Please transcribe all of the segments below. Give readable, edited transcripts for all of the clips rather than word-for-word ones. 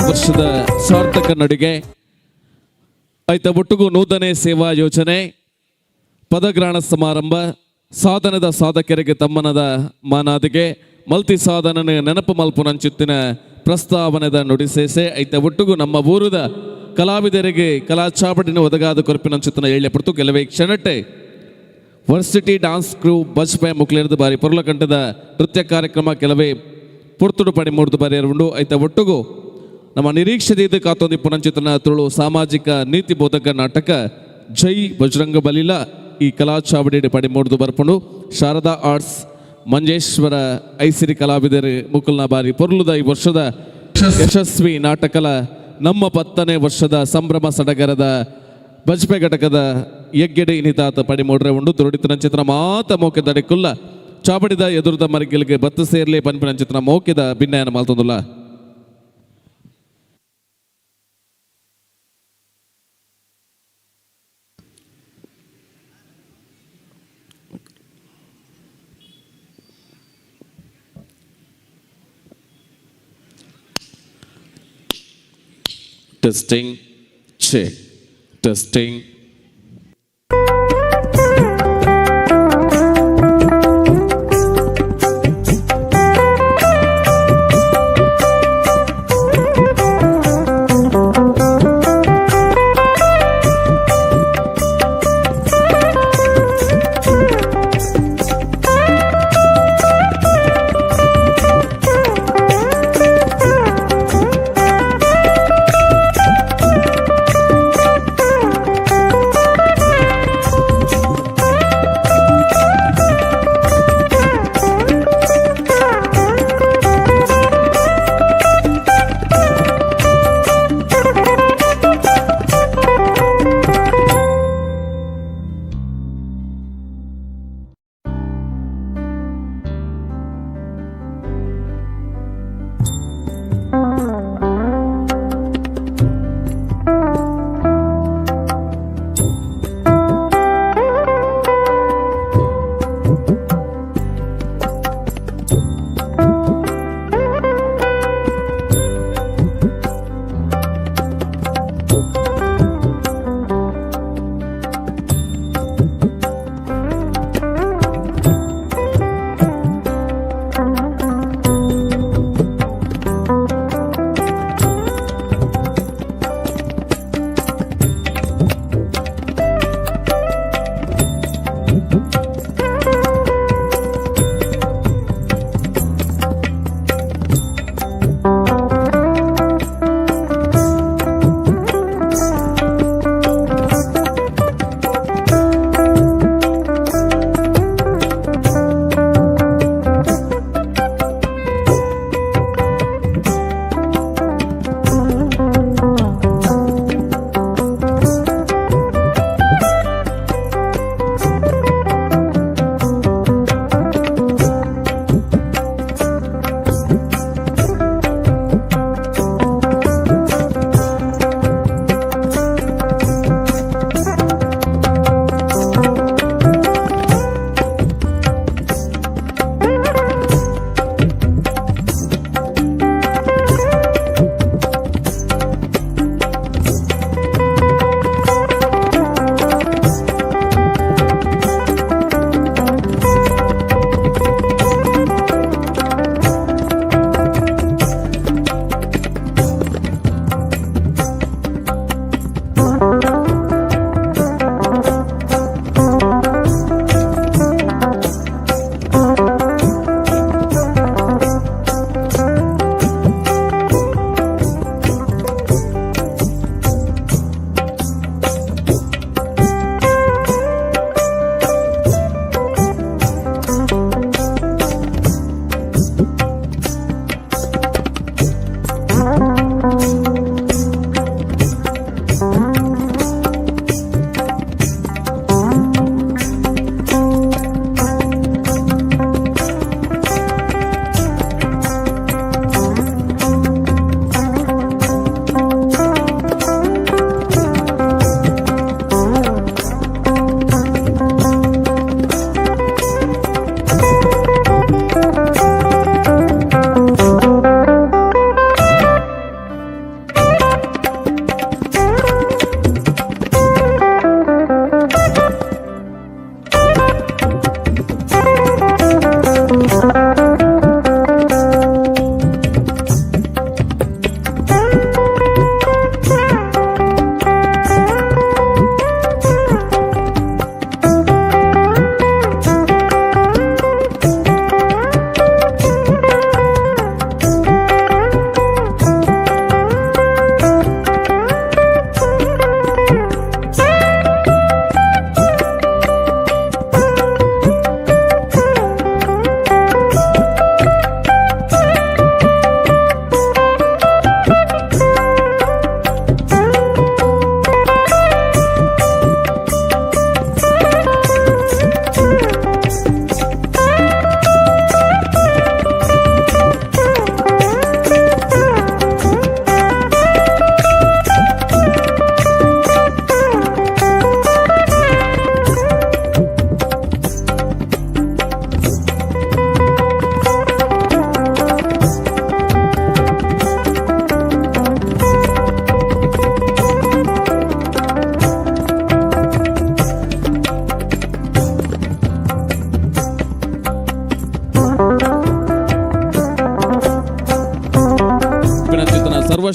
ವರ್ಷದ ಸಾರ್ಥಕ ನಡಿಗೆ ಐತ ಒಟ್ಟುಗು ನೂತನ ಸೇವಾ ಯೋಜನೆ, ಪದಗ್ರಹಣ ಸಮಾರಂಭ, ಸಾಧನದ ಸಾಧಕರಿಗೆ ತಮ್ಮನದ ಮಾನಾದಿಗೆ, ಮಲ್ತಿ ಸಾಧನನ ನೆನಪು ಮಲ್ಪುನಂಚಿತ್ತಿನ ಪ್ರಸ್ತಾವನೆದ ನುಡಿಸೇಸೆ, ಐತ ಒಟ್ಟುಗು ನಮ್ಮ ಊರದ ಕಲಾವಿದರಿಗೆ ಕಲಾಚಾಪಟಿನ ಒದಗಾದ ಕೊರಪಿನಂಚಿತ್ತಿನ ಏಳ್ಯ ಪಡ್ತು. ಕೆಲವೇ ಕ್ಷಣಟ್ಟೆ ವರ್ಸಿಟಿ ಡಾನ್ಸ್ ಕ್ರೂ ಬಜ್ಪೆ ಮುಕ್ಲೇರ್ದು ಬಾರಿ ಪೊರ್ಲಕಂಠದ ನೃತ್ಯ ಕಾರ್ಯಕ್ರಮ ಕೆಲವೇ ಪುರ್ತುಡು ಪಡಿ ಮೂಡ್ದು ಬಾರಿ ಉಂಡು. ಐತ ಒಟ್ಟುಗು ನಮ್ಮ ನಿರೀಕ್ಷೆದ ಕಾತೊಂದಿ ಪುನಂಚಿತನ ತುಳು ಸಾಮಾಜಿಕ ನೀತಿ ಬೋಧಕ ನಾಟಕ ಜೈ ಬಜರಂಗ ಬಲಿಲ ಈ ಕಲಾ ಚಾವಡಿ ಪಡಿ ಮೂಡ್ದು ಬರ್ಪುಂಡು. ಶಾರದಾ ಆರ್ಟ್ಸ್ ಮಂಜೇಶ್ವರ ಐಸಿರಿ ಕಲಾವಿದರು ಮುಕುಲ್ನ ಬಾರಿ ಪೊರ್ಲುದ ಈ ವರ್ಷದ ಯಶಸ್ವಿ ನಾಟಕಲ ನಮ್ಮ 10ನೇ ವರ್ಷದ ಸಂಭ್ರಮ ಸಡಗರದ ಬಜ್ಪೆ ಘಟಕದ ಎಗ್ಗೆಡೆ ಇನಿತಾತ ಪಡಿಮೂಡ್ರೆ ಉಂಡು. ದುರುಡಿತನ ಚಿತ್ರ ಮಾತ ಮೋಕೆದ ಕುಲ್ಲ ಚಾಬಡಿದ ಎದುರುದ ಮರಿಗಿಲ್ಗೆ ಬತ್ತು ಸೇರ್ಲಿ ಪನ್ಪಿನ ಚಿತ್ರ ಮೋಕೆದ ಭಿನ್ನಯನ ಮಾಲ್ತೊಂದುಲ್ಲ. Testing, check, testing.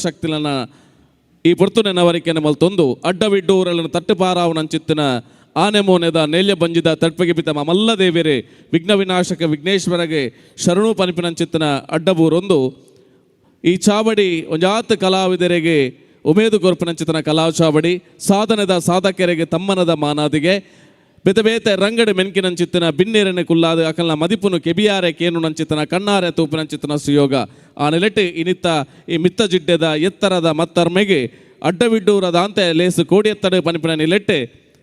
ಶಕ್ತಿಲನ ಈ ಪೊರ್ತು ನೆನವರಿಕೆನ ಮಲ್ತೊಂದು ಅಡ್ಡವಿಡ್ಡೂರలను ತಟ್ಟುಪಾರಾವನಂಚಿತ್ತಿನ ಆನೆ ಮೋನೆದ ನೇಲ್ಯ ಬಂಜಿದ ತಡ್ಪಗೆ ಪಿತ ಮಲ್ಲ ದೇವಿರೆ ವಿಘ್ನ ವಿನಾಶಕ ವಿಘ್ನೇಶ್ವರಗೆ ಶರಣು ಪನಿಪಿನಂಚಿತ್ತಿನ ಅಡ್ಡಬೂರೊಂದು ಈ ಚಾವಡಿ ಒಂಜಾತ್ ಕಲಾವಿದರಿಗೆ ಉಮೇದು ಕೊರ್ಪಿನಂಚಿತನ ಕಲಾ ಚಾವಡಿ ಸಾಧನದ ಸಾಧಕರಿಗೆ ತಮ್ಮನದ ಮಾನಾದಿಗೆ ಬೇತೆ ಬೇತೆ ರಂಗಡೆ ಮೆನ್ಕಿನಂಚಿತ್ತಿನ ಬಿನ್ನೇರನೆ ಕುಲ್ಲಾದ ಅಕಲ್ನ ಮದಿಪುನು ಕೆಬಿಯಾರೆ ಕೇನು ನಂಚಿತನ ಕಣ್ಣಾರೆ ತೂಪಿನಂಚಿತನ ಸುಯೋಗ. ಆ ನೆಲೆಟ್ ಇನಿತ್ತ ಈ ಮಿತ್ತ ಜಿಡ್ಡೆದ ಎತ್ತರದ ಮತ್ತರ್ಮೆಗೆ ಅಡ್ಡವಿಡ್ಡೂರದ ಅಂತೆ ಲೇಸು ಕೋಡಿ ಎತ್ತಡು ಪನಿಪಿನ ನಿಲೆಟ್ಟೆ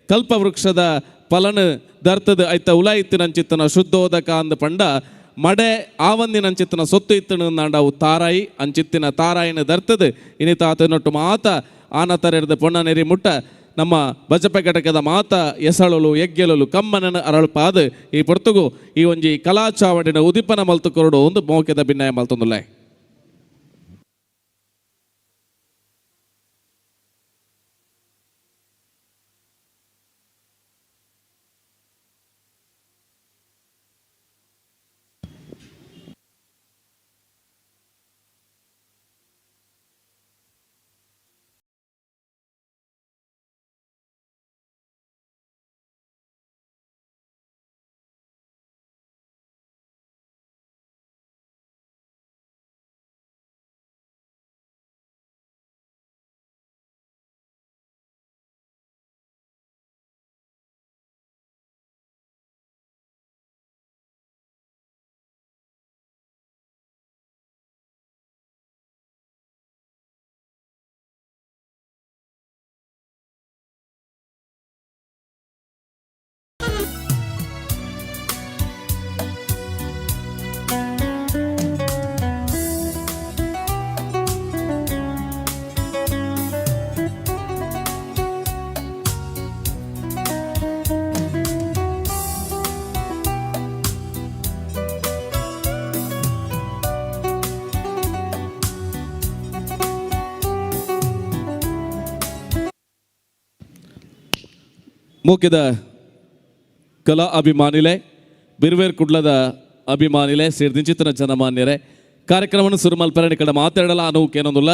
ಕಲ್ಪವೃಕ್ಷದ ಫಲನು ದರ್ತದ ಐತ ಉಲಾಯಿತ್ತಿನಂಚಿತ್ತನ ಶುದ್ಧೋದಕ ಅಂದ ಪಂಡ ಮಡೆ ಆವಂದಿನಂಚಿತ್ತನ ಸೊತ್ತು ಇತ್ತನು ಅವು ತಾರಾಯಿ ಅಂಚಿತ್ತಿನ ತಾರಾಯಿನ ದರ್ತದ ಇನಿತ ಆತನೊಟ್ಟು ಮಾತ ಆನತರೆರ್ದ ಪೊಣ್ಣ ನೆರಿ ಮುಟ್ಟ ನಮ್ಮ ಬಜಪೆ ಘಟಕದ ಮಾತ ಎಸಳಲು ಎಗ್ಗೆಲಲು ಕಮ್ಮನನ ಅರಳ್ಪಾದ ಈ ಪೊರ್ತುಗು ಈ ಒಂಜಿ ಕಲಾಚಾವಡಿನ ಉದಿಪನ ಮಲ್ತು ಕೊರಡು ಒಂದು ಮೋಕೆದ ಭಿನ್ನಯ ಮಲ್ತೊಂದುಲ್ಲೆ. ಮೂಕಿದ ಕಲಾ ಅಭಿಮಾನಿಲೆ ಬಿರ್ವೇರ್ ಕುಡ್ಲದ ಅಭಿಮಾನಿಲೆ ಸೇರ್ದಿಂಚಿತನ ಜನಮಾನ್ಯರೇ ಕಾರ್ಯಕ್ರಮವನ್ನು ಸುರುಮಲ್ಪರಣಿ ಕಡೆ ಮಾತಾಡಲ ಅನುಕೇನೊಂದುಲ್ಲ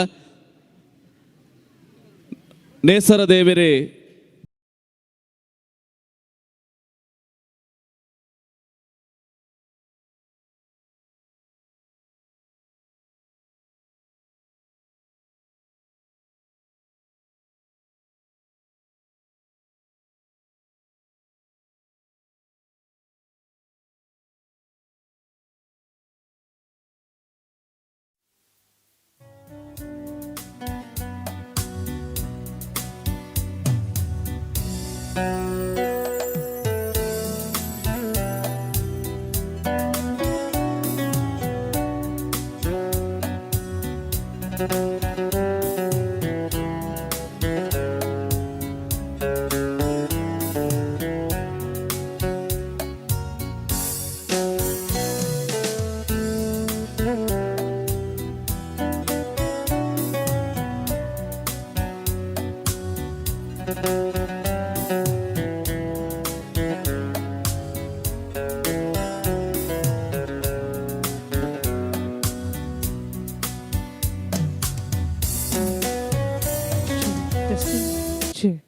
ನೇಸರ ದೇವರೇ Check.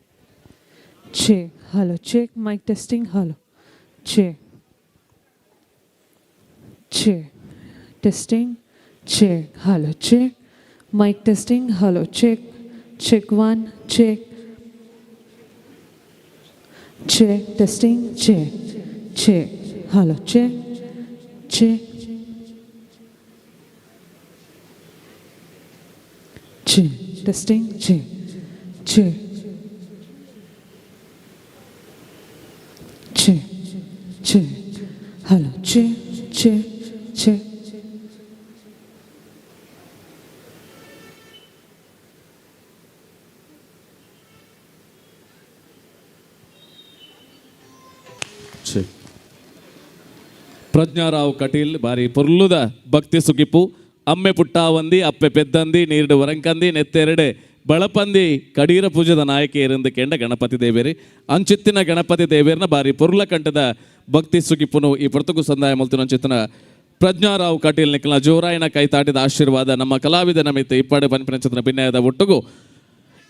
Check. Hello. Check. Mic testing. Hello. Check. Check. Testing. Check. Hello. Check. Mic testing. Hello. Check. Check one. Check. Check. Testing. Check. Check. Hello. Check. Check. Check. Testing. Check. Check. Check. Check. Hello. Check. Check. Check. Prajnarao Kateel ಬಾರಿ ಪೊರ್ಲುದ ಭಕ್ತಿ ಸುಗಿಪು ಅಮ್ಮೆ ಪುಟ್ಟಾವಂದಿ ಅಪ್ಪೆ ಪೆದ್ದಂದಿ ನೀರುಡು ವರಂಕಂದಿ ನೆತ್ತೆರಡೆ ಬಳಪಂದಿ ಕಡೀರ ಪೂಜದ ನಾಯಕಿ ಎರಂದು ಕೆಂಡ ಗಣಪತಿ ದೇವೇರಿ ಅಂಚಿತ್ತಿನ ಗಣಪತಿ ದೇವೇರ್ನ ಬಾರಿ ಪೊರ್ಲ ಕಂಠದ ಭಕ್ತಿ ಸುಗಿಪುನು ಈ ಪೊರ್ತುಗು ಸಂದಾಯ ಮಲ್ತಿನ ಅಂಚಿತ್ತಿನ Prajna Rao Kateel ನಿಕ್ಲ ಜೋರಾಯನ ಕೈತಾಟಿದ ಆಶೀರ್ವಾದ ನಮ್ಮ ಕಲಾವಿದ ನಮಿತ ಇಪ್ಪಾಡು ಪನ್ಪಿನಂಚಿನ ಭಿನ್ನಯದ ಒಟ್ಟುಗು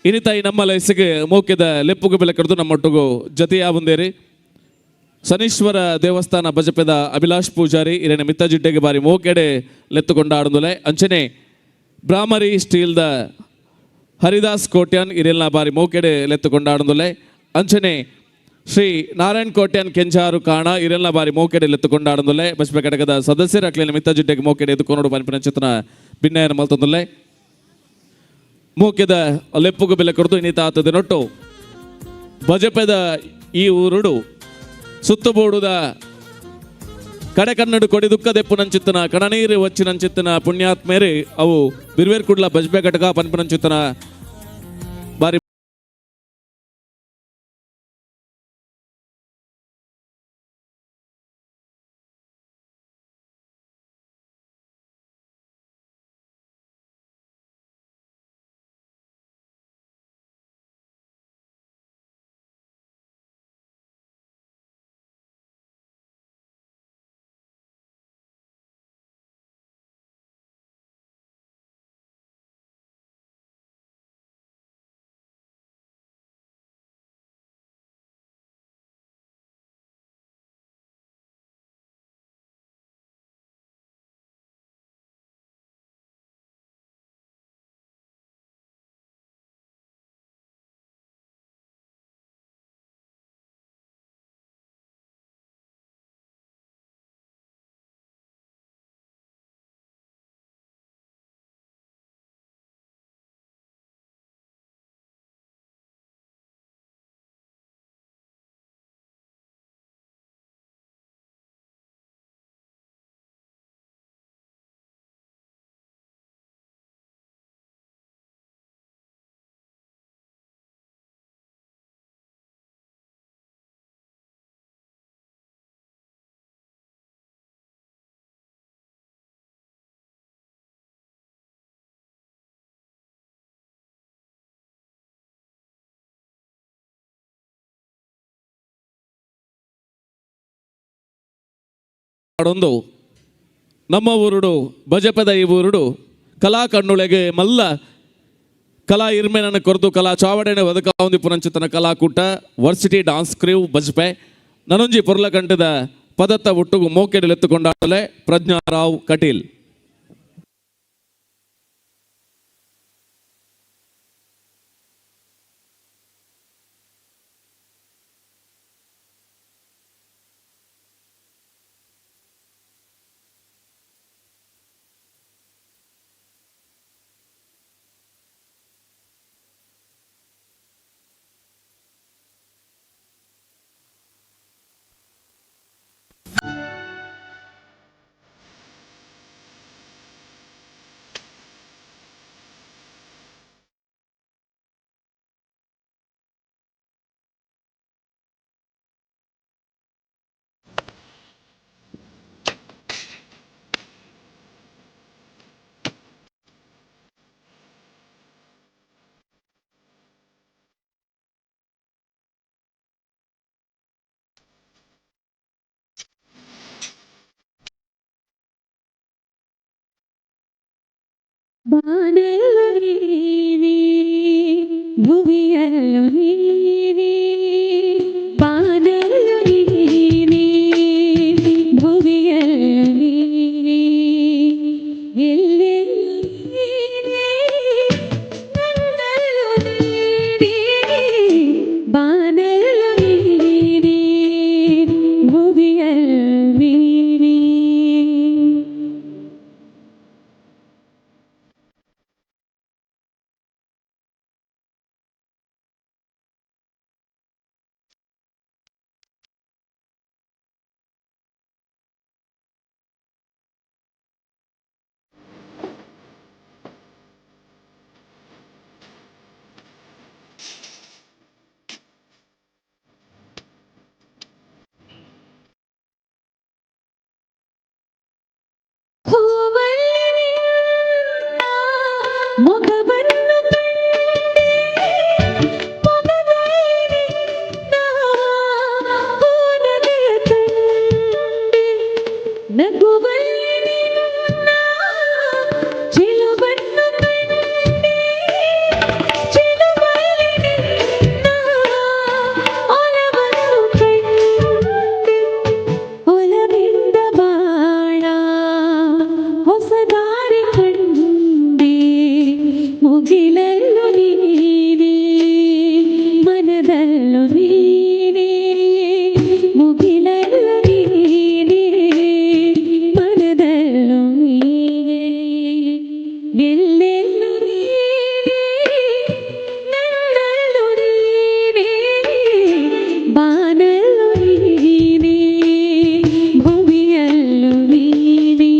ಇನಿತಾಯಿ ನಮ್ಮ ಲೈಸಿಗೆ ಮೋಕ್ಯದ ಲೆಪ್ಪುಗು ಬೆಲೆ ಕರೆದು ನಮ್ಮೊಟ್ಟಿಗೂ ಜತೆಯ ಮುಂದೇರಿ. ಶನೀಶ್ವರ ದೇವಸ್ಥಾನ ಬಜಪೆದ ಅಭಿಲಾಷ್ ಪೂಜಾರಿ ಇರೇನ ಮಿತ್ತ ಜಿಡ್ಡೆಗೆ ಬಾರಿ ಮೋಕೆಡೆ ಲೆತ್ತುಕೊಂಡಾಡುಂದುಲೆ. ಅಂಚನೆ ಬ್ರಾಹ್ಮರಿ ಸ್ಟೀಲ್ದ ಹರಿದಾಸ್ ಕೋಟ್ಯಾನ್ ಇರೆಲ್ನ ಬಾರಿ ಮೋಕೆಡೆ ಲೆತ್ತುಕೊಂಡಾಡುಂದುಲೆ. ಅಂಚನೆ ಶ್ರೀ ನಾರಾಯಣ್ ಕೋಟ್ಯಾನ್ ಕೆಂಜಾರು ಕಾಣ ಇರೆಲ್ನ ಬಾರಿ ಮೋಕೆಡೆ ಲೆತ್ತುಕೊಂಡಾಡುಂದುಲೆ. ಬಜಪೆ ಘಟಕದ ಸದಸ್ಯರ ಅಕ್ಲೇನ ಮಿತ್ತ ಜಿಡ್ಡೆಗೆ ಮೋಕೆಡೆ ಎದುಕೊನೋಡು ಪನ್ಪಿನ ಭಿನ್ನಯನ ಮಲ್ತೊಂದುಲ್ಲೆ. ಮೋಕೆದ ಲೆಪ್ಪುಗು ಬೆಲೆ ಕೊಡ್ದು ಇನ್ನಿತ ಆತದ ನೊಟ್ಟು ಬಜಪೆದ ಈ ಊರುಡು ಸುತ್ತಬೋಡುದ ಕಡೆ ಕನ್ನಡ ಕೊಡಿ ದುಃಖದೆಪ್ಪು ನಂಚಿತ್ತನ ಕಣನೀರು ವಚ್ಚಿ ನಂಚಿತ್ತನ ಪುಣ್ಯಾತ್ಮೇರಿ ಅವು ಬಿರ್ವೇರ್ ಕುಡ್ಲ ಬಜ್ಬೆ ಘಟಕ ಪನ್ಪು ನಂಚಿತ್ತನ ಬಾರಿ ಒಂದು ನಮ್ಮ ಊರುಡು ಬಜಪದ ಈ ಊರುಡು ಕಲಾ ಕಣ್ಣುಳೆಗೆ ಮಲ್ಲ ಕಲಾ ಇರ್ಮೆನನ್ನು ಕೊರತು ಕಲಾ ಚಾವಡೆನೆ ಒದಕಾವಂದಿ ಪುನಂಚಿತನ ಕಲಾಕೂಟ varsity dance crew Bajpe ನನೊಂಜಿ ಪೊರ್ಲಕಂಠದ ಪದತ್ತ ಒಟ್ಟುಗು ಮೋಕೆಡಲೆತ್ತುಕೊಂಡಾಡಲೆ ಪ್ರಜ್ಞಾರಾವ್ ಕಟೀಲ್. ಬಾನಲ್ಲು ನೀನೇ, ಭುವಿಯಲ್ಲೂ ನೀನೇ. ಬಾನಲ್ಲು ನೀನೇ, ಭುವಿಯಲ್ಲೂ ನೀನೇ. ಎಲ್ಲೆಲ್ಲೂ ನೀನೇ, ನನ್ನಲ್ಲೂ ನೀನೇ. ಬಾನಲ್ಲು ನೀನೇ, ಭುವಿಯಲ್ಲೂ ನೀನೇ. ಹೂವಲ್ಲಿ ಮೊಗವನ್ನು ಕಂಡೆ, ಮೊಗದಲ್ಲಿ ನಿನ್ನ ಹೂನಗೆಯ ಕಂಡೆ, ನಗುವಲ್ಲಿ. ಬಾನಲ್ಲು ನೀನೇ, ಭೂಮಿಯಲ್ಲೂ ನೀನೇ.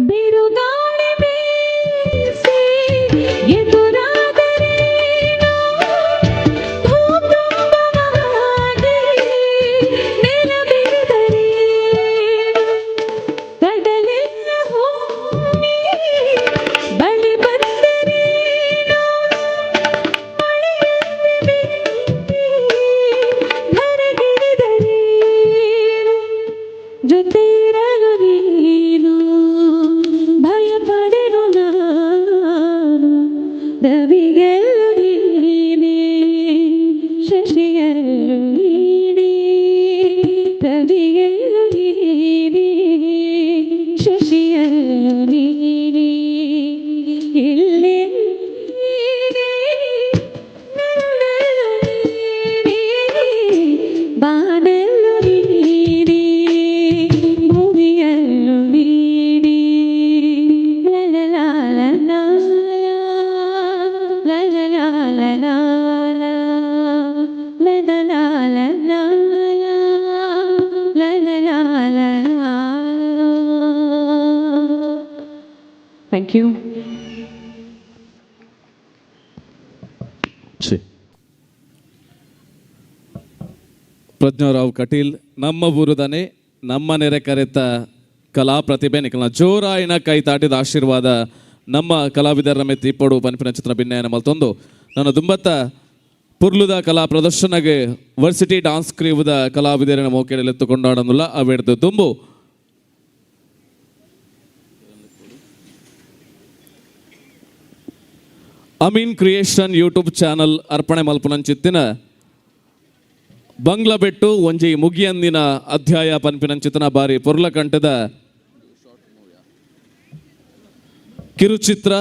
ಬಿರುಗಾಳಿ ಬೀಸಿ ಎದುರಾದರೇನು, ಭೂಕಂಪವಾಗಿ ನೆಲಬಿರಿದರೇನು, ಕಡಲೆಲ್ಲ ಹೊಮ್ಮಿ ಬಳಿ ಬಂದರೇನು, ಮಳೆಯಂತೆ ಬಿದ್ದಿ ಧರೆಗಿಳಿದರೇನು, ಜೊತೆ ಇರಲು ನೀನು, ಭಯ ಪಡೆನು ನಾನು. ರವಿಯಲ್ಲೂ ನೀನೇ, ಶಶಿಯಲ್ಲೂ ನೀನೇ. ರವಿಯಲ್ಲೂ ನೀನೇ, ಶಶಿಯಲ್ಲೂ ನೀನೇ. ಎಲ್ಲೆ ನೀನೇ, ನನ್ನಲ್ಲೂ ನೀನೇ, ಬಾನಲ್ಲೂ ನೀನೇ, ಭೂಮಿಯಲ್ಲೂ ನೀನೇ. ಲ ಲ ಲ ಲ ಲ ಲ ಲ ಲ ಲ ಲ ಲ ಲ ಲ ಲ ಲ ಲ ಲ. Thank you. ಛೆ. ಪ್ರಜ್ಞಾರಾವ್ ಕಟೀಲ್, ನಮ್ಮ ಊರುದನೆ, ನಮ್ಮ ನೆರೆ ಕರೆತ ಕಲಾ ಪ್ರತಿಭೆ. ನಿಕಲ್ನ ಜೋರಾಯಿನ ಕೈ ತಾಟಿದ ಆಶೀರ್ವಾದ ನಮ್ಮ ಕಲಾವಿದರ ಮೆತ್ತಿ ಇಪ್ಪಡು ಪನ್ಪಿನ ಚಿತ್ರ ಭಿನ್ನಯನ ಮಲ್ತೊಂದು, ನನ್ನ ದುಂಬತ್ತ ಪುರ್ಲುದ ಕಲಾ ಪ್ರದರ್ಶನಗೆ ವರ್ಸಿಟಿ ಡಾನ್ಸ್ ಕ್ರೀವುದ ಕಲಾವಿದರನ್ನ ಮೋಕೆಡೆಲೆತ್ತು ಕೊಂಡಾಡನುಲ್ಲ. ಅವೆಡ್ದು ದುಂಬು ಅಮೀನ್ ಕ್ರಿಯೇಷನ್ ಯೂಟ್ಯೂಬ್ ಚಾನಲ್ ಅರ್ಪಣೆ ಮಲ್ಪುನಂಚಿತ್ತಿನ ಬಂಗ್ಲಾ ಬೆಟ್ಟು ಒಂಜಿ ಮುಗಿಯಂದಿನ ಅಧ್ಯಾಯ ಪನ್ಪಿನಂಚಿತನ ಬಾರಿ ಪೊರ್ಲಕಂಠದ ಕಿರುಚಿತ್ರ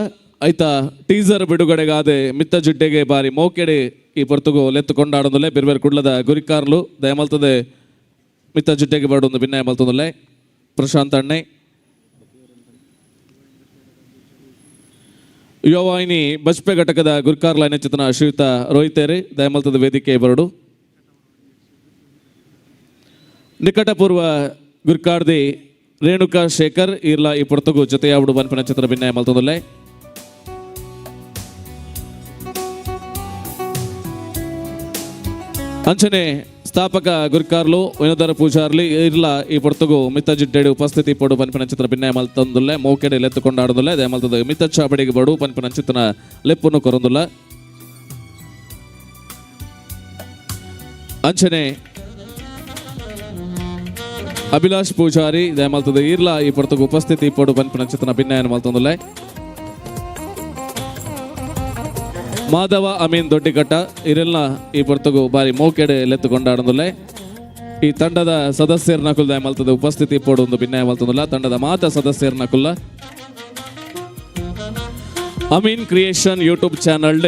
ಐತ ಟೀಸರ್ ಬಿಡುಗಡೆಗಾದೆ ಮಿತ್ತ ಜಿಡ್ಡೆಗೆ ಬಾರಿ ಮೋಕೆಡೆ ಈ ಪೊರ್ತುಗು ಲೆತ್ತು ಕೊಂಡಾಡೊಂದುಲ್ಲೆ. ಬಿರ್ಬೇರ್ ಕುಡ್ಲದ ಗುರಿಕಾರ್ಲು ದಯಮಲ್ತದೆ ಮಿತ್ತ ಜಿಡ್ಡೆಗೆ ಬರಡೊಂದು ಭಿನ್ನಯ ಮಲ್ತೊಂದುಲ್ಲೆ. ಪ್ರಶಾಂತ್ ಅಣ್ಣೆ, ಯುವವಾಹಿನಿ ಬಜ್ಪೆ ಘಟಕದ ಗುರ್ಕಾರ್ಲ ಚಿತನ ಶ್ರೀಯುತ ರೋಹಿತೇರಿ, ದಯಮಲ್ತದ ವೇದಿಕೆ ಬರಡು. ನಿಕಟಪೂರ್ವ ಗುರ್ಕಾರ್ದಿ ರೇಣುಕಾ ಶೇಖರ್ ಈರ್ಲಾ ಈ ಪೊರ್ತುಗು ಜೊತೆಯಾವುಡು ಬನ್ಪಿನ ಚಿತ್ರ ಭಿನ್ನಯ ಮಲ್ತೊಂದುಲ್ಲೆ. ಅಂಚನೆ ಸ್ಥಾಪಕ ಗುರ್ಕಾರ್ಲು ವಿನೋದರ ಪೂಜಾರ್ಲಿ ಇರ್ಲ ಈ ಪೊರ್ತುಗು ಮಿತ್ತ ಜಿಡ್ಡೆಡು ಉಪಸ್ಥಿತಿ ಪೊಡು ಪನ್ಪಿನ ಚಿತ್ರ ಭಿನ್ನಯ ಮಲ್ತೊಂದುಲ್ಲೆ. ಮೋಕೆಡೆ ಲೆತ್ತು ಕೊಂಡಾಡೊಂದುಲ್ಲೆ. ದಯಮಲ್ತದ ಮಿತ್ತ ಚಾಬಡಿಗೆ ಬಡು ಪನ್ಪಿನ ಚಿತ್ರನ ಲೆಪ್ಪುನು ಕೊರೊಂದುಲ್ಲ. ಅಂಚನೆ ಅಭಿಲಾಷ್ ಪೂಜಾರಿ, ದಯಮಲ್ತದ ಈರ್ಲ ಈ ಪೊರ್ತುಗು ಉಪಸ್ಥಿತಿ ಪೊಡು ಪನ್ಪಿನ ಚಿತ್ರನ ಭಿನ್ನಯನ ಮಲ್ತೊಂದುಲ್ಲೆ. ಮಾಧವ ಅಮೀನ್ ದೊಡ್ಡಿಕಟ್ಟ ಇರೆಲ್ನ ಈ ಪೊರ್ತುಗು ಬಾರಿ ಮೋಕೆಡೆ ಲೆತ್ತು ಕೊಂಡಾಡೊಂದುಲ್ಲೆ. ಈ ತಂಡದ ಸದಸ್ಯರ ನಕುಲ್ ದಯಮಲ್ತದ ಉಪಸ್ಥಿತಿ ಪೊಡು ಒಂದು ಭಿನ್ನಯ ಮಲ್ತೊಂದುಲ್ಲ. ತಂಡದ ಮಾತ ಸದಸ್ಯರ ನಕುಲ್ಲ ಅಮೀನ್ ಕ್ರಿಯೇಷನ್ ಯೂಟ್ಯೂಬ್ ಚಾನಲ್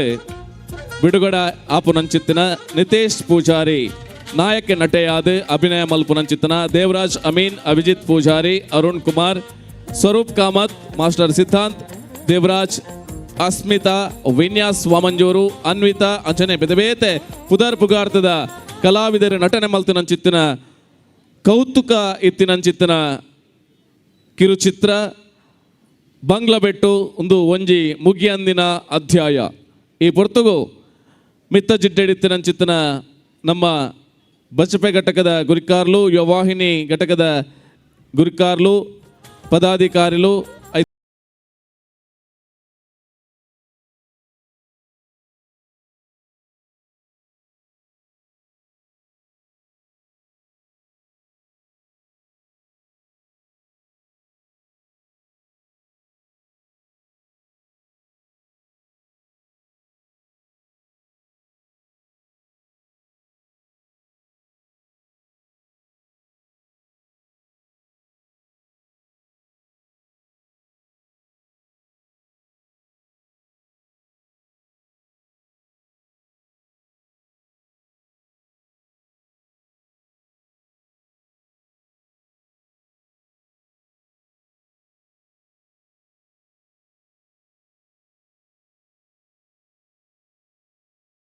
ಬಿಡುಗಡೆ ಆಪುನಂಚಿತ್ತಿನ ನಿತೇಶ್ ಪೂಜಾರಿ ನಾಯಕ ನಟೆಯಾದ ಅಭಿನಯ ಮಲ್ಪುನಂಚಿತ್ತನ ದೇವರಾಜ್ ಅಮೀನ್, ಅಭಿಜಿತ್ ಪೂಜಾರಿ, ಅರುಣ್ ಕುಮಾರ್, ಸ್ವರೂಪ್ ಕಾಮತ್, ಮಾಸ್ಟರ್ ಸಿದ್ಧಾಂತ್, ದೇವರಾಜ್, ಅಸ್ಮಿತಾ, ವಿನ್ಯಾಸ್ ವಾಮಂಜೂರು, ಅನ್ವಿತಾ ಅಂಚನೆ ಬೇತೆ ಬೇತೆ ಪುದರ್ ಪುಗಾರ್ತದ ಕಲಾವಿದರ ನಟನೆ ಮಲ್ತಿನಂಚಿತ್ತಿನ ಕೌತುಕ ಇತ್ತಿನಂಚಿತ್ತಿನ ಕಿರುಚಿತ್ರ ಬಂಗ್ಲಬೆಟ್ಟು ಒಂದು ಒಂಜಿ ಮುಗಿಯಂದಿನ ಅಧ್ಯಾಯ. ಈ ಪೊರ್ತುಗು ಮಿತ್ತ ಜಿಡ್ಡೆಡಿತ್ತಿನಂಚಿತ್ತಿನ ನಮ್ಮ ಬಚಪೆ ಘಟಕದ ಗುರಿಕಾರ್ಲು, ಯುವವಾಹಿನಿ ಘಟಕದ ಗುರಿಕಾರ್ಲು, ಪದಾಧಿಕಾರಿಲು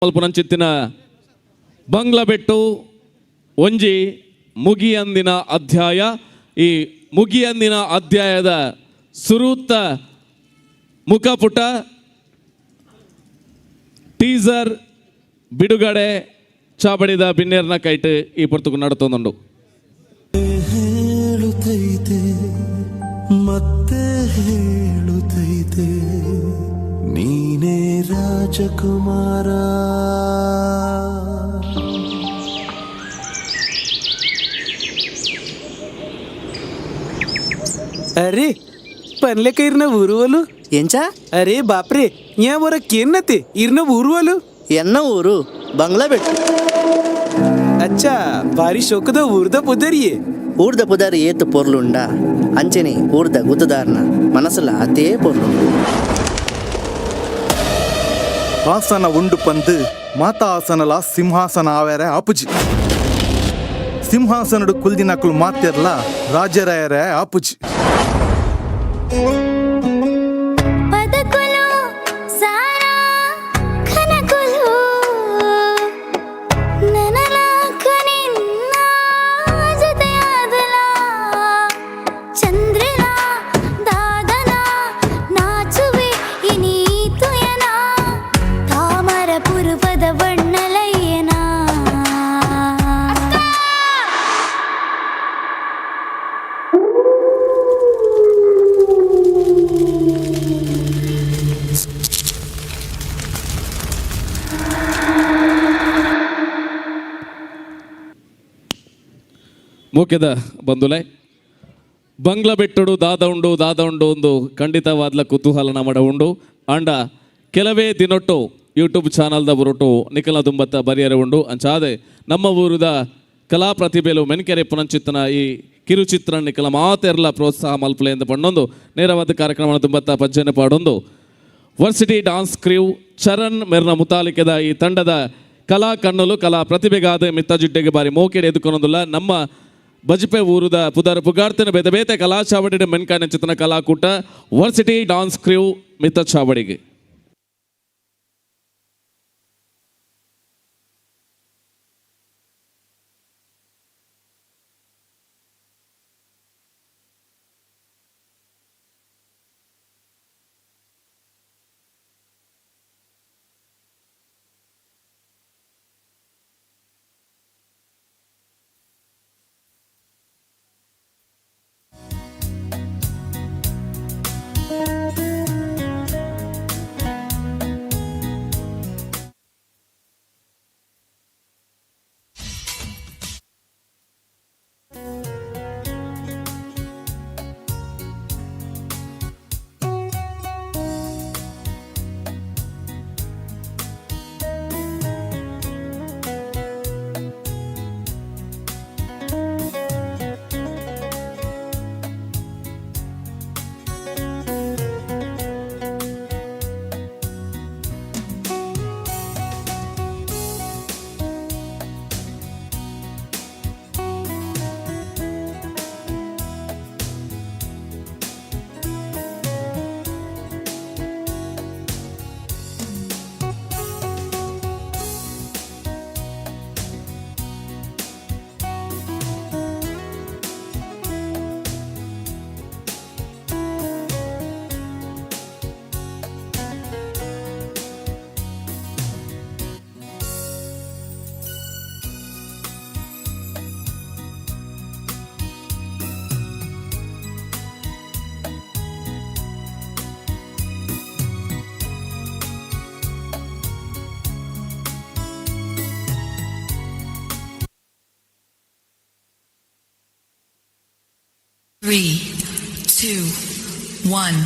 ಮಲ್ಪುನಂಚಿತ್ತಿನ ಬಂಗ್ಲಾ ಬೆಟ್ಟು ಒಂಜಿ ಮುಗಿಯಂದಿನ ಅಧ್ಯಾಯ. ಈ ಮುಗಿಯಂದಿನ ಅಧ್ಯಾಯದ ಸುರೂತ ಮುಖಪುಟ ಟೀಸರ್ ಬಿಡುಗಡೆ ಚಾಬಡಿದ ಬಿನ್ನೇರ್ನ ಕೈಟ್ ಈ ಪೊರ್ತುಗು ನಡತೊಂದುಂಡು. ಹೇಳುತ್ತೈತೆ ಮತ್ತೆ ಹೇಳುತ್ತೈತೆ ನೀನೇ ರಾಜಕುಮಾರ. ಅರೆ ಪನ್ಲೆಕ ಇರ್ನ ಊರುವಲು. ಎಂಚ? ಅರೆ ಬಾಪ್ರೆ, ಯಾ ಬರ ಕೇನ್ನತೆ ಇರ್ನ ಊರುವಲು. ಎನ್ನ ಊರು ಬಂಗ್ಲಾ ಬೆಟ್ಟು. ಅಚ್ಚಾ, ಬಾರಿ ಶೋಕದ ಊರ್ದ ಪುದರಿಯೇ. ಊರ್ದ ಪುದರ್ ಏತು ಪೊರ್ಲುಂಡ ಅಂಚನೆ ಊರ್ದ ಗುತ್ತುದಾರನ ಮನಸ್ಸುಲ ಅತೇ ಪೊರ್ಲು. ಆಸನ ಉಂಡು ಪಂದು ಮಾತಾ ಆಸನಲ ಸಿಂಹಾಸನ ಆವೆರೆ ಆಪುಜಿ. ಸಿಂಹಾಸನಡು ಕುಲ್ದಿನಕುಲು ಮಾತೆರ್ಲ ರಾಜರಾಯರೆ ಆಪುಜಿ. ಪದಕುಲು ಸಾರ ಕನಕುಲು ನನಲಾಕ ನಿನ್ನ ಜೊತೆಯಾದಲ ಚಂದ್ರನ ದಾದನ ನಾಚುವೆ ಇನಿ ತುಯನ ತಾಮರ ಪುರುಪದ ಬಣ್ಣಲಯ್ಯನ. ಮೋಕೆದ ಬಂಧುಲೆ, ಬಂಗ್ಲಾ ಬೆಟ್ಟಡು ದಾದ ಉಂಡು ದಾದ ಉಂಡು ಒಂದು ಖಂಡಿತವಾದ್ಲ ಕುತೂಹಲ ನಮಡ ಉಂಡು. ಆಂಡ ಕೆಲವೇ ದಿನೊಟ್ಟು ಯೂಟ್ಯೂಬ್ ಚಾನಲ್ದ ಬರೋಟು ನಿಖಲ ದುಂಬತ್ತ ಬರಿಯರೆ ಉಂಡು. ಅಂಚಾದೆ ನಮ್ಮ ಊರುದ ಕಲಾ ಪ್ರತಿಭೆಲು ಮೆನ್ಕೆರೆ ಪುನಂಚಿತ್ತನ ಈ ಕಿರುಚಿತ್ರ ನಿಖಲ ಮಾತೆರ್ಲ ಪ್ರೋತ್ಸಾಹ ಮಲ್ಪಲೆ ಎಂದು ಪಣ್ಣೊಂದು ನೇರವಾದ ಕಾರ್ಯಕ್ರಮ ದುಂಬತ್ತ ಪಜ್ಜನೆ ಪಾಡೊಂದು ವರ್ಸಿಟಿ ಡಾನ್ಸ್ ಕ್ರಿವ್ ಚರಣ್ ಮೆರ್ನ ಮುತಾಲಿಕೆದ ಈ ತಂಡದ ಕಲಾ ಕಣ್ಣುಲು ಕಲಾ ಪ್ರತಿಭೆಗಾದ ಮಿತ್ತ ಜಿಡ್ಡೆಗೆ ಬಾರಿ ಮೋಕೆಡೆ ಎದುಕೊನೊಂದುಲ್ಲ. ನಮ್ಮ ಬಜಿಪೆ ಊರುದ ಪುದರ್ ಪುಗಾರ್ತಿನ ಬೇತೆ ಬೇತೆ ಕಲಾ ಚಾವಡಿ ಮೆನ್ಕಾನ ಚಿತ್ತನ ಕಲಾಕೂಟ ವರ್ಸಿಟಿ ಡಾನ್ಸ್ ಕ್ರಿವ್ ಮಿತ್ತ ಚಾವಡಿಗೆ. 3, 2, 1.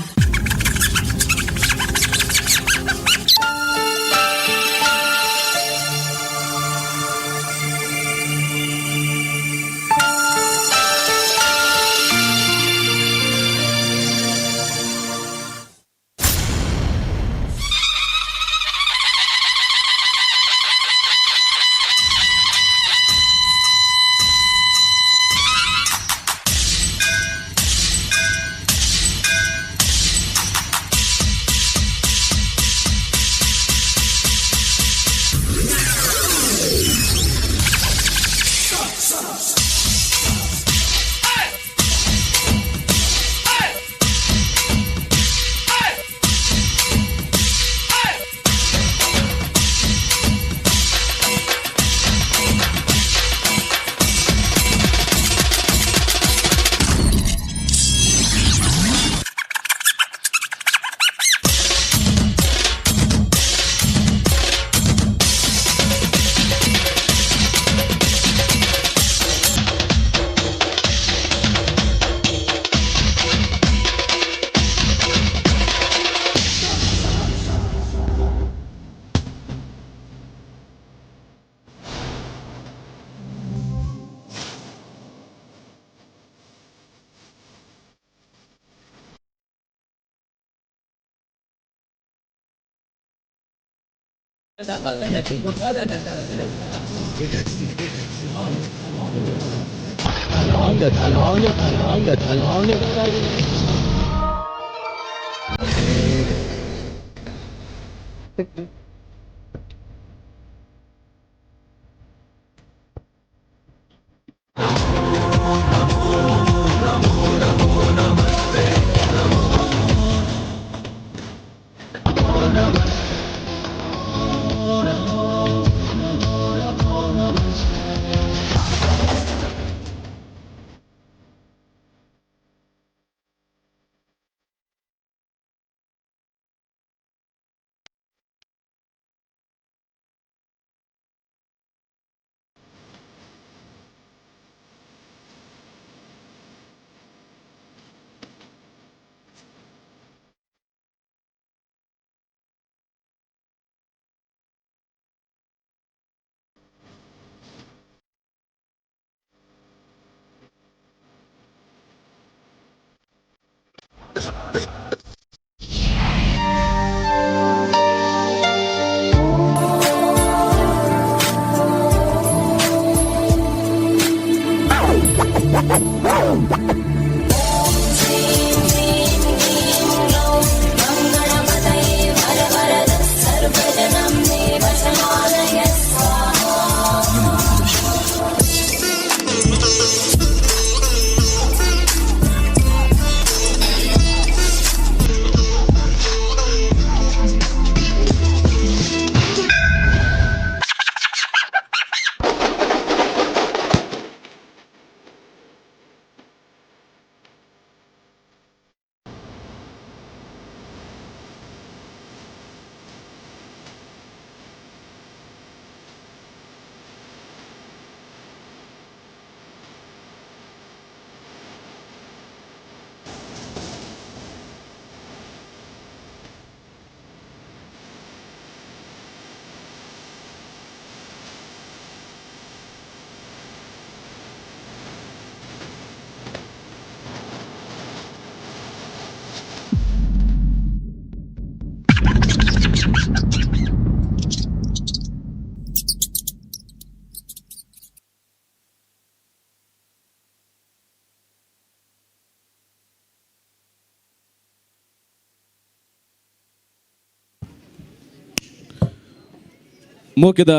ಮೋಕೆದ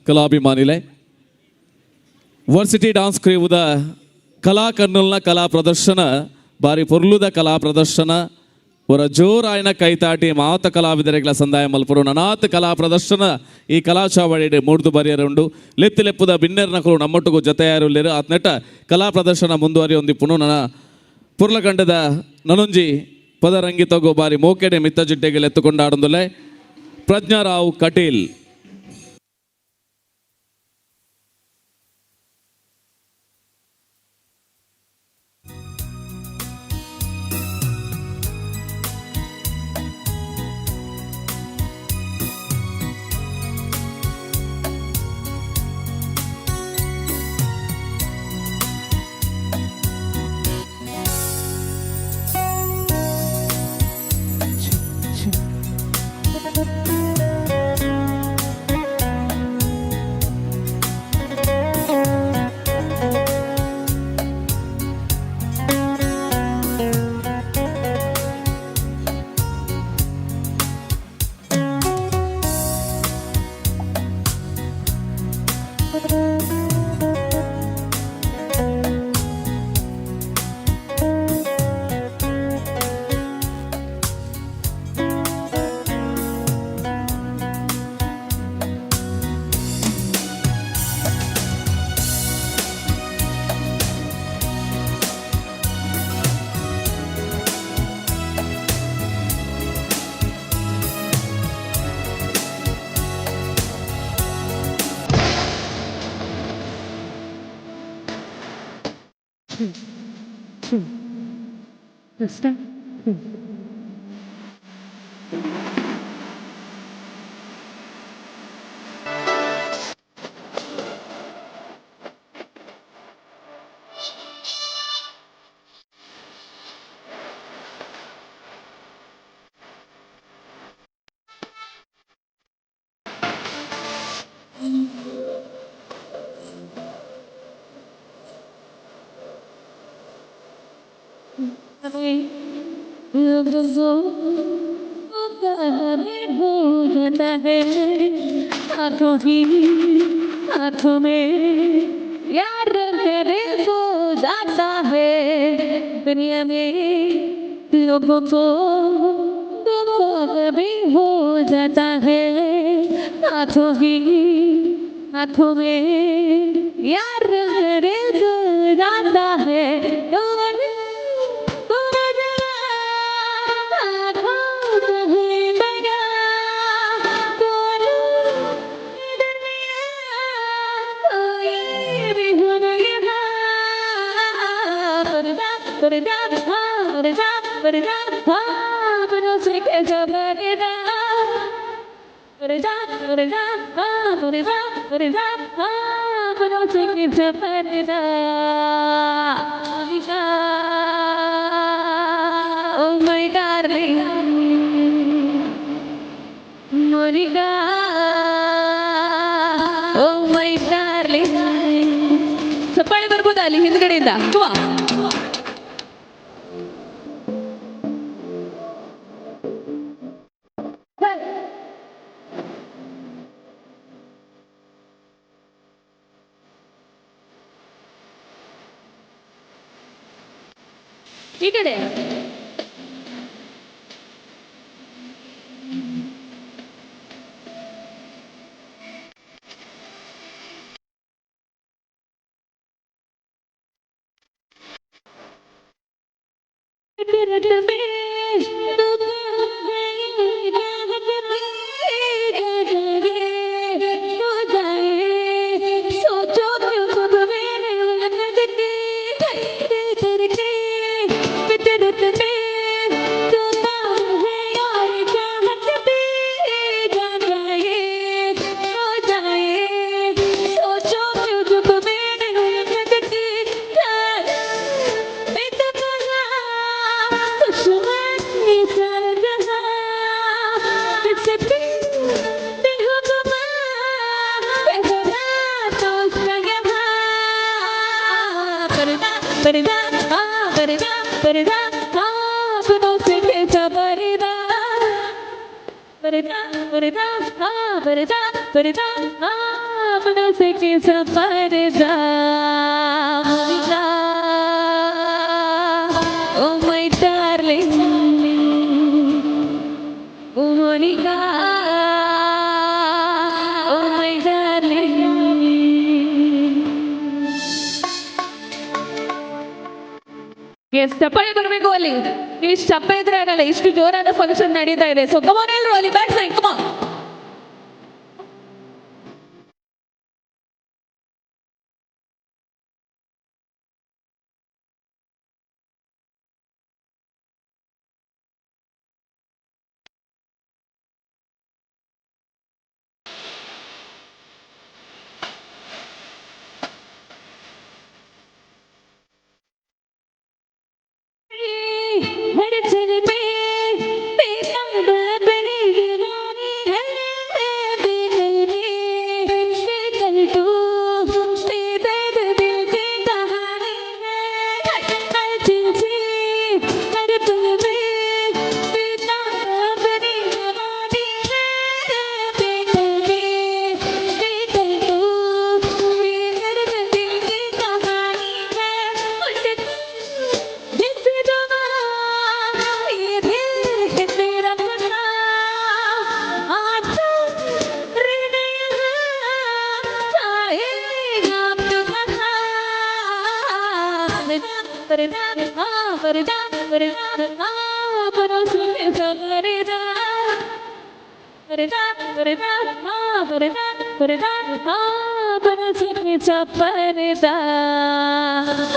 ಕಲಾಭಿಮಾನಿಲೆ ವರ್ಸಿಟಿ ಡಾನ್ಸ್ ಕ್ರೀವುದ ಕಲಾ ಕರ್ನೂಲ್ನ ಕಲಾ ಪ್ರದರ್ಶನ ಬಾರಿ ಪೊರ್ಲುದ ಕಲಾ ಪ್ರದರ್ಶನ ಅವರ ಜೋರಾಯನ ಕೈತಾಟಿ ಮಾತ ಕಲಾವಿದರೆಗಳ ಸಂದಾಯ ಮಲ್ಪುರು ನನಾತ್ ಕಲಾ ಪ್ರದರ್ಶನ ಈ ಕಲಾ ಚಾವಡಿ ಮೂಡ್ದು ಬರಿಯರುಂಡು ಲೆತ್ತಿ ಲೆಪ್ಪುದ ಬಿನ್ನೆರ್ನಕಲು ನಮ್ಮೊಟ್ಟುಗು ಜತೆಯಾರುಲ್ಲೇರು ಆತ್ನೆಟ ಕಲಾ ಪ್ರದರ್ಶನ ಮುಂದುವರಿಯೊಂದಿಪ್ಪುನು ನನ ಪುರ್ಲಕಂಡದ ನನೊಂಜಿ ಪದರಂಗಿತಗೋ ಬಾರಿ ಮೋಕೆಡೆ ಮಿತ್ತ ಜಿಡ್ಡೆಗೆ ಎತ್ತುಕೊಂಡಾಡೊಂದುಲೆ ಪ್ರಜ್ಞಾರಾವ್ Kateel. Two, two. Testing. Two. हाथों ही हाथों में यार तेरे हो जाता है। दुनिया में लोगों को भी हो जाता है। हाथों ही हाथों में यार तेरे हो जाता है। Oh my darling, Monica, oh my darling. ಚಪ್ಪಾಳೆ ಬರ್ಬೋದಾ ಅಲ್ಲಿ ಹಿಂದ್ಗಡೆಯಿಂದ? ತುಂಬಾ ಈ ಕಡೆ. Oh my darling, oh Monica, oh my darling. S, ಚಪ್ಪಾಳೆ ಬರಬೇಕು ಅಲ್ಲಿ. ನೀವು ಇಷ್ಟು ಚಪ್ಪ ಇದ್ರೆ ಆಗಲ್ಲ, ಇಷ್ಟು ಜೋರಾದ ಫಂಕ್ಷನ್ ನಡೀತಾ ಇದೆ. ಸೊ ಕಮಾನ್ ಎಲ್ರು ಅಲ್ಲಿ ಬ್ಯಾಕ್ ಸೈಡ್, ಕಮಾನ್. धड़कन पे बेताब बनी दीवानी है। बेकल बेकल तू बेदर्द दिल की कहानी है। हर दिल से हर पल में बेताब बनी दीवानी है। बेकल बेकल तू बेदर्द दिल की कहानी है। जिस ये दिल है तेरा बना आज चाहेगा तो कहा परदा परदा परदा परदा परदा परदा परदा परदा परदा।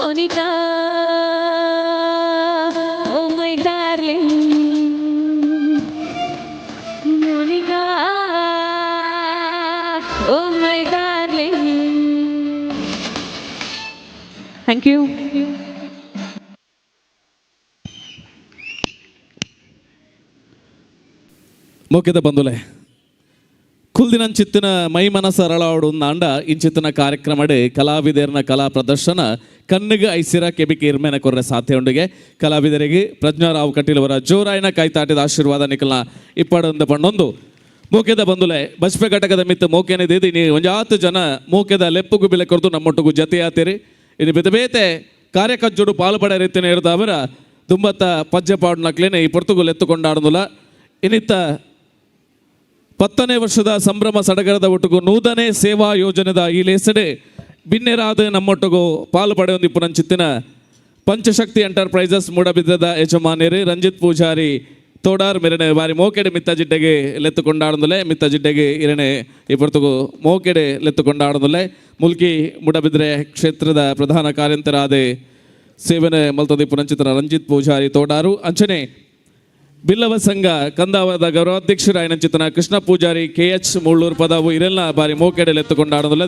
Monica, oh my darling, Monica, oh my darling. Thank you. ಮೋಕೆದ ಬಂದುಲೆ, ಕುಲ್ದಿನಂಚಿತ್ತಿನ ಮೈ ಮನಸ್ಸು ಅರಳಾಡು ನಾಂಡ ಇಂಚಿತ್ತಿನ ಕಾರ್ಯಕ್ರಮಡೆ ಕಲಾವಿದರ್ನ ಕಲಾ ಪ್ರದರ್ಶನ ಕಣ್ಣಿಗೆ ಐಸಿರ ಕೆಬಿಕೆ ಇರ್ಮೇನ ಕೊರ್ರೆ ಸಾಧ್ಯ ಉಂಡುಗೆ. ಕಲಾವಿದರಿಗೆ ಪ್ರಜ್ಞಾರಾವ್ ಕಟೀಲ್ ಅವರ ಜೋರಾಯಿನ ಕೈತಾಟಿದ ಆಶೀರ್ವಾದ ನಿಕಲ್ನ ಇಪ್ಪಡೊಂದು ಪಣ್ಣೊಂದು. ಮೋಕೆದ ಬಂದುಲೆ ಬಜ್ಪೆ ಘಟಕದ ಮಿತ್ತ ಮೋಕೆನೆ ದೇದಿ ನೀ ಒಂಜಾತು ಜನ ಮೋಕೆದ ಲೆಪ್ಪುಗು ಬಿಲೆ ಕೊರ್ದು ನಮ್ಮೊಟ್ಟಿಗೂ ಜತೆಯಾತಿರಿ. ಇನ್ನು ಬೇತೆ ಬೇತೆ ಕಾರ್ಯಕಜ್ಜೋಡು ಪಾಲು ಪಡೆ ರೀತಿಯ ಅವರ ದುಂಬತ್ತ ಪಜ್ಜೆ ಪಾಡುನಕ್ಲೇನೆ ಈ ಪೊರ್ತುಗು ಎತ್ತುಕೊಂಡಾಡುನುಲ. ಇನ್ನಿತ್ತ 10ನೇ ವರ್ಷದ ಸಂಭ್ರಮ ಸಡಗರದ ಒಟ್ಟುಗು ನೂತನೆ ಸೇವಾ ಯೋಜನೆದ ಈ ಲೇಸಡೆ ಬಿನ್ನೆರಾದ ನಮ್ಮೊಟ್ಟಿಗೂ ಪಾಲು ಪಡೆಯೊಂದು ಪುನಂಚಿತ್ತಿನ ಪಂಚಶಕ್ತಿ ಎಂಟರ್ಪ್ರೈಸಸ್ ಮೂಡಬಿದ್ರದ ಯಜಮಾನ್ಯರು ರಂಜಿತ್ ಪೂಜಾರಿ ತೋಡಾರ್ ಮೆರನೆ ಬಾರಿ ಮೋಕೆಡೆ ಮಿತ್ತ ಜಿಡ್ಡೆಗೆ ಲೆತ್ತು ಕೊಂಡಾಡುಂದುಲೆ. ಮಿತ್ತ ಜಿಡ್ಡೆಗೆ ಇರಣೆ ಈ ಪೊರ್ತುಗು ಮೋಕೆಡೆ ಲೆತ್ತು ಕೊಂಡಾಡುಂದುಲೆ. ಮುಲ್ಕಿ ಮೂಡಬಿದ್ರೆ ಕ್ಷೇತ್ರದ ಪ್ರಧಾನ ಕಾರ್ಯಂತರಾದ ಸೇವನೆ ಮಲ್ತದಿ ಪುನಂಚಿತನ ರಂಜಿತ್ ಪೂಜಾರಿ ತೋಡಾರು. ಅಂಚನೆ ಬಿಲ್ಲವ ಸಂಘ ಕಂದಾವದ ಗೌರವಾಧ್ಯಕ್ಷರಾಯನಂಚಿತನ ಕೃಷ್ಣ ಪೂಜಾರಿ ಕೆ ಎಚ್ ಮುಳ್ಳೂರು ಪದವು ಇರೆಲ್ಲ ಬಾರಿ ಮೋಕೆಡೆ ಲೆತ್ತು ಕೊಂಡಾಡುಂದುಲೆ.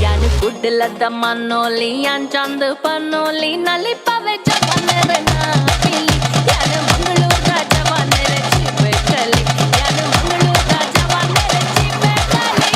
ಯಾನ್ ಕುಡ್ಲದ ಮನ್ನೋಲಿ, ಯಾನ್ ಚಂದ ಪನ್ನೋಲಿ, ನಲಿಪವೆ ಜವನರ ನಾಪಿಲಿ. ಯಾನ್ ಮಂಗಳೂರ ಜವನರ ಚಿಪೆ ಕಲಿ, ಯಾನ್ ಮಂಗಳೂರ ಜವನರ ಚಿಪೆ ಕಲಿ.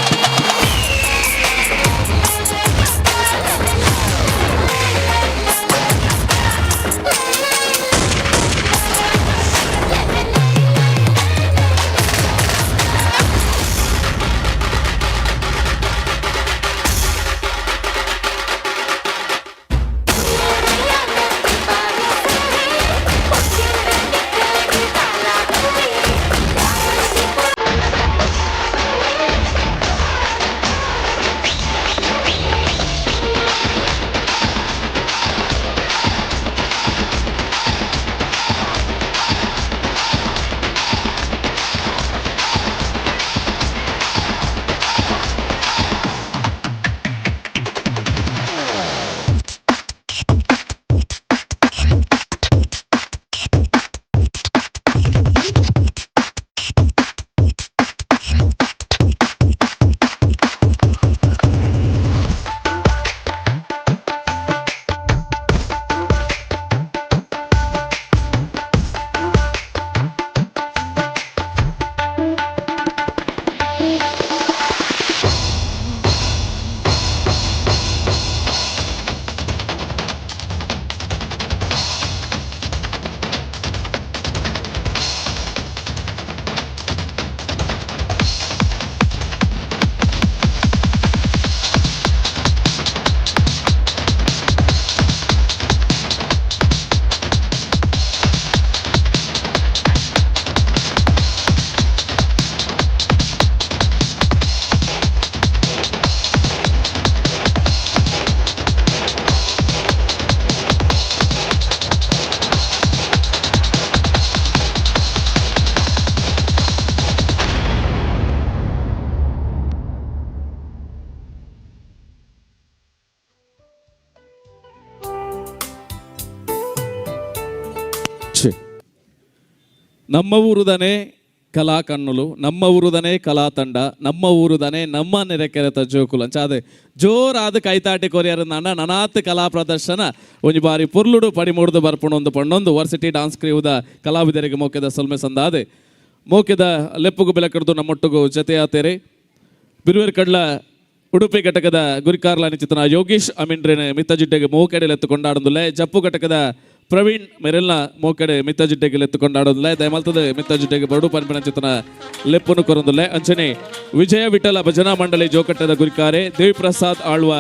ಛೆ. ನಮ್ಮ ಊರುದನೆ ಕಲಾ ಕಣ್ಣುಲು, ನಮ್ಮ ಊರುದನೆ ಕಲಾ ತಂಡ, ನಮ್ಮ ಊರುದನೆ ನಮ್ಮ ನೆರೆಕೆರೆತ ಜೋಕುಲು ಅಂಚಾದೆ ಜೋರಾದ ಕೈತಾಟಿ ಕೊರಿಯರ್ ನನ ನನಾತ್ ಕಲಾ ಪ್ರದರ್ಶನ ಒಂಜಿ ಬಾರಿ ಪೊರ್ಲುಡು ಪಡಿಮೂಡ್ದು ಬರ್ಪುಣೊಂದು ಪಣ್ಣೊಂದು ವರ್ಸಿಟಿ ಡಾನ್ಸ್ ಕ್ರಿಯುದ ಕಲಾವಿದರಿಗೆ ಮೋಕೆದ ಸೊಲ್ಮೆ ಸಂದಾದೆ ಮೋಕೆದ ಲೆಪ್ಪುಗು ಬೆಲಕಡ್ದು ನಮ್ಮೊಟ್ಟುಗು ಜತೆಯಾತೇರೆ ಬಿರುವೆರ್ ಕಡ್ಲ ಉಡುಪಿ ಘಟಕದ ಗುರಿಕಾರ್ಲ ನಿಚಿತನ ಯೋಗೀಶ್ ಅಮೀನ್ರೇನೆ ಮಿತ್ತಜಿಡ್ಡೆಗೆ ಮೋಕೆಡೆಲೆತ್ತು ಕೊಂಡಾಡೊಂದುಲ್ಲೆ. ಜಪ್ಪು ಘಟಕದ ಪ್ರವೀಣ್ ಮೆರೆಲ್ನ ಮೋಕೆಡೆ ಮಿತ್ತಜಿಡ್ಡೆಗೆ ಲೆತ್ತು ಕೊಂಡಾಡೊಂದುಲ್ಲೆ. ದಯಮಲ್ತದ ಮಿತ್ತಜಿಡ್ಡೆಗೆ ಬರಡು ಪನ್ಪಿನ ಚಿತನ ಲೆಪ್ಪುನು ಕೊರೊಂದುಲ್ಲೆ. ಅಂಚನೆ ವಿಜಯ ವಿಠಲ ಭಜನಾ ಮಂಡಳಿ ಜೋಕಟ್ಟದ ಗುರಿಕಾರೆ ದೇವಿಪ್ರಸಾದ್ ಆಳ್ವ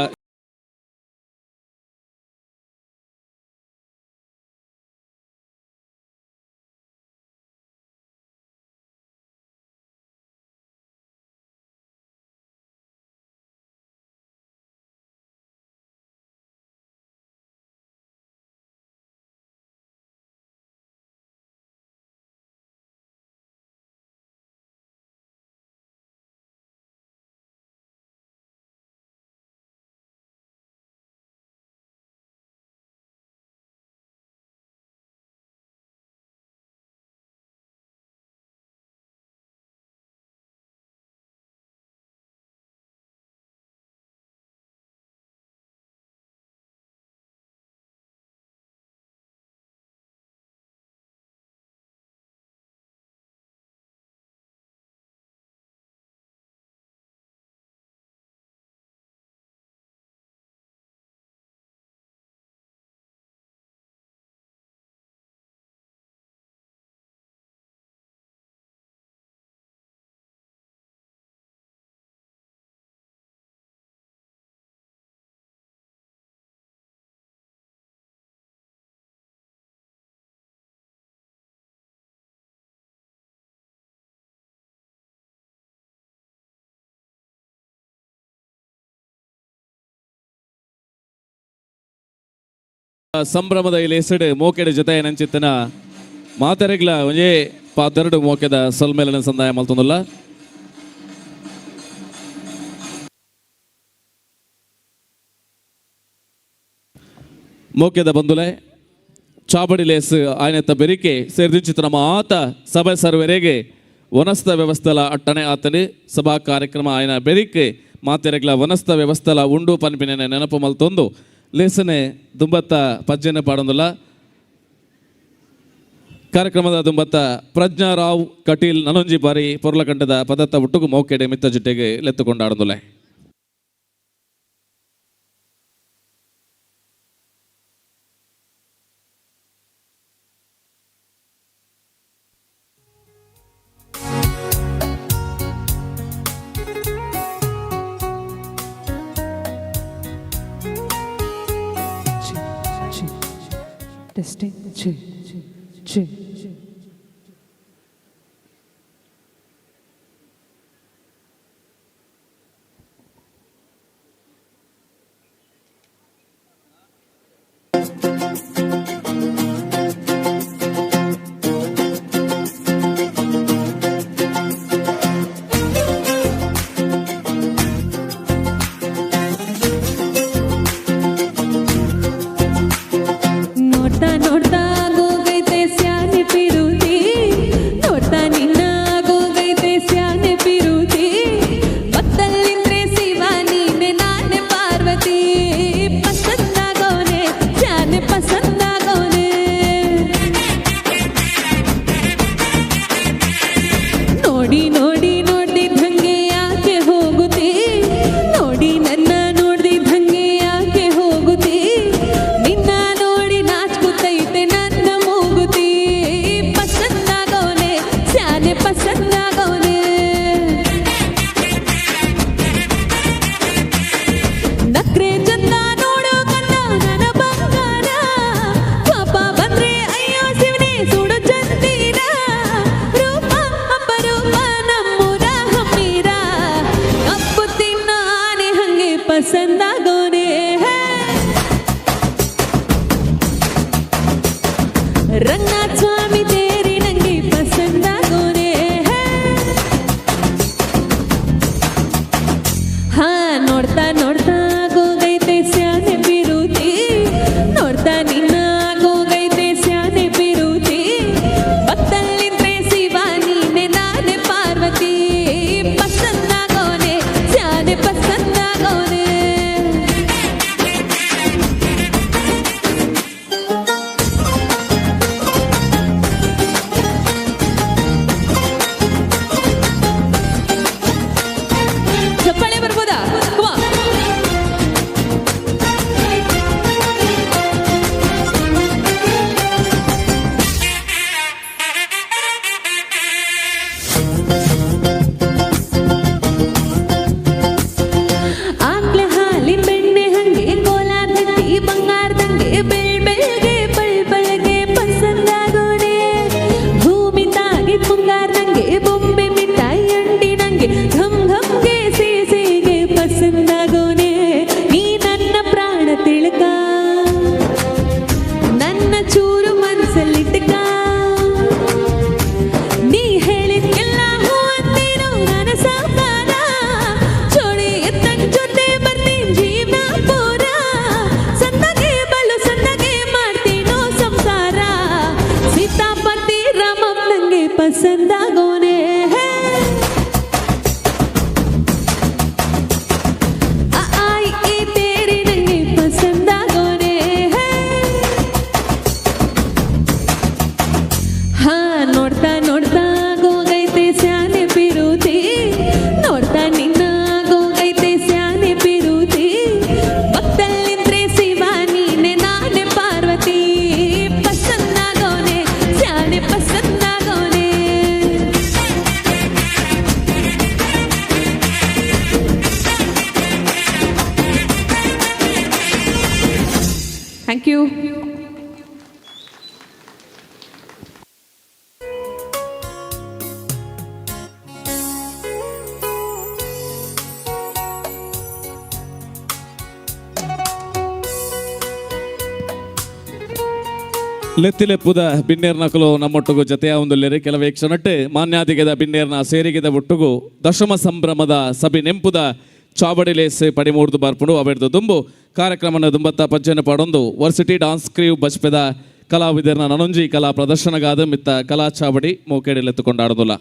ಸಂಭ್ರಮದ ಇಲ್ಲಿ ಮೋಕೆಡೆ ಜೊತೆ ನಂಚಿತ್ತನ ಮಾತೆರೆಗ್ಲ ಒಂಜೇ ಪಾತೆರಡು ಮೋಕೆದ ಸೊಲ್ಮೇಲನ ಸಂದಾಯ ಮಲ್ತೊಂದುಲ್ಲ. ಮೋಕೆದ ಬಂಧುಲೆ ಚಾಬಡಿ ಲೇಸ್ ಆಯನತ್ತ ಬೆರಿಕೆ ಸೇರಿದಿಂಚಿತ್ತು ನಮ್ಮ ಆತ ಸಭೆ ಸರ್ವರೆಗೆ ವನಸ್ತ ವ್ಯವಸ್ಥೆಲ ಅಟ್ಟಣೆ ಆತನೆ ಸಭಾ ಕಾರ್ಯಕ್ರಮ ಆಯನ ಬೆರಿಕೆ ಮಾತೆರೆಗ್ಲ ವನಸ್ತ ವ್ಯವಸ್ಥೆಲ ಉಂಡು ಪನ್ಪಿನ ನೆನಪು ಮಲ್ತೊಂದು ಲೇಸನೆ ದುಂಬತ್ತ ಪಜ್ಜೆನೆ ಪಾಡೊಂದುಲ್ಲ. ಕಾರ್ಯಕ್ರಮದ ದುಂಬತ್ತ ಪ್ರಜ್ಞಾರಾವ್ ಕಟೀಲ್ ನನೊಂಜಿ ಬಾರಿ ಪೊರ್ಲಕಂಠದ ಪದತ್ತ ಒಟ್ಟುಗು ಮೌಕೆಡೆ ಮಿತ್ತ ಜೊತೆಗೆ ಲೆತ್ತುಕೊಂಡಾಡೊಂದುಲ್ಲೆ. Testing, check, check. ನೋಡ್ತಾ ನೋಡ್ತಾ ಆಗೋಗೈತೆ ಸ್ಯಾನೆ ಪಿರುತಿ, ನೋಡ್ತಾ ನಿನ್ನ ಆಗೋಗೈತೆ ಸ್ಯಾನೆ ಪಿರುತಿ. ಪಕ್ಕದಲ್ಲಿಂದ್ರೆ ಶಿವ ನೀನೆ ನಾನೇ ಪಾರ್ವತಿ, ಪಸಂದಾಗೋನೆ ಸ್ಯಾನೆ ಪಸಂದಾಗೋನೆ. ನೋಡಿ ನೋಡಿ ನೋಡ್ದಿದ್ದಂಗೆ ಯಾಕೆ ಹೋಗುತ್ತಿ, ನೋಡಿ ನನ್ನ ನೋಡ್ದಿದ್ದಂಗೆ ಯಾಕೆ ಹೋಗುತ್ತಿ. ನಿನ್ನ ನೋಡಿ ನಾಚ್ಕುತ್ತೈತೆ ನನ್ನ ಮೂಗುತಿ, ಪಸಂದಾಗೋನೆ ಸ್ಯಾನೆ ಪಸಂದಾಗೋನೆ. ನಕ್ರೆ ಚಂದ ನೋಡೋ ಕಂದ ನನ್ನ ಬಂಗಾರ, ಪಾಪ ಬಂದ್ರೆ ಅಯ್ಯೋ ಶಿವನೇ ಸುಡು ಚಂದಿರ. ರೂಪ ಅಪರೂಪ ನಮ್ಮೂರ ಹಮ್ಮೀರ, ಕಪ್ಪು ತಿನ್ನೋ ಆನೆ ಹಂಗೆ ಪಸಂದಾಗೋನೆ. ರಂಗನಾಥ ಸ್ವಾಮಿ ತೇರಿ ನಂಗೆ ಪಸಂದಾಗೋನೆ. ಹಾ ನೋಡ್ತಾ ನೋಡ್ತಾ ಆಗೋಗೈತೆ ಸ್ಯಾನೆ ಪಿರುತಿ, ನೋಡ್ತಾ ನಿನ್ನ ಆಗೋಗೈತೆ ಸ್ಯಾನೆ ಪಿರುತಿ. ಪಕ್ಕದಲ್ಲಿದ್ರೆ ಶಿವ ನೀನೆ ನಾನೇ ಪಾರ್ವತಿ, ಪಸಂದಾಗೋನೆ ಸ್ಯಾನೆ ಪಸಂದಾಗೋನೆ. ಚಪ್ಪಾಳೆ ಬರ್ಬೋದಾ? Come on. ಆಕ್ಲೆ ಹಾಲಿನ ಬೆಣ್ಣೆ ಹಂಗೆ, ಕೋಲಾರದಂಗೆ ಬಂಗಾರದಂಗೆ, ಬೆಳ್ ಬೆಳ್ಗೆ ಬಳ್ ಬೆಳಗ್ಗೆ ಪಸಂದಾಗೋನೆ. ಭೂಮಿ ತಾಗಿ ಮುಂಗಾರದಂಗೆ, ಬೊಂಬೆ ಮಿಠಾಯಿ ಅಂಡಿನಂಗೆ, ಘಮ್ ಘಮ್ಗೆ ಸಿಹಿಗೆ ಪಸಂದಾಗೋನೆ. ನೀ ನನ್ನ ಪ್ರಾಣ ತಿಳ್ಕ, ನನ್ನ ಚೂರು ಮನಸ್ಸಲ್ಲಿಟ್ಕ, ನೀ ಹೇಳಿದ್ಕೆಲ್ಲ ಹೂ ಅಂತೀನೋ ನನ್ನ ಸಾಕಾರ. ಜೋಡಿ ಎತ್ತಂಗ್ ಜೊತೆ ಬರ್ತೀನಿ ಜೀವನ ಪೂರ, ಸಣ್ಣಗೆ ಬಲು ಸಣ್ಣಗೆ ಮಾಡ್ತೀನೋ ಸಂಸಾರ. ಸೀತಾಪತಿ ರಾಮಪ್ಪ ನಂಗೆ ಪಸಂದಾಗೋನೆ. ಅ ಆ ಇ ಈ ತೇರಿ ನಂಗೆ ಪಸಂದಾಗೋನೆ. ಹಾ ನೋಡ್ತಾ ನೋಡ್ತಾ ಆಗೋಗೈತೆ ಸ್ಯಾನೆ ಪಿರುತಿ, ನೋಡ್ತಾ ನಿನ್ನ ಆಗೋಗೈತೆ ಸ್ಯಾನೆ ಪಿರುತಿ. ಪಕ್ಕದಲ್ಲಿದ್ರೆ ಶಿವ ನೀನೆ ನಾನೇ ಪಾರ್ವತಿ, ಪಸಂದಾಗೋನೆ ಸ್ಯಾನೆ ಪಸಂದಾಗೋನೆ. Thank you. ಲೆತ್ತಿಲೆಪ್ಪುದ ಬಿನ್ನೇರ್ನಕಲು ನಮ್ಮೊಟ್ಟುಗು ಜತೆಯ ಒಂದುಲ್ಲೇರಿ ಕೆಲವೇ ಕ್ಷಣಟ್ಟೆ ಮಾನ್ಯಾದಿಗೆದ ಬಿನ್ನೇರ್ನ ಸೇರಿಗೆದ ಒಟ್ಟುಗು ದಶಮ ಸಂಭ್ರಮದ ಸಭೆ ನೆಂಪುದ ಚಾವಡಿಲೇಸೆ ಪಡಿಮೂರ್ದು ಬರ್ಪುಂಡು ಅವೆಡ್ದು ದುಂಬು ಕಾರ್ಯಕ್ರಮನ ದುಂಬತ್ತ ಪಜ್ಜನ ಪಾಡೊಂದು ವರ್ಸಿಟಿ ಡಾನ್ಸ್ ಕ್ರೀವ್ ಬಜ್ಪೆದ ಕಲಾವಿದರ್ನ ನನೊಂಜಿ ಕಲಾ ಪ್ರದರ್ಶನಗಾದ ಮಿತ್ತ ಕಲಾ ಚಾವಡಿ ಮೋಕೇಡಿಲೆತ್ತುಕೊಂಡಾಡುದಿಲ್ಲ.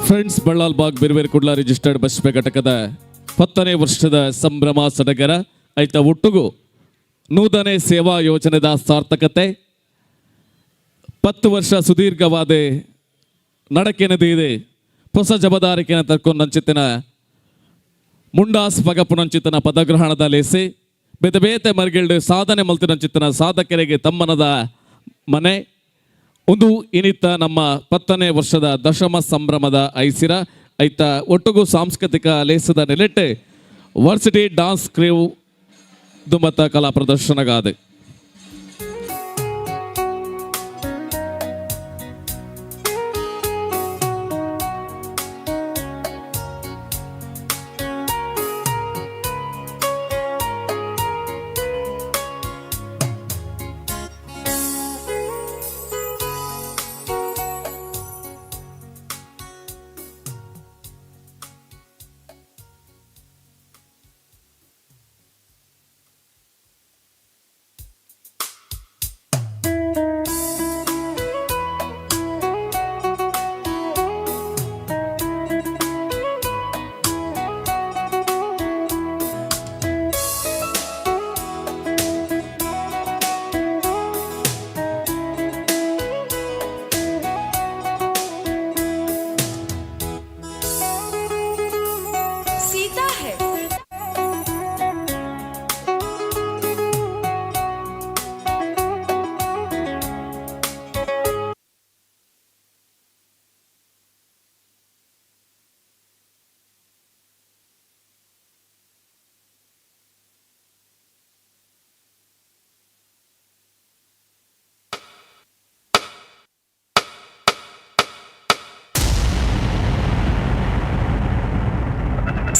Friends Ballal Bagh Birver Kudla registered Bajpe ಘಟಕದ 10ನೇ ವರ್ಷದ ಸಂಭ್ರಮ ಸಡಗರ ಐತ ಒಟ್ಟುಗು ನೂತನ ಸೇವಾ ಯೋಜನೆದ ಸಾರ್ಥಕತೆ 10 ವರ್ಷ ಸುದೀರ್ಘವಾದ ನಡಕೆನದು ಇದೆ ಹೊಸ ಜಬದಾರಿಕೆನ ತರ್ಕೊಂಡಂಚಿತ್ತಿನ ಮುಂಡಾಸ್ ಪಗಪುನಂಚಿತನ ಪದಗ್ರಹಣದ ಲೇಸಿ ಬೇತೆ ಬೇತೆ ಮರ್ಗಿಲ್ಡು ಸಾಧನೆ ಮಲ್ತಿನಂಚಿತ್ತನ ಸಾಧಕರಿಗೆ ತಮ್ಮನದ ಮನೆ ಒಂದು ಇನಿತ ನಮ್ಮ 10ನೇ ವರ್ಷದ ದಶಮ ಸಂಭ್ರಮದ ಐಸಿರ ಐತ ಒಟ್ಟುಗು ಸಾಂಸ್ಕೃತಿಕ ಲೇಸದ ನೆಲೆಟ್ಟೆ varsity dance crew ದುಂಬತ್ತ ಕಲಾ ಪ್ರದರ್ಶನಗಾದೆ.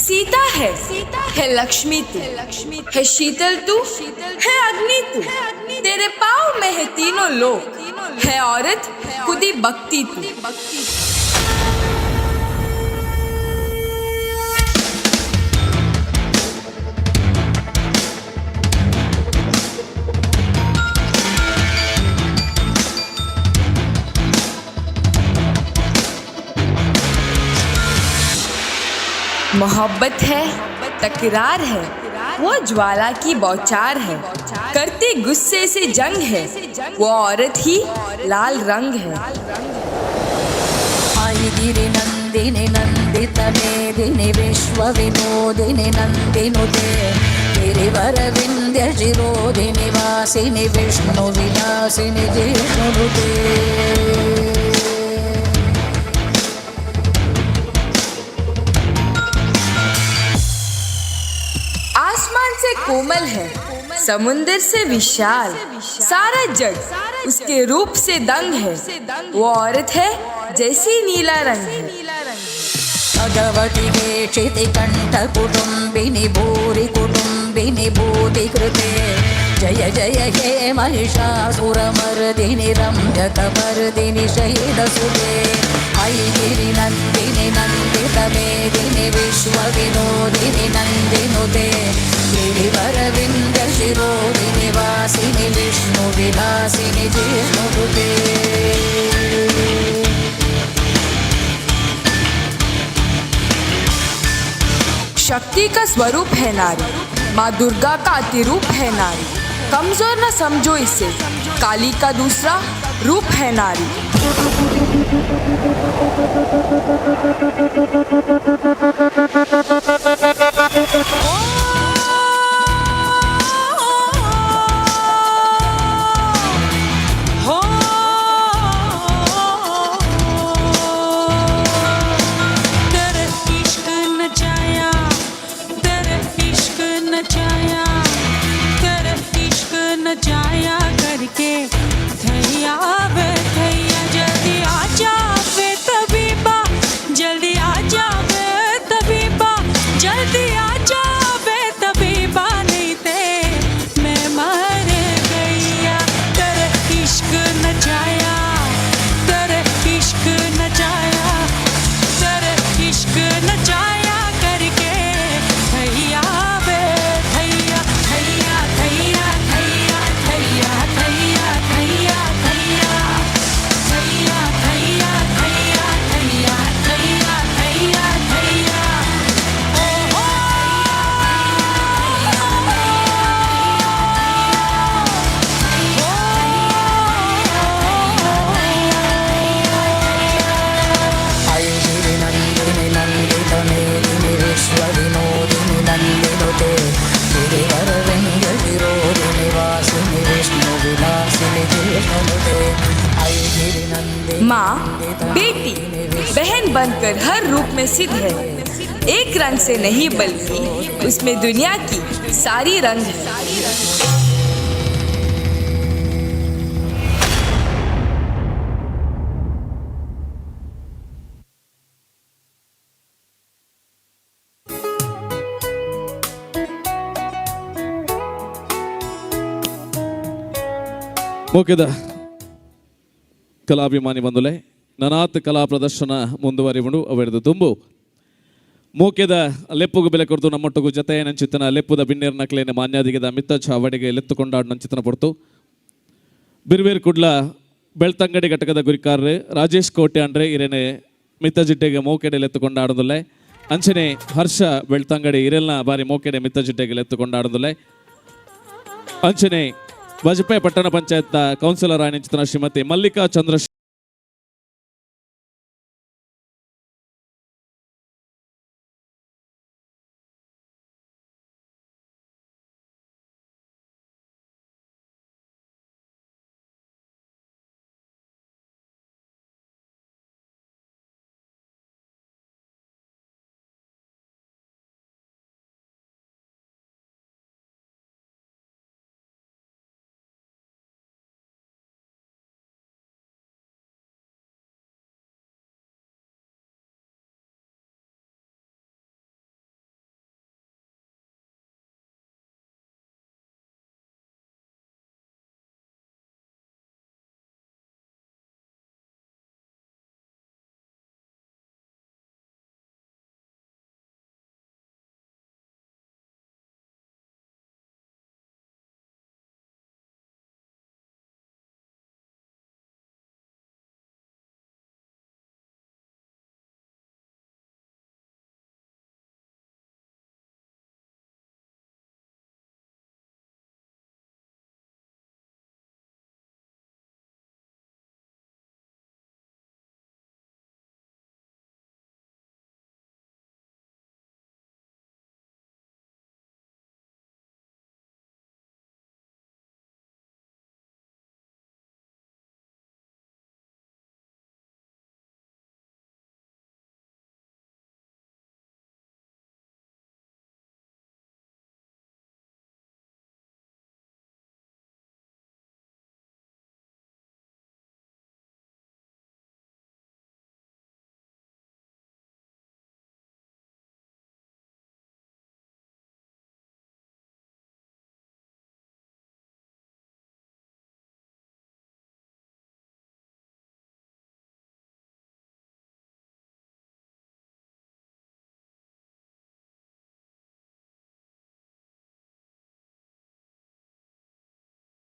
सीता है। सीता है, है लक्ष्मी तू, है शीतल तू, है अग्नि तू, तेरे पाँव में है तीनों लोक, है औरत खुदी बख्ती तू। मोहब्बत है, तकरार है, वो ज्वाला की बौछार है, करते गुस्से से जंग है, वो औरत ही लाल रंग है। गिरि नंदिनि नंदित मेदिनि विश्व विनोदिनि नंदिनुते गिरिवर विंध्य शिरोधिनि वासिनि विष्णु विलासिनि जिष्णुते। आसमान से कोमल है, समुंदर से विशाल, सारा जग उसके रूप से दंग है, वो औरत है जैसी नीला रंग है। भगवती क्षिति कंठ कुटुंबिनि भूरि कुटुंबिनि भूति कृते जय जय हे महिषासुरमर्दिनि रम्यकपर्दिनि शैलसुते ऐगिरि नन्दिनि नन्दित मेदिनि विश्वविनोदिनि नन्दिनुते गिरिवरविन्द्य शिरोधिनि वासिनि विष्णुविलासिनि जिष्णुते। शक्ति का स्वरूप है नारी, माँ दुर्गा का अतिरूप है नारी, कमजोर न समझो इसे, काली का दूसरा रूप है नारी। जल्दी आ जावे तबीबा, जल्दी आ जावे तबीबा। माँ, बेटी, बहन बनकर हर रूप में सिद्ध है। एक रंग से नहीं, बल्कि उसमें दुनिया की सारी रंग है। ಮೋಕೆದ ಕಲಾಭಿಮಾನಿ ಬಂದುಲೆ, ನನಾತ್ ಕಲಾ ಪ್ರದರ್ಶನ ಮುಂದುವರಿವುಂಡು. ಅವೆರ್ದು ತುಂಬು ಮೋಕೆದ ಲೆಪ್ಪುಗು ಬೆಲೆ ಕೊರ್ದು ನಮ್ಮೊಟ್ಟುಗು ಜತೆ ನಂಚಿತ್ತನ ಲೆಪ್ಪುದ ಬಿನ್ನೇರ್ ನಕ್ಲೇನೆ ಮಾನ್ಯಾದಿಗೆದ ಮಿತ್ತ ಚಾವಡಿಗೆ ಲೆತ್ತು ಕೊಂಡಾಡ್ ನಂಚಿತನ ಪೊರ್ತು. ಬಿರ್ವೇರ್ ಕುಡ್ಲ ಬೆಳ್ತಂಗಡಿ ಘಟಕದ ಗುರಿಕಾರ್ರೆ ರಾಜೇಶ್ ಕೋಟೆ ಅಂಡ್ರೆ ಇರೇನೆ ಮಿತ್ತ ಜಿಡ್ಡೆಗೆ ಮೋಕೆಡೆ ಲೆತ್ತು ಕೊಂಡಾಡುದಿಲ್ಲೆ. ಅಂಚನೆ ಹರ್ಷ ಬೆಳ್ತಂಗಡಿ ಇರೆಲ್ನ ಬಾರಿ ಮೋಕೆಡೆ ಮಿತ್ತ ಜಿಡ್ಡೆಗೆ ಲೆತ್ತು ಕೊಂಡಾಡುದಿಲ್ಲೆ. ಅಂಚನೆ ವಾಜಪೇಯಿ ಪಟ್ಟಣ ಪಂಚಾಯತ್ ಕೌನ್ಸಿಲರ್ ಆಯಿನ ಶ್ರೀಮತಿ ಮಲ್ಲಿಕಾ ಚಂದ್ರ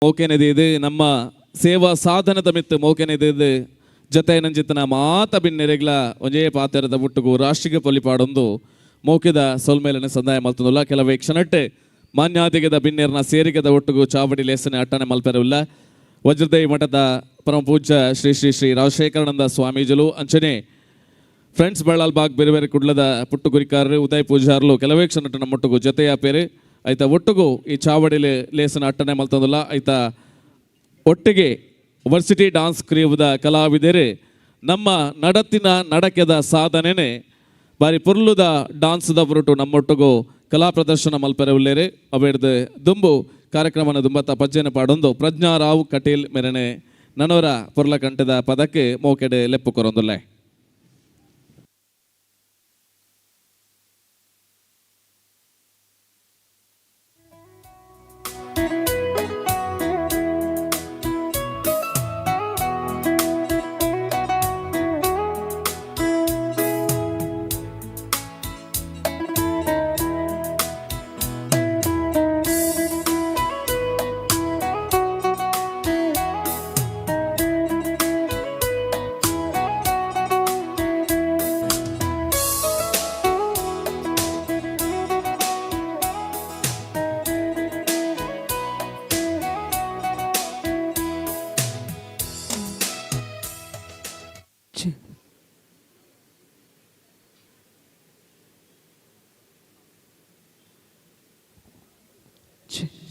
ಮೋಕೆನೆದೆ ಇದು ನಮ್ಮ ಸೇವಾ ಸಾಧನದ ಮಿತ್ತು ಮೋಕೆನೆದೆ ಇದು ಜತೆ ನಂಜಿತನ ಮಾತ ಬಿನ್ನೆರೆಗ್ಲ ಒಂಜೇ ಪಾತೆರದ ಬುಟ್ಟುಗು ರಾಷ್ಟ್ರೀಯ ಪೊಲಿಪಾಡೊಂದು ಮೋಕೆದ ಸೊಲ್ಮೇಲನೆ ಸಂದಾಯ ಮಲ್ತೊಂದುಲ್ಲ. ಕೆಲವೇ ಕ್ಷಣಟ್ಟೆ ಮಾನ್ಯಾದಿಗದ ಬಿನ್ನೆರ್ನ ಸೇರಿಗದ ಒಟ್ಟುಗು ಚಾವಡಿ ಲೇಸನೆ ಅಟ್ಟನೆ ಮಲ್ಪೆರವಿಲ್ಲ. ವಜ್ರದೇವಿ ಮಠದ ಪರಮ ಪೂಜ್ಯ ಶ್ರೀ ಶ್ರೀ ಶ್ರೀ ರಾಜಶೇಖರಾನಂದ ಸ್ವಾಮೀಜಿಲು, ಅಂಚನೆ ಫ್ರೆಂಡ್ಸ್ ಬಳ್ಳಾಲ್ ಬಾಗ್ ಬೇರೆ ಬೇರೆ ಕುಡ್ಲದ ಪುಟ್ಟು ಗುರಿಕಾರರು ಉದಯ್ ಪೂಜಾರ್ಲು ಕೆಲವೇ ಕ್ಷಣಟ್ಟು ನಮ್ಮೊಟ್ಟುಗು ಜೊತೆಯ ಪೇರು ಐತ ಒಟ್ಟುಗು ಈ ಚಾವಡಿಲಿ ಲೇಸನ ಅಟ್ಟನೆ ಮಲ್ತೊಂದುಲ್ಲ. ಐತ ಒಟ್ಟಿಗೆ ವರ್ಸಿಟಿ ಡಾನ್ಸ್ ಕ್ರಿಯುವುದ ಕಲಾವಿದರೆ ನಮ್ಮ ನಡತಿನ ನಡಕೆದ ಸಾಧನೆನೆ ಬಾರಿ ಪುರ್ಲುದ ಡಾನ್ಸ್ದ ಪುರುಟು ನಮ್ಮೊಟ್ಟುಗು ಕಲಾ ಪ್ರದರ್ಶನ ಮಲ್ಪೆರೆ ಉಲ್ಲೇರೆ. ಅವೇಡ್ದು ದುಂಬು ಕಾರ್ಯಕ್ರಮನ ದುಂಬತ್ತ ಪಜ್ಜೆನ ಪಾಡೊಂದು ಪ್ರಜ್ಞಾರಾವ್ ಕಟೀಲ್ ಮೆರನೆ ನನವರ ಪೊರ್ಲಕಂಠದ ಪದಕ್ಕೆ ಮೋಕೆಡೆ ಲೆಪ್ಪು ಕೊರೊಂದುಲ್ಲೆ.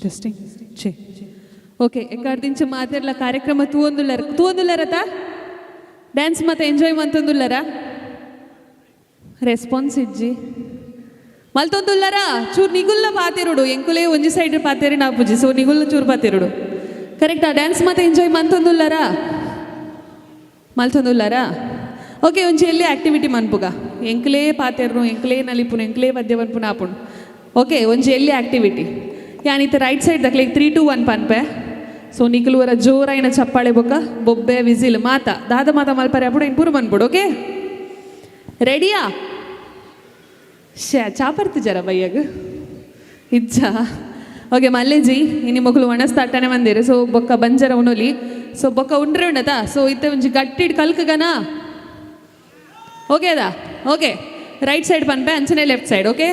Testing, check. ಓಕೆ, ಎಕ್ಕಾರ್ದಿಂಚ ಮಾತೆರ್ಲ ಕಾರ್ಯಕ್ರಮ ತೂವೊಂದುಲ್ಲರ ತೂವೊಂದುಲ್ಲರತ ಡ್ಯಾನ್ಸ್ ಮತ್ತೆ ಎಂಜಾಯ್ ಮಂತೊಂದುಲ್ಲರ ರೆಸ್ಪಾನ್ಸ್ ಇಜ್ಜಿ ಮಲ್ತೊಂದುಲ್ಲರ ಚೂರು ನಿಗುಲ್ಲ ಪಾತೆರುಡು ಎಂಕುಲೇ ಒಂಜಿ ಸೈಡ್ ಪಾತೆರಿ ನಾಪುಜಿ ಸೊ ನಿಗುಲ್ಲ ಚೂರು ಪಾತೆರುಡು ಕರೆಕ್ಟಾ ಡ್ಯಾನ್ಸ್ ಮತ್ತೆ ಎಂಜಾಯ್ ಮಂತೊಂದುಲ್ಲರ ಮಲ್ತೊಂದುಲ್ಲರ ಓಕೆ ಒಂಜಿ ಎಲ್ಲಿ ಆಕ್ಟಿವಿಟಿ ಮನ್ಪುಗ ಎಂಕಲೇ ಪಾತೆರ್ನು ಎಂಕಲೇ ನಲಿಪುನು ಎಂಕಲೇ ಪದ್ಯ ಮನ್ಪುನ ಆಪುಂಡು ಓಕೆ ಒಂಜಿ ಎಲ್ಲಿ ಆಕ್ಟಿವಿಟಿ ಯಾನಿತ್ತ ರೈಟ್ ಸೈಡ್ ದಕ್ಲೆ 3 2 1 ಪನ್ಪೆ ಸೊ ನಿಕುಲು ವರ ಜೋರಾಯಿನ ಚಪ್ಪಾಳೆ ಬೊಕ್ಕ ಬೊಬ್ಬೆ ವಿಸಿಲ್ ಮಾತ ದಾದ ಮಾತ ಮಲ್ಪರೆ ಅప్పుడు ಇನ್ ಪೂರ ಮನ್ಪುಡು ಓಕೆ ರೆಡಿಯಾ ಶೇ ಚಾಪರ್ತಿ ಜರ ಬಯ್ಯಗ್ ಇಜ್ಜ ಓಕೆ ಮಲ್ಲೇಜಿ ಇನಿ ಮೊಕಲು ಒಣಸ್ ತಟ್ಟನೆ ಬಂದಿರು ಸೊ ಬೊಕ್ಕ ಬಂಜರ ಉಣೊಲಿ ಸೊ ಬೊಕ್ಕ ಉಂಡ್ರೆ ಉಂಡತಾ ಸೊ ಇತ್ತೆ ಒಂಜಿ ಗಟ್ಟಿಡ್ ಕಲ್ಕಗನಾ ಓಕೆ ಅದಾ ಓಕೆ ರೈಟ್ ಸೈಡ್ ಪನ್ಪೆ ಅಂಚನೆ left side okay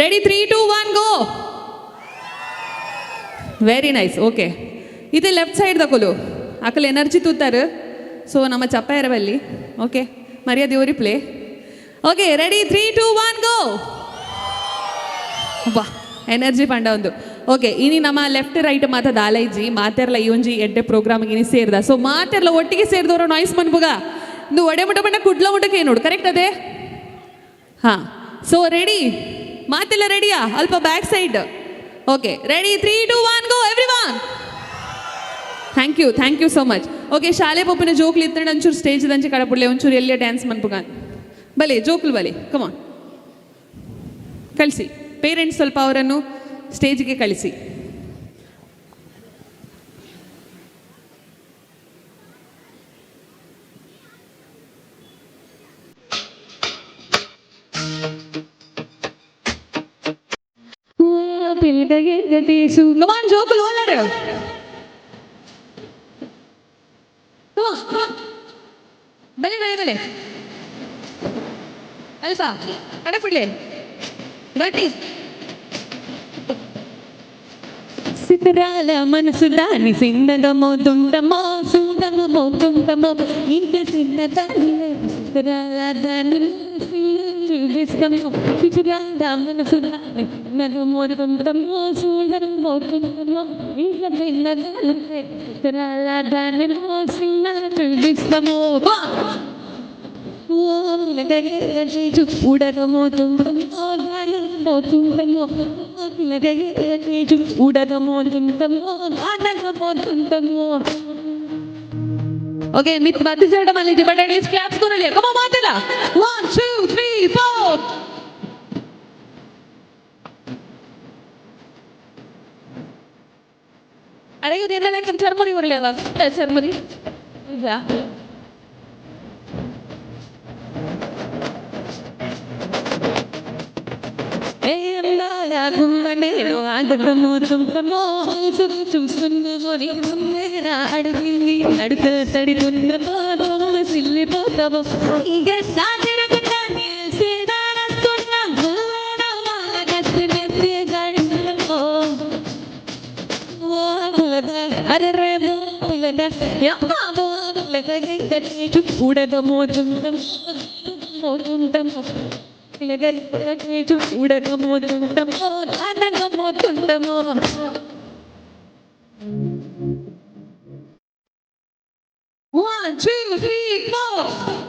ready 3 2 1 go very nice okay ಇದು ಲೆಫ್ಟ್ ಸೈಡ್ ದಕೊಲು ಅಕಲ್ ಎನರ್ಜಿ ತೂತಾರು ಸೊ ನಮ್ಮ ಚಪ್ಪ ಇರವಲ್ಲಿ ಓಕೆ ಮರ್ಯಾದೆ ಓರಿ play okay ready 3 2 1 go ವಾ ಎನರ್ಜಿ ಪಂಡ ಒಂದು ಓಕೆ ಇನಿ ನಮ್ಮ ಲೆಫ್ಟ್ ರೈಟ್ ಮಾತ ದಾಲೈಜಿ ಮಾತೆರ್ಲ ಈ ಒಂಜಿ ಎಡ್ಡೆ ಪ್ರೋಗ್ರಾಮ್ ಇನಿ ಸೇರ್ದ ಸೊ ಮಾತೆರ್ಲ ಒಟ್ಟಿಗೆ ಸೇರಿದವರು ನಾಯ್ಸ್ ಮನ್ಪುಗ ಇಂದು ಒಡೆ ಮುಟ ಬಣ್ಣ ಕುಡ್ಲ ಮುಟಕ್ಕೆ ನೋಡು ಕರೆಕ್ಟ್ ಅದೇ ಹಾ ಸೊ ರೆಡಿ ಮಾತೆಲ್ಲ ರೆಡಿಯಾ ಅಲ್ಪ back side okay ready 3 2 1 go everyone thank you thank you so much okay ಶಾಲೆ ಪೊಪ್ಪಿನ ಜೋಕ್ಲು ಇತ್ತಂಡ ಒಂಚೂರು ಸ್ಟೇಜ್ ದಂಚೆ ಕಡಪುಡ್ಲೆ ಒಂಚೂರು ಎಲ್ಲಿಯ ಡ್ಯಾನ್ಸ್ ಮನ್ಪುಗ ಬಲೆ ಜೋಕ್ಲು ಬಲೆ ಕಮಾನ್ ಕಳಿಸಿ ಪೇರೆಂಟ್ಸ್ ಸ್ವಲ್ಪ ಅವರನ್ನು ಸ್ಟೇಜ್ಗೆ ಕಳಿಸಿ. Come on, ಜೋಕುಲು ಓಲಾಡು. Come on. ಬಲೆ ಬಲೆ ಬಲೆ ಅಲ್ಪ ಅಡಪಿಡ್ಲೆ ಗಟ್ಟಿ సితరాల మనసు దాని సిందగమవుతుందమో సుందగమవుతుందమో ఇంత చిన్నదాని సితరాల దాని చూపిస్తాము సితరాల మనసు దాని నగమవుతుందమో సుందరమవుతుందమో ఇంత చిన్నదాని సితరాల దాని చూపిస్తాము ಓಕೆ ಮಿತ್ ಮದ್ದು చేయడం మళ్ళీ బట్ అట్లీస్ట్ క్లాప్స్ కొనలే కమ మాతల 1 2 3 4 ಅಡಗೆ ತಿನ್ನಲಕ್ಕೆ ಚರ್ಮರಿ ಬರಲಿಲ್ಲ ಚರ್ಮರಿ అడిగింది అడుగు తడితున్న సిల్లిపోతావు ఇక One, two, three, four.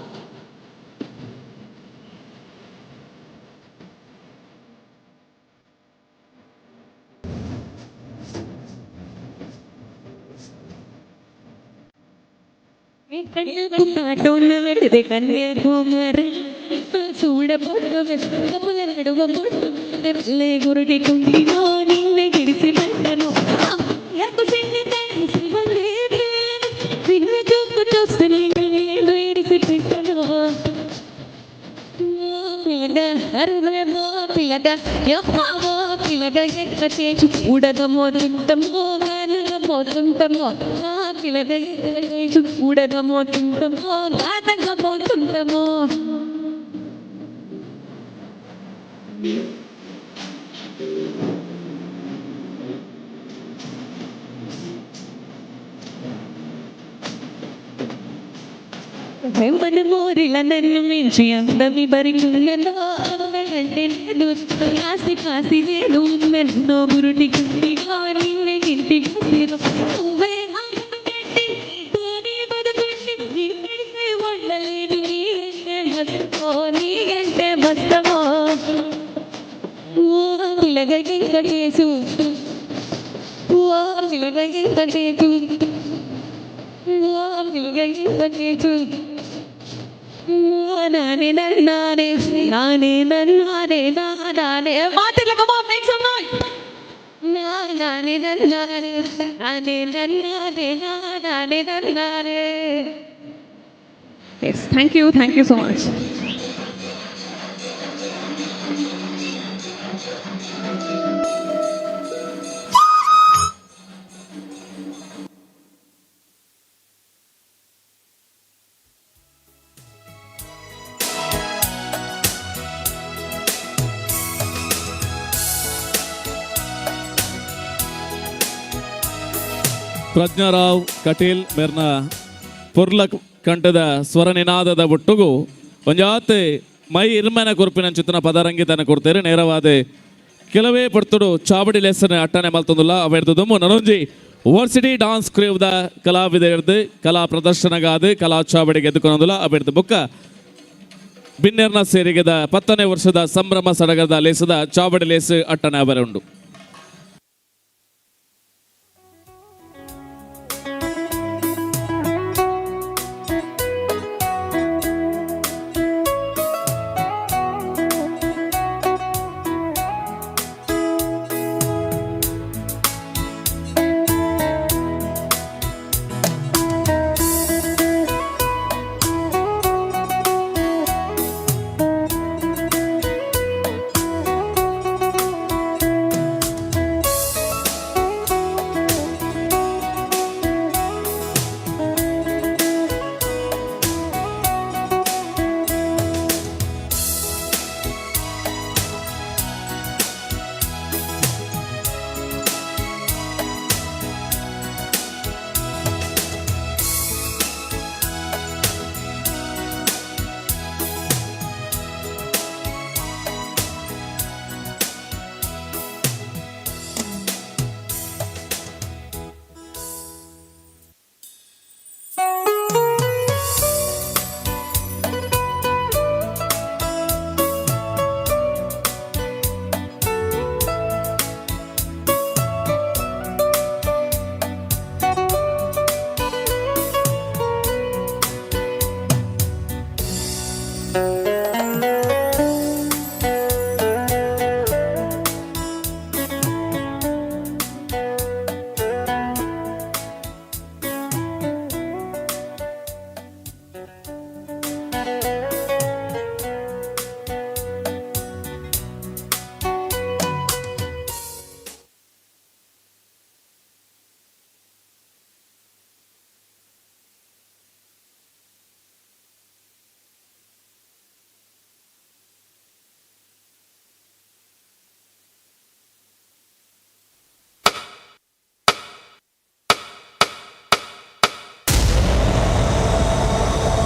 మన మోరిల నన్ను మించి అందమి బరిగుండలో కాసి కాసి నేను నన్ను గురుని గుండిగా నిన్నే ఇంటికి నువ్వే ఉండలేను నీకంటే మస్తమో కేసు నానే నానే నానే నానే నానే మాటలు. Come on, make some noise. నానే నానే నానే నానే నానే నానే. Yes, thank you, thank you so much. Prajnarao Kateel ಮೇರ್ನ ಪೊರ್ಲ ಕಂಠದ ಸ್ವರ ನಿನಾದದ ಒಟ್ಟುಗು ಒಂಜಾತ್ ಮೈ ಇರ್ಮನ ಕೊರ್ಪಿನಂಚಿತ್ತಿನ ಪದರಂಗಿತನ ಕೊಡ್ತೇವೆ. ನೇರವಾದ ಕೆಲವೇ ಪಡ್ತುಡು ಚಾವಡಿ ಲೆಸನ್ ಅಟ್ಟನೆ ಮಲ್ತೊಂದುಲ್ಲ. ಅವೆರ್ದು ದುಮ್ಮು ನನೊಂಜಿ ವರ್ಸಿಟಿ ಡಾನ್ಸ್ ಕ್ರೂದ ಕಲಾವಿದೆರ್ದು ಕಲಾ ಪ್ರದರ್ಶನಗಾದ ಕಲಾ ಚಾವಡಿಗೆ ಎದ್ದುಕೊಂದುಲ್ಲ. ಅವೆರ್ದು ಬೊಕ್ಕ ಬಿನ್ನೆರ್ನ ಸೇರಿಗೆದ 10ನೇ ವರ್ಷದ ಸಂಭ್ರಮ ಸಡಗರದ ಲೇಸದ ಚಾವಡಿ ಲೇಸ್ ಅಟ್ಟನೆ ಅವರುಂಡು.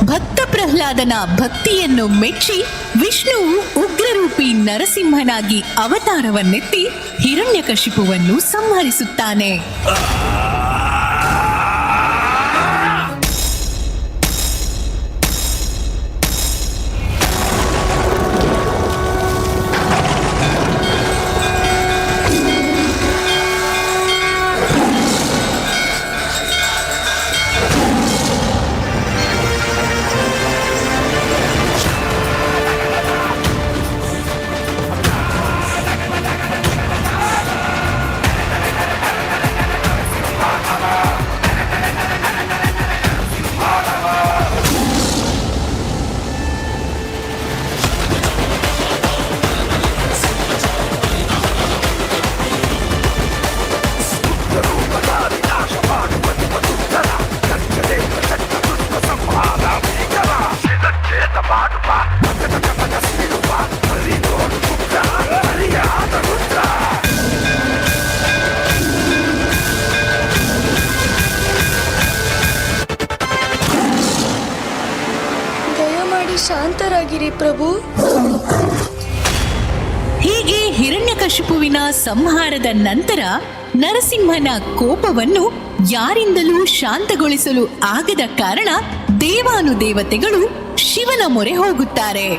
ಭಕ್ತ ಪ್ರಹ್ಲಾದನ ಭಕ್ತಿಯನ್ನು ಮೆಚ್ಚಿ ವಿಷ್ಣುವು ಉಗ್ರರೂಪಿ ನರಸಿಂಹನಾಗಿ ಅವತಾರವನ್ನೆತ್ತಿ ಹಿರಣ್ಯಕಶಿಪುವನ್ನು ಸಂಹರಿಸುತ್ತಾನೆ. ಶಾಂತರಾಗಿರಿ ಪ್ರಭು. ಹೀಗೆ ಹಿರಣ್ಯಕಶಿಪುವಿನ ಸಂಹಾರದ ನಂತರ ನರಸಿಂಹನ ಕೋಪವನ್ನು ಯಾರಿಂದಲೂ ಶಾಂತಗೊಳಿಸಲು ಆಗದ ಕಾರಣ ದೇವಾನುದೇವತೆಗಳು ಶಿವನ ಮೊರೆ ಹೋಗುತ್ತಾರೆ.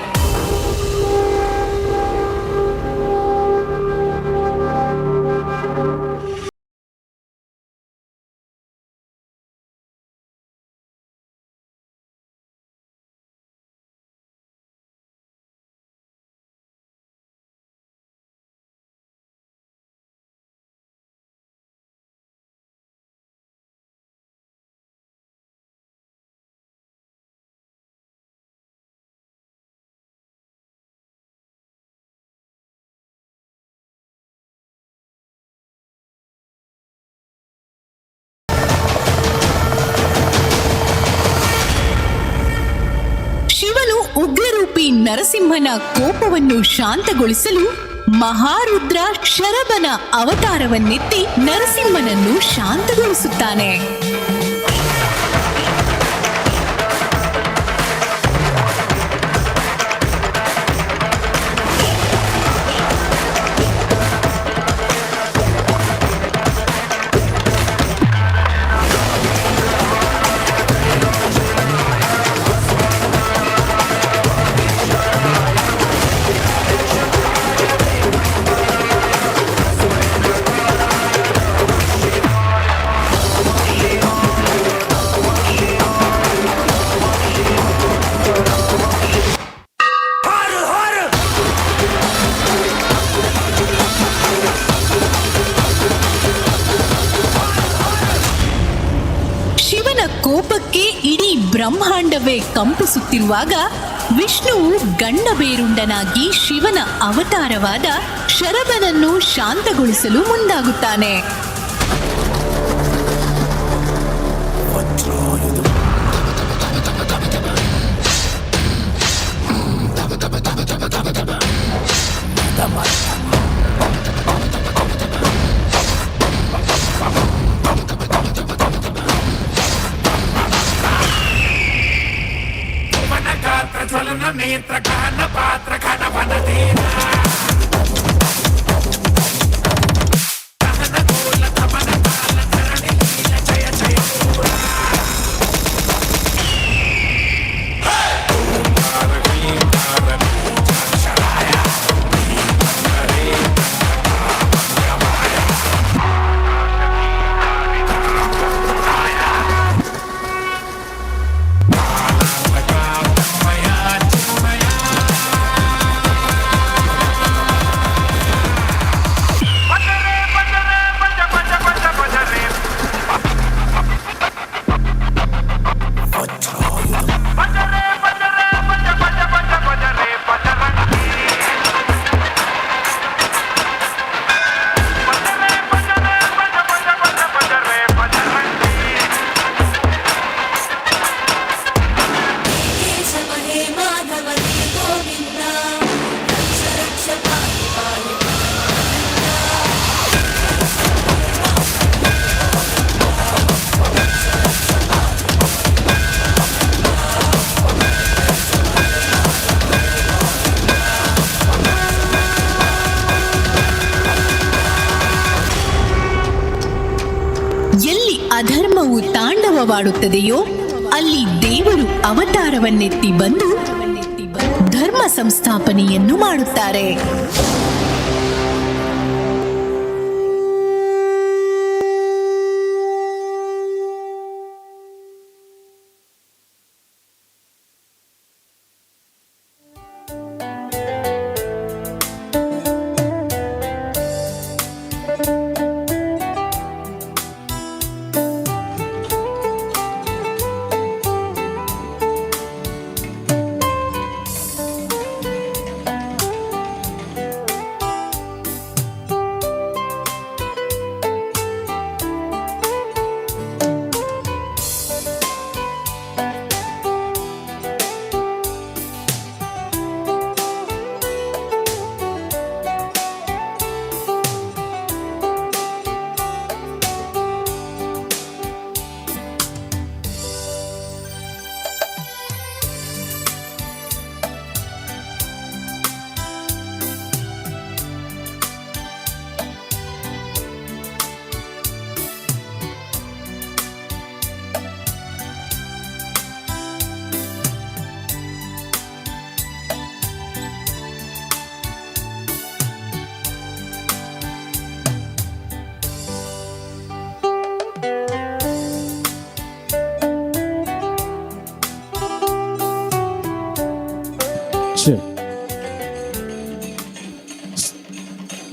ಶಿವನು ಉಗ್ರರೂಪಿ ನರಸಿಂಹನ ಕೋಪವನ್ನು ಶಾಂತಗೊಳಿಸಲು ಮಹಾರುದ್ರ ಶರಭನ ಅವತಾರವನ್ನೆತ್ತಿ ನರಸಿಂಹನನ್ನು ಶಾಂತಗೊಳಿಸುತ್ತಾನೆ. ಶಿವನ ಕೋಪಕ್ಕೆ ಇಡೀ ಬ್ರಹ್ಮಾಂಡವೇ ಕಂಪಿಸುತ್ತಿರುವಾಗ ವಿಷ್ಣುವು ಗಂಡಬೇರುಂಡನಾಗಿ ಶಿವನ ಅವತಾರವಾದ ಶರಭನನ್ನು ಶಾಂತಗೊಳಿಸಲು ಮುಂದಾಗುತ್ತಾನೆ. ಎಲ್ಲಿ ಅಧರ್ಮವು ತಾಂಡವವಾಡುತ್ತದೆಯೋ ಅಲ್ಲಿ ದೇವರು ಅವತಾರವನ್ನೆತ್ತಿ ಬಂದು ಧರ್ಮ ಸಂಸ್ಥಾಪನೆಯನ್ನು ಮಾಡುತ್ತಾರೆ.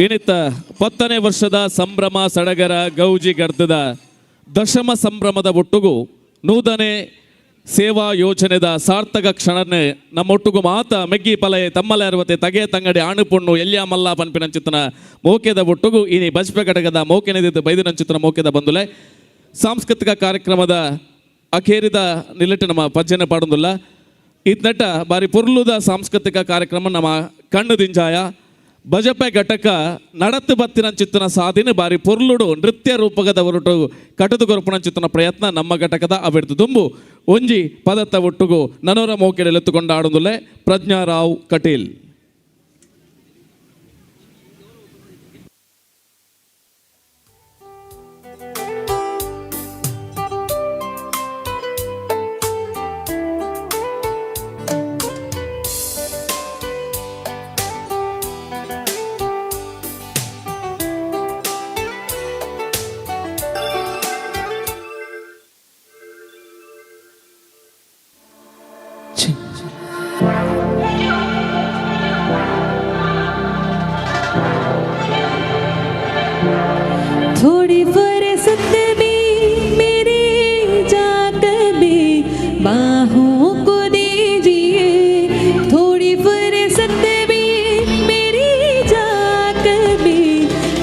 ಇನಿತ 10ನೇ ವರ್ಷದ ಸಂಭ್ರಮ ಸಡಗರ ಗೌಜಿ ಗರ್ದದ ದಶಮ ಸಂಭ್ರಮದ ಒಟ್ಟುಗು ನೂತನೆ ಸೇವಾ ಯೋಜನೆದ ಸಾರ್ಥಕ ಕ್ಷಣನೆ ನಮ್ಮೊಟ್ಟುಗು ಮಾತ ಮೆಗ್ಗಿ ಪಲಯ ತಮ್ಮಲೆ ಅರವತೆ ತಗೆ ತಂಗಡಿ ಆಣು ಪೊಣ್ಣು ಎಲ್ಯ ಮಲ್ಲ ಪನ್ಪಿನಂಚಿತನ ಮೋಕೆದ ಒಟ್ಟುಗು ಇನಿ ಬಜ್ಪೆ ಘಟಕದ ಮೋಕೆನೆದಿದ್ದು ಬೈದಿನಂಚಿತನ ಮೋಕೆದ ಬಂದುಲೆ ಸಾಂಸ್ಕೃತಿಕ ಕಾರ್ಯಕ್ರಮದ ಅಖೇರಿದ ನಿಲೆಟ್ಟು ನಮ್ಮ ಪಜ್ಜನೆ ಪಾಡೊಂದುಲ್ಲ. ಇತ್ನಟ್ಟ ಬಾರಿ ಪೊರ್ಲುದ ಸಾಂಸ್ಕೃತಿಕ ಕಾರ್ಯಕ್ರಮ ನಮ್ಮ ಕಣ್ಣು ದಿಂಜಾಯ. ಬಜಪೆ ಘಟಕ ನಡತು ಬತ್ತಿನಂಚಿತ್ತನ ಸಾಧಿನ ಬಾರಿ ಪೊರ್ಲುಡು ನೃತ್ಯ ರೂಪಕದ ಹೊರಟು ಕಟದು ಕೊರಪುನಂಚಿತ್ತನ ಪ್ರಯತ್ನ ನಮ್ಮ ಘಟಕದ ಅವಿಡ್ದು ದುಂಬು ಒಂಜಿ ಪದತ್ತ ಒಟ್ಟುಗು ನನೋರ ಮೋಕೆಡೆಲೆತ್ತುಕೊಂಡ ಆಡೊಂದುಲ್ಲೆ ಪ್ರಜ್ಞಾರಾವ್ ಕಟೀಲ್. थोड़ी फुर्सत भी मेरी जा कभी बाहों को दीजिए, थोड़ी फुर्सत भी मेरी जा कभी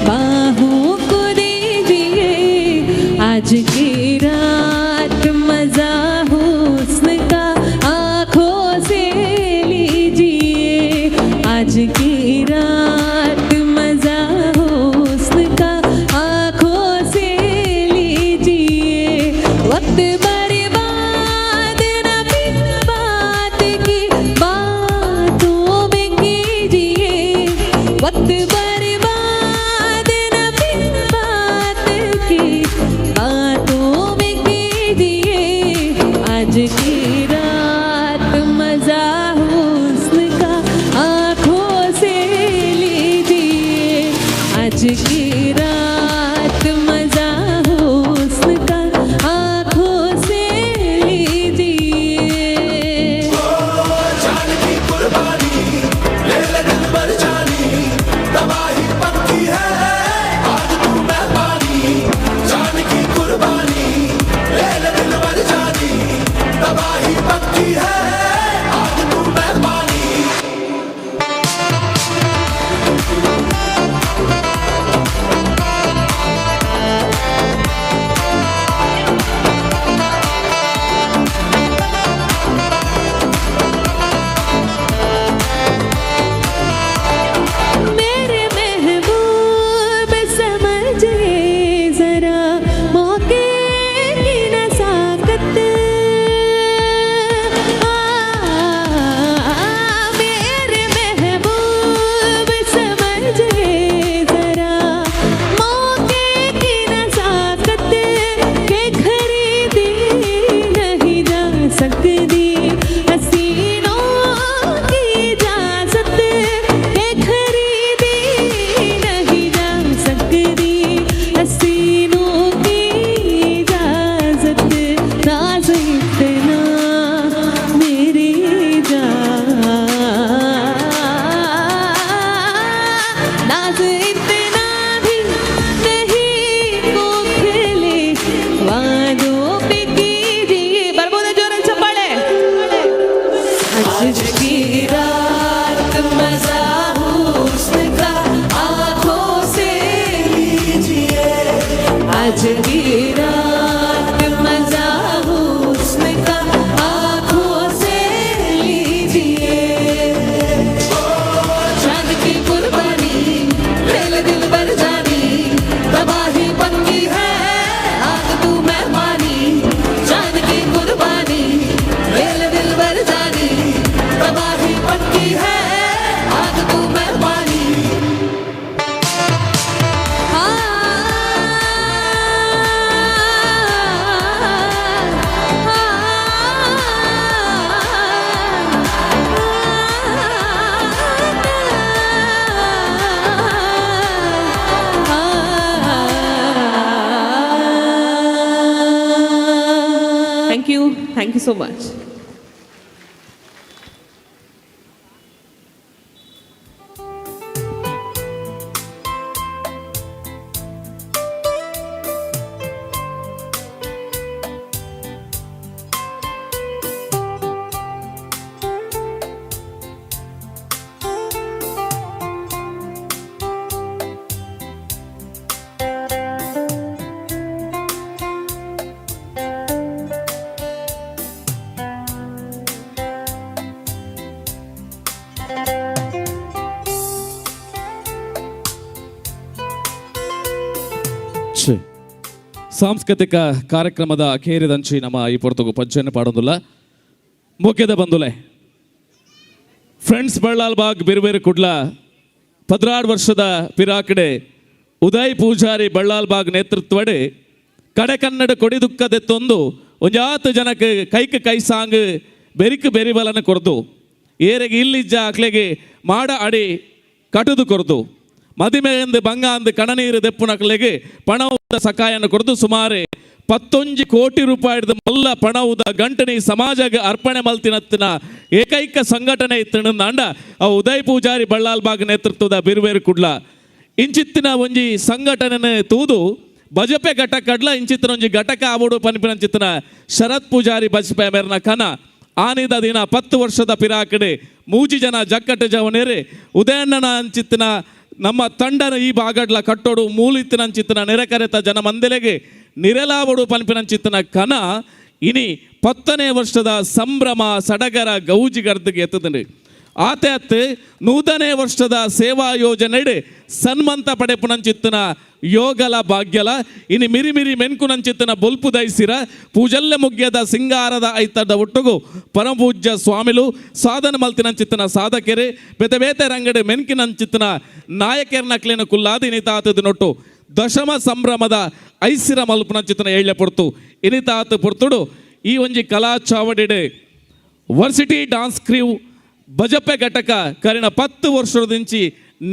बाहों को दीजिए। आज की रात मजा हुस्न का आँखों से लीजिए, आज की रात मजा हुस्न का आँखों से लीजिए। वक्त बर्बाद न बिन बात की बातों में कीजिए, वक्त बर्बाद न बिन बात की बातों में कीजिए। आज की रात मजा हुस्न का आँखों से लीजिए, आज की रात मजा हुस्न का आँखों से लीजिए। जान की कुर्बानी ले ले दिल भर जानी, तबाही पक्की है आज तू मैं पानी। जान की कुर्बानी ले ले दिल भर जानी, तबाही पक्की है आज तू मैं पानी। मेरे महबूब समझिए जरा मौके की नज़ाकत, मेरे महबूब समझिए जरा मौके की नज़ाकत, के खरीदी नहीं जा सकती हसीनों की इजाजत, के खरीदी नहीं जा सकती हसीनों की इजाजत। नाज इतना मेरी जान, नाज इतना भी नहीं खोखले वादों पे कीजिए। ಬರ್ಬೋದ ಜೋರಲ್ಲಿ ಚಪ್ಪಾಳೆ. आज की रात मजा हुस्न का आँखों से लीजिए, आज की रात मजा हुस्न का आँखों से लीजिए। चांद की कुर्बानी ले ले दिल भर जानी, तबाही पक्की है आग तू मैं पानी। चांद की कुर्बानी ले ले दिल भर जानी, तबाही पक्की है आग तू मैं पानी। Thank you, thank you so much. ಸಾಂಸ್ಕೃತಿಕ ಕಾರ್ಯಕ್ರಮದ ಅಖೇರಿದಂಚಿ ನಮ್ಮ ಈ ಪೊರ್ತುಗು ಪಜ್ಜೆಯನ್ನು ಪಾಡೊಂದುಲ್ಲ. ಮುಖ್ಯದ ಬಂದುಲೆ ಫ್ರೆಂಡ್ಸ್ ಬಳ್ಳಾಲ್ ಬಾಗ್ ಬಿರುಬೇರು ಕುಡ್ಲ 16 ವರ್ಷದ ಪಿರಾಕಡೆ ಉದಯ್ ಪೂಜಾರಿ ಬಳ್ಳಾಲ್ ಬಾಗ್ ನೇತೃತ್ವಡೆ ಕಡೆ ಕನ್ನಡ ಕೊಡಿದುಕ್ಕದೆತ್ತೊಂದು ಒಂಜಾತು ಜನಕ್ಕೆ ಕೈಕ್ ಕೈ ಸಾಂಗ್ ಬೆರಿಕ್ ಬೆರಿಬಲನ ಕೊರ್ದು ಏರೆಗೆ ಇಲ್ಲಿಜ್ಜ ಅಕ್ಲೆಗೆ ಮಾಡ ಅಡಿ ಕಟುದು ಕೊರ್ದು ಮದಿಮೆ ಎಂದು ಬಂಗ ಅಂದು ಕಣನೀರು ದೆಪ್ಪುನಕ್ಲೆಗೆ ಪಣವುದ ಸಕಾಯನ ಕೊರ್ದು ಸುಮಾರು 19 ಕೋಟಿ ರೂಪಾಯಿದ ಮಲ್ಲ ಪಣವುದ ಗಂಟನೆ ಸಮಾಜಕ್ಕೆ ಅರ್ಪಣೆ ಮಲ್ತಿನತ್ತಿನ ಏಕೈಕ ಸಂಘಟನೆ ಇತ್ತು ಆ ಉದಯ್ ಪೂಜಾರಿ ಬಳ್ಳಾಲ್ ಬಾಗ್ ನೇತೃತ್ವದ ಬಿರುಬೇರು ಕುಡ್ಲ. ಇಂಚಿತ್ತಿನ ಒಂಜಿ ಸಂಘಟನೆ ತೂದು ಬಜಪೆ ಘಟಕಡ್ಲ ಇಂಚಿತ್ತಿನ ಒಂಜಿ ಘಟಕ ಆವೋಡು ಪನ್ಪಿನಂಚಿತ್ತಿನ ಶರತ್ ಪೂಜಾರಿ ಬಜಪೆ ಮೇರ್ನ ಕನ ಆನಿದ ದಿನ 10 ವರ್ಷದ ಪಿರಾಕಡೆ 3 ಜನ ಜಕ್ಕಟ್ಟು ಜವನೇರೆ ಉದಯಣ್ಣನ ಅಂಚಿತ್ತಿನ ನಮ್ಮ ತಂಡನ ಈ ಭಾಗಡ್ಲ ಕಟ್ಟೋಡು ಮೂಲಿತ್ತಿನಂಚಿತ್ತಿನ ನೆರೆಕರೆತ ಜನ ಮಂದೆಲೆಗೆ ನಿರೆಲಾವಡು ಪನ್ಪಿನಂಚಿತ್ತಿನ ಕನ ಇನಿ 10ನೇ ವರ್ಷದ ಸಂಭ್ರಮ ಸಡಗರ ಗೌಜಿಗರ್ದಿಗೆ ಎತ್ತದಂడి. ಆತೆ ಅತ್ತು 100ನೇ ವರ್ಷದ ಸೇವಾ ಯೋಜನೆಡೆ ಸನ್ಮಂತ ಪಡೆಪುನಂಚಿತ್ತಿನ ಯೋಗಲ ಭಾಗ್ಯಲ ಇನಿ ಮಿರಿ ಮಿರಿ ಮೆನ್ಕುನಂಚಿತ್ತಿನ ಬೊಲ್ಪು ದೈಸಿರ ಪೂಜಲ್ಲೆ ಮುಗ್ಯದ ಸಿಂಗಾರದ ಐತದ ಒಟ್ಟುಗು ಪರಮಪೂಜ್ಯ ಸ್ವಾಮಿಲು ಸಾಧನ ಮಲ್ತಿನಂಚಿತ್ತಿನ ಸಾಧಕೆರೆ ಬೇತೆ ಬೇತೆ ರಂಗಡೆ ಮೆನ್ಕಿನಂಚಿತ್ತಿನ ನಾಯಕರ್ನಕ್ಲೇನ ಕುಲ್ಲಾದಿ ಇನಿತಾತದ ನೊಟ್ಟು ದಶಮ ಸಂಭ್ರಮದ ಐಸಿರ ಮಲ್ಪುನಂಚಿತ್ತಿನ ಏಳ್ಯ ಪೊರ್ತು ಇನಿತಾತ ಪೊರ್ತುಡು ಈ ಒಂಜಿ ಕಲಾ ಚಾವಡಿಡೆ ವರ್ಸಿಟಿ ಡಾನ್ಸ್ ಕ್ರೀವ್ ಬಜಪೆ ಘಟಕ ಕರಿನ 10 ವರ್ಷದಿಂಚಿ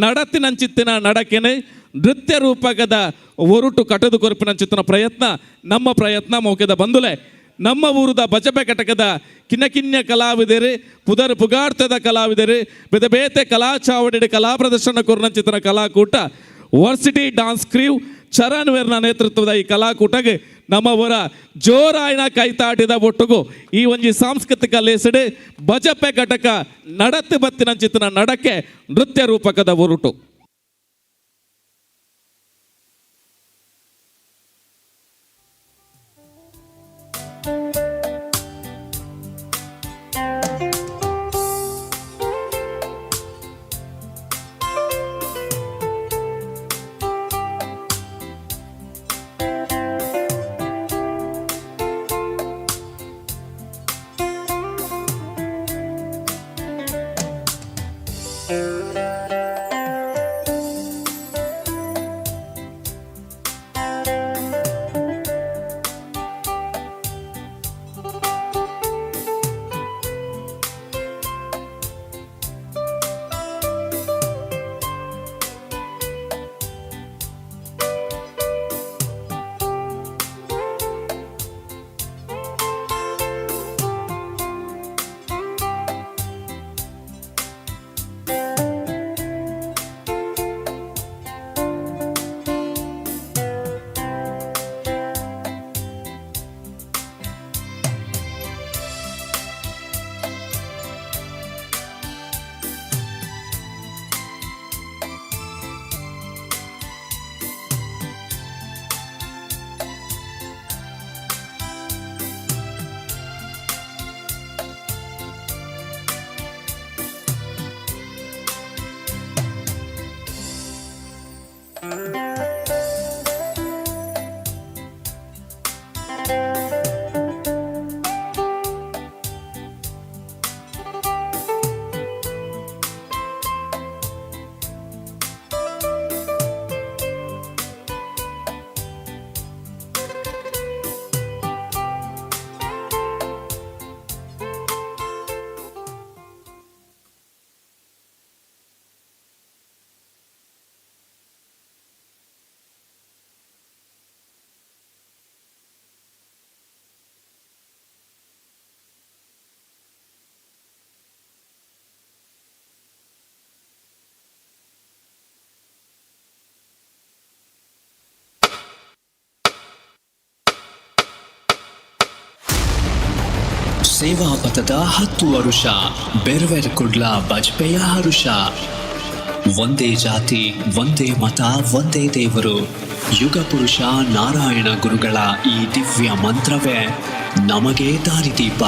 ನಡತಿನಂಚಿತ್ತಿನ ನಡಕೆನೆ ನೃತ್ಯ ರೂಪಕದ ಒರುಟು ಕಟದು ಕೊರಪಿನಂಚಿತ್ತಿನ ಪ್ರಯತ್ನ ನಮ್ಮ ಪ್ರಯತ್ನ ಮೌಕ್ಯದ ಬಂದುಲೆ. ನಮ್ಮ ಊರದ ಬಜಪೆ ಘಟಕದ ಕಿನ್ನ ಕಿನ್ಯ ಕಲಾವಿದರು ಪುದರ್ ಪುಗಾರ್ತದ ಕಲಾವಿದರು ಬೇತೆ ಬೇತೆ ಕಲಾ ಚಾವಡಿ ಕಲಾ ಪ್ರದರ್ಶನ ಕೊರನಂಚಿತ್ತಿನ ಕಲಾಕೂಟ ವರ್ಸಿಟಿ ಡಾನ್ಸ್ ಕ್ರೀವ್ ಚರಣ್ ವೇರ್ನ ನೇತೃತ್ವದ ಈ ಕಲಾಕೂಟಗೆ ನಮ್ಮವರ ಜೋರಾಯಣ ಕೈತಾಟಿದ ಒಟ್ಟುಗು ಈ ಒಂಜಿ ಸಾಂಸ್ಕೃತಿಕ ಲೇಸಡೆ ಬಜಪೆ ಘಟಕ ನಡத்து ಬತ್ತಿನಂಚಿತ್ತಿನ ನಡಕೆ ನೃತ್ಯ ರೂಪಕದ ಒರುಟು. ಸೇವಾ ಪಥದ 10 ವರುಷ ಬೆರ್ವೆರ್ ಕುಡ್ಲ ಬಜ್ಪೆಯ ಹರುಷ. ಒಂದೇ ಜಾತಿ, ಒಂದೇ ಮತ, ಒಂದೇ ದೇವರು, ಯುಗ ಪುರುಷ ನಾರಾಯಣ ಗುರುಗಳ ಈ ದಿವ್ಯ ಮಂತ್ರವೇ ನಮಗೆ ದಾರಿದೀಪ.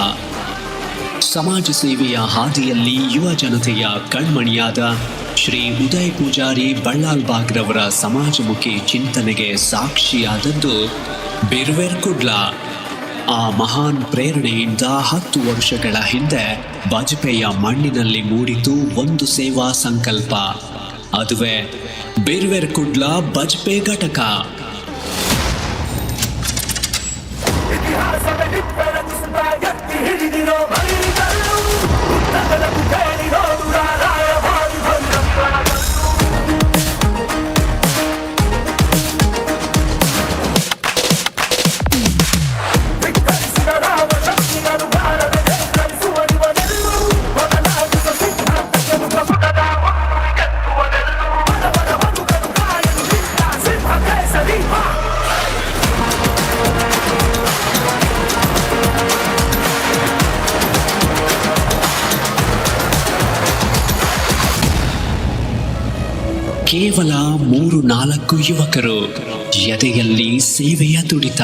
ಸಮಾಜ ಸೇವೆಯ ಹಾದಿಯಲ್ಲಿ ಯುವ ಜನತೆಯ ಕಣ್ಮಣಿಯಾದ ಶ್ರೀ ಉದಯ್ ಪೂಜಾರಿ ಬಳ್ಳಾಲ್ ಬಾಗ್ರವರ ಸಮಾಜಮುಖಿ ಚಿಂತನೆಗೆ ಸಾಕ್ಷಿಯಾದದ್ದು ಬಿರ್ವೆರ್ ಕುಡ್ಲ. ಆ ಮಹಾನ್ ಪ್ರೇರಣೆಯಿಂದ 10 ವರ್ಷಗಳ ಹಿಂದೆ ಬಾಜಪೇಯ ಮಣ್ಣಿನಲ್ಲಿ ಮೂಡಿತು ಒಂದು ಸೇವಾ ಸಂಕಲ್ಪ. ಅದುವೇ ಬಿರ್ವೆರ್ ಕುಡ್ಲ ಬಜ್ಪೆ ಘಟಕ. ಕೇವಲ 3-4 ಯುವಕರು, ಎದೆಯಲ್ಲಿ ಸೇವೆಯ ತುಡಿತ.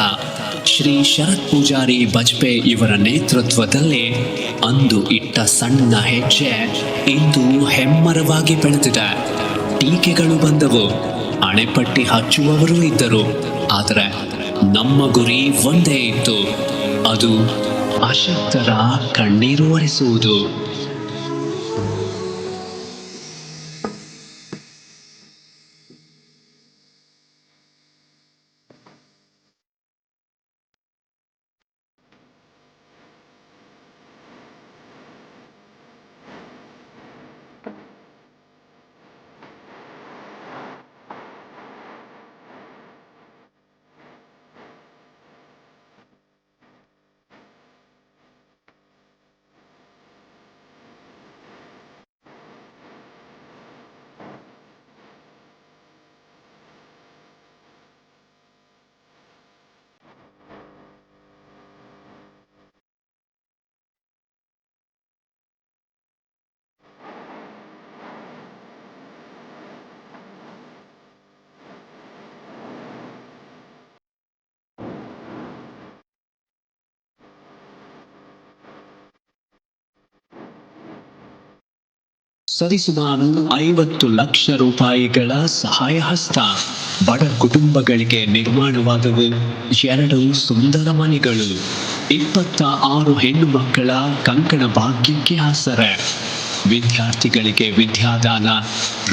ಶ್ರೀ ಶರತ್ ಪೂಜಾರಿ ಬಜ್ಪೆ ಇವರ ನೇತೃತ್ವದಲ್ಲಿ ಅಂದು ಇಟ್ಟ ಸಣ್ಣ ಹೆಜ್ಜೆ ಇಂದು ಹೆಮ್ಮರವಾಗಿ ಬೆಳೆದಿದೆ. ಟೀಕೆಗಳು ಬಂದವು, ಅಣೆಪಟ್ಟಿ ಹಚ್ಚುವವರೂ ಇದ್ದರು. ಆದರೆ ನಮ್ಮ ಗುರಿ ಒಂದೇ ಇತ್ತು, ಅದು ಅಶಕ್ತರ ಕಣ್ಣೀರು ಒರೆಸುವುದು. ಸರಿಸುಮಾರು 50 ಲಕ್ಷ ರೂಪಾಯಿಗಳ ಸಹಾಯ ಹಸ್ತ. ಬಡ ಕುಟುಂಬಗಳಿಗೆ ನಿರ್ಮಾಣವಾದವು 2 ಸುಂದರ ಮನೆಗಳು. 26 ಹೆಣ್ಣು ಮಕ್ಕಳ ಕಂಕಣ ಭಾಗ್ಯಕ್ಕೆ ಆಸರೆ. ವಿದ್ಯಾರ್ಥಿಗಳಿಗೆ ವಿದ್ಯಾದಾನ,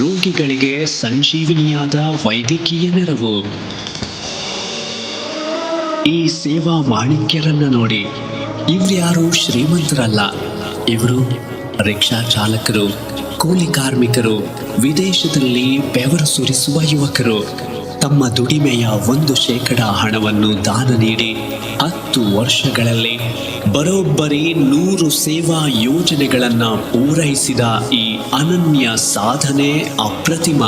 ರೋಗಿಗಳಿಗೆ ಸಂಜೀವಿನಿಯಾದ ವೈದ್ಯಕೀಯ ನೆರವು. ಈ ಸೇವಾ ಮಾಣಿಕ್ಯರನ್ನ ನೋಡಿ. ಇವ್ರ್ಯಾರು ಶ್ರೀಮಂತರಲ್ಲ, ಇವರು ರಿಕ್ಷಾ ಚಾಲಕರು, ಕೂಲಿ ಕಾರ್ಮಿಕರು, ವಿದೇಶದಲ್ಲಿ ಬೆವರು ಸುರಿಸುವ ಯುವಕರು. ತಮ್ಮ ದುಡಿಮೆಯ 1% ಹಣವನ್ನು ದಾನ ನೀಡಿ 10 ವರ್ಷಗಳಲ್ಲಿ ಬರೋಬ್ಬರಿ 100 ಸೇವಾ ಯೋಜನೆಗಳನ್ನು ಪೂರೈಸಿದ ಈ ಅನನ್ಯ ಸಾಧನೆ ಅಪ್ರತಿಮ.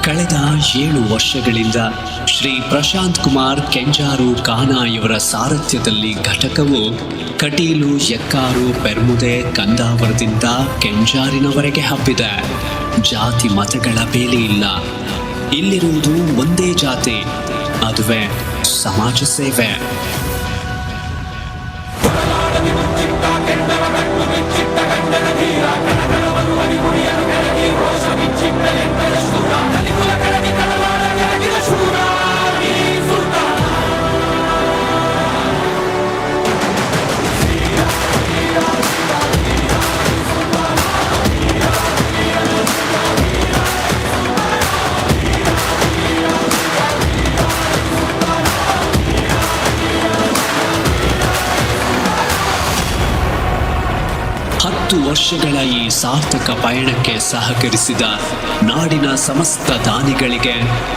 ಕಳೆದ 7 ವರ್ಷಗಳಿಂದ ಶ್ರೀ ಪ್ರಶಾಂತ್ ಕುಮಾರ್ ಕೆಂಜಾರು ಕಾನಾ ಇವರ ಸಾರಥ್ಯದಲ್ಲಿ ಘಟಕವು ಕಟೀಲು, ಎಕ್ಕಾರು, ಪೆರ್ಮುದೆ, ಕಂದಾವರದಿಂದ ಕೆಂಜಾರಿನವರೆಗೆ ಹಬ್ಬಿದೆ. ಜಾತಿ ಮತಗಳ ಬೇಲಿ ಇಲ್ಲ, ಇಲ್ಲಿರುವುದು ಒಂದೇ ಜಾತಿ, ಅದುವೇ ಸಮಾಜ ಸೇವೆ. 10 ವರ್ಷಗಳ ಈ ಸಾರ್ಥಕ ಪಯಣಕ್ಕೆ ಸಹಕರಿಸಿದ ನಾಡಿನ ಸಮಸ್ತ ದಾನಿಗಳಿಗೆ,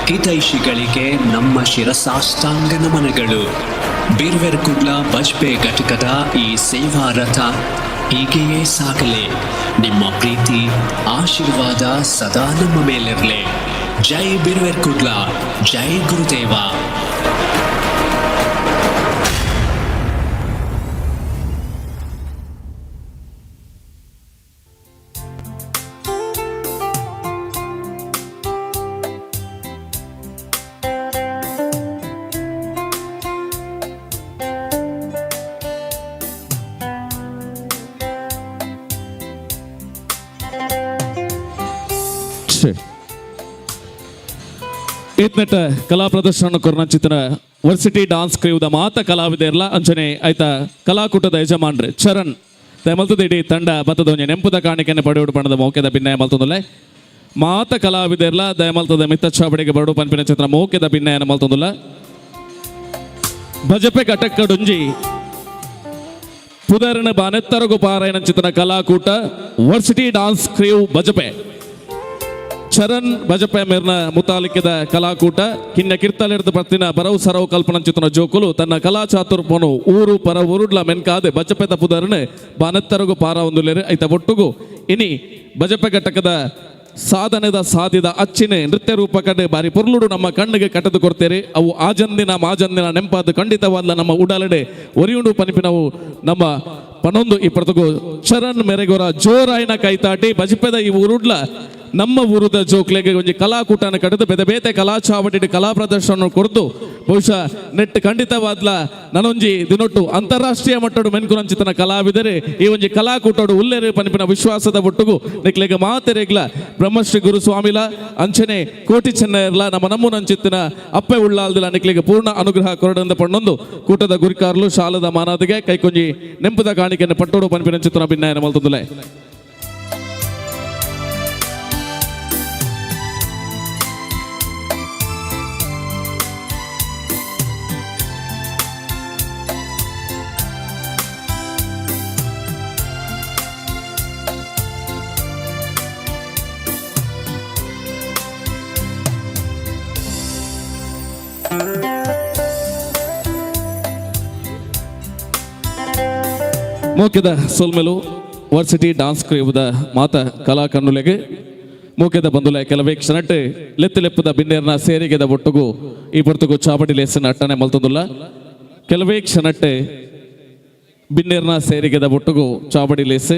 ಹಿತೈಷಿಗಳಿಗೆ ನಮ್ಮ ಶಿರಸಾಷ್ಟಾಂಗ ನಮನಗಳು. ಬಿರ್ವೆರ್ ಕುಡ್ಲ ಬಜ್ಪೆ ಘಟಕದ ಈ ಸೇವಾ ರಥ ಹೀಗೆಯೇ ಸಾಗಲಿ. ನಿಮ್ಮ ಪ್ರೀತಿ, ಆಶೀರ್ವಾದ ಸದಾ ನಮ್ಮ ಮೇಲಿರಲಿ. ಜೈ ಬಿರ್ವೆರ್ ಕುಡ್ಲ, ಜೈ ಗುರುದೇವ. ಛೆ. ಈತ್ನೆಟ್ಟ ಕಲಾ ಪ್ರದರ್ಶನ ಕೊರ್ನಂಚಿತನ ವರ್ಸಿಟಿ ಡಾನ್ಸ್ ಕ್ರಿಯುದ ಮಾತ ಕಲಾವಿದೆರ್ಲ ಅಂಚನೆ ಆಯ್ತಾ ಕಲಾಕೂಟದ ಯಜಮಾನ್ರೆ ಚರಣ್ ದಯಮಲ್ತದ ಇಡೀ ತಂಡ ಬತ್ತದ ಒಂಜಿ ನೆಂಪುದ ಕಾಣಿಕೆಯನ್ನು ಪಡೆಯುಡು ಪಣದ ಮೋಕೆದ ಭಿನ್ನಯ ಮಲ್ತೊಂದುಲ್ಲೆ. ಮಾತ ಕಲಾವಿದೆರ್ಲ ದಯಮಲ್ತದ ಮಿತ್ತ ಚಾವಡಿಗೆ ಬರಡು ಪನ್ಪಿನ ಚಿತ್ರ ಮೋಕೆದ ಭಿನ್ನಯನ ಮಲ್ತೊಂದುಲ್ಲ. ಭಜಪೆ ಘಟಕಡುಂಜಿ ಪುದರ್ನ ಬಾನೆತ್ತರಗು ಪಾರಾಯಣ ಚಿತ್ರನ ಕಲಾಕೂಟ ವರ್ಸಿಟಿ ಡಾನ್ಸ್ ಕ್ರಿಯು ಬಜಪೆ. ಚರಣ್ ಬಜಪೆ ಮೇರ್ನ ಮುತಾಲಿಕದ ಕಲಾಕೂಟ ಕಿನ್ನ ಕಿರ್ತಲಿರ್ದ ಪತ್ತಿನ ಬರವು ಸರವು ಕಲ್ಪನ ಚಿತ್ರನ ಜೋಕುಲು ತನ್ನ ಕಲಾ ಚಾತುರ್ಪನು ಊರು ಪರ ಊರುಡ್ಲ ಮೆನ್ಕಾದೆ ಬಜಪೆದ ಪುದರ್ನ ಬಾನೆತ್ತರಗು ಪಾರ ಒಂದುಲೇರು. ಐತ ಒಟ್ಟುಗು ಇನಿ ಬಜಪೆ ಘಟಕದ ಸಾಧನೆದ ಸಾಧಿದ ಅಚ್ಚಿನ ನೃತ್ಯ ರೂಪ ಕಡೆ ಬಾರಿ ಪೊರ್ಲುಡು ನಮ್ಮ ಕಣ್ಣಿಗೆ ಕಟ್ಟದು ಕೊಡ್ತೇರಿ. ಅವು ಆಜಂದಿನ ಮಾಜಂದಿನ ನೆಂಪಾದ ಖಂಡಿತವಾದ ನಮ್ಮ ಉಡಲಡೆ ಒರಿಯುಂಡು ಪನಿಪಿನವು ನಮ್ಮ ಪನೊಂದು. ಈ ಪ್ರತಗು ಚರಣ್ ಮೆರೆಗೊರ ಜೋರಾಯಿನ ಕೈತಾಟಿ. ಬಜಪೆದ ಈ ಊರುಡ್ಲ ನಮ್ಮ ಊರುದ ಜೋಕ್ಲೆಗೆ ಒಂಜಿ ಕಲಾಕೂಟನ ಕಡಿದು ಬೇತೆ ಬೇತೆ ಕಲಾ ಚಾವಟಿ ಕಲಾ ಪ್ರದರ್ಶನ ಕೊರ್ದು ಬಹುಶಃ ನೆಟ್ ಖಂಡಿತವಾದ್ಲ ನನೊಂಜಿ ದಿನೊಟ್ಟು ಅಂತಾರಾಷ್ಟ್ರೀಯ ಮಟ್ಟಡು ಮೆನ್ಕುರಂಚಿತನ ಕಲಾವಿದರೆ ಈ ಒಂಜಿ ಕಲಾಕೂಟಡು ಉಲ್ಲೇರು ಪನಿಪಿನ ವಿಶ್ವಾಸದ ಒಟ್ಟುಗು ನಿಕ್ಲೆಗ ಮಾತೆರೆಗ್ಲ ಬ್ರಹ್ಮಶ್ರೀ ಗುರುಸ್ವಾಮಿಲ ಅಂಚನೆ ಕೋಟಿ ಚೆನ್ನೈರ್ಲ ನಮ್ಮ ನಮ್ಮುನಂಚಿತ್ತಿನ ಅಪ್ಪೆ ಉಳ್ಳಾಲ್ದಿಲ ನಿಕ್ಲೆಗೆ ಪೂರ್ಣ ಅನುಗ್ರಹ ಕೊರಡಂದ ಪಣ್ಣೊಂದು ಕೂಟದ ಗುರಿಕಾರ್ಲು ಶಾಲದ ಮಾನಾದಿಗೆ ಕೈಕೊಂಜಿ ನೆಂಪುದ ಕಾಣಿಕೆಯನ್ನು ಪಟ್ಟೋಡು ಪನಿಪಿನ ಚಿತ್ರನ ಭಿನ್ನಾಯನ ಮಲ್ತೊಂದುಲೆ. ಮೋಕೆದ ಸೊಲ್ಮೆಲು ವರ್ಸಿಟಿ ಡಾನ್ಸ್ ಕ್ರಿಯುವುದ ಮಾತ ಕಲಾ ಕಣ್ಣುಲೆಗೆ ಮೋಕೆದ ಬಂದುಲೆ. ಕೆಲವೇ ಕ್ಷಣಟ್ ಲೆತ್ತು ಲೆಪ್ಪದ ಬಿನ್ನೇರ್ನ ಸೇರಿಗೆದ ಒಟ್ಟುಗು ಈ ಪೊರ್ತುಗು ಚಾವಡಿ ಲೇಸಿನ ಅಟ್ಟನೆ ಮಲ್ತೊಂದುಲ್ಲ. ಕೆಲವೇ ಕ್ಷಣಟ್ ಬಿನ್ನೇರ್ನ ಸೇರಿಗೆದ ಒಟ್ಟುಗು ಚಾವಡಿ ಲೇಸ್.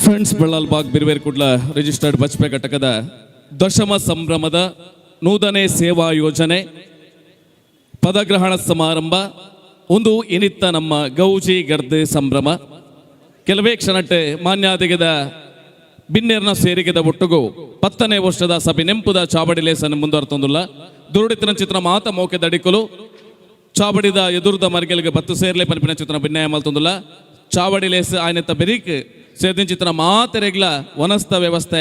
ಫ್ರೆಂಡ್ಸ್ ಬೆಳ್ಳಾಲ್ ಬಾಗ್ ಬಿರ್ವೇರ್ ಕುಡ್ಲ ರಿಜಿಸ್ಟರ್ಡ್ ಬಜ್ಪೆ ಘಟಕದ ದಶಮ ಸಂಭ್ರಮದ ನೂತನ ಸೇವಾ ಯೋಜನೆ ಪದಗ್ರಹಣ ಸಮಾರಂಭ ಒಂದು ಇನಿತ್ತ ನಮ್ಮ ಗೌಜಿ ಗರ್ದೆ ಸಂಭ್ರಮ. ಕೆಲವೇ ಕ್ಷಣಟ್ಟೆ ಮಾನ್ಯಾದಿಗದ ಬಿನ್ನೇರ್ನ ಸೇರಿಗೆದ ಒಟ್ಟುಗು 10ನೇ ವರ್ಷದ ಸಭೆ ನೆಂಪುದ ಚಾವಡಿಲೇಸನ್ನು ಮುಂದುವರ್ತೊಂದುಲ್ಲ. ದುರುಡಿತನ ಚಿತ್ರ ಮಾತ ಮೋಕೆ ದಡಿಕುಲು ಚಾವಡಿದ ಎದುರುದ ಮರ್ಗೆಲಿಗೆ ಬತ್ತು ಸೇರ್ಲೆ ಪನ್ಪಿನ ಚಿತ್ರ ಭಿನ್ನಯ ಮಲ್ತೊಂದುಲ್ಲ. ಚಾವಡಿಲೇಸ್ ಆಯ್ನೆತ್ತ ಬೆರಿಕ್ ಸೇರ್ದಿನ ಚಿತ್ರ ಮಾತೆರೆಗ್ಲ ವನಸ್ಥ ವ್ಯವಸ್ಥೆ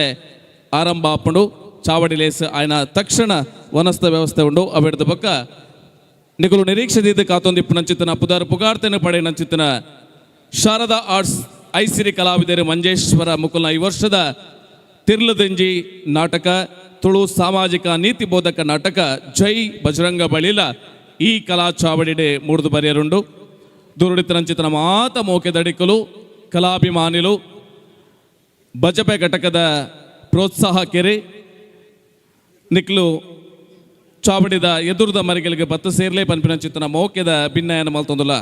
ಆರಂಭ ಆಪುಂಡು. ಚಾವಡಿಲೇಸ್ ಆಯ್ನ ತಕ್ಷಣ ವನಸ್ಥ ವ್ಯವಸ್ಥೆ ಉಂಡು. ಅವೆಡ್ದ ಬೊಕ್ಕ ನಿಕುಲು ನಿರೀಕ್ಷೆ ಕಾತೊಂದಿಪ್ಪು ನಂಚಿತ್ತನ ಪುದಾರ್ ಪುಗಾರ್ತೆನ ಪಡೆ ನಂಚಿತ್ತನ ಶಾರದಾ ಆರ್ಟ್ಸ್ ಐಸಿರಿ ಕಲಾವಿದರು ಮಂಜೇಶ್ವರ ಮುಕುಲ್ನ ಈ ವರ್ಷದ ತಿರ್ಲದಿಂಜಿ ನಾಟಕ ತುಳು ಸಾಮಾಜಿಕ ನೀತಿ ಬೋಧಕ ನಾಟಕ ಜೈ ಬಜರಂಗ ಬಳಿಲ ಈ ಕಲಾ ಚಾವಡಿಡೆ ಮೂಡ್ದು ಬರೆಯರುಂಡು. ದುರುಡಿತರಂಚಿತನ ಮಾತ ಮೋಕೆ ದಡಿಕಲು ಕಲಾಭಿಮಾನಿಲು ಬಜಪೆ ಘಟಕದ ಪ್ರೋತ್ಸಾಹ ಕೆರೆ ನಿಕ್ಲು ಚಾವಡಿದ ಎದುರುದ ಮರಿಗಳಿಗೆ ಬತ್ತು ಸೇರ್ಲೆ ಪನ್ಪಿನ ಚಿತ್ತನ ಮೋಕೆದ ಭಿನ್ನಯನ ಮಲ್ತೊಂದುಲ್ಲ.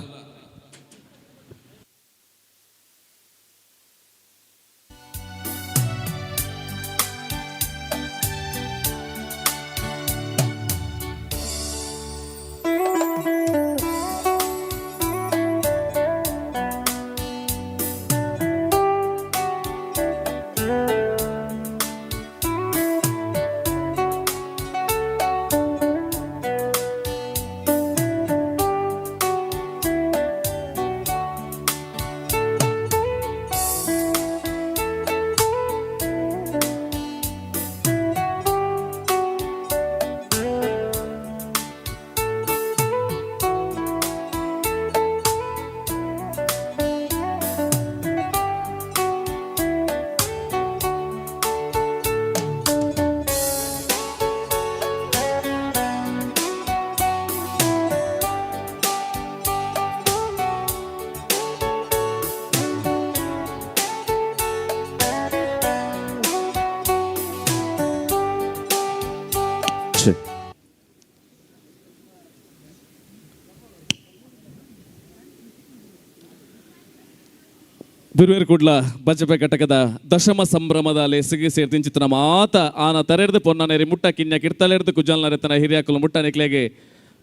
ಬಿರುವೇರು ಕುಡ್ಲ ಬಜಪೆ ಘಟಕದ ದಶಮ ಸಂಭ್ರಮದ ಲೇಸಿಗೆ ಸೇರ್ತಿಂಚಿತನ ಮಾತ ಆನ ತರೆರ್ದು ಪೊನ್ನನೇರಿ ಮುಟ್ಟ ಕಿನ್ಯ ಕಿರ್ತಲೆರ್ದು ಕುಜಲ್ನರೆತನ ಹಿರಿಯಾಕುಲು ಮುಟ್ಟ ನಿಕ್ಲೆಗೆ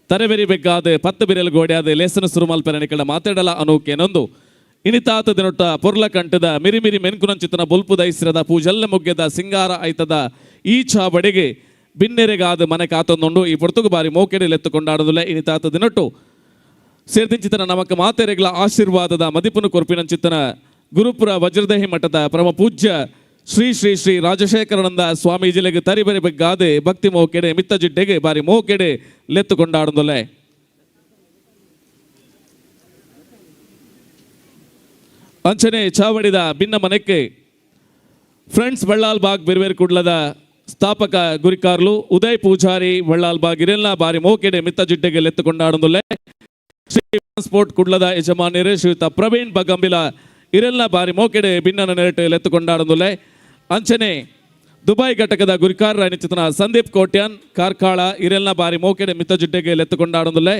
ತರೆಬೆರಿ ಬೆಗ್ಗಾದ ಪತ್ತು ಬಿರೆಲ್ ಗೋಡ್ಯಾದ ಲೇಸನ ಸುರುಮಲ್ಪೆರ ನಿಕಲ ಮಾತಾಡಲ ಅನೂಕೇನೊಂದು ಇನಿತಾತ ದಿನೊಟ್ಟ ಪೊರ್ಲ ಕಂಠದ ಮಿರಿ ಮಿರಿ ಮೆನ್ಕುನಂಚಿತನ ಬೊಲ್ಪು ದೈಸ್ರದ ಪೂಜಲ್ಲ ಮುಗ್ಯದ ಸಿಂಗಾರ ಐತದ ಈ ಚಾಬಡಿಗೆ ಬಿನ್ನೆರೆಗಾದ ಮನೆ ಕಾತೊಂದುಂಡು. ಈ ಪೊರ್ತುಗು ಬಾರಿ ಮೋಕೆಡೆಲೆತ್ತು ಕೊಂಡಾಡುದಿಲ್ಲ. ಇನಿತಾತ ದಿನೊಟ್ಟು ಸೇರ್ದಿಂಚಿತನ ನಮಕ್ ಮಾತೆರೆಗಳ ಆಶೀರ್ವಾದದ ಮದಿಪುನು ಕೊರ್ಪಿನಂಚಿತನ ಗುರುಪುರ ವಜ್ರದೇಹಿ ಮಠದ ಪರಮ ಪೂಜ್ಯ ಶ್ರೀ ಶ್ರೀ ಶ್ರೀ ರಾಜಶೇಖರಾನಂದ ಸ್ವಾಮೀಜಿಲೆಗೆ ತರಿಬರಿ ಬೆಗ್ಗಾದೆ ಭಕ್ತಿ ಮೋಕೆಡೆ ಮಿತ್ತ ಜಿಡ್ಡೆಗೆ ಬಾರಿ ಮೋಕೆಡೆ ಲೆತ್ತು ಕೊಂಡಾಡುದೊಲೆ. ಅಂಚನೆ ಚಾವಡಿದ ಭಿನ್ನ ಮನೆಕ್ಕೆ ಫ್ರೆಂಡ್ಸ್ ಬಳ್ಳಾಲ್ ಬಾಗ್ ಬಿರ್ವೇರ್ ಕುಡ್ಲದ ಸ್ಥಾಪಕ ಗುರಿಕಾರ್ಲು ಉದಯ್ ಪೂಜಾರಿ ಬಳ್ಳಾಲ್ ಬಾಗ್ ಇರೆಲ್ಲ ಬಾರಿ ಮೋಕೆಡೆ ಮಿತ್ತ ಜಿಡ್ಡೆಗೆ ಲೆತ್ತು ಕೊಂಡಾಡುದೊಲೆ. ಶ್ರೀ ಟ್ರಾನ್ಸ್ಪೋರ್ಟ್ ಕುಡ್ಲದ ಯಜಮಾನರು ಶ್ರೀಯುತ ಪ್ರವೀಣ್ ಬಗಂಬಿಲ ಇರೆಲ್ಲ ಬಾರಿ ಮೋಕೆಡೆ ಭಿನ್ನನ ನೆರಟು ಲೆತ್ತು ಕೊಂಡಾಡುದೊಲೆ. ಅಂಚನೆ ದುಬೈ ಘಟಕದ ಗುರಿಕಾರ ನಿಚಿತನ ಸಂದೀಪ್ ಕೋಟ್ಯಾನ್ ಕಾರ್ಕಾಳ ಇರೆಲ್ಲ ಬಾರಿ ಮೋಕೆಡೆ ಮಿತ್ತ ಜಿಡ್ಡೆಗೆ ಲೆತ್ತು ಕೊಂಡಾಡುದೊಲೆ.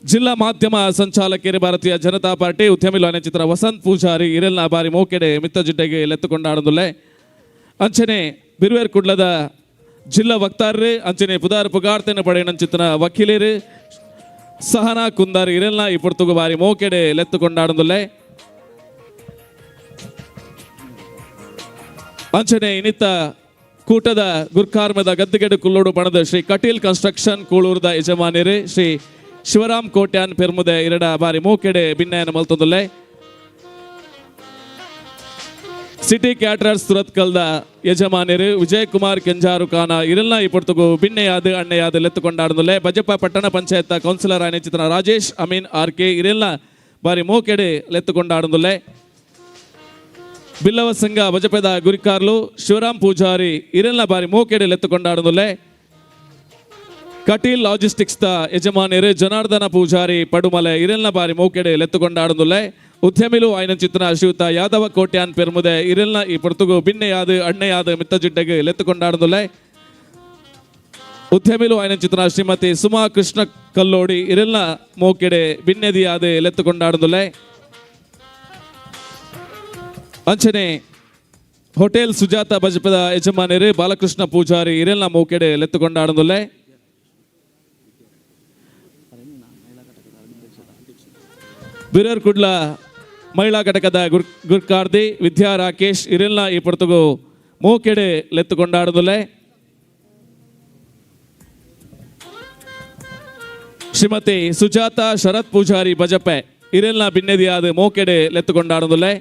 ಜಿಲ್ಲಾ ಮಾಧ್ಯಮ ಸಂಚಾಲಕರು ಭಾರತೀಯ ಜನತಾ ಪಾರ್ಟಿ ಉದ್ಯಮಿ ಚಿತ್ರ ವಸಂತ್ ಪೂಜಾರಿ ಇರೆಲ್ಲ ಬಾರಿ ಮೋಕೆಡೆ ಮಿತ್ತ ಜಿಡ್ಡೆಗೆ ಲೆತ್ತು ಕೊಂಡಾಡುದೊಲೆ. ಅಂಚನೆ ಬಿರುವೇರ್ ಕುಡ್ಲದ ಜಿಲ್ಲಾ ವಕ್ತಾರರು ಅಂಚನೆ ಪುದಾರ್ ಪುಗಾರ್ತೇನ ಪಡೆಯನಂಚಿತನ ವಕೀಲರು ಸಹನಾ ಕುಂದಾರ್ ಇರೆಲ್ಲ ಈ ಪೊರ್ತುಗು ಬಾರಿ ಮೋಕೆಡೆ ಲೆತ್ತು ಕೊಂಡಾಡುದೊಲೆ. ಅಂಚನೆ ಇನ್ನಿತ ಕೂಟದ ಗುರ್ಕಾರ್ಮದ ಗದ್ದುಗೆಡು ಕುಲ್ಲೋಡು ಬಣದ ಶ್ರೀ ಕಟೀಲ್ ಕನ್ಸ್ಟ್ರಕ್ಷನ್ ಕೂಳೂರದ ಯಜಮಾನಿರು ಶ್ರೀ ಶಿವರಾಮ್ ಕೋಟ್ಯಾನ್ ಪೆರ್ಮುದೆ ಇರಡ ಬಾರಿ ಮೋಕೆಡೆ ಭಿನ್ನಯನ ಮಲ್ತೊಂದುಲ್ಲೆ. ಸಿಟಿ ಕ್ಯಾಟರರ್ಸ್ ಸುರತ್ಕಲ್ದ ಯಜಮಾನಿರು ವಿಜಯ್ ಕುಮಾರ್ ಕೆಂಜಾರು ಖಾನ ಇರೆಲ್ಲ ಈ ಪೊರ್ತುಗು ಬಿನ್ನೆಯಾದ ಅಣ್ಣೆಯಾದ ಲೆತ್ತು ಕೊಂಡಾಡುದೊಲ್ಲೆ. ಬಜಪ್ಪ ಪಟ್ಟಣ ಪಂಚಾಯತ್ ಕೌನ್ಸಿಲರ್ ಆನೆ ರಾಜೇಶ್ ಅಮೀನ್ ಆರ್ ಕೆ ಇರೆಲ್ಲ ಬಾರಿ ಮೋಕೆಡೆ ಲೆತ್ತು ಕೊಂಡಾಡುದೊಲ್ಲೆ. ಬಿಲ್ಲವ ಸಂಘ ಬಜಪೆದ ಗುರಿಕಾರ್ಲು ಶಿವರಾಮ್ ಪೂಜಾರಿ ಇರೆಲ್ಲ ಬಾರಿ ಮೋಕೆಡೆ ಲೆತ್ತು ಕೊಂಡಾಡುದೊಲ್ಲೆ. ಕಟೀಲ್ ಲಾಜಿಸ್ಟಿಕ್ಸ್ the ಯಜಮಾನಿರು ಜನಾರ್ದನ ಪೂಜಾರಿ ಪಡುಮಲೆ ಇರೆಲ್ಲ ಬಾರಿ ಮೋಕೆಡೆ ಲೆತ್ತು ಕೊಂಡಾಡುದೊಲ್ಲೆ. ಉದ್ಯಮಿಲು ಆಯ್ನಂಚಿತನ ಶ್ರೀಯುತ ಯಾದವ ಕೋಟ್ಯಾನ್ ಪೆರ್ಮುದೆ ಇರೆಲ್ಲ ಈ ಪೊರ್ತುಗು ಬಿನ್ನೆಯಾದ ಅಣ್ಣೆಯಾದ ಮಿತ್ತ ಜಿಡ್ಡೆಗೆ ಲೆತ್ತು ಕೊಂಡಾಡುದೊಲ್ಲೆ. ಉದ್ಯಮಿಲು ಆಯ್ನಂಚಿತನ ಶ್ರೀಮತಿ ಸುಮಾ ಕೃಷ್ಣ ಕಲ್ಲೋಡಿ ಇರೆಲ್ಲ ಮೋಕೆಡೆ ಬಿನ್ನೆದಿಯಾದ ಲೆತ್ತು ಕೊಂಡಾಡುದೊಲ್ಲೆ. ಅಂಚನೆ ಹೋಟೆಲ್ ಸುಜಾತ ಬಜಪದ ಯಜಮಾನರು ಬಾಲಕೃಷ್ಣ ಪೂಜಾರಿ ಇರೆಲ್ಲ ಮೋಕೆಡೆ ಲೆತ್ತುಕೊಂಡಾಡೊಂದುಲ್ಲೆ. ಬಿರರ್ ಕುಡ್ಲ ಮಹಿಳಾ ಘಟಕದ ಗುರ್ಕಾರ್ದಿ ವಿದ್ಯಾ ರಾಕೇಶ್ ಇರೆಲ್ಲ ಈ ಪೊರ್ತುಗು ಮೋಕೆಡೆ ಲೆತ್ತುಕೊಂಡಾಡೊಂದುಲ್ಲೆ. ಶ್ರೀಮತಿ ಸುಜಾತ ಶರತ್ ಪೂಜಾರಿ ಬಜಪೆ ಇರೆಲ್ಲ ಬಿನ್ನೆದಿಯಾದ ಮೋಕೆಡೆ ಲೆತ್ತುಕೊಂಡಾಡೊಂದುಲ್ಲೆ.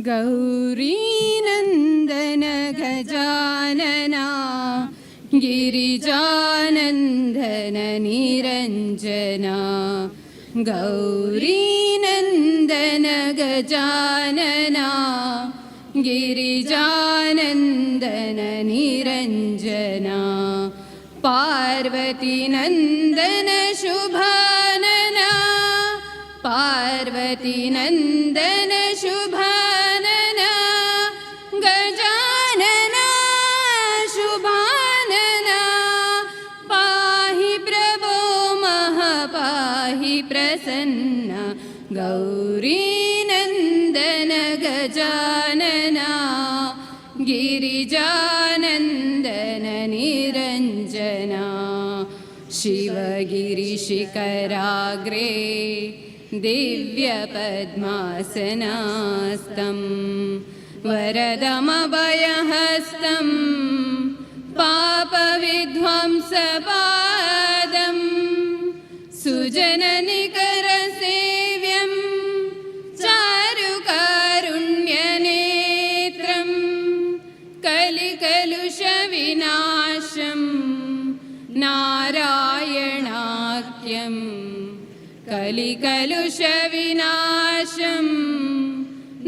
गौरी नंदन गजानना गिरिजानंदन निरंजना गौरी नंदन गजानना गिरिजानंदन निरंजना पार्वती नंदन शुभानना पार्वती नंदन शुभानना गजानना शुभानना पाहि प्रभो महापाहि प्रसन्न गौरी नंदन गजानना गिरिजानंदन निरंजना शिवगिरिशिखराग्रे दिव्यपद्मासनास्तं वरदमभयहस्तं पापविध्वंसपादं सुजननिकरसेव्यं कलिकलुषविनाशं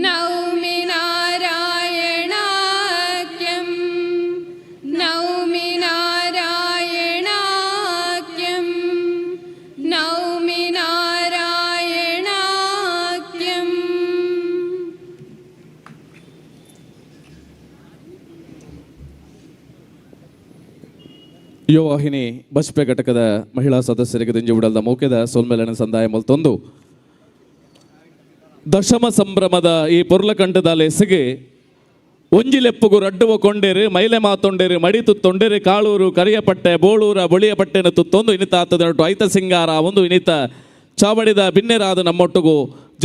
नौमि नारायणाख्यं नौमि नारायणाख्यं नौमि नारायणाख्यम्. ಯುವವಾಹಿನಿ ಬಜ್ಪೆ ಘಟಕದ ಮಹಿಳಾ ಸದಸ್ಯರಿಗೆ ದಿಂಜಿ ಉಡಲ್ದ ಮೌಕ್ಯದ ಸೊಲ್ಮೆಲನ ಸಂದಾಯ ಮಲ್ತೊಂದು ದಶಮ ಸಂಭ್ರಮದ ಈ ಪೊರ್ಲಕಂಠದ ಲೇಸಿಗೆ ಒಂಜಿ ಲೆಪ್ಪುಗು ರಡ್ಡುವ ಕೊಂಡೇರು, ಮೈಲೆ ಮಾತೊಂಡೇರು, ಮಡಿ ತುತ್ತೊಂಡೇರು, ಕಾಳೂರು ಕರಿಯಪಟ್ಟೆ ಬೋಳೂರ ಬೊಳಿಯಪಟ್ಟೆನ ತುತ್ತೊಂದು ಇನಿತ ಆತದ ನೊಟ್ಟು ಐತ ಸಿಂಗಾರ ಒಂದು ಇನಿತ ಚಾವಡಿದ ಬಿನ್ನೆರಾದ ನಮ್ಮೊಟ್ಟುಗು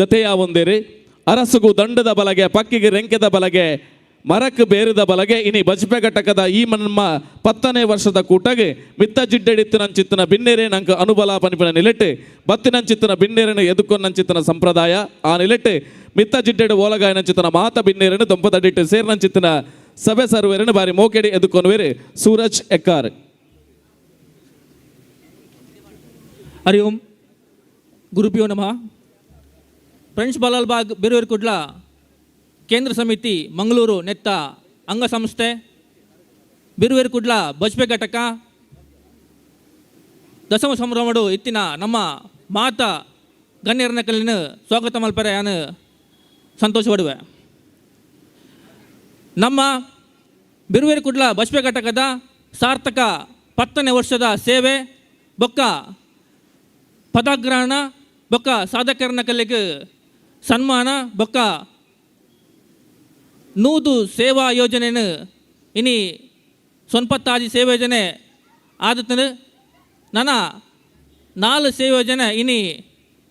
ಜೊತೆಯ ಒಂದೇರಿ. ಅರಸುಗು ದಂಡದ ಬಲಗೆ, ಪಕ್ಕಿಗೆ ರೆಂಕೆದ ಬಲಗೆ, ಮರಕ್ ಬೇರಿದ ಬಲಗೆ ಇನಿ ಬಜ್ಪೆ ಘಟಕದ ಈ ನಮ್ಮ 10ನೇ ವರ್ಷದ ಕೂಟಗೆ ಮಿತ್ತ ಜಿಡ್ಡೆಡಿತ್ತಿನಂಚಿತ್ತಿನ ಬಿನ್ನೆರೆ ನಂಗೆ ಅನುಬಲ ಪನಿಪಿನ ನಿಲೆಟ್ಟು ಬತ್ತಿನಂಚಿತ್ತಿನ ಬಿನ್ನೆರನ್ನು ಎದುಕೊನ್ನಂಚಿತ್ತಿನ ಸಂಪ್ರದಾಯ. ಆ ನಿಲೆಟ್ಟು ಮಿತ್ತ ಜಿಡ್ಡೆಡು ಓಲಗಾಯನಂಚಿತ್ತಿನ ಮಾತ ಬಿನ್ನೆರನ್ನು ದೊಂಪದಡಿಟ್ಟು ಸೇರ್ನಂಚಿತ್ತಿನ ಸಭೆ ಸರ್ವೇರನ್ನು ಬಾರಿ ಮೋಕೆಡಿ ಎದುಕೊನುವೇರು ಸೂರಜ್ ಎಕ್ಕಾರ್. ಹರಿ ಓಂ, ಗುರುಭ್ಯೋ ನಮಃ. ಫ್ರೆಂಡ್ಸ್ ಬಲಾಲ್ಬಾಗ್ ಬೇರೂರು ಕುಡ್ಲ ಕೇಂದ್ರ ಸಮಿತಿ ಮಂಗಳೂರು ನೆತ್ತ ಅಂಗಸಂಸ್ಥೆ ಬಿರುವೇರು ಕುಡ್ಲ ಬಜ್ಪೆ ಘಟಕ ದಶಮ ಸಂಭ್ರಮಡು ಇತ್ತಿನ ನಮ್ಮ ಮಾತ ಗಣ್ಯರನ ಕಲ್ಲಿನ ಸ್ವಾಗತ ಮಲ್ಪರೆ ಯಾನು ಸಂತೋಷ ಪಡುವೆ. ನಮ್ಮ ಬಿರುವೇರು ಕುಡ್ಲ ಬಜ್ಪೆ ಘಟಕದ ಸಾರ್ಥಕ 10ನೇ ವರ್ಷದ ಸೇವೆ ಬೊಕ್ಕ ಪದಗ್ರಹಣ ಬೊಕ್ಕ ಸಾಧಕರನ ಕಲ್ಲಿಗೆ ಸನ್ಮಾನ ಬೊಕ್ಕ 100 ಸೇವಾ ಯೋಜನೆಯನ್ನು ಇನಿ ಸೊನ್ಪತ್ತಾಜಿ ಸೇವಾ ಯೋಜನೆ ಆದತನು ನನ್ನ 4 ಸೇವಾ ಯೋಜನೆ ಇನಿ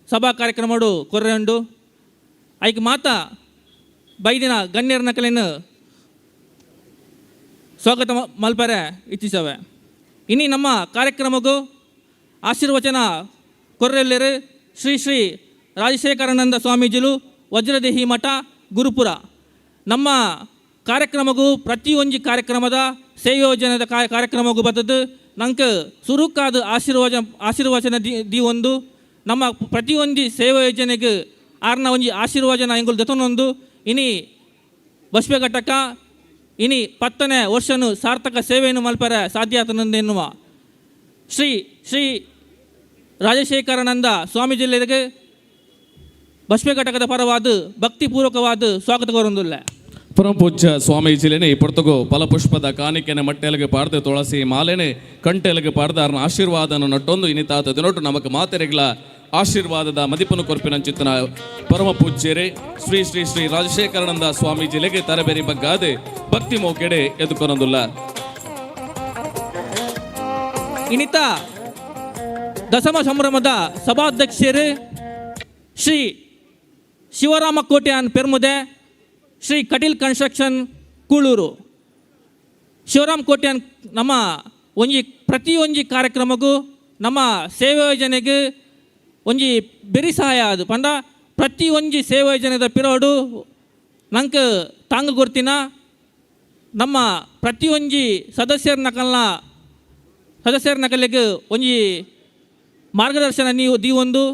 ಸಭಾ ಕಾರ್ಯಕ್ರಮಡು ಕೊರ್ರೆಂಡು. ಐಕ್ ಮಾತಾ ಬೈದಿನ ಗಣ್ಯರ ನಕಲಿನ ಸ್ವಾಗತ ಮಲ್ಪರೆ ಇಚ್ಛಿಸವೆ. ಇನಿ ನಮ್ಮ ಕಾರ್ಯಕ್ರಮಕ್ಕೂ ಆಶೀರ್ವಚನ ಕೊರ್ರೆಲ್ಲೆರು ಶ್ರೀ ಶ್ರೀ ರಾಜಶೇಖರಾನಂದ ಸ್ವಾಮೀಜಿಲು ವಜ್ರದೇಹಿ ಮಠ ಗುರುಪುರ. ನಮ್ಮ ಕಾರ್ಯಕ್ರಮಕ್ಕೂ ಪ್ರತಿಯೊಂದು ಕಾರ್ಯಕ್ರಮದ ಸೇಯೋಜನದ ಕಾರ್ಯಕ್ರಮಕ್ಕೂ ಬರ್ತದೆ ನಂಗೆ ಸುರುಕಾದ ಆಶೀರ್ವಚನ the ಒಂದು ನಮ್ಮ ಪ್ರತಿಯೊಂದು ಸೇವಾ ಯೋಜನೆಗೆ ಆರ್ನ ಒಂಜಿ ಆಶೀರ್ವಚನ ಎಂಗುಲ್ ದೆತೊನೊಂದು ಇನಿ ಬಸ್ವೆ ಘಟಕ ಇನಿ 10ನೇ ವರ್ಷನು ಸಾರ್ಥಕ ಸೇವೆಯನ್ನು ಮಲ್ಪರೆ ಸಾಧ್ಯ ಆತನಂದು ಎನ್ನುವ ಶ್ರೀ ಶ್ರೀ ರಾಜಶೇಖರಾನಂದ ಸ್ವಾಮೀಜಿಗಳಿಗೆ ಬಸ್ವೆ ಘಟಕದ ಪರವಾದ ಭಕ್ತಿಪೂರ್ವಕವಾದ ಸ್ವಾಗತ ಕೋರೊಂದುಲ್ಲ. ಪರಮ ಪೂಜ್ಯ ಸ್ವಾಮೀಜಿಲೇನೆ ಇಪ್ಪರ್ತಗೋ ಫಲಪುಷ್ಪದ ಕಾಣಿಕೆನೆ ಮಟ್ಟೆಲಗೆ ಪಾಡ್ದು ತುಳಸಿ ಮಾಲೆನೆ ಕಂಟೆಲಗೆ ಪಾಡ್ದು ಅರ್ನ ಆಶೀರ್ವಾದನ ನಟ್ಟೊಂದು ಇನಿತಾತ ದಿನೊಟ್ಟು ನಮಕ್ ಮಾತೆರೆಗ್ಲ ಆಶೀರ್ವಾದದ ಮದಿಪನು ಕೊರ್ಪಿನಂಚಿತ್ತನ ಪರಮ ಪೂಜ್ಯರೇ ಶ್ರೀ ಶ್ರೀ ಶ್ರೀ ರಾಜಶೇಖರಾನಂದ ಸ್ವಾಮೀಜಿಲೆಗೆ ತರಬೇರಿ ಬಗ್ಗಾದೆ ಭಕ್ತಿ ಮೋಕೆಡೆ ಎದುಕೊನೊಂದುಲ್ಲ. ಇನಿತ ದಶಮ ಸಂಭ್ರಮದ ಸಭಾಧ್ಯಕ್ಷರು ಶ್ರೀ ಶಿವರಾಮ ಕೋಟ್ಯಾನ್ ಪೆರ್ಮುದೆ, ಶ್ರೀ ಕಟೀಲ್ ಕನ್ಸ್ಟ್ರಕ್ಷನ್ ಕೂಳೂರು. ಶಿವರಾಮ್ ಕೋಟ್ಯಾನ್ ನಮ್ಮ ಒಂಜಿ ಪ್ರತಿಯೊಂಜಿ ಕಾರ್ಯಕ್ರಮಕ್ಕೂ ನಮ್ಮ ಸೇವಾ ಯೋಜನೆಗೆ ಒಂಜಿ ಬೆರಿ ಸಹಾಯ ಅದು ಪಂಡ ಪ್ರತಿಯೊಂಜಿ ಸೇವಾ ಯೋಜನೆದ ಪಿರೋಡು ನಂಗೆ ತಾಂಗ್ ಗುರ್ತಿನ ನಮ್ಮ ಪ್ರತಿಯೊಂಜಿ ಸದಸ್ಯರ ನಕಲ್ನ ಸದಸ್ಯರ ನಕಲಿಗೆ ಒಂಜಿ ಮಾರ್ಗದರ್ಶನ ನೀವು ದೀವೊಂದು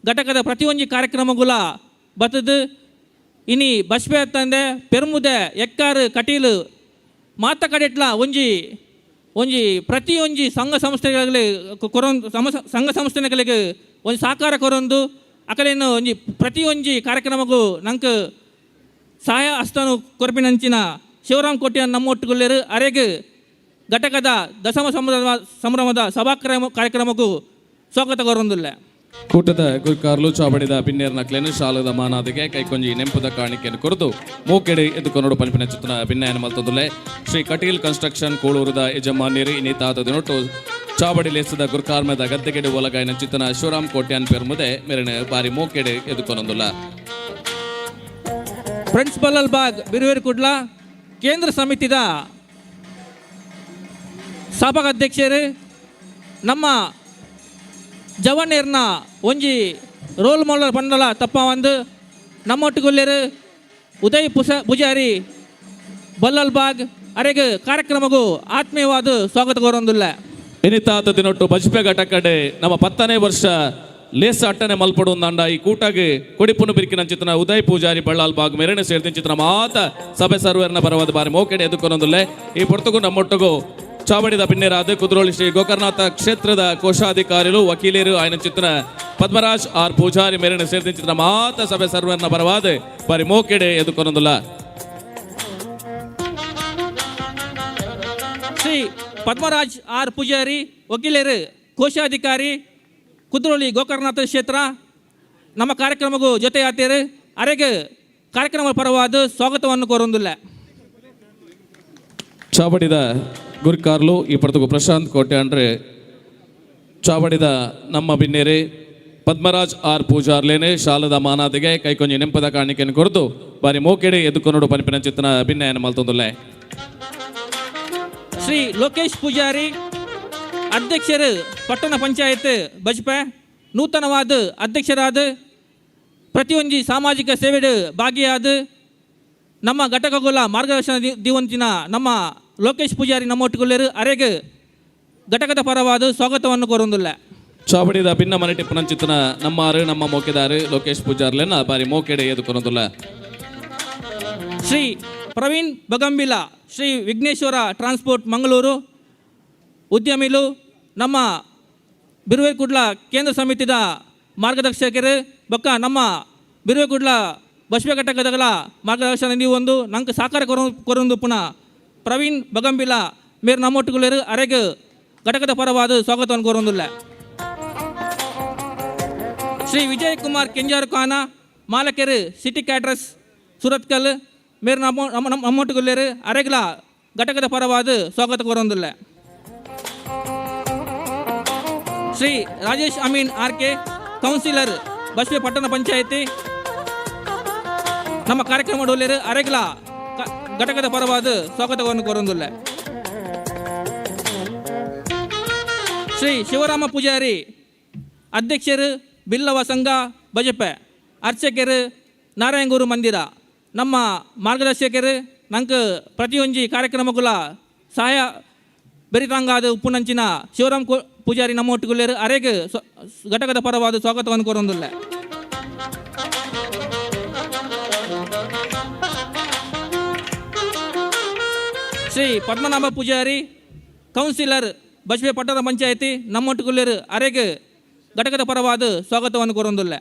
ಘಟಕದ ಪ್ರತಿಯೊಂಜಿ ಕಾರ್ಯಕ್ರಮಗುಲ ಬತ್ತದು. ಇನಿ ಬಸ್ಪೆ ತಂದೆ ಪೆರ್ಮುದೆ ಎಕ್ಕಾರು ಕಟೀಲು ಮಾತ ಕಡೆಟ್ಲ ಒಂಜಿ ಒಂಜಿ ಪ್ರತಿಯೊಂಜಿ ಸಂಘ ಸಂಸ್ಥೆಗಳಿಗೆ ಕೊರೊಂದು ಸಂಘ ಸಂಸ್ಥೆಗಳಿಗೆ ಒಂಜಿ ಸಹಕಾರ ಕೊರೊಂದು ಅಕಲೇನು ಒಂಜಿ ಪ್ರತಿಯೊಂಜಿ ಕಾರ್ಯಕ್ರಮಕ್ಕೂ ನಂಗೆ ಸಹಾಯ ಹಸ್ತನು ಕೊರಪಿನಂಚಿನ ಶಿವರಾಮ್ ಕೋಟ್ಯಾನ್ ನಮ್ಮೊಟ್ಟುಗುಲ್ಲೇರು ಅರೆಗೆ ಘಟಕದ ದಶಮ ಸಂಭ್ರಮದ ಸಭಾ ಕಾರ್ಯಕ್ರಮಕ್ಕೂ ಸ್ವಾಗತ ಕೋರೊಂದುಲ್ಲ. ಕೂಟದ ಗುರ್ಕಾರ್ಲು ಚಾವಡಿದ ಪಿನ್ನೇರ್ನ ಕ್ಲೆನ್ ಶಾಲದ ಮಾನಾದಿಗೆ ಕೈಕೊಂಜಿ ನೆಂಪುದ ಕಾಣಿಕೆಯನ್ನು ಕೊರದು ಮೂಕೆಡೆ ಎದ್ದುಕೊನೋಡು ಪನ್ಪಿನ ಚಿತ್ತನ ಭಿನ್ನಯನ ಮಲ್ತೊಂದುಲ್ಲೆ. ಶ್ರೀ ಕಟೀಲ್ ಕನ್ಸ್ಟ್ರಕ್ಷನ್ ಕೂಳೂರುದ ಯಜಮಾನ್ಯರು ಇನ್ನಿತಾದ ದಿನೊಟ್ಟು ಚಾವಡಿ ಲೇಸದ ಗುರ್ಕಾರ್ಮದ ಗದ್ದೆಗೆಡೆ ಒಲಗಾಯನ ಚಿತ್ತನ ಶಿವರಾಮ್ ಕೋಟ್ಯಾನ್ ಪೆರ್ಮುದೆ ಮೆರಣ ಬಾರಿ ಮೂಕೆಡೆ ಎದ್ದುಕೊನೊಂದುಲ್ಲ. ಫ್ರೆಂಡ್ಸ್ ಬಲ್ಲಲ್ ಬಾಗ್ ಬಿರುವೇರು ಕುಡ್ಲ ಕೇಂದ್ರ ಸಮಿತಿದ ಸ್ಥಾಪಕ ಅಧ್ಯಕ್ಷರು ನಮ್ಮ ಜವನೇರ್ನ ಒಂಜಿ ರೋಲ್ ಮಾಡೆಲ್ ಪಂಡಲ ತಪ್ಪ ಒಂದು ನಮ್ಮೊಟ್ಟುಗುಲ್ಲೇರು ಉದಯ್ ಪುಸ ಪೂಜಾರಿ ಬಲ್ಲಲ್ ಬಾಗ್ ಅರೆಗೆ ಕಾರ್ಯಕ್ರಮಗೂ ಆತ್ಮೀಯವಾದ ಸ್ವಾಗತ ಕೋರೊಂದುಲ್ಲ. ಇನಿತಾತ ದಿನೊಟ್ಟು ಬಜ್ಪೆ ಘಟಕಡೆ ನಮ್ಮ 10ನೇ ವರ್ಷ ಲೇಸ ಅಟ್ಟನೆ ಮಲ್ಪಡು ಅಂಡ ಈ ಕೂಟಗ್ ಕೊಡಿಪುನು ಬಿರಿಕಿನ ಚಿತ್ರನ ಉದಯ್ ಪೂಜಾರಿ ಬಳ್ಳಾಲ್ ಬಾಗ್ ಮೇರೆನ ಸೇರ್ತಿನ ಚಿತ್ರ ಮಾತ ಸಭೆ ಸರ್ವೇರ್ನ ಪರವಾದ ಬಾರಿ ಮೋಕೆಡೆ ಎದುಕೊನೊಂದುಲ್ಲೆ. ಈ ಪೊರ್ತುಗು ನಮ್ಮೊಟ್ಟುಗು ಚಾವಡಿದ ಬಿನ್ನೆರಾದ ಕುದ್ರೋಳಿ ಶ್ರೀ ಗೋಕರ್ಣನಾಥ ಕ್ಷೇತ್ರದ ಕೋಶಾಧಿಕಾರಿಲು ವಕೀಲರು ಆಯನ ಚಿತ್ರ ಪದ್ಮರಾಜ್ ಆರ್ ಪೂಜಾರಿ ಮೇರೆನ ಸೇರ್ತಿನ ಚಿತ್ರ ಮಾತ ಸಭೆ ಸರ್ವೇರ್ನ ಪರವಾದ ಬಾರಿ ಮೋಕೆಡೆ ಎದುಕೊನೊಂದುಲ್ಲ. ಶ್ರೀ ಪದ್ಮರಾಜ್ ಆರ್ ಪೂಜಾರಿ ವಕೀಲರು ಕೋಶಾಧಿಕಾರಿ ಕುದ್ರೋಳಿ ಗೋಕರ್ಣನಾಥ ಕ್ಷೇತ್ರ ನಮ್ಮ ಕಾರ್ಯಕ್ರಮಕ್ಕೂ ಜೊತೆ ಆತೇರು ಅರೆಗೆ ಕಾರ್ಯಕ್ರಮ ಪರವಾದ ಸ್ವಾಗತವನ್ನು ಕೋರೊಂದಿಲ್ಲ. ಚಾವಡಿದ ಗುರ್ಕಾರ್ಲು ಈ ಪರ್ತುಗು ಪ್ರಶಾಂತ್ ಕೋಟೆ ಅಂದ್ರೆ ಚಾವಡಿದ ನಮ್ಮ ಬಿನ್ನೇರೆ ಪದ್ಮರಾಜ್ ಆರ್ ಪೂಜಾರ್ಲೇನೆ ಶಾಲದ ಮಾನಾದಿಗೆ ಕೈಕೊಂಜಿ ನೆಂಪದ ಕಾಣಿಕೆಯನ್ನು ಕೊರತು ಬಾರಿ ಮೋಕೆಡೆ ಎದುಕೊನೋಡು ಪನಿಪಿನ ಚಿತ್ತನ ಭಿನ್ನಯನ ಮಲ್ತೊಂದುಲ್ಲೆ. ಶ್ರೀ ಲೋಕೇಶ್ ಪೂಜಾರಿ ಅಧ್ಯಕ್ಷರು ಪಟ್ಟಣ ಪಂಚಾಯತ್ ಬಜ್ಪೆ ನೂತನವಾದ ಅಧ್ಯಕ್ಷರಾದ ಪ್ರತಿಯೊಂಜಿ ಸಾಮಾಜಿಕ ಸೇವೆಡು ಭಾಗಿಯಾದ ನಮ್ಮ ಘಟಕಗಳ ಮಾರ್ಗದರ್ಶನ ದಿವಂತಿನ ನಮ್ಮ ಲೋಕೇಶ್ ಪೂಜಾರಿ ನಮ್ಮೊಟ್ಟುಕೊಳ್ಳರು ಅರೆಗೆ ಘಟಕದ ಪರವಾದ ಸ್ವಾಗತವನ್ನು ಕೋರೊಂದುಲ್ಲ. ಚಾವಡಿದ ಭಿನ್ನ ಮನೆ ಟಿಪ್ಪುನಂಚಿತ್ತನ ನಮ್ಮಾರು ನಮ್ಮ ಮೋಕೆದಾರು ಲೋಕೇಶ್ ಪೂಜಾರ್ಲೆನ ಬಾರಿ ಮೋಕೆಡೆ ಎದುಕೊನೊಂದುಲ್ಲ. ಶ್ರೀ ಪ್ರವೀಣ್ ಬಗಂಬಿಲ ಶ್ರೀ ವಿಘ್ನೇಶ್ವರ ಟ್ರಾನ್ಸ್ಪೋರ್ಟ್ ಮಂಗಳೂರು ಉದ್ಯಮಿಲು ನಮ್ಮ ಬಿರುವೆಕುಡ್ಲ ಕೇಂದ್ರ ಸಮಿತಿದ ಮಾರ್ಗದರ್ಶಕರು ಬೊಕ್ಕ ನಮ್ಮ ಬಿರುವೆಕುಡ್ಲ ಬಸ್ವೆ ಘಟಕದಗಳ ಮಾರ್ಗದರ್ಶನ ನೀವು ಒಂದು ನಂಗೆ ಸಹಕಾರ ಕೊರೊಂದು ಪುನಃ ಪ್ರವೀಣ್ ಬಗಂಬಿಲ ಮೇರು ನಮ್ಮೊಟ್ಟುಗುಲೇರು ಅರೆಗೆ ಘಟಕದ ಪರವಾದ ಸ್ವಾಗತವನ್ನು ಕೋರೊಂದುಲ್ಲ. ಶ್ರೀ ವಿಜಯ್ ಕುಮಾರ್ ಕೆಂಜಾರು ಖಾನ ಮಾಲಕರು ಸಿಟಿ ಕ್ಯಾಟ್ರಸ್ ಸುರತ್ಕಲ್ ಮೇರು ನಮ್ಮ ನಮ್ಮ ನಮ್ಮೊಟ್ಟುಗುಲ್ಲೇರು ಅರೆಗ್ಲ ಘಟಕದ ಪರವಾದ ಸ್ವಾಗತ ಕೋರೊಂದುಲ್ಲ. ಶ್ರೀ ರಾಜೇಶ್ ಅಮೀನ್ ಆರ್ ಕೆ ಕೌನ್ಸಿಲರ್ ಬಸ್ವೆ ಪಟ್ಟಣ ಪಂಚಾಯತಿ ನಮ್ಮ ಕಾರ್ಯಕ್ರಮ ಡೋಲೇರು ಅರೆಗ್ಲ ಘಟಕದ ಪರವಾದ ಸ್ವಾಗತವನ್ನು ಕೋರೊಂದುಲ್ಲ. ಶ್ರೀ ಶಿವರಾಮ ಪೂಜಾರಿ ಅಧ್ಯಕ್ಷರು ಬಿಲ್ಲವ ಸಂಘ ಬಜಪೆ ಅರ್ಚಕರು ನಾರಾಯಣಗುರು ಮಂದಿರ ನಮ್ಮ ಮಾರ್ಗದರ್ಶಕರು ನಂಗೆ ಪ್ರತಿಯೊಂಜಿ ಕಾರ್ಯಕ್ರಮಗಳ ಸಹಾಯ ಬೆರಿತಾಂಗಾದ ಉಪ್ಪುನಂಚಿನ ಶಿವರಾಮ್ ಪೂಜಾರಿ ನಮ್ಮ ಒಟ್ಟುಗುಲ್ಲೇರು ಅರೆಗೆ ಘಟಕದ ಪರವಾದ ಸ್ವಾಗತವನ್ನು ಕೋರೊಂದುಲ್ಲ. ಶ್ರೀ ಪದ್ಮನಾಭ ಪೂಜಾರಿ ಕೌನ್ಸಿಲರ್ ಬಜ್ಪೆ ಪಟ್ಟಣ ಪಂಚಾಯತಿ ನಮ್ಮೊಟ್ಟುಗುಲ್ಲೇರು ಅರೆಗೆ ಘಟಕದ ಪರವಾದ ಸ್ವಾಗತವನ್ನು ಕೋರೊಂದುಲ್ಲ.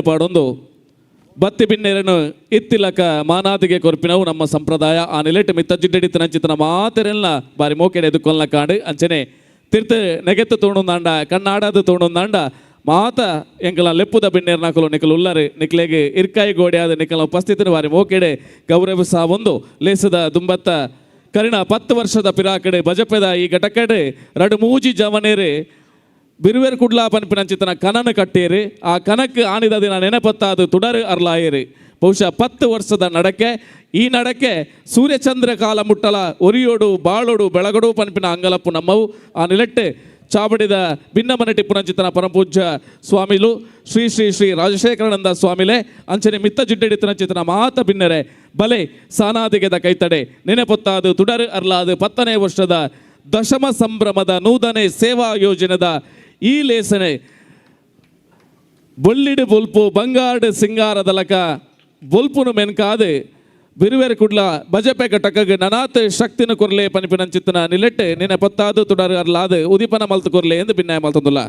ಪಾಡೊಂದು ಬತ್ತಿ ಬಿನ್ನೆರನು ಇತ್ತಿಲಕ ಮಾನಾದಿಗೆ ಕೊರ್ಪಿನವು ನಮ್ಮ ಸಂಪ್ರದಾಯ. ಆ ನಿಲೆಟ್ ಮಿತ್ತ ಜಿಡ್ಡೆಡಿತ್ತ ನಂಚಿತನ ಮಾತೆರೆಲ್ಲ ಬಾರಿ ಮೋಕೆಡೆ ಎದುಕೊಲ್ನ ಕಾಡು ಅಂಚನೆ ತಿರ್ತ ನೆಗೆತ್ತು ತೋಣುಂದಾಂಡ ಕಣ್ಣಾಡದು ತೋಣುಂದಾಂಡ ಮಾತ ಎಂಕಲ ಲೆಪ್ಪುದ ಬಿನ್ನೇರ್ ನಾಕಲು ನಿಕಲು ಉಲ್ಲರು ನಿಕ್ಲೆಗೆ ಇರ್ಕಾಯಿ ಗೋಡೆಯಾದ ನಿಕಲ ಉಪಸ್ಥಿತಿನ ಬಾರಿ ಮೋಕೆಡೆ ಗೌರವಿಸ ಒಂದು ಲೇಸದ ದುಂಬತ್ತ ಕರಿಣ 10 ವರ್ಷದ ಪಿರಾಕಡೆ ಬಜಪೆದ ಈ ಘಟಕಡೆ ರಡು ಮೂಜಿ ಜವನೇರು ಬಿರುವೆರ್ ಕುಡ್ಲಾ ಪನ್ಪಿನಂಚಿತನ ಕನನ ಕಟ್ಟೇರಿ ಆ ಕನಕ್ ಆನಿದ ದಿನ ನೆನಪತ್ತಾದು ತುಡರು ಅರ್ಲಾಯೇರಿ. ಬಹುಶಃ 10 ವರ್ಷದ ನಡಕೆ ಈ ನಡಕೆ ಸೂರ್ಯಚಂದ್ರ ಕಾಲ ಮುಟ್ಟಲ ಒರಿಯೋಡು ಬಾಳೋಡು ಬೆಳಗಡು ಪನ್ಪಿನ ಅಂಗಲಪ್ಪು ನಮ್ಮವು. ಆ ನಿಲೆಟ್ಟೆ ಚಾವಡಿದ ಭಿನ್ನಮನ ಟಿಪ್ಪುನಂಚಿತನ ಪರಮಪೂಜ್ಯ ಸ್ವಾಮಿಲು ಶ್ರೀ ಶ್ರೀ ಶ್ರೀ ರಾಜಶೇಖರಾನಂದ ಸ್ವಾಮಿಲೆ ಅಂಚನೆ ಮಿತ್ತ ಜಿಡ್ಡೆಡಿತನಂಚಿತನ ಮಾತ ಬಿನ್ನರೆ ಬಲೆ ಸಾನಾದಿಗೆದ ಕೈತಡೆ ನೆನಪೊತ್ತಾದು ತುಡರು ಅರ್ಲಾದು 10ನೇ ವರ್ಷದ ದಶಮ ಸಂಭ್ರಮದ ನೂತನೆ ಸೇವಾ ಯೋಜನೆದ ಈ ಲೇಸನೆ ಬೊಳ್ಳಿಡು ಬೊಲ್ಪು ಬಂಗಾಡು ಸಿಂಗಾರದಲಕ ಬೊಲ್ಪುನು ಮೆನ್ಕಾದು ಬಿರುವೆರ್ ಕುಡ್ಲ ಬಜಪೆ ಘಟಕಗ್ ನನಾತ್ ಶಕ್ತಿನ ಕೊರ್ಲೆ ಪನಿಪಿನಂಚಿತ್ತನ ನಿಲೆಟ್ಟೆ ನಿನ್ನ ಪತ್ತಾದು ತುಡರು ಅರ್ಲಾದು ಉದಿಪನ ಮಲ್ತು ಕೊರ್ಲೆ ಎಂದು ಭಿನ್ನಾಯ ಮಲ್ತೊಂದುಲ್ಲ.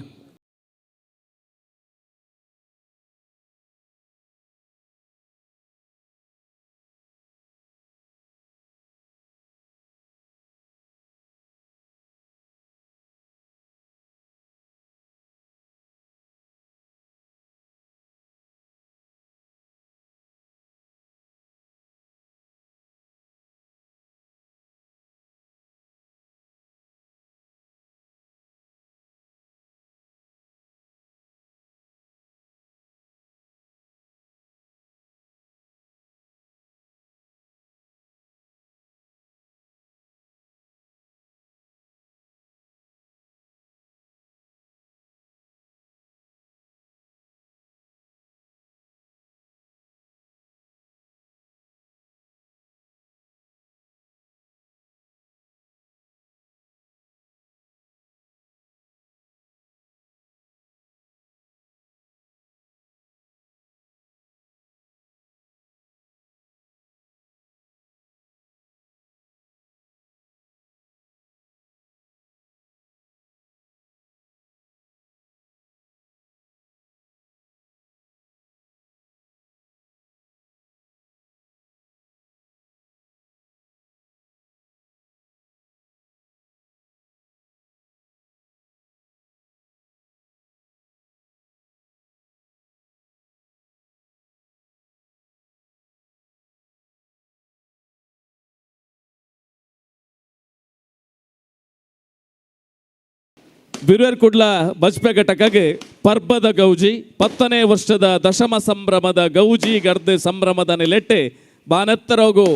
ಬಿರುವೆರ್ ಕುಡ್ಲ ಬಜ್ಪೆ ಘಟಕಗೆ ಪರ್ಬದ ಗೌಜಿ 10ನೇ ವರ್ಷದ ದಶಮ ಸಂಭ್ರಮದ ಗೌಜಿ ಗರ್ದು ಸಂಭ್ರಮದ ನಿಲೆಟ್ಟೆ ಬಾನೆತ್ತರೋಗು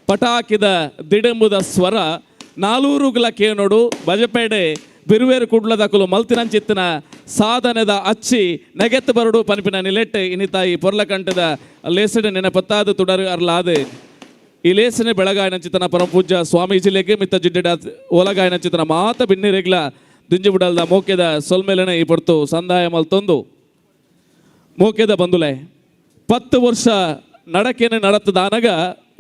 ಪಟಾಕಿದ ದಿಡಂಬುದ ಸ್ವರ ನಾಲೂರುಗಳ ಕೇನೋಡು ಬಜಪೇಡೆ ಬಿರುವೇರು ಕುಡ್ಲದಕುಲು ಮಲ್ತಿನಂಚಿತ್ತಿನ ಸಾಧನೆದ ಅಚ್ಚಿ ನೆಗೆತ್ತು ಬರಡು ಪನಿಪಿನ ನಿಲೆಟ್ಟೆ ಇನಿತಾಯಿ ಪೊರ್ಲಕಂಠದ ಲೇಸಡೆ ನೆನಪತ್ತಾದು ತುಡರು ಅರ್ಲಾದೆ. ಈ ಲೇಸನೆ ಬೆಳಗಾಯನಂಚಿತನ ಪರಮಪೂಜ್ಯ ಸ್ವಾಮೀಜಿಲೆಗೆ ಮಿತ್ತ ಜಿಡ್ಡೆಡ ಓಲಗಾಯನಂಚಿತನ ಮಾತ ಬಿನ್ನಿರೆಗ್ಲ ದಿಂಜಿಬುಡಲ್ದ ಮೋಕೆದ ಸೊಲ್ಮೇಲನೆ ಈ ಪೊರ್ತು ಸಂದಾಯ ಮಲ್ತೊಂದು ಮೋಕೆದ ಬಂದುಲೆ 10 ವರ್ಷ ನಡಕೆನೆ ನಡತದಾನಗ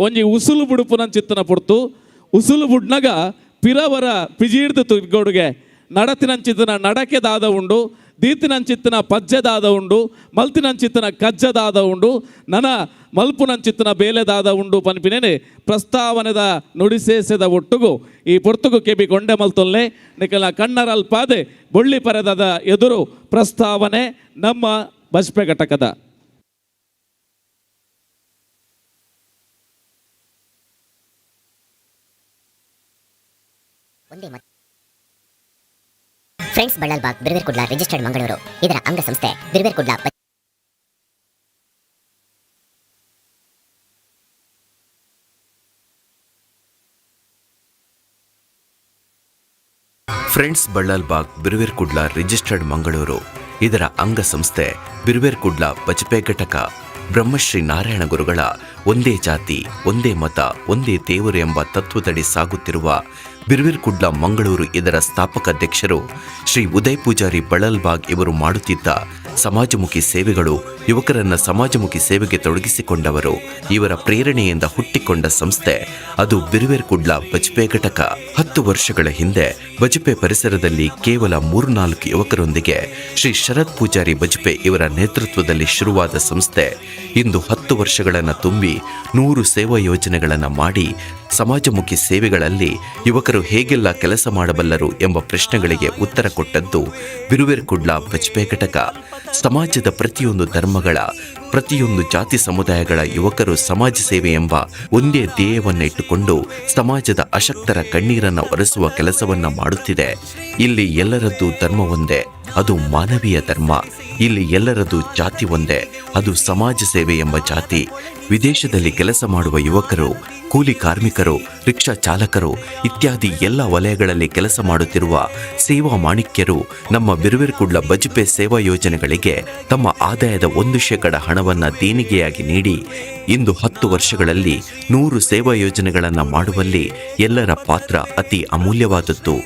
ಒಂಜಿ ಉಸುಲು ಬುಡುಪುನಂಚಿತ್ತನ ಪೊರ್ತು ಉಸುಲು ಬುಡ್ನಗ ಪಿರವರ ಪಿಜೀರ್ದು ತುಗೋಡುಗೆ ನಡತಿನಂಚಿತನ ನಡಕೆದಾದ ಉಂಡು ದೀತಿನಂಚಿತ್ತನ ಪಜ್ಜೆದಾದ ಉಂಡು ಮಲ್ತಿನಂಚಿತ್ತನ ಕಜ್ಜದಾದ ಉಂಡು ನನ ಮಲ್ಪುನಂಚಿತ್ತನ ಬೇಲೆದಾದ ಉಂಡು ಪನ್ಪಿನೇನೆ ಪ್ರಸ್ತಾವನೆದ ನುಡಿಸೇಸೆದ ಒಟ್ಟುಗು ಈ ಪೊರ್ತುಗು ಕೆಬಿ ಕೊಂಡೆ ಮಲ್ತೊಲ್ಲೆ ನಿಕಲ ಕಣ್ಣರಲ್ಪಾದೆ ಬೊಳ್ಳಿ ಪರೆದದ ಎದುರು ಪ್ರಸ್ತಾವನೆ ನಮ್ಮ ಬಜ್ಪೆ ಘಟಕದ. ಫ್ರೆಂಡ್ಸ್ ಬಳ್ಳಾಲ್ಬಾಗ್ ಬಿರುವೆರ್ ಕುಡ್ಲ ರಿಜಿಸ್ಟರ್ಡ್ ಮಂಗಳೂರು ಇದರ ಅಂಗಸಂಸ್ಥೆ ಬಿರುವೆರ್ ಕುಡ್ಲ. ಫ್ರೆಂಡ್ಸ್ ಬಳ್ಳಾಲ್ಬಾಗ್ ಬಿರುವೆರ್ ಕುಡ್ಲ ರಿಜಿಸ್ಟರ್ಡ್ ಮಂಗಳೂರು ಇದರ ಅಂಗಸಂಸ್ಥೆ ಬಿರುವೆರ್ ಕುಡ್ಲ ಬಜಪೆ ಘಟಕ ಬ್ರಹ್ಮಶ್ರೀ ನಾರಾಯಣ ಗುರುಗಳ ಒಂದೇ ಜಾತಿ ಒಂದೇ ಮತ ಒಂದೇ ದೇವರು ಎಂಬ ತತ್ವದಡಿ ಸಾಗುತ್ತಿರುವ ಬಿರ್ವಿರ್ ಕುಡ್ಲ ಮಂಗಳೂರು ಇದರ ಸ್ಥಾಪಕ ಅಧ್ಯಕ್ಷರು ಶ್ರೀ ಉದಯ್ ಪೂಜಾರಿ ಬಳಲ್ಬಾಗ್ ಇವರು ಮಾಡುತ್ತಿದ್ದ ಸಮಾಜಮುಖಿ ಸೇವೆಗಳು, ಯುವಕರನ್ನ ಸಮಾಜಮುಖಿ ಸೇವೆಗೆ ತೊಡಗಿಸಿಕೊಂಡವರು. ಇವರ ಪ್ರೇರಣೆಯಿಂದ ಹುಟ್ಟಿಕೊಂಡ ಸಂಸ್ಥೆ ಅದು ಬಿರುವೆರ್ ಕುಡ್ಲ ಬಜ್ಪೆ ಘಟಕ. 10 ವರ್ಷಗಳ ಹಿಂದೆ ಬಜಪೆ ಪರಿಸರದಲ್ಲಿ ಕೇವಲ 3-4 ಯುವಕರೊಂದಿಗೆ ಶ್ರೀ ಶರತ್ ಪೂಜಾರಿ ಬಜಪೆ ಇವರ ನೇತೃತ್ವದಲ್ಲಿ ಶುರುವಾದ ಸಂಸ್ಥೆ ಇಂದು 10 ವರ್ಷಗಳನ್ನು ತುಂಬಿ 100 ಸೇವಾ ಯೋಜನೆಗಳನ್ನು ಮಾಡಿ ಸಮಾಜಮುಖಿ ಸೇವೆಗಳಲ್ಲಿ ಯುವಕರು ಹೇಗೆಲ್ಲ ಕೆಲಸ ಮಾಡಬಲ್ಲರು ಎಂಬ ಪ್ರಶ್ನೆಗಳಿಗೆ ಉತ್ತರ ಕೊಟ್ಟದ್ದು ಬಿರುವೆರ್ ಕುಡ್ಲ ಬಜ್ಪೆ ಘಟಕ. ಸಮಾಜದ ಪ್ರತಿಯೊಂದು ಧರ್ಮಗಳ, ಪ್ರತಿಯೊಂದು ಜಾತಿ ಸಮುದಾಯಗಳ ಯುವಕರು ಸಮಾಜ ಸೇವೆ ಎಂಬ ಒಂದೇ ಧ್ಯೇಯವನ್ನು ಇಟ್ಟುಕೊಂಡು ಸಮಾಜದ ಅಶಕ್ತರ ಕಣ್ಣೀರನ್ನು ಒರೆಸುವ ಕೆಲಸವನ್ನು ಮಾಡುತ್ತಿದೆ. ಇಲ್ಲಿ ಎಲ್ಲರದ್ದು ಧರ್ಮ ಒಂದೇ, ಅದು ಮಾನವೀಯ ಧರ್ಮ. ಇಲ್ಲಿ ಎಲ್ಲರದ್ದು ಜಾತಿ ಒಂದೇ, ಅದು ಸಮಾಜ ಸೇವೆ ಎಂಬ ಜಾತಿ. ವಿದೇಶದಲ್ಲಿ ಕೆಲಸ ಮಾಡುವ ಯುವಕರು, ಕೂಲಿ ಕಾರ್ಮಿಕರು, ರಿಕ್ಷಾ ಚಾಲಕರು ಇತ್ಯಾದಿ ಎಲ್ಲ ವಲಯಗಳಲ್ಲಿ ಕೆಲಸ ಮಾಡುತ್ತಿರುವ ಸೇವಾ ಮಾಣಿಕ್ಯರು ನಮ್ಮ ಬಿರುವೆರ್ ಕುಡ್ಲ ಬಜಪೆ ಸೇವಾ ಯೋಜನೆಗಳಿಗೆ ತಮ್ಮ ಆದಾಯದ 1% ಹಣವನ್ನು ದೇಣಿಗೆಯಾಗಿ ನೀಡಿ ಇಂದು 10 ವರ್ಷಗಳಲ್ಲಿ 100 ಸೇವಾ ಯೋಜನೆಗಳನ್ನು ಮಾಡುವಲ್ಲಿ ಎಲ್ಲರ ಪಾತ್ರ ಅತಿ ಅಮೂಲ್ಯವಾದದ್ದು.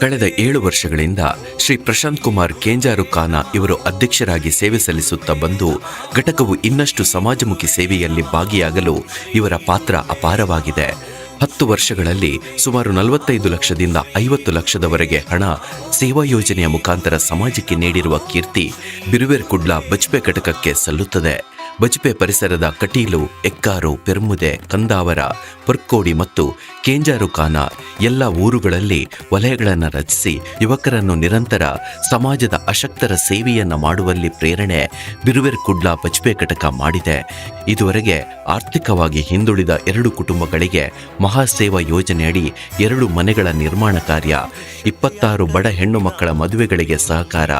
ಕಳೆದ 7 ವರ್ಷಗಳಿಂದ ಶ್ರೀ ಪ್ರಶಾಂತ್ ಕುಮಾರ್ ಕೇಂಜಾರು ಖಾನ ಇವರು ಅಧ್ಯಕ್ಷರಾಗಿ ಸೇವೆ ಸಲ್ಲಿಸುತ್ತಾ ಬಂದು ಘಟಕವು ಇನ್ನಷ್ಟು ಸಮಾಜಮುಖಿ ಸೇವೆಯಲ್ಲಿ ಭಾಗಿಯಾಗಲು ಇವರ ಪಾತ್ರ ಅಪಾರವಾಗಿದೆ. 10 ವರ್ಷಗಳಲ್ಲಿ ಸುಮಾರು 45 ಲಕ್ಷದಿಂದ 50 ಲಕ್ಷದವರೆಗೆ ಹಣ ಸೇವಾ ಯೋಜನೆಯ ಮುಖಾಂತರ ಸಮಾಜಕ್ಕೆ ನೀಡಿರುವ ಕೀರ್ತಿ ಬಿರುವೆರ್ ಕುಡ್ಲ ಬಜ್ಪೆ ಘಟಕಕ್ಕೆ ಸಲ್ಲುತ್ತದೆ. ಬಜ್ಪೆ ಪರಿಸರದ ಕಟೀಲು, ಎಕ್ಕಾರು, ಪೆರ್ಮುದೆ, ಕಂದಾವರ, ಪರ್ಕೋಡಿ ಮತ್ತು ಕೇಂಜಾರು ಖಾನ ಎಲ್ಲ ಊರುಗಳಲ್ಲಿ ವಲಯಗಳನ್ನು ರಚಿಸಿ ಯುವಕರನ್ನು ನಿರಂತರ ಸಮಾಜದ ಅಶಕ್ತರ ಸೇವೆಯನ್ನು ಮಾಡುವಲ್ಲಿ ಪ್ರೇರಣೆ ಬಿರುವೆರ್ ಕುಡ್ಲ ಬಜ್ಪೆ ಘಟಕ ಮಾಡಿದೆ. ಇದುವರೆಗೆ ಆರ್ಥಿಕವಾಗಿ ಹಿಂದುಳಿದ 2 ಕುಟುಂಬಗಳಿಗೆ ಮಹಾಸೇವಾ ಯೋಜನೆಯಡಿ 2 ಮನೆಗಳ ನಿರ್ಮಾಣ ಕಾರ್ಯ, 26 ಬಡ ಹೆಣ್ಣು ಮಕ್ಕಳ ಮದುವೆಗಳಿಗೆ ಸಹಕಾರ,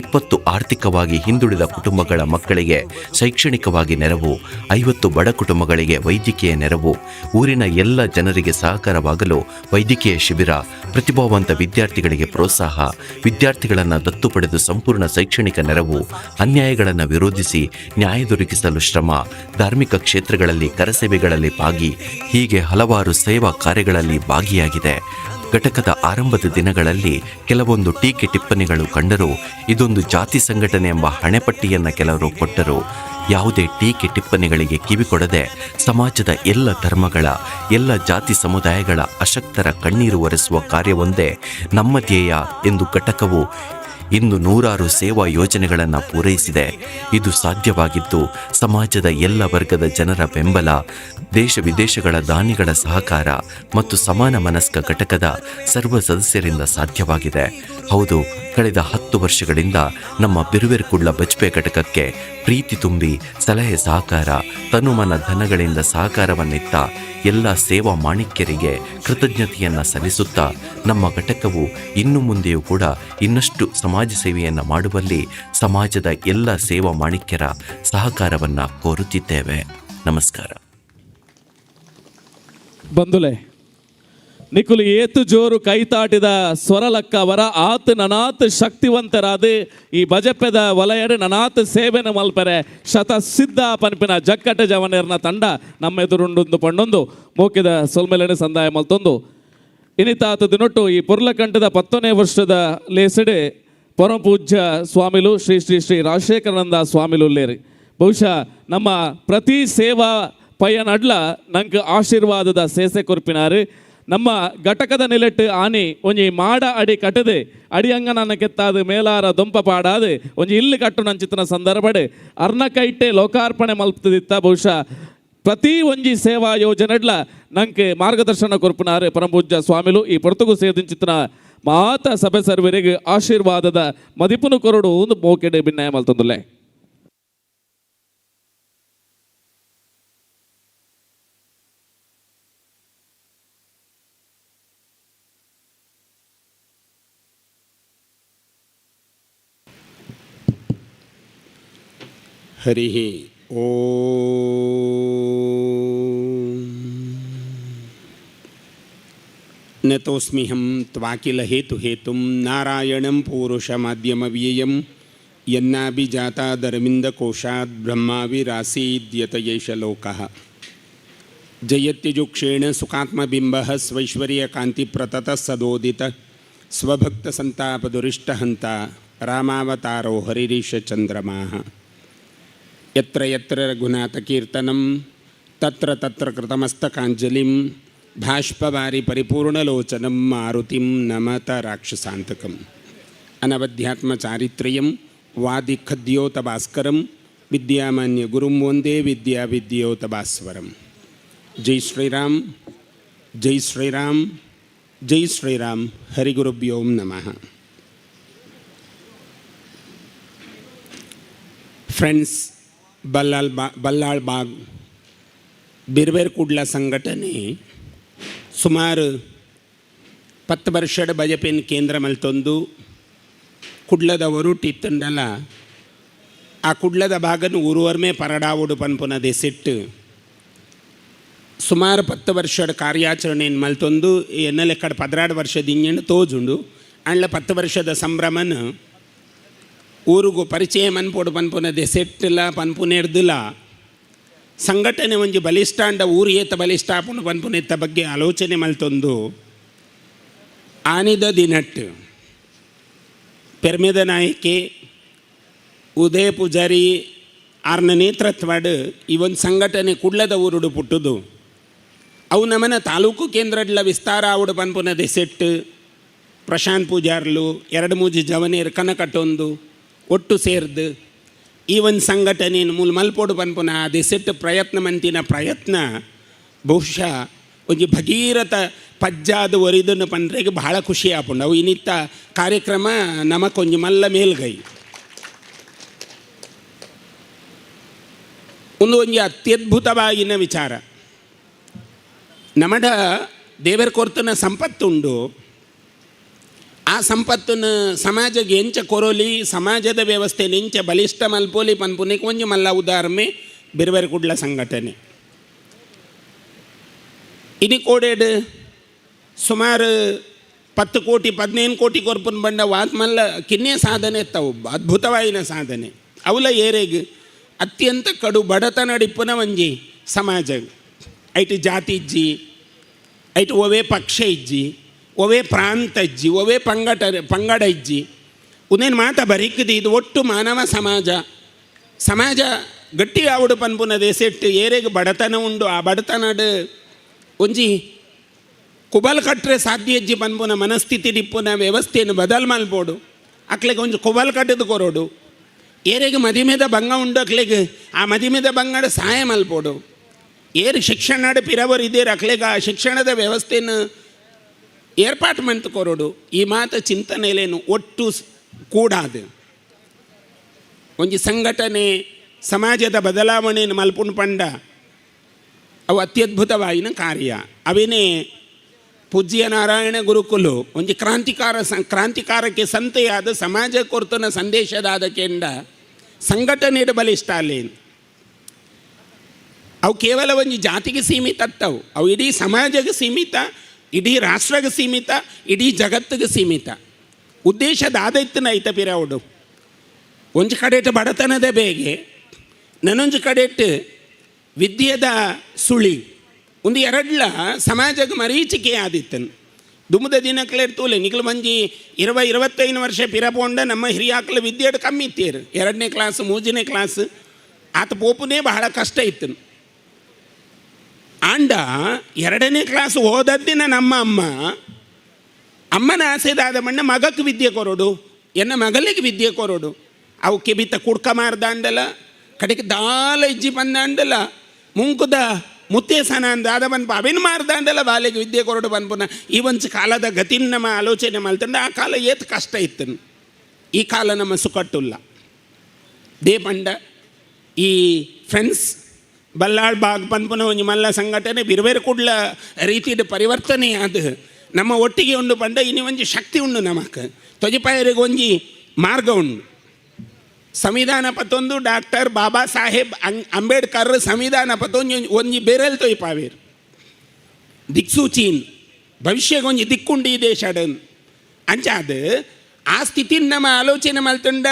20 ಆರ್ಥಿಕವಾಗಿ ಹಿಂದುಳಿದ ಕುಟುಂಬಗಳ ಮಕ್ಕಳಿಗೆ ಶೈಕ್ಷಣಿಕವಾಗಿ ನೆರವು, 50 ಬಡ ಕುಟುಂಬಗಳಿಗೆ ವೈದ್ಯಕೀಯ ನೆರವು, ಊರಿನ ಎಲ್ಲ ಜನರಿಗೆ ಸಹಕಾರವಾಗಲು ವೈದ್ಯಕೀಯ ಶಿಬಿರ, ಪ್ರತಿಭಾವಂತ ವಿದ್ಯಾರ್ಥಿಗಳಿಗೆ ಪ್ರೋತ್ಸಾಹ, ವಿದ್ಯಾರ್ಥಿಗಳನ್ನು ದತ್ತು ಪಡೆದು ಸಂಪೂರ್ಣ ಶೈಕ್ಷಣಿಕ ನೆರವು, ಅನ್ಯಾಯಗಳನ್ನು ವಿರೋಧಿಸಿ ನ್ಯಾಯ ದೊರಕಿಸಲು ಶ್ರಮ, ಧಾರ್ಮಿಕ ಕ್ಷೇತ್ರಗಳಲ್ಲಿ ಕರಸೇವೆಗಳಲ್ಲಿ ಭಾಗಿ, ಹೀಗೆ ಹಲವಾರು ಸೇವಾ ಕಾರ್ಯಗಳಲ್ಲಿ ಭಾಗಿಯಾಗಿದೆ. ಘಟಕದ ಆರಂಭದ ದಿನಗಳಲ್ಲಿ ಕೆಲವೊಂದು ಟೀಕೆ ಟಿಪ್ಪಣಿಗಳು ಕಂಡರೂ ಇದೊಂದು ಜಾತಿ ಸಂಘಟನೆ ಎಂಬ ಹಣೆಪಟ್ಟಿಯನ್ನು ಕೆಲವರು ಕೊಟ್ಟರು. ಯಾವುದೇ ಟೀಕೆ ಟಿಪ್ಪಣಿಗಳಿಗೆ ಕಿವಿಕೊಡದೆ ಸಮಾಜದ ಎಲ್ಲ ಧರ್ಮಗಳ, ಎಲ್ಲ ಜಾತಿ ಸಮುದಾಯಗಳ ಅಶಕ್ತರ ಕಣ್ಣೀರು ಒರೆಸುವ ಕಾರ್ಯವೊಂದೇ ನಮ್ಮ ಧ್ಯೇಯ ಎಂದು ಘಟಕವು ಇಂದು 100 ಸೇವಾ ಯೋಜನೆಗಳನ್ನು ಪೂರೈಸಿದೆ. ಇದು ಸಾಧ್ಯವಾಗಿದ್ದು ಸಮಾಜದ ಎಲ್ಲ ವರ್ಗದ ಜನರ ಬೆಂಬಲ, ದೇಶ ವಿದೇಶಗಳ ದಾನಿಗಳ ಸಹಕಾರ ಮತ್ತು ಸಮಾನ ಮನಸ್ಕ ಘಟಕದ ಸರ್ವ ಸದಸ್ಯರಿಂದ ಸಾಧ್ಯವಾಗಿದೆ. ಹೌದು, ಕಳೆದ 10 ವರ್ಷಗಳಿಂದ ನಮ್ಮ ಬಿರುವೆರ್ ಕುಡ್ಲ ಬಜ್ಪೆ ಘಟಕಕ್ಕೆ ಪ್ರೀತಿ ತುಂಬಿ ಸಲಹೆ ಸಹಕಾರ, ತನುಮನ ಧನಗಳಿಂದ ಸಹಕಾರವನ್ನಿತ್ತ ಎಲ್ಲ ಸೇವಾ ಮಾಣಿಕ್ಯರಿಗೆ ಕೃತಜ್ಞತೆಯನ್ನು ಸಲ್ಲಿಸುತ್ತಾ ನಮ್ಮ ಘಟಕವು ಇನ್ನು ಮುಂದೆಯೂ ಕೂಡ ಇನ್ನಷ್ಟು ಸಮಾಜ ಸೇವೆಯನ್ನು ಮಾಡುವಲ್ಲಿ ಸಮಾಜದ ಎಲ್ಲ ಸೇವಾ ಮಾಣಿಕ್ಯರ ಸಹಕಾರವನ್ನು ಕೋರುತ್ತಿದ್ದೇವೆ. ನಮಸ್ಕಾರ. ಬಂಧುಲೆ, ನಿಕುಲು ಏತು ಜೋರು ಕೈತಾಟಿದ ಸ್ವರಲಕ್ಕವರ ಆತ್ ನನಾತ್ ಶಕ್ತಿವಂತರಾದ ಈ ಬಜಪೆದ ವಲಯಡು ನನಾತ್ ಸೇವೆನ ಮಲ್ಪರೆ ಶತ ಸಿದ್ಧ ಪನ್ಪಿನ ಜಕ್ಕಟ ಜವನೇರ್ನ ತಂಡ ನಮ್ಮ ಎದುರುಂಡುಂದು ಪಂಡೊಂದು ಮೋಕಿದ ಸೊಲ್ಮೆಲೆನೆ ಸಂದಾಯ ಮಲ್ತೊಂದು ಇನಿತಾತ ದಿನೊಟ್ಟು ಈ ಪೊರ್ಲಕಂಠದ 10ನೇ ವರ್ಷದ ಲೇಸಡೆ ಪರಮಪೂಜ್ಯ ಸ್ವಾಮಿಲು ಶ್ರೀ ಶ್ರೀ ಶ್ರೀ ರಾಜಶೇಖರಾನಂದ ಸ್ವಾಮಿಲು ಲೇರಿ. ಬಹುಶಃ ನಮ್ಮ ಪ್ರತಿ ಸೇವಾ ಪಯ್ಯನಡ್ಲ ನಂಗೆ ಆಶೀರ್ವಾದದ ಸೇಸೆ ಕೊರ್ಪಿನಾರು. ನಮ್ಮ ಘಟಕದ ನಿಲೆಟ್ಟು ಆನಿ ಒಂಜಿ ಮಾಡ ಅಡಿ ಕಟ್ಟದೆ ಅಡಿಯಂಗನನ್ನ ಕೆತ್ತಾದು ಮೇಲಾರ ದೊಂಪ ಪಾಡಾದು ಒಂಜಿ ಇಲ್ಲಿ ಕಟ್ಟು ನಂಚಿತನ ಸಂದರ್ಭಡೆ ಅರ್ನ ಕೈಟೆ ಲೋಕಾರ್ಪಣೆ ಮಲ್ಪದಿತ್ತ. ಬಹುಶಃ ಪ್ರತಿ ಒಂಜಿ ಸೇವಾ ಯೋಜನೆಡ್ಲ ನಂಗೆ ಮಾರ್ಗದರ್ಶನ ಕೊರ್ಪುನಾರು ಪರಮಪೂಜ್ಯ ಸ್ವಾಮಿಲು. ಈ ಪೊರ್ತುಗು ಸೇದಿಂಚಿತನ ಮಾತ ಸಭೆ ಸರ್ವರಿಗೆ ಆಶೀರ್ವಾದದ ಮದಿಪುನು ಕೊರಡು ಒಂದು ಮೋಕೆಡೆ ಭಿನ್ನಾಯ ಮಲ್ತೊಂದುಲ್ಲೆ. ಹರಿ ಓಂ. ನತೋಸ್ಮಿಹಂ ತ್ವಾಕಿಲ ಹೇತು ಹೇತುಂ ನಾರಾಯಣಂ ಪೂರುಷಮಾದ್ಯಮವ್ಯಯಂ ಯನ್ನಾಭಿಜಾತಾದರವಿಂದಕೋಶಾತ್ ಬ್ರಹ್ಮಾವಿರಾಸೀದ್ಯತ ಏಷ ಲೋಕಃ. ಜಯತ್ಯಜುಕ್ಷೇಣ ಸುಖಾತ್ಮಬಿಂಬಃ ಸ್ವೈಶ್ವರ್ಯ ಕಾಂತಿ ಪ್ರತತ ಸದೋದಿತ ಸ್ವಭಕ್ತ ಸಂತಾಪ ದುರಿಷ್ಟಹಂತ ರಾಮಾವತಾರೋ ಹರಿರೀಶ ಚಂದ್ರಮಾಃ. ಯತ್ರ ಯತ್ರ ರಘುನಾಥ ಕೀರ್ತನಂ ತತ್ರ ತತ್ರ ಕೃತಮಸ್ತಕಾಂಜಲಿಂ ಭಾಷ್ಪವಾರಿ ಪರಿಪೂರ್ಣಲೋಚನಂ ಮಾರುತಿಂ ನಮತ ರಾಕ್ಷಸಾಂತಕಂ. ಅನವಧ್ಯಾತ್ಮ ಚಾರಿತ್ರ್ಯಂ ವಾದಿಖದ್ಯೋತ ಭಾಸ್ಕರಂ ವಿದ್ಯಾಮಾನ್ಯ ಗುರುಂ ವಂದೇ ವಿದ್ಯಾ ವಿದ್ಯೋತ ಭಾಸ್ವರಂ. ಜೈ ಶ್ರೀರಾಮ್, ಜೈ ಶ್ರೀರಾಮ್, ಜೈ ಶ್ರೀರಾಮ್. ಹರಿಗುರುಭ್ಯೋಂ ನಮಃ. ಫ್ರೆಂಡ್ಸ್, ಬಲ್ಲಾಳ್ ಬಾಗ್ ಬಿರ್ಬೇರ್ ಕುಡ್ಲ ಸಂಘಟನೆ ಸುಮಾರು 10 ವರ್ಷದ ಬಜಪೆನ್ ಕೇಂದ್ರ ಮಲ್ತೊಂದು ಕುಡ್ಲದ ಒರುಟಿತ್ತಂಡಲ ಆ ಕುಡ್ಲದ ಭಾಗನು ಊರುವರ್ಮೆ ಪರಡಾವುಡು ಪನ್ಪುನ ದೆಸಿಟ್ಟು ಸುಮಾರು 10 ವರ್ಷದ ಕಾರ್ಯಾಚರಣೆಯನ್ನು ಮಲ್ತೊಂದು ಎನ್ನ ಲೆಕ್ಕಡ 12 ವರ್ಷದ ಇಂಜನ್ ತೋಜುಂಡು. ಅಂಡ್ಲ 10 ವರ್ಷದ ಸಂಭ್ರಮನ ಊರುಗು ಪರಿಚಯ ಮನ್ಪೋಡು ಪನ್ಪುನ ದೆಸೆಟ್ಟಲ ಪನ್ಪುನೆರ್ದುಲ ಸಂಘಟನೆ ಒಂಜಿ ಬಲಿಷ್ಠ ಅಂಡ ಊರು ಏತ ಬಲಿಷ್ಠ ಆಪುಂಡು ಪನ್ಪುನೆತ್ತ ಬಗ್ಗೆ ಆಲೋಚನೆ ಮಲ್ತೊಂದು ಆನಿದ ದಿನಟ್ಟು ಪೆರ್ಮೆದ ನಾಯಕಿ ಉದಯ ಪೂಜಾರಿ ಆರ್ನ ನೇತೃತ್ವಡ್ ಈ ಒಂದು ಸಂಘಟನೆ ಕುಡ್ಲದ ಊರುಡು ಪುಟ್ಟುದು. ಅವು ನಮನ ತಾಲೂಕು ಕೇಂದ್ರಡ್ಲ ವಿಸ್ತಾರ ಆವುಡು ಪನ್ಪುನ ದೆಸೆಟ್ಟು ಪ್ರಶಾಂತ್ ಪೂಜಾರ್ಲು 2 3 ಜವನೇರು ಕನಕಟ್ಟೊಂದು ಒಟ್ಟು ಸೇರ್ದು ಈ ಒಂದು ಸಂಘಟನೆಯನ್ನು ಮೂಲ ಮಲ್ಪೋಡು ಪನ್ಪುನ ಆ ದೆಸೆಟ್ಟು ಪ್ರಯತ್ನ ಮಂತಿನ ಪ್ರಯತ್ನ ಬಹುಶಃ ಒಂಜಿ ಭಗೀರಥ ಪಜ್ಜಾದ ಒರಿದನ್ನು ಪಂಡ್ರೆಗೆ ಬಹಳ ಖುಷಿ ಆಪುಂಡು. ಅವು ಇನ್ನಿತ್ತ ಕಾರ್ಯಕ್ರಮ ನಮಕೊಂಜಿ ಮಲ್ಲ ಮೇಲ್ಗೈ ಒಂದು ಒಂಜಿ ಅತ್ಯದ್ಭುತವಾಗಿನ ವಿಚಾರ. ನಮಡ ದೇವರ ಕೊರ್ತನ ಸಂಪತ್ತುಂಡು, ಆ ಸಂಪತ್ತನ್ನು ಸಮಾಜಕ್ಕೆ ಎಂಚ ಕೊರೋಲಿ, ಸಮಾಜದ ವ್ಯವಸ್ಥೆ ಎಂಚ ಬಲಿಷ್ಠ ಮಲ್ಪೋಲಿ ಪನ್ಪುನಿಕ್ ಒಂಜಿ ಮಲ್ಲ ಉದಾಹರಣೆ ಬಿರ್ಬೇರ್ ಕುಡ್ಲ ಸಂಘಟನೆ. ಇನಿ ಕೋಡೇಡು ಸುಮಾರು 10 ಕೋಟಿ 15 ಕೋಟಿ ಕೊರ್ಪುನ್ ಬಂಡ ವಾತ್ ಮಲ್ಲ ಕಿನ್ನೆ ಸಾಧನೆ ಎತ್ತವು, ಅದ್ಭುತವಾಯಿನ ಸಾಧನೆ. ಅವಲ ಏರೆಗ್ ಅತ್ಯಂತ ಕಡು ಬಡತನಡಿಪ್ಪುನ ಒಂಜಿ ಸಮಾಜ. ಐಟ್ ಜಾತಿ ಇಜ್ಜಿ, ಐಟ್ ಒವೇ ಪಕ್ಷ ಇಜ್ಜಿ, ಒವೇ ಪ್ರಾಂತ ಇಜ್ಜಿ, ಒವೇ ಪಂಗಡ ಇಜ್ಜಿ. ಉನೇನು ಮಾತ ಬರಿಕದಿ ಇದು ಒಟ್ಟು ಮಾನವ ಸಮಾಜ. ಸಮಾಜ ಗಟ್ಟಿ ಆವುಡು ಪನ್ಪುನ ದೇಸೆಟ್ಟು ಏರೆಗ್ ಬಡತನ ಉಂಡು, ಆ ಬಡತನಡು ಒಂಜಿ ಕುಬಲ್ ಕಟ್ಟರೆ ಸಾಧ್ಯ ಇಜ್ಜಿ ಪನ್ಪುನ ಮನಸ್ಥಿತಿ ಡಿಪ್ಪುನ ವ್ಯವಸ್ಥೆಯನ್ನು ಬದಲು ಮಲ್ಪೋಡು. ಅಕ್ಲೆಗೆ ಒಂಜಿ ಕುಬಲ್ ಕಟ್ಟದು ಕೊರೋಡು. ಏರೆಗ್ ಮದಿಮೆದ ಭಂಗ ಉಂಡು ಅಕ್ಲೆಗ್ ಆ ಮದಿಮೆದ ಬಂಗಡ ಸಹಾಯ ಮಲ್ಪೋಡು. ಏರು ಶಿಕ್ಷಣ ಪಿರವರು ಇದ್ದೇರು ಅಕ್ಲೆಗ್ ಆ ಶಿಕ್ಷಣದ ವ್ಯವಸ್ಥೆಯನ್ನು ಏರ್ಪಾಟ್ ಮಂತ್ ಕೊರೋಡು. ಈ ಮಾತ ಚಿಂತನೆಲೇನು ಒಟ್ಟು ಕೂಡಾದು ಒಂಜಿ ಸಂಘಟನೆ ಸಮಾಜದ ಬದಲಾವಣೆಯನ್ನು ಮಲ್ಪುಣ್ ಪಂಡ ಅವು ಅತ್ಯದ್ಭುತವಾಯಿನ ಕಾರ್ಯ. ಅವೇನೇ ಪೂಜ್ಯ ನಾರಾಯಣ ಗುರುಕುಲು ಒಂಜಿ ಕ್ರಾಂತಿಕಾರಕ್ಕೆ ಸಂತೆಯಾದ ಸಮಾಜ ಕೊರ್ತನ ಸಂದೇಶದಾದ ಕೆಂಡ ಸಂಘಟನೆ ಬಲಿಷ್ಠ ಅಲ್ಲೇನು. ಅವು ಕೇವಲ ಒಂಜಿ ಜಾತಿಗೆ ಸೀಮಿತ ಅತ್ತವು, ಅವು ಇಡೀ ಸಮಾಜಕ್ಕೆ ಸೀಮಿತ, ಇಡೀ ರಾಷ್ಟ್ರಕ್ಕೆ ಸೀಮಿತ, ಇಡೀ ಜಗತ್ತಿಗೆ ಸೀಮಿತ. ಉದ್ದೇಶ ದಾದೈತನ ಐತ ಪಿರವುಡು. ಒಂಜಿ ಕಡೆಟ್ ಬಡತನದ ಬೇಗೆ, ನನೊಂಜಿ ಕಡೆಟ್ ವಿದ್ಯೆದ ಸುಳಿ, ಒಂದು ಎರಡ್ಲ ಸಮಾಜಕ್ಕೆ ಮರೀಚಿಕೆ ಆದಿತ್ತನು. ದುಮ್ಮದ ದಿನಕ್ಲೇರ್ ತೂಲೆ ನಿಕ್ಲು ಮಂಜಿ 20 25 ವರ್ಷ ಪಿರಪೋಂಡ ನಮ್ಮ ಹಿರಿಯಾಕ್ಲ ವಿದ್ಯೆಡ್ ಕಮ್ಮಿ ಇತ್ತೀರು. 2ನೇ ಕ್ಲಾಸ್ 3ನೇ ಕ್ಲಾಸ್ ಆತ ಪೋಪುನೇ ಬಹಳ ಕಷ್ಟ ಇತ್ತು. ಆಂಡ 2ನೇ ಕ್ಲಾಸ್ ಓದದ್ದಿನ ನಮ್ಮ ಅಮ್ಮ ಅಮ್ಮನ ಆಸೆದಾದ ಮಣ್ಣ ಮಗಕ್ಕೆ ವಿದ್ಯೆ ಕೊರೋಡು, ಎನ್ನ ಮಗಳಿಗೆ ವಿದ್ಯೆ ಕೊರೋಡು. ಅವು ಕೆಬಿತ ಕುಡ್ಕ ಮಾರ್ದಾಂಡಲ, ಕಡೆಗೆ ದಾಲ ಇಜ್ಜಿ ಬಂದಾಂಡಲ, ಮುಂಕುದ ಮುತ್ತೇಸನ ಅಂದಾದ ಬನ್ಪ ಅವೇನು ಮಾರ್ದಾಂಡಲ ಬಾಲೆಗೆ ವಿದ್ಯೆ ಕೊರಡು ಬನ್ಪುನ. ಈ ಒಂಚ ಕಾಲದ ಗತಿನ ನಮ್ಮ ಆಲೋಚನೆ ಮಲ್ತಂಡ ಆ ಕಾಲ ಏತ್ ಕಷ್ಟ ಇತ್ತು. ಈ ಕಾಲ ನಮ್ಮ ಸುಕಟ್ಟುಲ್ಲ. They ಪಂಡ ಈ ಫ್ರೆಂಡ್ಸ್ ಬಲ್ಲಾಳ್ ಬಾಗ್ ಪನ್ಪುನ ಒಂಜಿ ಮಲ್ಲ ಸಂಘಟನೆ ಬಿರ್ಬೇರು ಕುಡ್ಲ ರೀತಿಯ ಪರಿವರ್ತನೆ ಅದು ನಮ್ಮ ಒಟ್ಟಿಗೆ ಉಂಡು ಪಂಡ ಇನಿ ಒಂಜಿ ಶಕ್ತಿ ಉಂಡು ನಮಕ್ ತೊಜಪಾಯರಿಗೆ ಒಂಜಿ ಮಾರ್ಗ ಉಂಡು. ಸಂವಿಧಾನ ಪತ್ತೊಂದು ಡಾಕ್ಟರ್ ಬಾಬಾ ಸಾಹೇಬ್ ಅಂಬೇಡ್ಕರ್ ಸಂವಿಧಾನ ಪತ್ತೊಂದು ಒಂಜಿ ಬೇರೆಲ್ ತೊಯ್ಪಾವೇರು ದಿಕ್ಸೂಚೀನ್ ಭವಿಷ್ಯಕ್ಕೆ ಒಂಜಿ ದಿಕ್ಕುಂಡು ಈ ದೇಶಡ್ ಅಂಚಾದ ಆ ಸ್ಥಿತಿನ ನಮ್ಮ ಆಲೋಚನೆ ಮಲ್ತುಂಡ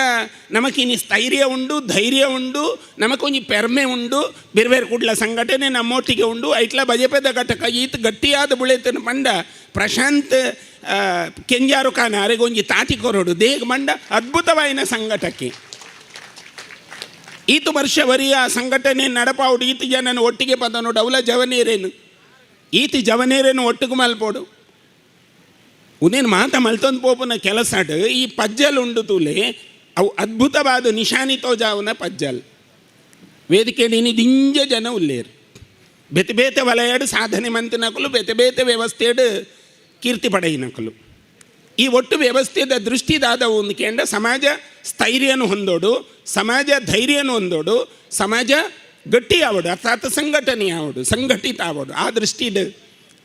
ನಮಕಿನಿ ಸ್ಥೈರ್ಯ ಉಂಡು, ಧೈರ್ಯ ಉಂಡು, ನಮಕೊಂಜಿ ಪೆರ್ಮೆ ಉಂಡು. ಬೇರೆ ಕುಡ್ಲ ಸಂಘಟನೆ ನಮ್ಮೊಟ್ಟಿಗೆ ಉಂಡು. ಐಟ್ಲ ಬಜಪೆದ ಘಟಕ ಈತ್ ಗಟ್ಟಿಯಾದ ಬುಳೆತನ ಪಂಡ ಪ್ರಶಾಂತ್ ಕೆಂಜಾರು ಖಾನ ಅರೆಗೊಂಜಿ ತಾತಿ ಕೊರಡು ದೇಗ್ ಮಂಡ ಅದ್ಭುತವಾಯಿನ ಸಂಘಟಕ್ಕೆ. ಈತು ವರ್ಷ ವರಿಯ ಸಂಘಟನೆ ನಡಪಾವುಡು ಈತು ಜನನ ಒಟ್ಟಿಗೆ ಪದನೋಡು ಅವಲ ಜವನೇರೇನು ಈತು ಜವನೇರೇನು ಒಟ್ಟಿಗೆ ಮಲ್ಪೋಡು ಉನೇನು ಮಾತ ಮಲ್ತೊಂದು ಪೋಪುನ ಕೆಲಸಡ್ ಈ ಪಜ್ಜಲ್ ಉಂಡು ತೂಲೆ ಅವು ಅದ್ಭುತವಾದ ನಿಶಾನಿ ತೋಜಾವುನ ಪಜ್ಜಲ್. ವೇದಿಕೆ ದಿಂಜ ಜನ ಉಲ್ಲೇರು ಬೇತೆ ಬೇತೆ ವಲಯಡು ಸಾಧನೆ ಮಂತಿನಕಲು ಬೇತೆ ಬೇತೆ ವ್ಯವಸ್ಥೆಡು ಕೀರ್ತಿ ಪಡೆಯಿನಕಲು. ಈ ಒಟ್ಟು ವ್ಯವಸ್ಥೆದ ದೃಷ್ಟಿದಾದ ಒಂದು ಕೇಂದ್ರ ಸಮಾಜ ಸ್ಥೈರ್ಯನು ಹೊಂದೋಡು, ಸಮಾಜ ಧೈರ್ಯನು ಹೊಂದೋಡು, ಸಮಾಜ ಗಟ್ಟಿ ಆವಡು, ಅರ್ಥಾತ್ ಸಂಘಟನೆ ಆವಡು, ಸಂಘಟಿತ ಆವಡು. ಆ ದೃಷ್ಟಿಡು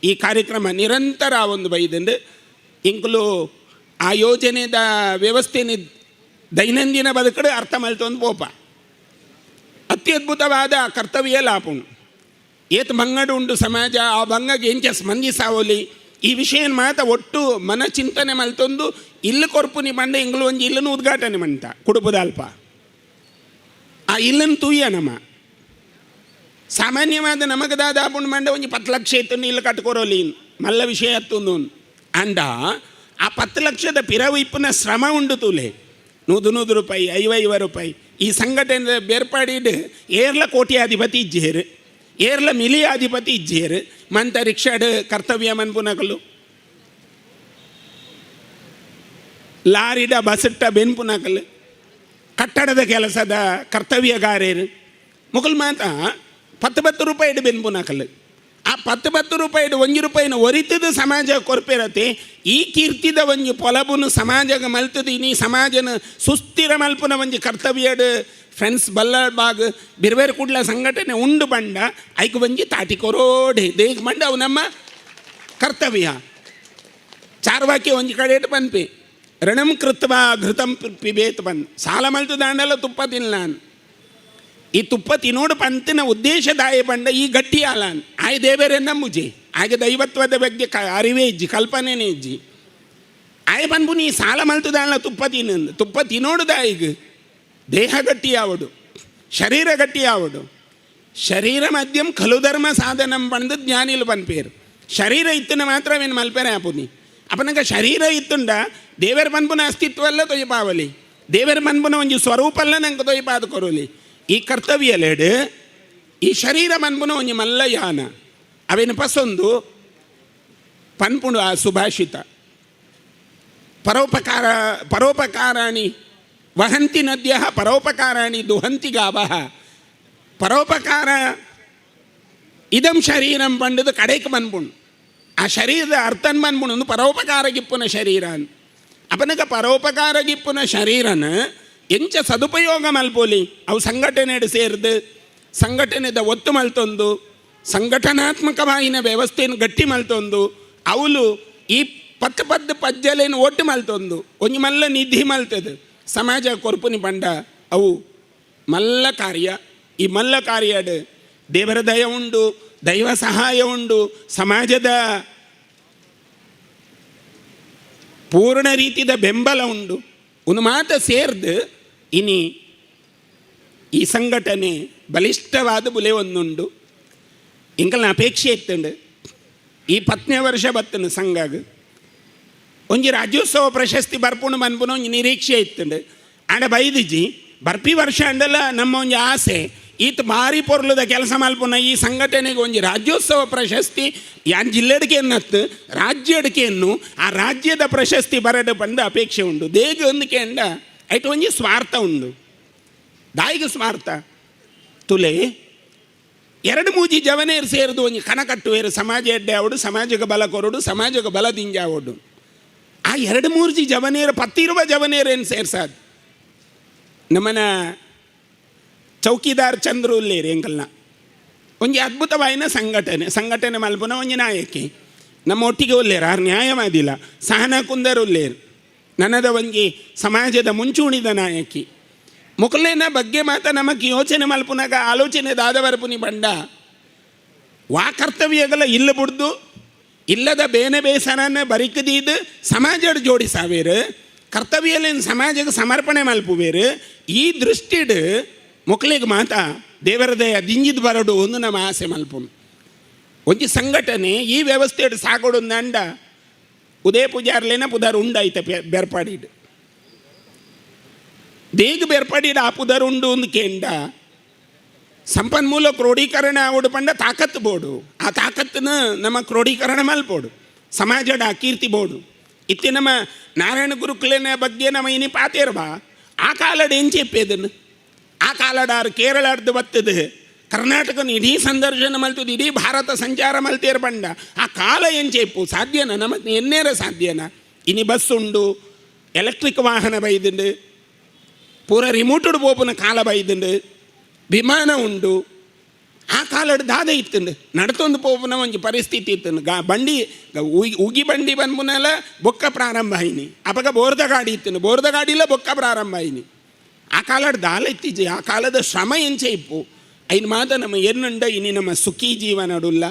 ಈ ಕಾರ್ಯಕ್ರಮ ನಿರಂತರ ಒಂದು ಬೈದಂಡು ಇಂಕುಲು ಆ ಯೋಜನೆದ ವ್ಯವಸ್ಥೆನ ದೈನಂದಿನ ಬದುಕಡು ಅರ್ಥ ಮಲ್ತೊಂದು ಪೋಪ ಅತ್ಯದ್ಭುತವಾದ ಕರ್ತವ್ಯ ಲಾಪುಣು. ಏತ್ ಬಂಗಡು ಉಂಡು ಸಮಾಜ, ಆ ಬಂಗಗೆ ಎಂಚ ಸ್ಪಂದಿಸಾವಲಿ ಈ ವಿಷಯ ಮಾತ ಒಟ್ಟು ಮನ ಚಿಂತನೆ ಮಲ್ತೊಂದು ಇಲ್ಲು ಕೊರ್ಪುನಿ ಪಂಡ ಇಂಗ್ಲು ಒಂಜಿ ಇಲ್ಲನ್ನು ಉದ್ಘಾಟನೆ ಮಂತ ಕುಡುಪುದಲ್ಪ ಆ ಇಲ್ಲನ್ನು ತೂಯ ನಮ ಸಾಮಾನ್ಯವಾದ ನಮಗದಾದ ದಾಪುಂಡು ಮಂಡ ಒಂಜಿ 10 ಲಕ್ಷ ಇತ್ತು ಇಲ್ಲು ಕಟ್ಕೊರೋಲಿ ಮಲ್ಲ ವಿಷಯ ಅತ್ತೊಂದು ಅಂಡ ಆ 10 ಲಕ್ಷದ ಪಿರವು ಇಪ್ಪನ ಶ್ರಮ ಉಂಡು ತೂಲೆ 100 ರೂಪಾಯಿ 50 ರೂಪಾಯಿ ಈ ಸಂಘಟನೆ ಬೇರ್ಪಾಡಿಡು ಏರ್ಲ ಕೋಟ್ಯಾಧಿಪತಿ ಇಜ್ಜೇರು, ಏರ್ಲ ಮಿಲಿಯಾಧಿಪತಿ ಇಜ್ಜೇರು. ಮಂತ ರಿಕ್ಷಾಡ್ ಕರ್ತವ್ಯ ಮನ್ಪುನಕಲು, ಲಾರಿಡ ಬಸ್ಸಿಟ್ಟ ಬೆನ್ಪುನಕಲು, ಕಟ್ಟಡದ ಕೆಲಸದ ಕರ್ತವ್ಯಗಾರೇರು ಮುಕಲ್ ಮಾತ 10 ರೂಪಾಯಿಡು ಬೆನ್ಪುನಕಲು. ಆ 10 ರೂಪಾಯಿಡು 1 ರೂಪಾಯಿನ ಒರಿತದ ಸಮಾಜ ಕೊರ್ಪೆರತೆ ಈ ಕೀರ್ತಿದ ಒಂಜಿ ಪೊಲಬುನು ಸಮಾಜಗ ಮಲ್ತದ ಇನಿ ಸಮಾಜನ ಸುಸ್ಥಿರ ಮಲ್ಪುನ ಒಂಜಿ ಕರ್ತವ್ಯಡು ಫ್ರೆಂಡ್ಸ್ ಬಲ್ಲಾಳ್ ಬಾಗ್ ಬಿರ್ಬೇರು ಕುಡ್ಲ ಸಂಘಟನೆ ಉಂಡು ಬಂಡ ಐಕು ಒಂಜಿ ತಾಟಿ ಕೊರೋಡೆ ದೇಹ ಮಂಡ ಅವು ನಮ್ಮ ಕರ್ತವ್ಯ. ಚಾರ್ವಾಕಿ ಒಂಜಿ ಕಡೆ ಪನ್ಪೆ ಋಣಂ ಕೃತ್ವ ಘೃತಂ ಪಿಬೇತ್ ಬನ್ ಸಾಲ ಮಲ್ತು ದಾಂಡಲ ತುಪ್ಪ ತಿನ್ಲಾನ್. ಈ ತುಪ್ಪ ತಿನ್ನೋಡು ಪಂತಿನ ಉದ್ದೇಶದಾಯ ಬಂಡ ಈ ಗಟ್ಟಿ ಆಲಾನ್ ಆಯ್ ದೇವರೇ ನಂಬುಜಿ ಆಗ ದೈವತ್ವದ ಬಗ್ಗೆ ಅರಿವೇ ಇಜ್ಜಿ, ಕಲ್ಪನೆನೇ ಇಜ್ಜಿ. ಆಯ್ ಪನ್ಪು ನೀ ಸಾಲ ಮಲ್ತು ದಾಂಡಲ ತುಪ್ಪ ತಿನ್ನ ತುಪ್ಪ ತಿನ್ನೋಡುದಾಯಿಗ ದೇಹ ಗಟ್ಟಿ ಆವಡು, ಶರೀರ ಗಟ್ಟಿ ಆವಡು. ಶರೀರ ಮಧ್ಯಂ ಖಲು ಧರ್ಮ ಸಾಧನಂ ಪಂದು ಜ್ಞಾನಿಲು ಪನ್ಪೇರು. ಶರೀರ ಇತ್ತನ ಮಾತ್ರ ಅವೇನು ಮಲ್ಪೇರೆ ಆಪುನಿ. ಅಪನಗ ಶರೀರ ಇತ್ತುಂಡ ದೇವರ ಪನ್ಪುನ ಅಸ್ತಿತ್ವಲ್ಲ ತೊಯ್ಪಾವಲಿ, ದೇವರ ಪನ್ಪುನ ಒಂಜಿ ಸ್ವರೂಪಲ್ಲ ನಂಗೆ ತೊಯ್ಪಾದ ಕೊರೋಲಿ. ಈ ಕರ್ತವ್ಯಲೆಡು ಈ ಶರೀರ ಮನ್ಪುನ ಒಂಜಿ ಮಲ್ಲ ಯಾನ ಅವೇನು ಪಸೊಂದು ಪನ್ಪುಂಡು ಆ ಸುಭಾಷಿತ ಪರೋಪಕಾರ ಪರೋಪಕಾರಾಣಿ ವಹಂತಿ ನದ್ಯ ಪರೋಪಕಾರಾಣಿ ದುಹಂತಿ ಗಾವಃ ಪರೋಪಕಾರ ಇದಂ ಶರೀರಂ ಪಂಡದು ಕಡೆಗೆ ಮನ್ಪುಂಡು. ಆ ಶರೀರದ ಅರ್ಥನ್ ಮನ್ಪುಂಡು ಪರೋಪಕಾರ ಗಿಪ್ಪುನ ಶರೀರ ಅಪನಗ ಪರೋಪಕಾರ ಗಿಪ್ಪುನ ಶರೀರನ ಎಂಚ ಸದುಪಯೋಗ ಮಲ್ಪೋಲಿ ಅವು ಸಂಘಟನೆಡು ಸೇರ್ದು ಸಂಘಟನೆದ ಒತ್ತು ಮಲ್ತೊಂದು ಸಂಘಟನಾತ್ಮಕವಾಯಿನ ವ್ಯವಸ್ಥೆಯನ್ನು ಗಟ್ಟಿ ಮಲ್ತೊಂದು ಅವಳು ಈ ಪತ್ತು ಪದ್ದು ಪಜ್ಜಲೇನು ಒಟ್ಟು ಮಲ್ತೊಂದು ಒಂಜಿ ಮಲ್ಲ ನಿಧಿ ಮಲ್ತದು ಸಮಾಜ ಕೊರ್ಪುನಿ ಪಂಡ ಅವು ಮಲ್ಲ ಕಾರ್ಯ. ಈ ಮಲ್ಲ ಕಾರ್ಯಡ್ ದೇವರ ದಯ ಉಂಡು, ದೈವ ಸಹಾಯ ಉಂಡು, ಸಮಾಜದ ಪೂರ್ಣ ರೀತಿಯ ಬೆಂಬಲ ಉಂಡು. ಒಂದು ಮಾತ ಸೇರ್ದು ಇನಿ ಈ ಸಂಘಟನೆ ಬಲಿಷ್ಠವಾದ ಬುಲೆ ಒಂದುಂಡು. ಇಂಕಲ್ನ ಅಪೇಕ್ಷೆ ಇತ್ತುಂಡು ಈ 10ನೇ ವರ್ಷ ಬತ್ತನು ಸಂಘಗ್ ಒಂಜಿ ರಾಜ್ಯೋತ್ಸವ ಪ್ರಶಸ್ತಿ ಬರ್ಪುಣು ಮನ್ಪುನ ಒಂಜಿ ನಿರೀಕ್ಷೆ ಇತ್ತುಂಡು. ಆಂಡ ಬೈದಿಜಿ ಬರ್ಪಿ ವರ್ಷ ಅಂಡಲ್ಲ ನಮ್ಮ ಒಂಜಿ ಆಸೆ ಈತ ಭಾರಿ ಪೊರ್ಲುದ ಕೆಲಸ ಮಲ್ಪುನ ಈ ಸಂಘಟನೆಗೆ ಒಂಜಿ ರಾಜ್ಯೋತ್ಸವ ಪ್ರಶಸ್ತಿ ಯಾನ್ ಜಿಲ್ಲೆಡ್ಕೆ ಎನ್ನತ್ತು ರಾಜ್ಯಡ್ಕೆ ಎನ್ನು ಆ ರಾಜ್ಯದ ಪ್ರಶಸ್ತಿ ಬರಡು ಬಂದ ಅಪೇಕ್ಷೆ ಉಂಡು. ದೇಗ ಒಂದು ಕೇಂಡ ಐಟ್ ಒಂಜಿ ಸ್ವಾರ್ಥ ಉಂಡು. ದಾಯಿಗ ಸ್ವಾರ್ಥ ತುಲೆ 2 ಮೂಜಿ ಜವನೇರು ಸೇರಿದು ಒಂಜಿ ಕನ ಕಟ್ಟುವೇರು ಸಮಾಜ ಎಡ್ಡೆ ಆವಡು, ಸಮಾಜಕ್ಕೆ ಬಲ ಕೊರಡು, ಸಮಾಜಕ್ಕೆ ಬಲ ದಿಂಜಾವಡು. ಆ 2 ಮೂರ್ಜಿ ಜವನೇರು ಪತ್ತಿರುವ ಜವನೇರೇನು ಸೇರ್ಸಾದ್ ನಮ್ಮನ ಚೌಕಿದಾರ್ ಚಂದ್ರು ಉಲ್ಲೇರು ಎಂಕಲ್ನ ಒಂಜಿ ಅದ್ಭುತವಾಯಿನ ಸಂಘಟನೆ ಸಂಘಟನೆ ಮಲ್ಪುನ ಒಂಜಿ ನಾಯಕಿ ನಮ್ಮ ಒಟ್ಟಿಗೆ ಉಲ್ಲೇರು ಆರು ನ್ಯಾಯವಾದಿಲ್ಲ ಸಹನ ಕುಂದರ್ ಉಲ್ಲೇರು ನನದ ಒಂಜಿ ಸಮಾಜದ ಮುಂಚೂಣಿದ ನಾಯಕಿ ಮುಕುಲೇನ ಬಗ್ಗೆ ಮಾತ ನಮಕ್ ಯೋಚನೆ ಮಲ್ಪುನಾಗ ಆಲೋಚನೆ ದಾದವರಪುನಿ ಬಂಡ ವಾ ಕರ್ತವ್ಯಗಳ ಇಲ್ಲ ಬುಡ್ದು ಇಲ್ಲದ ಬೇನೆ ಬೇಸರನ ಬರಿಕದೀದು ಸಮಾಜಡ್ ಜೋಡಿಸಾವೇರು. ಕರ್ತವ್ಯಲೇನು ಸಮಾಜಕ್ಕೆ ಸಮರ್ಪಣೆ ಮಲ್ಪುವೇರು. ಈ ದೃಷ್ಟಿಡ್ ಮೊಕ್ಲೆಗ್ ಮಾತ ದೇವರ ದಯ ದಿಂಜಿದ್ ಬರಡು ಒಂದು ನಮ್ಮ ಆಸೆ ಮಲ್ಪುನು. ಒಂಜಿ ಸಂಘಟನೆ ಈ ವ್ಯವಸ್ಥೆಡ್ ಸಾಗೋಡು ಅಂಡ ಉದಯ ಪೂಜಾರ್ಲೇನ ಪುದರ್ ಉಂಡಾಯ್ತ ಬೇರ್ಪಾಡಿಡ್ ದೇಗ್ ಬೇರ್ಪಾಡಿಡ್ ಆ ಪುದರ್ ಉಂಡು ಒಂದು ಕೇಂಡ ಸಂಪನ್ಮೂಲ ಕ್ರೋಢೀಕರಣ ಆವಡು ಪಂಡ ತಾಕತ್ತು ಬೋಡು, ಆ ತಾಕತ್ತನ್ನು ನಮ್ಮ ಕ್ರೋಢೀಕರಣ ಮಲ್ಪೋಡು, ಸಮಾಜದ ಕೀರ್ತಿ ಬೋಡು. ಇತ್ತೆ ನಮ್ಮ ನಾರಾಯಣ ಗುರುಕುಲೇನ ಬಗ್ಗೆ ನಮ್ಮ ಇನಿ ಪಾತೇರ್ಬಾ ಆ ಕಾಲಡ್ ಏನ್ చెప్పేದನ್ನು ಆ ಕಾಲಡಾರು ಕೇರಳದ್ದು ಬತ್ತದು ಕರ್ನಾಟಕನ ಇಡೀ ಸಂದರ್ಶನ ಮಲ್ತದು ಇಡೀ ಭಾರತ ಸಂಚಾರ ಮಲ್ತೇರ್ ಬಂಡ ಆ ಕಾಲ ಏನ್ చెప్పು ಸಾಧ್ಯನ ನಮಗೆ ಎನ್ನೇರ ಸಾಧ್ಯನ. ಇನಿ ಬಸ್ ಉಂಡು, ಎಲೆಕ್ಟ್ರಿಕ್ ವಾಹನ ಬೈದುಂಡು, ಪೂರ ರಿಮೋಟುಡ್ ಪೋಪುನ ಕಾಲ ಬೈದುಂಡು, ವಿಮಾನ ಉಂಡು. ಆ ಕಾಲಡ್ ದಾದ ಇತ್ತುಂಡು ನಡತೊಂದು ಪೋಪುನ ಒಂಜಿ ಪರಿಸ್ಥಿತಿ ಇತ್ತುಂಡು. ಗಾ ಬಂಡಿ ಉಗಿ ಬಂಡಿ ಬಂದ್ಪುನಲ ಬೊಕ್ಕ ಪ್ರಾರಂಭ ಆಯ್ನಿ, ಅಪಗ ಬೋರ್ದ ಗಾಡಿ ಇತ್ತುಂಡು, ಬೋರ್ದ ಗಾಡಿಲ ಬೊಕ್ಕ ಪ್ರಾರಂಭ ಆಯ್ನಿ. ಆ ಕಾಲಡ್ ದಾಲ ಇತ್ತೀಚೆ ಆ ಕಾಲದ ಶ್ರಮ ಎಂಚೆ ಇಪ್ಪು ಐನ್ ಮಾತ ನಮ್ಮ ಎನ್ನುಂಡ ಇನಿ ನಮ್ಮ ಸುಖಿ ಜೀವನಡುಲ್ಲ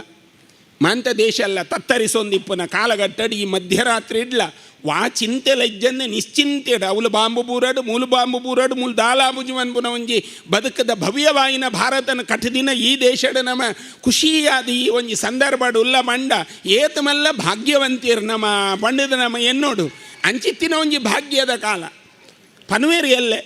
ಮಾಂತ ದೇಶ ಅಲ್ಲ ತತ್ತರಿಸೊಂದಿಪ್ಪುನ ಕಾಲಗಟ್ಟಡಿ ಈ ಮಧ್ಯರಾತ್ರಿ ಇಡ್ಲ ವಾ ಚಿಂತೆ ಲಜ್ಜನ್ನೆ ನಿಶ್ಚಿಂತೆಡು ಅವಳು ಬಾಂಬು ಬೂರಡು ಮೂಲು ಬಾಂಬು ಬೂರಡು ಮೂಲು ದಾಲಾಬುಜು ಅನ್ಪುನ ಒಂಜಿ ಬದುಕದ ಭವ್ಯವಾಯಿನ ಭಾರತನ ಕಠದಿನ ಈ ದೇಶದ ನಮ್ಮ ಖುಷಿಯಾದ ಈ ಒಂಜಿ ಸಂದರ್ಭಡು ಉಲ್ಲ ಮಂಡ ಏತ ಮಲ್ಲ ಭಾಗ್ಯವಂತಿರ್ ನಮ್ಮ ಪಂಡಿದ ನಮ್ಮ ಎನ್ನೋಡು ಅಂಚಿತ್ತಿನ ಒಂಜಿ ಭಾಗ್ಯದ ಕಾಲ. ಪನ್ವೇರು ಎಲ್ಲೆ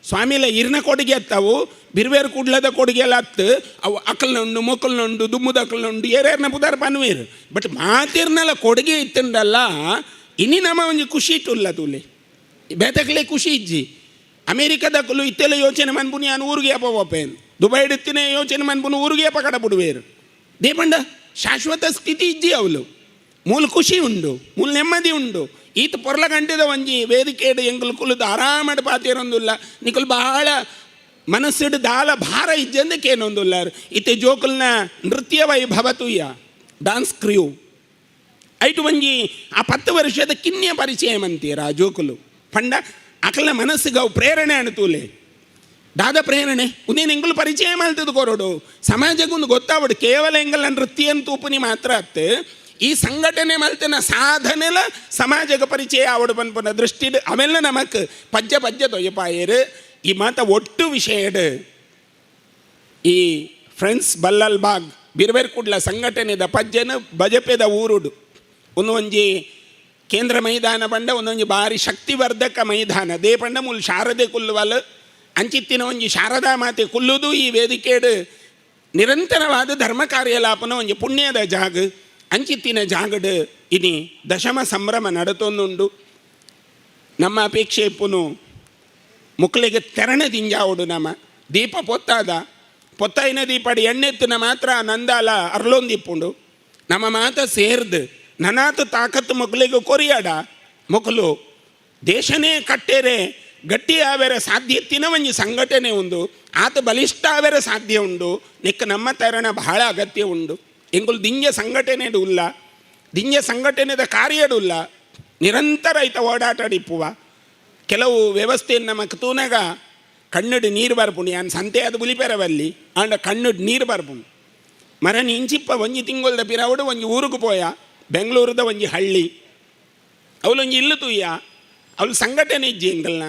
ಸ್ವಾಮಿಲ ಇರ್ನ ಕೊಡುಗೆ ಅತ್ತವು ಬಿರ್ವೇರು ಕುಡ್ಲದ ಕೊಡುಗೆ ಎಲ್ಲ ಅತ್ತು ಅವು ಅಕಲ್ನುಂಡು ಮೊಕಲ್ನುಂಡು ದುಮ್ಮುದ ಅಕಲ್ನುಂಡು ಏರೇರ್ನ ಪುದಾರ್ ಪನ್ವೇರು ಬಟ್ ಮಾತಿರ್ನಲ್ಲ ಕೊಡುಗೆ ಇತ್ತಂಡಲ್ಲ ಇನಿ ನಮ್ಮ ಒಂಜಿ ಖುಷಿ ಇಟ್ಟುಲ್ಲ ತೂಲೆ ಬೇತಕ್ಲೆ ಖುಷಿ ಇಜ್ಜಿ. ಅಮೇರಿಕದಕ್ಕಲು ಇತ್ತೆಲ್ಲ ಯೋಚನೆ ಮನ್ಪುನಿ ನಾನು ಊರಿಗೆ ಅಪ್ಪ ಪೋಪೇನು, ದುಬೈಡ್ ಇತ್ತಿನೇ ಯೋಚನೆ ಮನ್ಪುನು ಊರಿಗೆ ಅಪ್ಪ ಕಡ ಬಿಡುವೇರು. ದೇಪಂಡ ಶಾಶ್ವತ ಸ್ಥಿತಿ ಇಜ್ಜಿ ಅವಳು ಮೂಲ ಖುಷಿ ಉಂಡು ಮೂಲ ನೆಮ್ಮದಿ ಉಂಡು. ಈತ ಪೊರ್ಲ ಗಂಟೆದ ಒಂಜಿ ವೇದಿಕೆಡು ಎಂಕುಲು ಕುಲುದು ಆರಾಮಡ್ ಪಾತೇರೊಂದುಲ್ಲ ನಿಕುಲು ಬಹಳ ಮನಸ್ಸಿಡು ದಾಲ ಭಾರ ಇಜ್ಜಂದಕ್ಕೇನೊಂದುಲ್ಲಾರು. ಇತ್ತೆ ಜೋಕುಲ್ನ ನೃತ್ಯ ವೈಭವ ತುಯ್ಯ ಡಾನ್ಸ್ ಕ್ರಿಯು ಐಟು ಒಂಜಿ ಆ 10 ವರ್ಷದ ಕಿನ್ಯ ಪರಿಚಯ ಮಂತೀರ ಆ ಜೋಕುಲು ಪಂಡ ಅಕಲ್ನ ಮನಸ್ಸಿಗೆ ಅವು ಪ್ರೇರಣೆ ಅಣತೂಲೆ ದಾದ ಪ್ರೇರಣೆ ಉದೇನು ಎಂಗುಲು ಪರಿಚಯ ಮಲ್ತದ ಕೊರಡು ಸಮಾಜಕ್ಕೊಂದು ಗೊತ್ತಾವಡು ಕೇವಲ ಎಂಗಲ ನೃತ್ಯ ತೂಪುನಿ ಮಾತ್ರ ಅತ್ತು ಈ ಸಂಘಟನೆ ಮಲ್ತನ ಸಾಧನೆಲ ಸಮಾಜಕ್ಕೆ ಪರಿಚಯ ಆವಡು ಪನ್ಪುನ ದೃಷ್ಟಿ ಅವೆಲ್ಲ ನಮಕ್ ಪಜ್ಜ ಪಜ್ಜ ತೊಯ್ಯಪಾಯರು. ಈ ಮಾತ ಒಟ್ಟು ವಿಷಯಡು ಈ ಫ್ರೆಂಡ್ಸ್ ಬಲ್ಲಲ್ ಬಾಗ್ ಬಿರ್ಬೇರ್ ಕುಡ್ಲ ಸಂಘಟನೆದ ಪಜ್ಜನ ಬಜಪೆದ ಊರುಡು ಒಂದು ಒಂಜಿ ಕೇಂದ್ರ ಮೈದಾನ ಪಂಡ ಒಂದೊಂಜಿ ಬಾರಿ ಶಕ್ತಿವರ್ಧಕ ಮೈದಾನ they ಪಂಡ ಮೂಲು ಶಾರದೆ ಕುಲ್ಲುವಲ್ ಅಂಚಿತ್ತಿನ ಒಂಜಿ ಶಾರದಾ ಮಾತೆ ಕುಲ್ಲುದು ಈ ವೇದಿಕೆಡು ನಿರಂತರವಾದ ಧರ್ಮ ಕಾರ್ಯಲಾಪನ ಒಂಜಿ ಪುಣ್ಯದ ಜಾಗ ಅಂಚಿತ್ತಿನ ಜಾಗಡು ಇನಿ ದಶಮ ಸಂಭ್ರಮ ನಡತೊಂದುಂಡು. ನಮ್ಮ ಅಪೇಕ್ಷೆ ಇಪ್ಪುನು ಮುಕ್ಳಿಗೆ ತೆರಣ ದಿಂಜಾವುಡು ನಮ್ಮ ದೀಪ ಪೊತ್ತಾದ ಪೊತ್ತಾಯಿನ ದೀಪಡಿ ಎಣ್ಣೆತ್ತಿನ ಮಾತ್ರ ನಂದಾಲ ಅರ್ಲೊಂದಿಪ್ಪುಂಡು ನಮ್ಮ ಮಾತ ಸೇರ್ದು ನನಾತ ತಾಕತ್ತು ಮಕ್ಕಳಿಗೆ ಕೊರಿಯಾಡ ಮಕ್ಕಳು ದೇಶನೇ ಕಟ್ಟೇರೆ ಗಟ್ಟಿ ಆವೆರೆ ಸಾಧ್ಯತ್ತಿನ ಒಂಜಿ ಸಂಘಟನೆ ಉಂಡು ಆತ ಬಲಿಷ್ಠ ಆವೆರೆ ಸಾಧ್ಯ ಉಂಡು ನಿಕ್ಕ ನಮ್ಮ ತರಣ ಬಹಳ ಅಗತ್ಯ ಉಂಡು. ಎಂಗುಲು ದಿಂಜ ಸಂಘಟನೆಡು ಉಲ್ಲ ದಿಂಜ ಸಂಘಟನೆದ ಕಾರ್ಯಡುಲ್ಲ ನಿರಂತರ ಐತ ಓಡಾಟಡಿಪ್ಪುವ ಕೆಲವು ವ್ಯವಸ್ಥೆಯನ್ನು ನಮಕ್ ತೂನಗ ಕಣ್ಣುಡು ನೀರು ಬರ್ಪುಂಡು ಯಾನ್ ಸಂತೆ ಅದು ಬುಲಿಪೆರವಲ್ಲಿ ಆಂಡ ಕಣ್ಣುಡು ನೀರು ಬರ್ಪುಂಡು. ಮರನ್ ಇಂಚಿಪ್ಪ ಒಂಜಿ ತಿಂಗೊಲ್ದ ಪಿರವಡು ಒಂಜಿ ಊರುಗು ಪೋಯ ಬೆಂಗಳೂರದ ಒಂಜಿ ಹಳ್ಳಿ ಅವಳೊಂಜಿ ಇಲ್ಲು ತೂಯ್ಯ ಅವಳು ಸಂಘಟನೆ ಇಜ್ಜಿ ಎಂಗಲ್ನ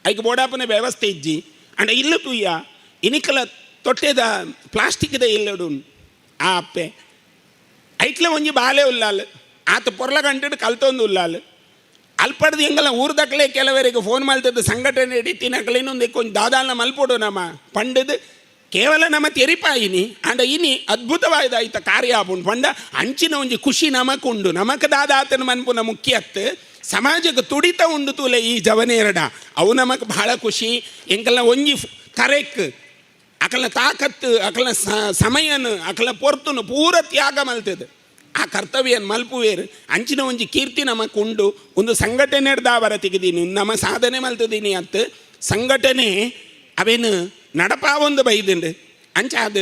ಐಕ್ ಬೋಡಾಪನ ವ್ಯವಸ್ಥೆ ಇಜ್ಜಿ ಅಂಡ ಇಲ್ಲು ತೂಯ್ಯ ಇನಿಕಲ ತೊಟ್ಟೆದ ಪ್ಲಾಸ್ಟಿಕ್ದ ಇಲ್ಲಡು ಆ ಅಪ್ಪೆ ಐಟ್ಲ ಒಂಜಿ ಬಾಲೆ ಉಲ್ಲಾಲ್ ಆತ ಪೊರ್ಲ ಗಂಟೆಡು ಕಲ್ತೊಂದು ಉಲ್ಲಾಲ್ ಅಲ್ಪಡ್ದು ಎಂಗಲ ಊರ್ದಕ್ಲೆ ಕೆಲವರಿಗೆ ಫೋನ್ ಮಲ್ತದ್ದು ಸಂಘಟನೆ ಇಡಿ ತಿನ್ನಕ್ಲೆ ಇನ್ನೊಂದು ಕೊಂಚ ದಾದಾಲ್ನ ಮಲ್ಪೊಡು ನಮ್ಮ ಪಂಡದು ಕೇವಲ ನಮ್ಮ ತೆರಿಪಾಯಿನಿ ಅಂಡ ಇನಿ ಅದ್ಭುತವಾದ ಐತ ಕಾರ್ಯ ಆಪುಂಡು ಪಂಡ ಅಂಚಿನ ಒಂಜಿ ಖುಷಿ ನಮಕುಂಡು ನಮಕ್ ದಾದಾತನ ಮನ್ಪುನ ಮುಖ್ಯತ್ತು ಸಮಾಜಕ್ಕೆ ತುಡಿತ ಉಂಡು ತೂಲೆ ಈ ಜವನೇರಡ ಅವು ನಮಕ್ ಬಹಳ ಖುಷಿ. ಎಂಕಲ್ನ ಒಂಜಿ ಕರೆಕ್ ಅಕಲ್ನ ತಾಕತ್ತು ಅಕಲ್ನ ಸಮಯನ ಅಕಲ್ನ ಪೊರ್ತುನು ಪೂರ ತ್ಯಾಗ ಮಲ್ತದೆ ಆ ಕರ್ತವ್ಯನ ಮಲ್ಪುವೇರು ಅಂಚಿನ ಒಂಜಿ ಕೀರ್ತಿ ನಮಕ್ ಉಂಡು. ಒಂದು ಸಂಘಟನೆ ದಾವರ ತೆಗೆದೀನಿ ನಮ್ಮ ಸಾಧನೆ ಮಲ್ತದೀನಿ ಅತ್ ಸಂಘಟನೆ ಅವೇನು ನಡಪಾವೊಂದು ಬೈದುಂಡು ಅಂಚಾದ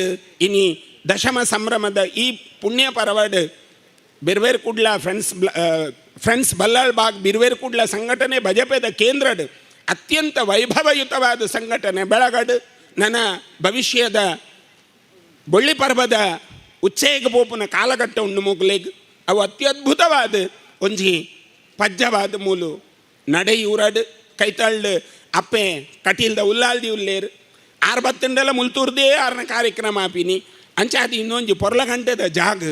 ಇನಿ ದಶಮ ಸಂಭ್ರಮದ ಈ ಪುಣ್ಯ ಪರವಾಡು ಬಿರ್ವೇರ್ ಕುಡ್ಲ ಫ್ರೆಂಡ್ಸ್ ಫ್ರೆಂಡ್ಸ್ ಬಲ್ಲಾಳ್ ಬಾಗ್ ಬಿರ್ವೇರ್ ಕುಡ್ಲ ಸಂಘಟನೆ ಬಜಪೆದ ಕೇಂದ್ರಡು ಅತ್ಯಂತ ವೈಭವಯುತವಾದ ಸಂಘಟನೆ ಬೆಳಗಡು ನನ್ನ ಭವಿಷ್ಯದ ಬೊಳ್ಳಿ ಪರ್ವದ ಉಚ್ಚೇಗ ಪೋಪುನ ಕಾಲಘಟ್ಟ ಉಂಡು ಮುಗ್ಲೆಗ್ ಅವು ಅತ್ಯದ್ಭುತವಾದ ಒಂಜಿ ಪಜ್ಜವಾದ ಮೂಲು ನಡೆಯೂರಡ್ ಕೈತಳ್ಳು ಅಪ್ಪೆ ಕಟೀಲ್ದ ಉಲ್ಲಾಲ್ದಿ ಉಲ್ಲೇರು ಆರು ಬತ್ತಂಡೆಲ್ಲ ಮುಲ್ತೂರ್ದೇ ಆರ್ನ ಕಾರ್ಯಕ್ರಮ ಆಪಿನಿ. ಅಂಚಾದಿ ಇನ್ನೊಂಜಿ ಪೊರ್ಲಗಂಟೆದ ಜಾಗ,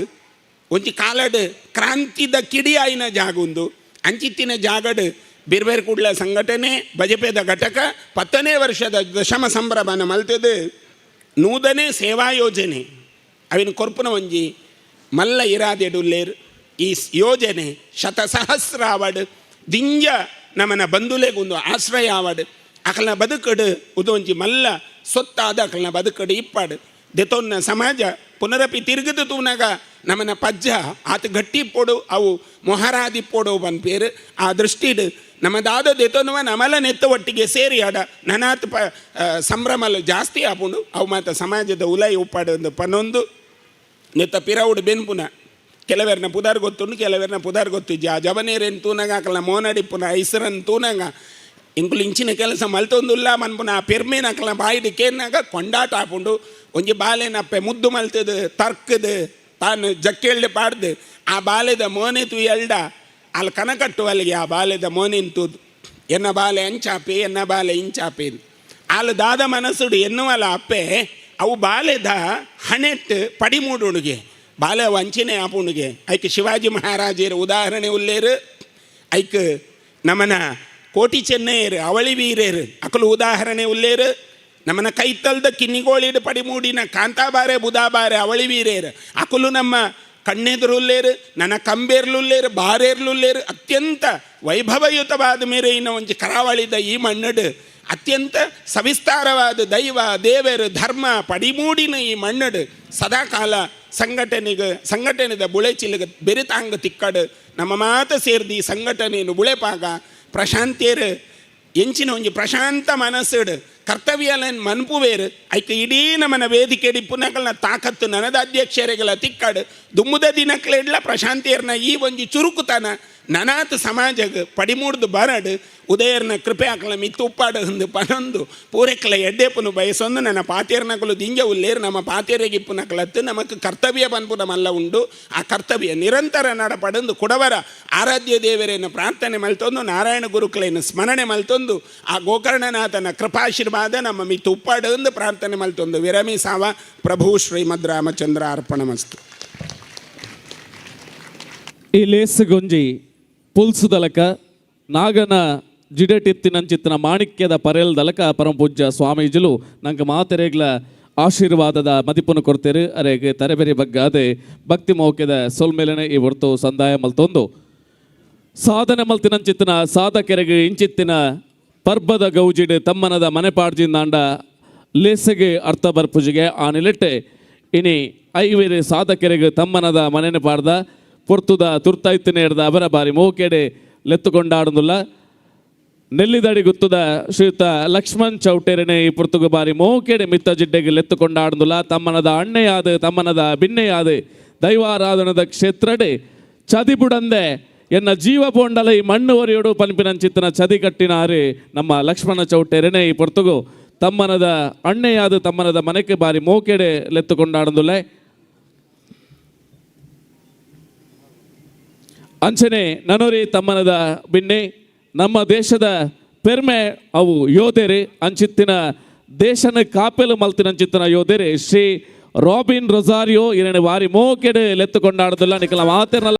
ಒಂಜಿ ಕಾಲಡ್ ಕ್ರಾಂತಿದ ಕಿಡಿಯಾಯಿನ ಜಾಗ ಉಂದು. ಅಂಚಿತ್ತಿನ ಜಾಗಡ್ ಬಿರ್ಬೇರ್ ಕುಡ್ಲ ಸಂಘಟನೆ ಬಜಪೆದ ಘಟಕ 10ನೇ ವರ್ಷದ ದಶಮ ಸಂಭ್ರಮನ ಮಲ್ತದು ನೂತನೆ ಸೇವಾ ಯೋಜನೆ ಅವಿನ ಕೊರ್ಪುನ ಒಂಜಿ ಮಲ್ಲ ಇರಾದೆಡುಲ್ಲೇರ್. ಈ ಯೋಜನೆ ಶತಸಹಸ್ರ ಆವಡ್ ದಿಂಜ ನಮನ ಬಂಧುಲೆಗೊಂದು ಆಶ್ರಯ ಆವಡ್ ಅಕಲ್ನ ಬದುಕಡು ಉದೊಂಜಿ ಮಲ್ಲ ಸೊತ್ತಾದ ಅಕಲ್ನ ಬದುಕಡು ಇಪ್ಪಾಡು ದೆತೊನ್ನ ಸಮಾಜ ಪುನರಪಿ ತಿರುಗದು ತೂನಾಗ ನಮನ ಪಜ್ಜ ಆತ ಗಟ್ಟಿ ಪೊಡು ಅವು ಮೊಹರಾದಿ ಪೊಡು ಪನ್ಪೇರು. ಆ ದೃಷ್ಟಿಡ್ ನಮ್ಮ ದಾದ ದೆತೊನುವ ನಮಲ ನೆತ್ತ ಒಟ್ಟಿಗೆ ಸೇರಿ ಆಡ ನನಾತ್ ಪ ಸಂಭ್ರಮಲು ಜಾಸ್ತಿ ಆಪುಂಡು. ಅವು ಮಾತ ಸಮಾಜದ ಉಲೈ ಉಪ್ಪಾಡು ಒಂದು ಪನೊಂದು ನೆತ್ತ ಪಿರವುಡು ಬೆನ್ಪುನ ಕೆಲವೆರ್ನ ಪುದಾರ್ ಗೊತ್ತುಂಡು, ಕೆಲವೆರ್ನ ಪುದಾರ್ ಗೊತ್ತಿಜ್ಜಿ. ಆ ಜವನೇರೇನು ತೂನಾಗ ಅಕಲ್ನ ಮೋನಡಿಪ್ಪುನ ಐಸರನ್ ತೂನಾಗ ಇಂಕುಲು ಇಂಚಿನ ಕೆಲಸ ಮಲ್ತೊಂದುಲ್ಲ ಮನ್ಪುನ ಆ ಪೆರ್ಮೇನ ಅಕಲ್ನ ಬಾಯಿಡ್ ಕೇನ್ನಾಗ ಕೊಂಡಾಟ ಆಪುಂಡು. ಒಂಜಿ ಬಾಲೆನಪ್ಪೆ ಮುದ್ದು ಮಲ್ತದು ತರ್ಕದು ತಾನು ಜಕ್ಕೆಳ್ಳಿ ಪಾಡ್ದು ಆ ಬಾಲೆದ ಮೋನೆ ತೂಯಲ್ಡ ಅಲ್ಲಿ ಕನಕಟ್ಟುವಲ್ಲಿಗೆ ಆ ಬಾಲೆದ ಮೋನೆನ್ ತೂದು ಎನ್ನ ಬಾಲೆ ಅಂಚಾಪೆ ಎನ್ನ ಬಾಲೆ ಇಂಚಾಪೆ ಆಲು ದಾದ ಮನಸ್ಸುಡು ಎನ್ನುವಲ್ಲ ಅಪ್ಪೆ ಅವು ಬಾಲೆದ ಹಣೆಟ್ಟು ಪಡಿಮೂಡುಣಿಗೆ ಬಾಲೆ ವಂಚನೆ ಆಪುಣಿಗೆ. ಐಕ್ ಶಿವಾಜಿ ಮಹಾರಾಜರು ಉದಾಹರಣೆ ಉಲ್ಲೇರು, ಐಕ್ ನಮನ ಕೋಟಿ ಚೆನ್ನಯ್ಯರು ಅವಳಿ ವೀರೇರು ಅಕಲು ಉದಾಹರಣೆ ಉಲ್ಲೇರು, ನಮ್ಮನ ಕೈತಲ್ದ ಕಿನ್ನಿಗೋಳಿಡು ಪಡಿಮೂಡಿನ ಕಾಂತಾಬಾರೆ ಬುದಾಬಾರೆ ಅವಳಿ ವೀರೇರು ಅಕಲು ನಮ್ಮ ಕಣ್ಣೆದುರುಲ್ಲೇರು, ನನ್ನ ಕಂಬೇರ್ಲುಲ್ಲೇರು ಬಾರೇರ್ಲುಲ್ಲೇರು. ಅತ್ಯಂತ ವೈಭವಯುತವಾದ ಮೇರೆ ಇನ್ನ ಒಂಜಿ ಕರಾವಳಿದ ಈ ಮಣ್ಣಡು ಅತ್ಯಂತ ಸವಿಸ್ತಾರವಾದ ದೈವ ದೇವರು ಧರ್ಮ ಪಡಿಮೂಡಿನ ಈ ಮಣ್ಣಡು ಸದಾಕಾಲ ಸಂಘಟನೆಗೆ ಸಂಘಟನೆದ ಬುಳೆಚಿಲಗ ಬೆರಿತಾಂಗ ತಿಕ್ಕಡು ನಮ್ಮ ಮಾತ ಸೇರ್ದಿ ಈ ಸಂಘಟನೆಯನ್ನು ಬುಳೆಪಾಗ ಪ್ರಶಾಂತಿಯರು ಎಂಚಿನ ಒಂಜಿ ಪ್ರಶಾಂತ ಮನಸ್ಸುಡು ಕರ್ತವ್ಯಲನ್ ಮನ್ಪುವೇರು. ಐಕ್ ಇಡೀ ನಮನ ವೇದಿಕೆ ಪುನಕಲ್ನ ತಾಕತ್ತು ನನದ ಅಧ್ಯಕ್ಷರಿಗೆಲ್ಲ ತಿಕ್ಕಾಡು ದುಮ್ಮುದ ದಿನಕ್ಲೆಡ್ಲ ಪ್ರಶಾಂತಿಯರ್ನ ಈ ಒಂಜಿ ಚುರುಕುತನ ನನಾತ್ ಸಮಾಜಗ್ ಪಡಿಮೂಡ್ದು ಬರಡು ಉದಯರ್ನ ಕೃಪೆ ಆಕಲ ಮಿತ್ತು ಉಪ್ಪಾಡು ಅಂದು ಪನೊಂದು ಪೂರೆಕ್ಲ ಎಡ್ಡೆಪುನು ಬಯಸೊಂದು ನನ್ನ ಪಾತೇರ್ನಕಲು ದಿಂಜ ಉಲ್ಲೇರು ನಮ್ಮ ಪಾತೇರಿಗೆ ಇಪ್ಪುನಕಲತ್ತು ನಮಕ್ ಕರ್ತವ್ಯ ಪನ್ಪುನ ಮಲ್ಲ ಉಂಡು. ಆ ಕರ್ತವ್ಯ ನಿರಂತರ ನಡಪಡಂದು ಕುಡವರ ಆರಾಧ್ಯ ದೇವರೇನು ಪ್ರಾರ್ಥನೆ ಮಲ್ತೊಂದು ನಾರಾಯಣ ಗುರುಕುಲೇನು ಸ್ಮರಣೆ ಮಲ್ತೊಂದು ಆ ಗೋಕರ್ಣನಾಥನ ಕೃಪಾಶೀರ್ವಾದ ನಮ್ಮ ಮಿತ್ತು ಉಪ್ಪಾಡು ಎಂದು ಪ್ರಾರ್ಥನೆ ಮಲ್ತೊಂದು ವಿರಮಿಸಾವ. ಪ್ರಭು ಶ್ರೀಮದ್ ರಾಮಚಂದ್ರ ಅರ್ಪಣಮಸ್ತು. ಈ ಲೇಸುಗೊಂಜಿ ಪುಲ್ಸುದಲಕ ನಾಗನ ಜಿಡಟಿತ್ತಿನಂಚಿತ್ತಿನ ಮಾಣಿಕ್ಯದ ಪರೆಲ್ದಲಕ ಪರಮಪೂಜ್ಯ ಸ್ವಾಮೀಜಿಲು ನಂಗೆ ಮಾತೆರೆಗ್ಲ ಆಶೀರ್ವಾದದ ಮದಿಪುನು ಕೊಡ್ತೇರು. ಅರೆಗೆ ತರೆಬೆರೆ ಬಗ್ಗಾದೆ ಭಕ್ತಿ ಮೌಕ್ಯದ ಸೊಲ್ಮೇಲನೆ ಈ ಹೊರ್ತು ಸಂದಾಯ ಮಲ್ತೊಂದು ಸಾಧನೆ ಮಲ್ತಿನಂಚಿತ್ತಿನ ಸಾಧಕೆರೆಗೆ ಇಂಚಿತ್ತಿನ ಪರ್ಬದ ಗೌಜಿಡ್ ತಮ್ಮನದ ಮನೆಪಾಡ್ಜಿಂದಾಂಡ ಲೇಸೆಗೆ ಅರ್ಥ ಬರ್ಪುಜಿಗೆ ಆ ನಿಲೆಟ್ಟೆ ಇನಿ ಐವೇರೆ ಸಾಧಕೆರೆಗೆ ತಮ್ಮನದ ಮನೆನೆ ಪಾಡ್ದ ಪೊರ್ತುದ ತುರ್ತೈತಿನೇರ್ದ ಅವರ ಬಾರಿ ಮೋಕೆಡೆ ಲೆತ್ತುಕೊಂಡಾಡುದಿಲ್ಲ. ನೆಲ್ಲಿದಡಿ ಗುತ್ತದ ಶ್ರೀಯುತ ಲಕ್ಷ್ಮಣ್ ಚೌಟೇರನೆ ಈ ಪೊರ್ತುಗು ಬಾರಿ ಮೋಕೆಡೆ ಮಿತ್ತ ಜಿಡ್ಡೆಗೆ ಲೆತ್ತುಕೊಂಡಾಡುದಿಲ್ಲ. ತಮ್ಮನದ ಅಣ್ಣೆಯಾದ ತಮ್ಮನದ ಬಿನ್ನೆಯಾದ ದೈವಾರಾಧನದ ಕ್ಷೇತ್ರಡೆ ಚದಿಬುಡಂದೆ ಎನ್ನ ಜೀವ ಪೋಂಡಲ ಈ ಮಣ್ಣು ಒರೆಯೋಡು ಪನ್ಪಿನಂಚಿತ್ತನ ಚದಿ ಕಟ್ಟಿನಾರೆ ನಮ್ಮ ಲಕ್ಷ್ಮಣ ಚೌಟೇರನೆ ಈ ಪೊರ್ತುಗು ತಮ್ಮನದ ಅಣ್ಣೆಯಾದ ತಮ್ಮನದ ಮನೆಗೆ ಬಾರಿ ಮೋಕೆಡೆ ಲೆತ್ತುಕೊಂಡಾಡುದಿಲ್ಲ. ಅಂಚನೆ ನನೋರಿ ತಮ್ಮನದ ಬಿನ್ನೆ ನಮ್ಮ ದೇಶದ ಪೆರ್ಮೆ ಅವು ಯೋಧೇರಿ ಅಂಚಿತ್ತಿನ ದೇಶನ ಕಾಪೆಲು ಮಲ್ತಿನಂಚಿತ್ತಿನ ಯೋಧೇರಿ ಶ್ರೀ ರಾಬಿನ್ ರೊಸಾರಿಯೋ ಇರನೆ ವಾರಿ ಮೋಕೆಡೆ ಲೆತ್ತುಕೊಂಡಾಡುದಿಲ್ಲ. ನಿಕಲ ಮಾತೆರ್ನಲ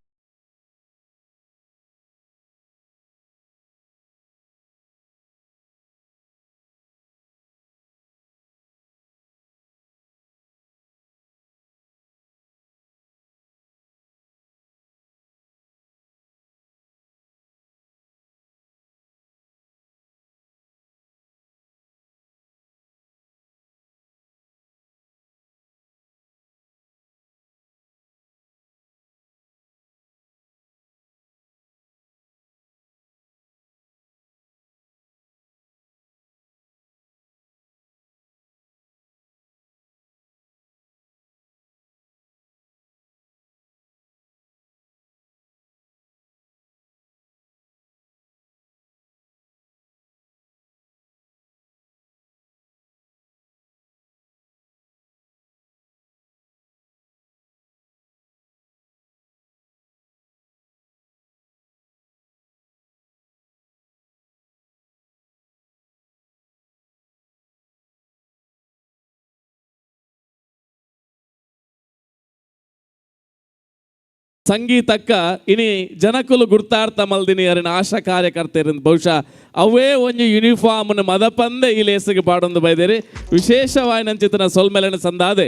ಸಂಗೀತಕ್ಕ ಇನಿ ಜನಕುಲು ಗುರ್ತಾರ್ಥ ಮಲ್ದಿನಿ ಅರಿನ ಆಶಾ ಕಾರ್ಯಕರ್ತರಿಂದ ಬಹುಶಃ ಅವೇ ಒಂಜಿ ಯೂನಿಫಾರ್ಮ್ ಮದಪಂದೆ ಈ ಲೇಸಿಗೆ ಪಾಡೊಂದು ಬೈದೇರಿ ವಿಶೇಷವಾಯಿನಂಚಿತನ ಸೊಲ್ಮೆಲೆನ ಸಂದಾದೆ.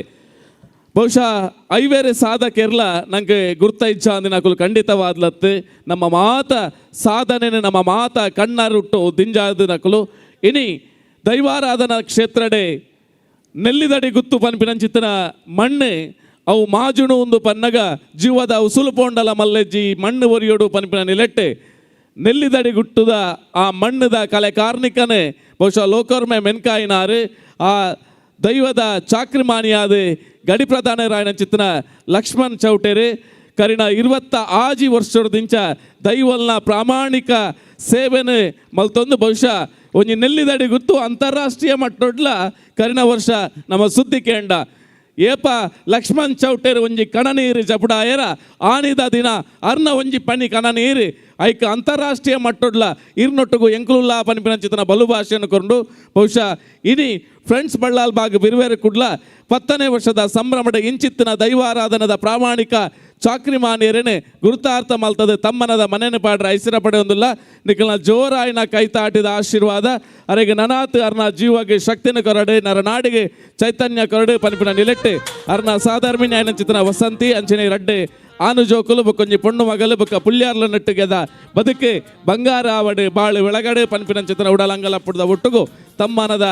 ಬಹುಶಃ ಐವೇರೆ ಸಾಧಕೆರ್ಲ ನಂಗೆ ಗುರ್ತ ಇಚ್ಛಾ ಅಂದಿನ ಖಂಡಿತವಾದ್ಲತ್ತು ನಮ್ಮ ಮಾತ ಸಾಧನೆ ನಮ್ಮ ಮಾತ ಕಣ್ಣರುಟ್ಟು ದಿಂಜಾದ ನಕಲು ಇನಿ ದೈವಾರಾಧನಾ ಕ್ಷೇತ್ರಡೆ ನೆಲ್ಲಿದಡಿ ಗುತ್ತು ಪನ್ಪಿನಂಚಿತನ ಮಣ್ಣು ಅವು ಮಾಜುಣು ಒಂದು ಪನ್ನಗ ಜೀವದ ಉಸುಲು ಪೋಂಡಲ ಮಲ್ಲೆಜ್ಜಿ ಮಣ್ಣು ಒರಿಯೋಡು ಪನ್ಪಿನ ನಿಲೆಟ್ಟೆ ನೆಲ್ಲಿದಡಿ ಗುಟ್ಟುದ ಆ ಮಣ್ಣದ ಕಲೆ ಕಾರ್ಣಿಕನೇ ಬಹುಶಃ ಲೋಕರ್ಮೆ ಮೆನ್ಕಾಯಿನಾರು ಆ ದೈವದ ಚಾಕ್ರಿಮಾನಿಯಾದ ಗಡಿ ಪ್ರಧಾನರಾಯನ ಚಿತ್ತನ ಲಕ್ಷ್ಮಣ್ ಚೌಟೇರು ಕರಿಣ 26 ವರ್ಷದಿಂಚ ದೈವಲ್ನ ಪ್ರಾಮಾಣಿಕ ಸೇವೆನೆ ಮಲ್ತೊಂದು ಬಹುಶಃ ಒಂಜಿ ನೆಲ್ಲಿದಡಿ ಗುತ್ತು ಅಂತಾರಾಷ್ಟ್ರೀಯ ಮಟ್ಟೊಡ್ಲ ಕರಿಣ ವರ್ಷ ನಮ್ಮ ಸುದ್ದಿ ಕೇಂಡ ಏಪ ಲಕ್ಷ್ಮಣ್ ಚೌಟೇರು ಒಂಜಿ ಕಣನೀರು ಜಪುಡಾಯರ ಆನಿದ ದಿನ ಅರ್ನ ಒಂಜಿ ಪನಿ ಕಣನೀರು ಐಕ ಅಂತಾರಾಷ್ಟ್ರೀಯ ಮಟ್ಟೊಡ್ಲ ಇರ್ನೊಟ್ಟುಗು ಎಂಕುಲುಲ್ಲಾ ಪನಿಪಿನಂಚಿತನ ಬಲು ಭಾಷೆಯನ್ನು ಕೊಂಡು ಬಹುಶಃ ಇನಿ ಫ್ರೆಂಡ್ಸ್ ಬಳ್ಳಾಲ್ ಬಾಗ್ ಬಿರುವೇರು ಕುಡ್ಲ 10ನೇ ವರ್ಷದ ಸಂಭ್ರಮದ ಇಂಚಿತ್ತಿನ ದೈವಾರಾಧನದ ಪ್ರಾಮಾಣಿಕ ಚಾಕ್ರಿಮಾನಿಯರೇನೆ ಗುರುತಾರ್ಥ ಮಲ್ತದೆ ತಮ್ಮನದ ಮನೆನ ಪಾಡ್ರ ಐಸಿರ ಪಡೆಯೊಂದಿಲ್ಲ ನಿಖಲ್ನ ಜೋರಾಯಿನ ಕೈತಾಟಿದ ಆಶೀರ್ವಾದ ಅರೆಗೆ ನನಾತ್ ಅರ್ನ ಜೀವಗೆ ಶಕ್ತಿನ ಕೊರಡೆ ನರನಾಡಿಗೆ ಚೈತನ್ಯ ಕೊರಡೆ ಪನಿಪಿನ ನಿಲೆಟ್ಟೆ ಅರ್ನ ಸಾಧರ್ಮಿಣಿ ಚಿತ್ರನ ವಸಂತಿ ಅಂಚನೆ ರಡ್ಡೆ ಆನು ಜೋಕುಲು ಬೊಕ್ಕೊಂಜಿ ಪೊಣ್ಣು ಮಗಲು ಬೊಕ್ಕ ಪುಲ್ಯಾರ್ಲ ನೆಟ್ಟುಗೆದ ಬದುಕೆ ಬಂಗಾರ ಅವಡೆ ಬಾಳು ಬೆಳಗಡೆ ಪನ್ಪಿನ ಚಿತ್ರ ಉಡಲಂಗಲ ಪುಡ್ದ ಒಟ್ಟುಗು ತಮ್ಮನದ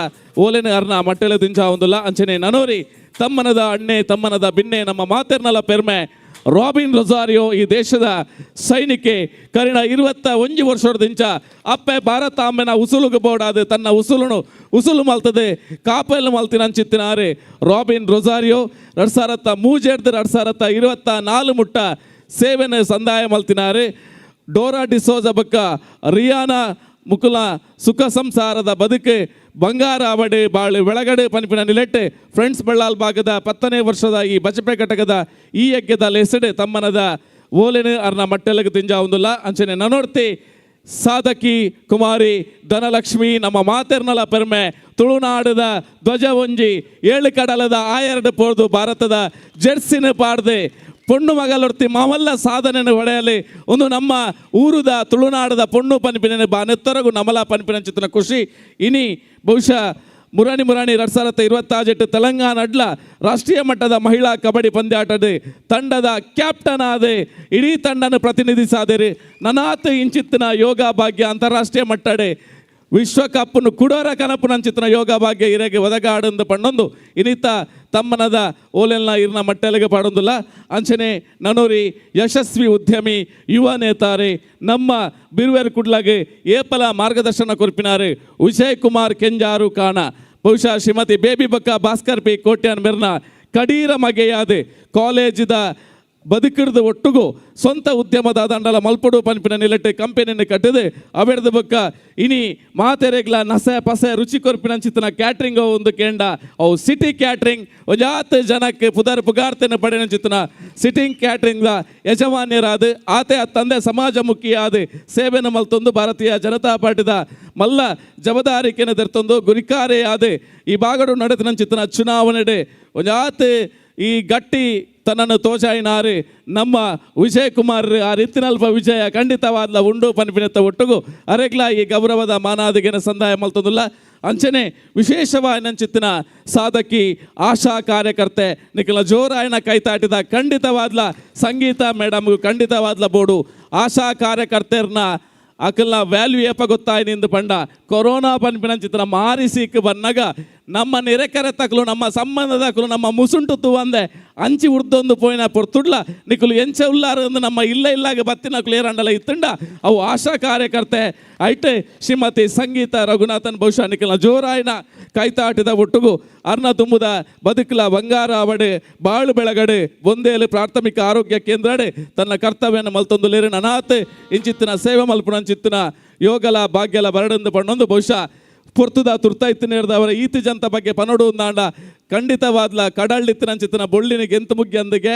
ಓಲೆನ ಅರ್ನ ಮಟ್ಟೆಲೆ ದಿಂಚ ಒಂದುಲ್ಲ ಅಂಚನೆ ನನೋರಿ ತಮ್ಮನದ ಅಣ್ಣೆ ತಮ್ಮನದ ಬಿನ್ನೆ ನಮ್ಮ ಮಾತೆರ್ನಲ ಪೆರ್ಮೆ ರಾಬಿನ್ ರೊಜಾರಿಯೋ ಈ ದೇಶದ ಸೈನಿಕೆ ಕರಿಣ 21 ವರ್ಷದಿಂಚ ಅಪ್ಪೆ ಭಾರತ ಅಮ್ಮೆನ ಉಸುಲುಗು ಬೋಡಾದ ತನ್ನ ಉಸುಲುನು ಉಸುಲು ಮಲ್ತದೆ ಕಾಪೆಲ್ ಮಲ್ತಿನ ಅಂಚಿತ್ತಿನಾರೆ ರಾಬಿನ್ ರೊಜಾರಿಯೋ 2003 2024 ಮುಟ್ಟ ಸೇವೆನ ಸಂದಾಯ ಮಲ್ತಿನಾರೆ. ಡೋರಾ ಡಿಸೋಜ ಬಕ್ಕ ರಿಯಾನಾ ಮುಕುಲ ಸುಖ ಸಂಸಾರದ ಬದುಕೆ ಬಂಗಾರ ಅವಡೆ ಬಾಳು ಬೆಳಗಡೆ ಪನಿಪಿನ ನಿಲೆಟ್ಟೆ ಫ್ರೆಂಡ್ಸ್ ಬಳ್ಳಾಲ್ ಭಾಗದ 10ನೇ ವರ್ಷದ ಈ ಬಜಪೆ ಘಟಕದ ಈ ಯಜ್ಞದ ಲೆಸಡೆ ತಮ್ಮನದ ಓಲೆನು ಅರ್ನ ಮಟ್ಟೆಲಗ ತಿಂಜಾ ಒಂದುಲ್ಲ ಅಂಚನೆ ನನೋರ್ತಿ ಸಾಧಕಿ ಕುಮಾರಿ ಧನಲಕ್ಷ್ಮಿ ನಮ್ಮ ಮಾತೆರ್ನಲ ಪೆರ್ಮೆ ತುಳುನಾಡದ ಧ್ವಜ ಒಂಜಿ ಏಳು ಕಡಲದ ಆಯರಡು ಪೋರ್ದು ಭಾರತದ ಜೆರ್ಸಿನ ಪಾಡ್ದೆ ಪೊಣ್ಣು ಮಗಲೊರ್ತಿ ಮಾಮಲ್ಲ ಸಾಧನೆಯನ್ನು ಒಡೆಯಲಿ ಒಂದು ನಮ್ಮ ಊರುದ ತುಳುನಾಡದ ಪೊಣ್ಣು ಪನಿಪಿನ ಬಾನೆತ್ತರಗು ನಮಲ ಪನಿಪಿನ ಚಿತ್ರನ ಖುಷಿ. ಇನಿ ಬಹುಶಃ ಮುರಾಣಿ ಮುರಾಣಿ 2026 ತೆಲಂಗಾಣ ಅಡ್ಲ ರಾಷ್ಟ್ರೀಯ ಮಟ್ಟದ ಮಹಿಳಾ ಕಬಡ್ಡಿ ಪಂದ್ಯಾಟದ ತಂಡದ ಕ್ಯಾಪ್ಟನ್ ಆದೆ ಇಡೀ ತಂಡನ ಪ್ರತಿನಿಧಿಸಾದಿರಿ. ನನಾತ್ ಇಂಚಿತ್ತಿನ ಯೋಗ ಭಾಗ್ಯ ಅಂತಾರಾಷ್ಟ್ರೀಯ ಮಟ್ಟಡೆ ವಿಶ್ವಕಪ್ಪನ್ನು ಕುಡೋರ ಕನಪು ನಂಚಿತ್ತಿನ ಯೋಗ ಭಾಗ್ಯ ಇರೆಗೆ ಒದಗಾಡಂದು ಪಣ್ಣೊಂದು ಇನಿತ ತಮ್ಮನದ ಓಲೆಲ್ನ ಇರ್ನ ಮಟ್ಟೆಲೆಗೆ ಪಾಡೊಂದಿಲ್ಲ. ಅಂಚನೆ ನನೋರಿ ಯಶಸ್ವಿ ಉದ್ಯಮಿ ಯುವ ನೇತಾರೆ ನಮ್ಮ ಬಿರುವೇರು ಕುಡ್ಲಾಗೆ ಏಪಲ ಮಾರ್ಗದರ್ಶನ ಕೊರ್ಪಿನಾರೆ ವಿಜಯ್ ಕುಮಾರ್ ಕೆಂಜಾರು ಕಾಣ ಬಹುಶಃ ಶ್ರೀಮತಿ ಬೇಬಿ ಬಕ್ಕ ಭಾಸ್ಕರ್ ಪಿ ಕೋಟ್ಯಾನ್ ಮೆರ್ನ ಕಡೀರ ಮಗೆಯಾದೆ ಕಾಲೇಜಿದ ಬದುಕಿಡ್ದು ಒಟ್ಟುಗು ಸ್ವಂತ ಉದ್ಯಮದ ದಂಡಲ ಮಲ್ಪಡು ಪನ್ಪಿನ ನಿಲೆಟ್ಟೆ ಕಂಪೆನಿಯನ್ನು ಕಟ್ಟಿದೆ ಅವೆಡ್ದ ಬೊಕ್ಕ ಇನಿ ಮಾತೆರೆಗ್ಲ ನಸೆ ಪಸೆ ರುಚಿ ಕೊರ್ಪಿನ ಚಿತ್ತನ ಕ್ಯಾಟ್ರಿಂಗ್ ಒಂದು ಕೇಂಡ ಅವು ಸಿಟಿ ಕ್ಯಾಟ್ರಿಂಗ್ ಒಂಜಾತ್ ಜನಕ್ಕೆ ಪುದರ್ ಪುಗಾರ್ತೆನ ಪಡೆನ ಚಿತ್ತನ ಸಿಟಿಂಗ್ ಕ್ಯಾಟ್ರಿಂಗ್ ಯಜಮಾನ್ಯರಾದ ಆತೆ ತಂದೆ ಸಮಾಜಮುಖಿಯಾದ ಸೇವೆನ ಮಲ್ತೊಂದು ಭಾರತೀಯ ಜನತಾ ಪಾರ್ಟಿದ ಮಲ್ಲ ಜವಾಬ್ದಾರಿಕೆನ ದೆರ್ತೊಂದು ಗುರಿಕಾರೆಯಾದ ಈ ಬಾಗಡು ನಡೆದ ಚಿತ್ತನ ಚುನಾವಣೆ ಒಂಜಾತ್ ಈ ಗಟ್ಟಿ ತನ್ನನ್ನು ತೋಜಾಯಿನಾರು ನಮ್ಮ ವಿಜಯ್ ಕುಮಾರ್ ಆ ರೀತಿನಲ್ಪ ವಿಜಯ ಖಂಡಿತವಾದ್ಲ ಉಂಡು ಪನ್ಪಿನತ್ತ ಒಟ್ಟುಗು ಅರೆಗ್ಲ ಈ ಗೌರವದ ಮಾನಾದಿಗೆನ ಸಂದಾಯ ಮಲ್ತೊಂದುಲ್ಲ. ಅಂಚನೆ ವಿಶೇಷವಾಯಿನಂಚಿತ್ತಿನ ಸಾಧಕಿ ಆಶಾ ಕಾರ್ಯಕರ್ತೆ ನಿಖಿಲ ಜೋರಾಯನ ಕೈತಾಟಿದ ಖಂಡಿತವಾದ್ಲ ಸಂಗೀತ ಮೇಡಮ್ಗೂ ಖಂಡಿತವಾದ್ಲ ಬೋಡು ಆಶಾ ಕಾರ್ಯಕರ್ತೆರ್ನ ಅಕಲ್ನ ವ್ಯಾಲ್ಯೂ ಏಪ ಗೊತ್ತಾಯ್ನಿಂದು ಪಂಡ ಕೊರೋನಾ ಪನ್ಪಿನಂಚಿತ್ತಿನ ಮಾರಿ ಸೀಕ್ ಬನ್ನಗ ನಮ್ಮ ನಿರೆಕರೆ ತಕಲು ನಮ್ಮ ಸಂಬಂಧದ ತಕಲು ನಮ್ಮ ಮುಸುಂಟು ತೂವಂದೆ ಅಂಚಿ ಉರ್ದೊಂದು ಪೋಯಿನ ಪೊರ್ತುಡ್ಲ ನಿಕುಲು ಎಂಚ ಉಲ್ಲಾರು ಅಂದು ನಮ್ಮ ಇಲ್ಲ ಇಲ್ಲಾಗ ಬತ್ತಿನಕುಲು ಏರಂಡಲ ಇತ್ತುಂಡ ಅವು ಆಶಾ ಕಾರ್ಯಕರ್ತೆ ಐಟೆ ಶ್ರೀಮತಿ ಸಂಗೀತ ರಘುನಾಥನ್ ಬಹುಶಃ ನಿಖಲ್ನ ಜೋರಾಯಿನ ಕೈತಾಟಿದ ಒಟ್ಟುಗು ಅರ್ನ ತುಂಬುದ ಬದುಕಲ ಬಂಗಾರ ಅವಡೆ ಬಾಳು ಬೆಳಗಡೆ ಒಂದೇಲು ಪ್ರಾಥಮಿಕ ಆರೋಗ್ಯ ಕೇಂದ್ರಡೆ ತನ್ನ ಕರ್ತವ್ಯನ ಮಲ್ತೊಂದು ಲೇರಿನ ಅನಾಥೆ ಇಂಚಿತ್ತಿನ ಸೇವೆ ಮಲ್ಪುನಂಚಿತ್ತಿನ ಯೋಗಲ ಭಾಗ್ಯಲ ಬರಡಂದು ಪಣ್ಣೊಂದು ಬಹುಶಃ ಪೊರ್ತುದ ತುರ್ತಾಯ್ತು ಅವರ ಈತಿ ಜಂತ ಬಗ್ಗೆ ಪನೋಡು ಉಂದಾಂಡ ಖಂಡಿತವಾದ್ಲ ಕಡಳ್ಳಿತ್ತಿನಂಚಿತ್ತಿನ ಬೊಳ್ಳಿನ ಗೆಂತು ಮುಗ್ಗಿ ಅಂದಿಗೆ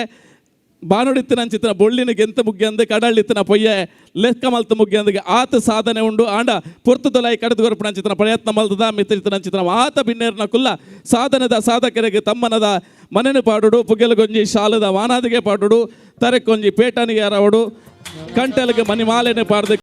ಬಾನುಡಿತ್ತಿನ ಬೊಳ್ಳಿನ ಗೆಂತ ಮುಗ್ಯಂದು ಕಡಲಿತ್ತಿನ ಪೊಯ್ಯೆ ಲೆಕ್ಕ ಮಲ್ತ ಮುಗ್ಯಂದಿಗೆ ಆತ ಸಾಧನೆ ಉಂಡು. ಆಂಡ ಪೊರ್ತುದೊಲಾಯಿ ಕಡದು ಕೊರಪುನಂಚಿತ್ತಿನ ಪ್ರಯತ್ನ ಮಲ್ತದ ಮಿತ್ತಿತ್ತಿನಂಚಿತ್ತಿನ ಆತ ಬಿನ್ನೇರ್ನ ಕುಲ್ಲ ಸಾಧನದ ಸಾಧಕರಿಗೆ ತಮ್ಮನದ ಮನೆನು ಪಾಡುಡು, ಪುಗೆಲಗೊಂಜಿ ಶಾಲದ ವಾನಾದಿಗೆ ಪಾಡುಡು, ತರೆಕೊಂಜಿ ಪೇಟನಿಗೆ ಅರವಡು, ಕಂಟೆಲಗೆ ಮನಿಮಾಲೆನೆ ಪಾಡ್ದು.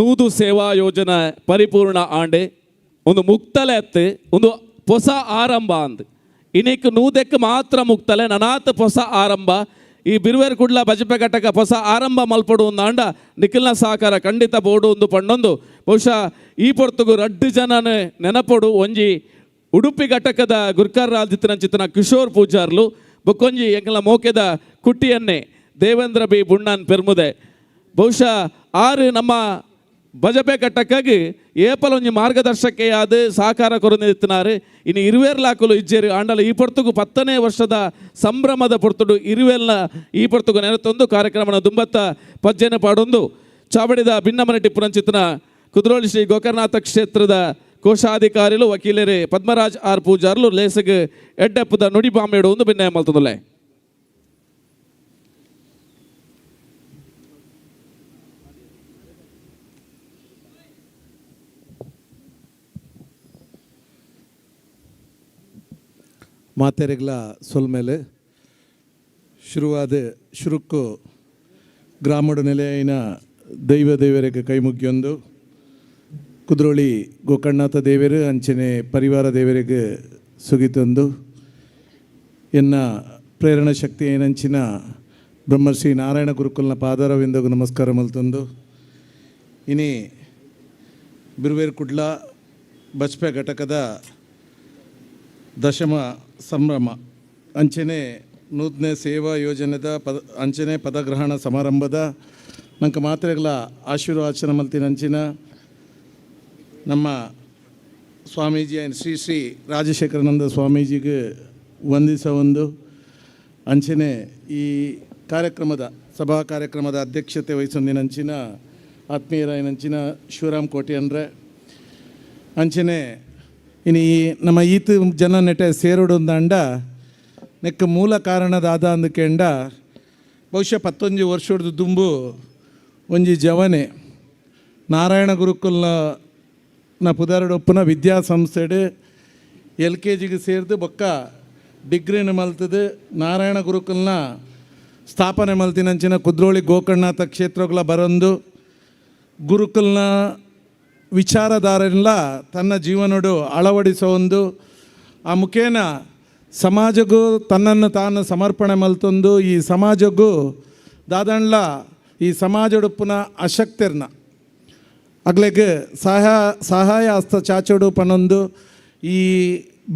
100 ಸೇವಾ ಯೋಜನೆ ಪರಿಪೂರ್ಣ ಆಂಡೆ ಒಂದು ಮುಕ್ತಲೆ ಅತ್ತು ಒಂದು ಹೊಸ ಆರಂಭ ಅಂದ್ ಇನ್ನಿಕ್ 100ಕ್ಕೆ ಮಾತ್ರ ಮುಕ್ತಲೆ ನನಾತ್ ಹೊಸ ಆರಂಭ. ಈ ಬಿರುವೇರ್ ಕುಡ್ಲ ಬಜಪೆ ಘಟಕ ಹೊಸ ಆರಂಭ ಮಲ್ಪಡು ಒಂದು ಆಂಡ ನಿಖಿಲ್ನ ಸಹಕಾರ ಖಂಡಿತ ಬೋಡು ಒಂದು ಪಂಡೊಂದು. ಬಹುಶಃ ಈ ಪೊರ್ತುಗು ರಡ್ಡು ಜನನೇ ನೆನಪೊಡು. ಒಂಜಿ ಉಡುಪಿ ಘಟಕದ ಗುರ್ಕರ್ ಕಿಶೋರ್ ಪೂಜಾರ್ಲು, ಬೊಕ್ಕೊಂಜಿ ಎಂಕಲ ಮೋಕೆದ ಕುಟ್ಟಿಯನ್ನೇ ದೇವೇಂದ್ರ ಬಿ ಬುಣ್ಣನ್ ಪೆರ್ಮುದೆ. ಬಹುಶಃ ಆರು ನಮ್ಮ ಬಜಪೆ ಘಟಕಗೆ ಏಪಲ ಒಂಜಿ ಮಾರ್ಗದರ್ಶಕೆಯಾದ ಸಹಕಾರ ಕೊರನಿತ್ತಿನಾರು. ಇನ್ನು ಇರುವೇರ್ಲಾಕುಲು ಇಜ್ಜೇರು ಆಂಡಲ ಈ ಪೊರ್ತುಗು 10ನೇ ವರ್ಷದ ಸಂಭ್ರಮದ ಪೊರ್ತುಡು ಇರುವೆಲ್ನ ಈ ಪೊರ್ತುಗು ನೆನತೊಂದು ಕಾರ್ಯಕ್ರಮನ ದುಂಬತ್ತ ಪಜ್ಜೆನ ಪಾಡೊಂದು ಚಾವಡಿದ ಭಿನ್ನಮನೆ ಟಿಪ್ಪುನಂಚಿತನ ಕುದ್ರೋಳಿ ಶ್ರೀ ಗೋಕರ್ಣನಾಥ ಕ್ಷೇತ್ರದ ಕೋಶಾಧಿಕಾರಿಲು ವಕೀಲರೇ ಪದ್ಮರಾಜ್ ಆರ್ ಪೂಜಾರ್ಲು ಲೇಸಗ್ ಎಡ್ಡೆಪ್ಪದ ನುಡಿ ಬಾಂಬೇಡು ಒಂದು ಭಿನ್ನಯ ಮಲ್ತದಲ್ಲೇ. ಮಾತೆರೆಗ್ಲ ಸೊಲ್ಮೇಲೆ ಶುರುವಾದ ಶುರುಕ್ಕು ಗ್ರಾಮಡು ನೆಲೆಯಿನ ದೈವ ದೇವರಿಗೆ ಕೈಮುಗ್ಗಿಯೊಂದು ಕುದ್ರೋಳಿ ಗೋಕರ್ಣನಾಥ ದೇವರು ಅಂಚನೆ ಪರಿವಾರ ದೇವರಿಗೆ ಸುಗಿತೊಂದು ಎನ್ನ ಪ್ರೇರಣಾ ಶಕ್ತಿ ಏನಂಚಿನ ಬ್ರಹ್ಮರ್ಷಿ ನಾರಾಯಣ ಗುರುಕುಲ್ನ ಪಾದರವಿಂದಗೂ ನಮಸ್ಕಾರ ಮಲ್ತೊಂದು. ಇನಿ ಬಿರುವೇರ್ ಕುಡ್ಲ ಬಜ್ಪೆ ಘಟಕದ ದಶಮ ಸಂಭ್ರಮ ಅಂಚನೆ ನೂತನ ಸೇವಾ ಯೋಜನೆದ ಪದ ಅಂಚನೆ ಪದಗ್ರಹಣ ಸಮಾರಂಭದ ನಂಗೆ ಮಾತ್ರೆಗಳ ಆಶೀರ್ವಾಚನ ಮಲ್ತಿನ ಅಂಚಿನ ನಮ್ಮ ಸ್ವಾಮೀಜಿ ಶ್ರೀ ಶ್ರೀ ರಾಜಶೇಖರಾನಂದ ಸ್ವಾಮೀಜಿಗೆ ವಂದಿಸ ಒಂದು ಅಂಚನೆ ಈ ಕಾರ್ಯಕ್ರಮದ ಸಭಾ ಕಾರ್ಯಕ್ರಮದ ಅಧ್ಯಕ್ಷತೆ ವಹಿಸೊಂದಿನ ಅಂಚಿನ ಆತ್ಮೀಯರಾಯನಂಚಿನ ಶಿವರಾಮ್ ಕೋಟಿ ಅಂದರೆ ಅಂಚನೆ ಇನ್ನು ಈ ನಮ್ಮ ಈತ ಜನ ನೆಟೆ ಸೇರೋಡೊಂದು ನೆಕ್ಕ ಮೂಲ ಕಾರಣದಾದ ಅಂದಕೆಂಡ ಬಹುಶಃ 11 ವರ್ಷದ ದುಂಬು ಒಂಜಿ ಜವನೆ ನಾರಾಯಣ ಗುರುಕುಲ್ನ ಪುದಾರಡೊಪ್ಪುನ ವಿದ್ಯಾಸಂಸ್ಥೆಡು ಎಲ್ ಕೆ ಜಿಗೆ ಸೇರಿದು ಬೊಕ್ಕ ಡಿಗ್ರಿನ ಮಲ್ತದು ನಾರಾಯಣ ಗುರುಕುಲ್ನ ಸ್ಥಾಪನೆ ಮಲ್ತಿನಂಚಿನ ಕುದ್ರೋಳಿ ಗೋಕರ್ಣನಾಥ ಕ್ಷೇತ್ರಗಳ ಬರಂದು ಗುರುಕುಲ್ನ ವಿಚಾರಧಾರೆಲ್ಲ ತನ್ನ ಜೀವನಡು ಅಳವಡಿಸೋ ಒಂದು ಆ ಮುಖೇನ ಸಮಾಜಕ್ಕೂ ತನ್ನನ್ನು ತಾನು ಸಮರ್ಪಣೆ ಮಲ್ತೊಂದು ಈ ಸಮಾಜಕ್ಕೂ ದಾದಂಡ್ಲ ಈ ಸಮಾಜಡುಪ್ಪುನ ಅಶಕ್ತಿರ್ನ ಅಗ್ಲೆಗ್ ಸಹಾಯ ಹಸ್ತ ಚಾಚೋಡು ಪನೊಂದು ಈ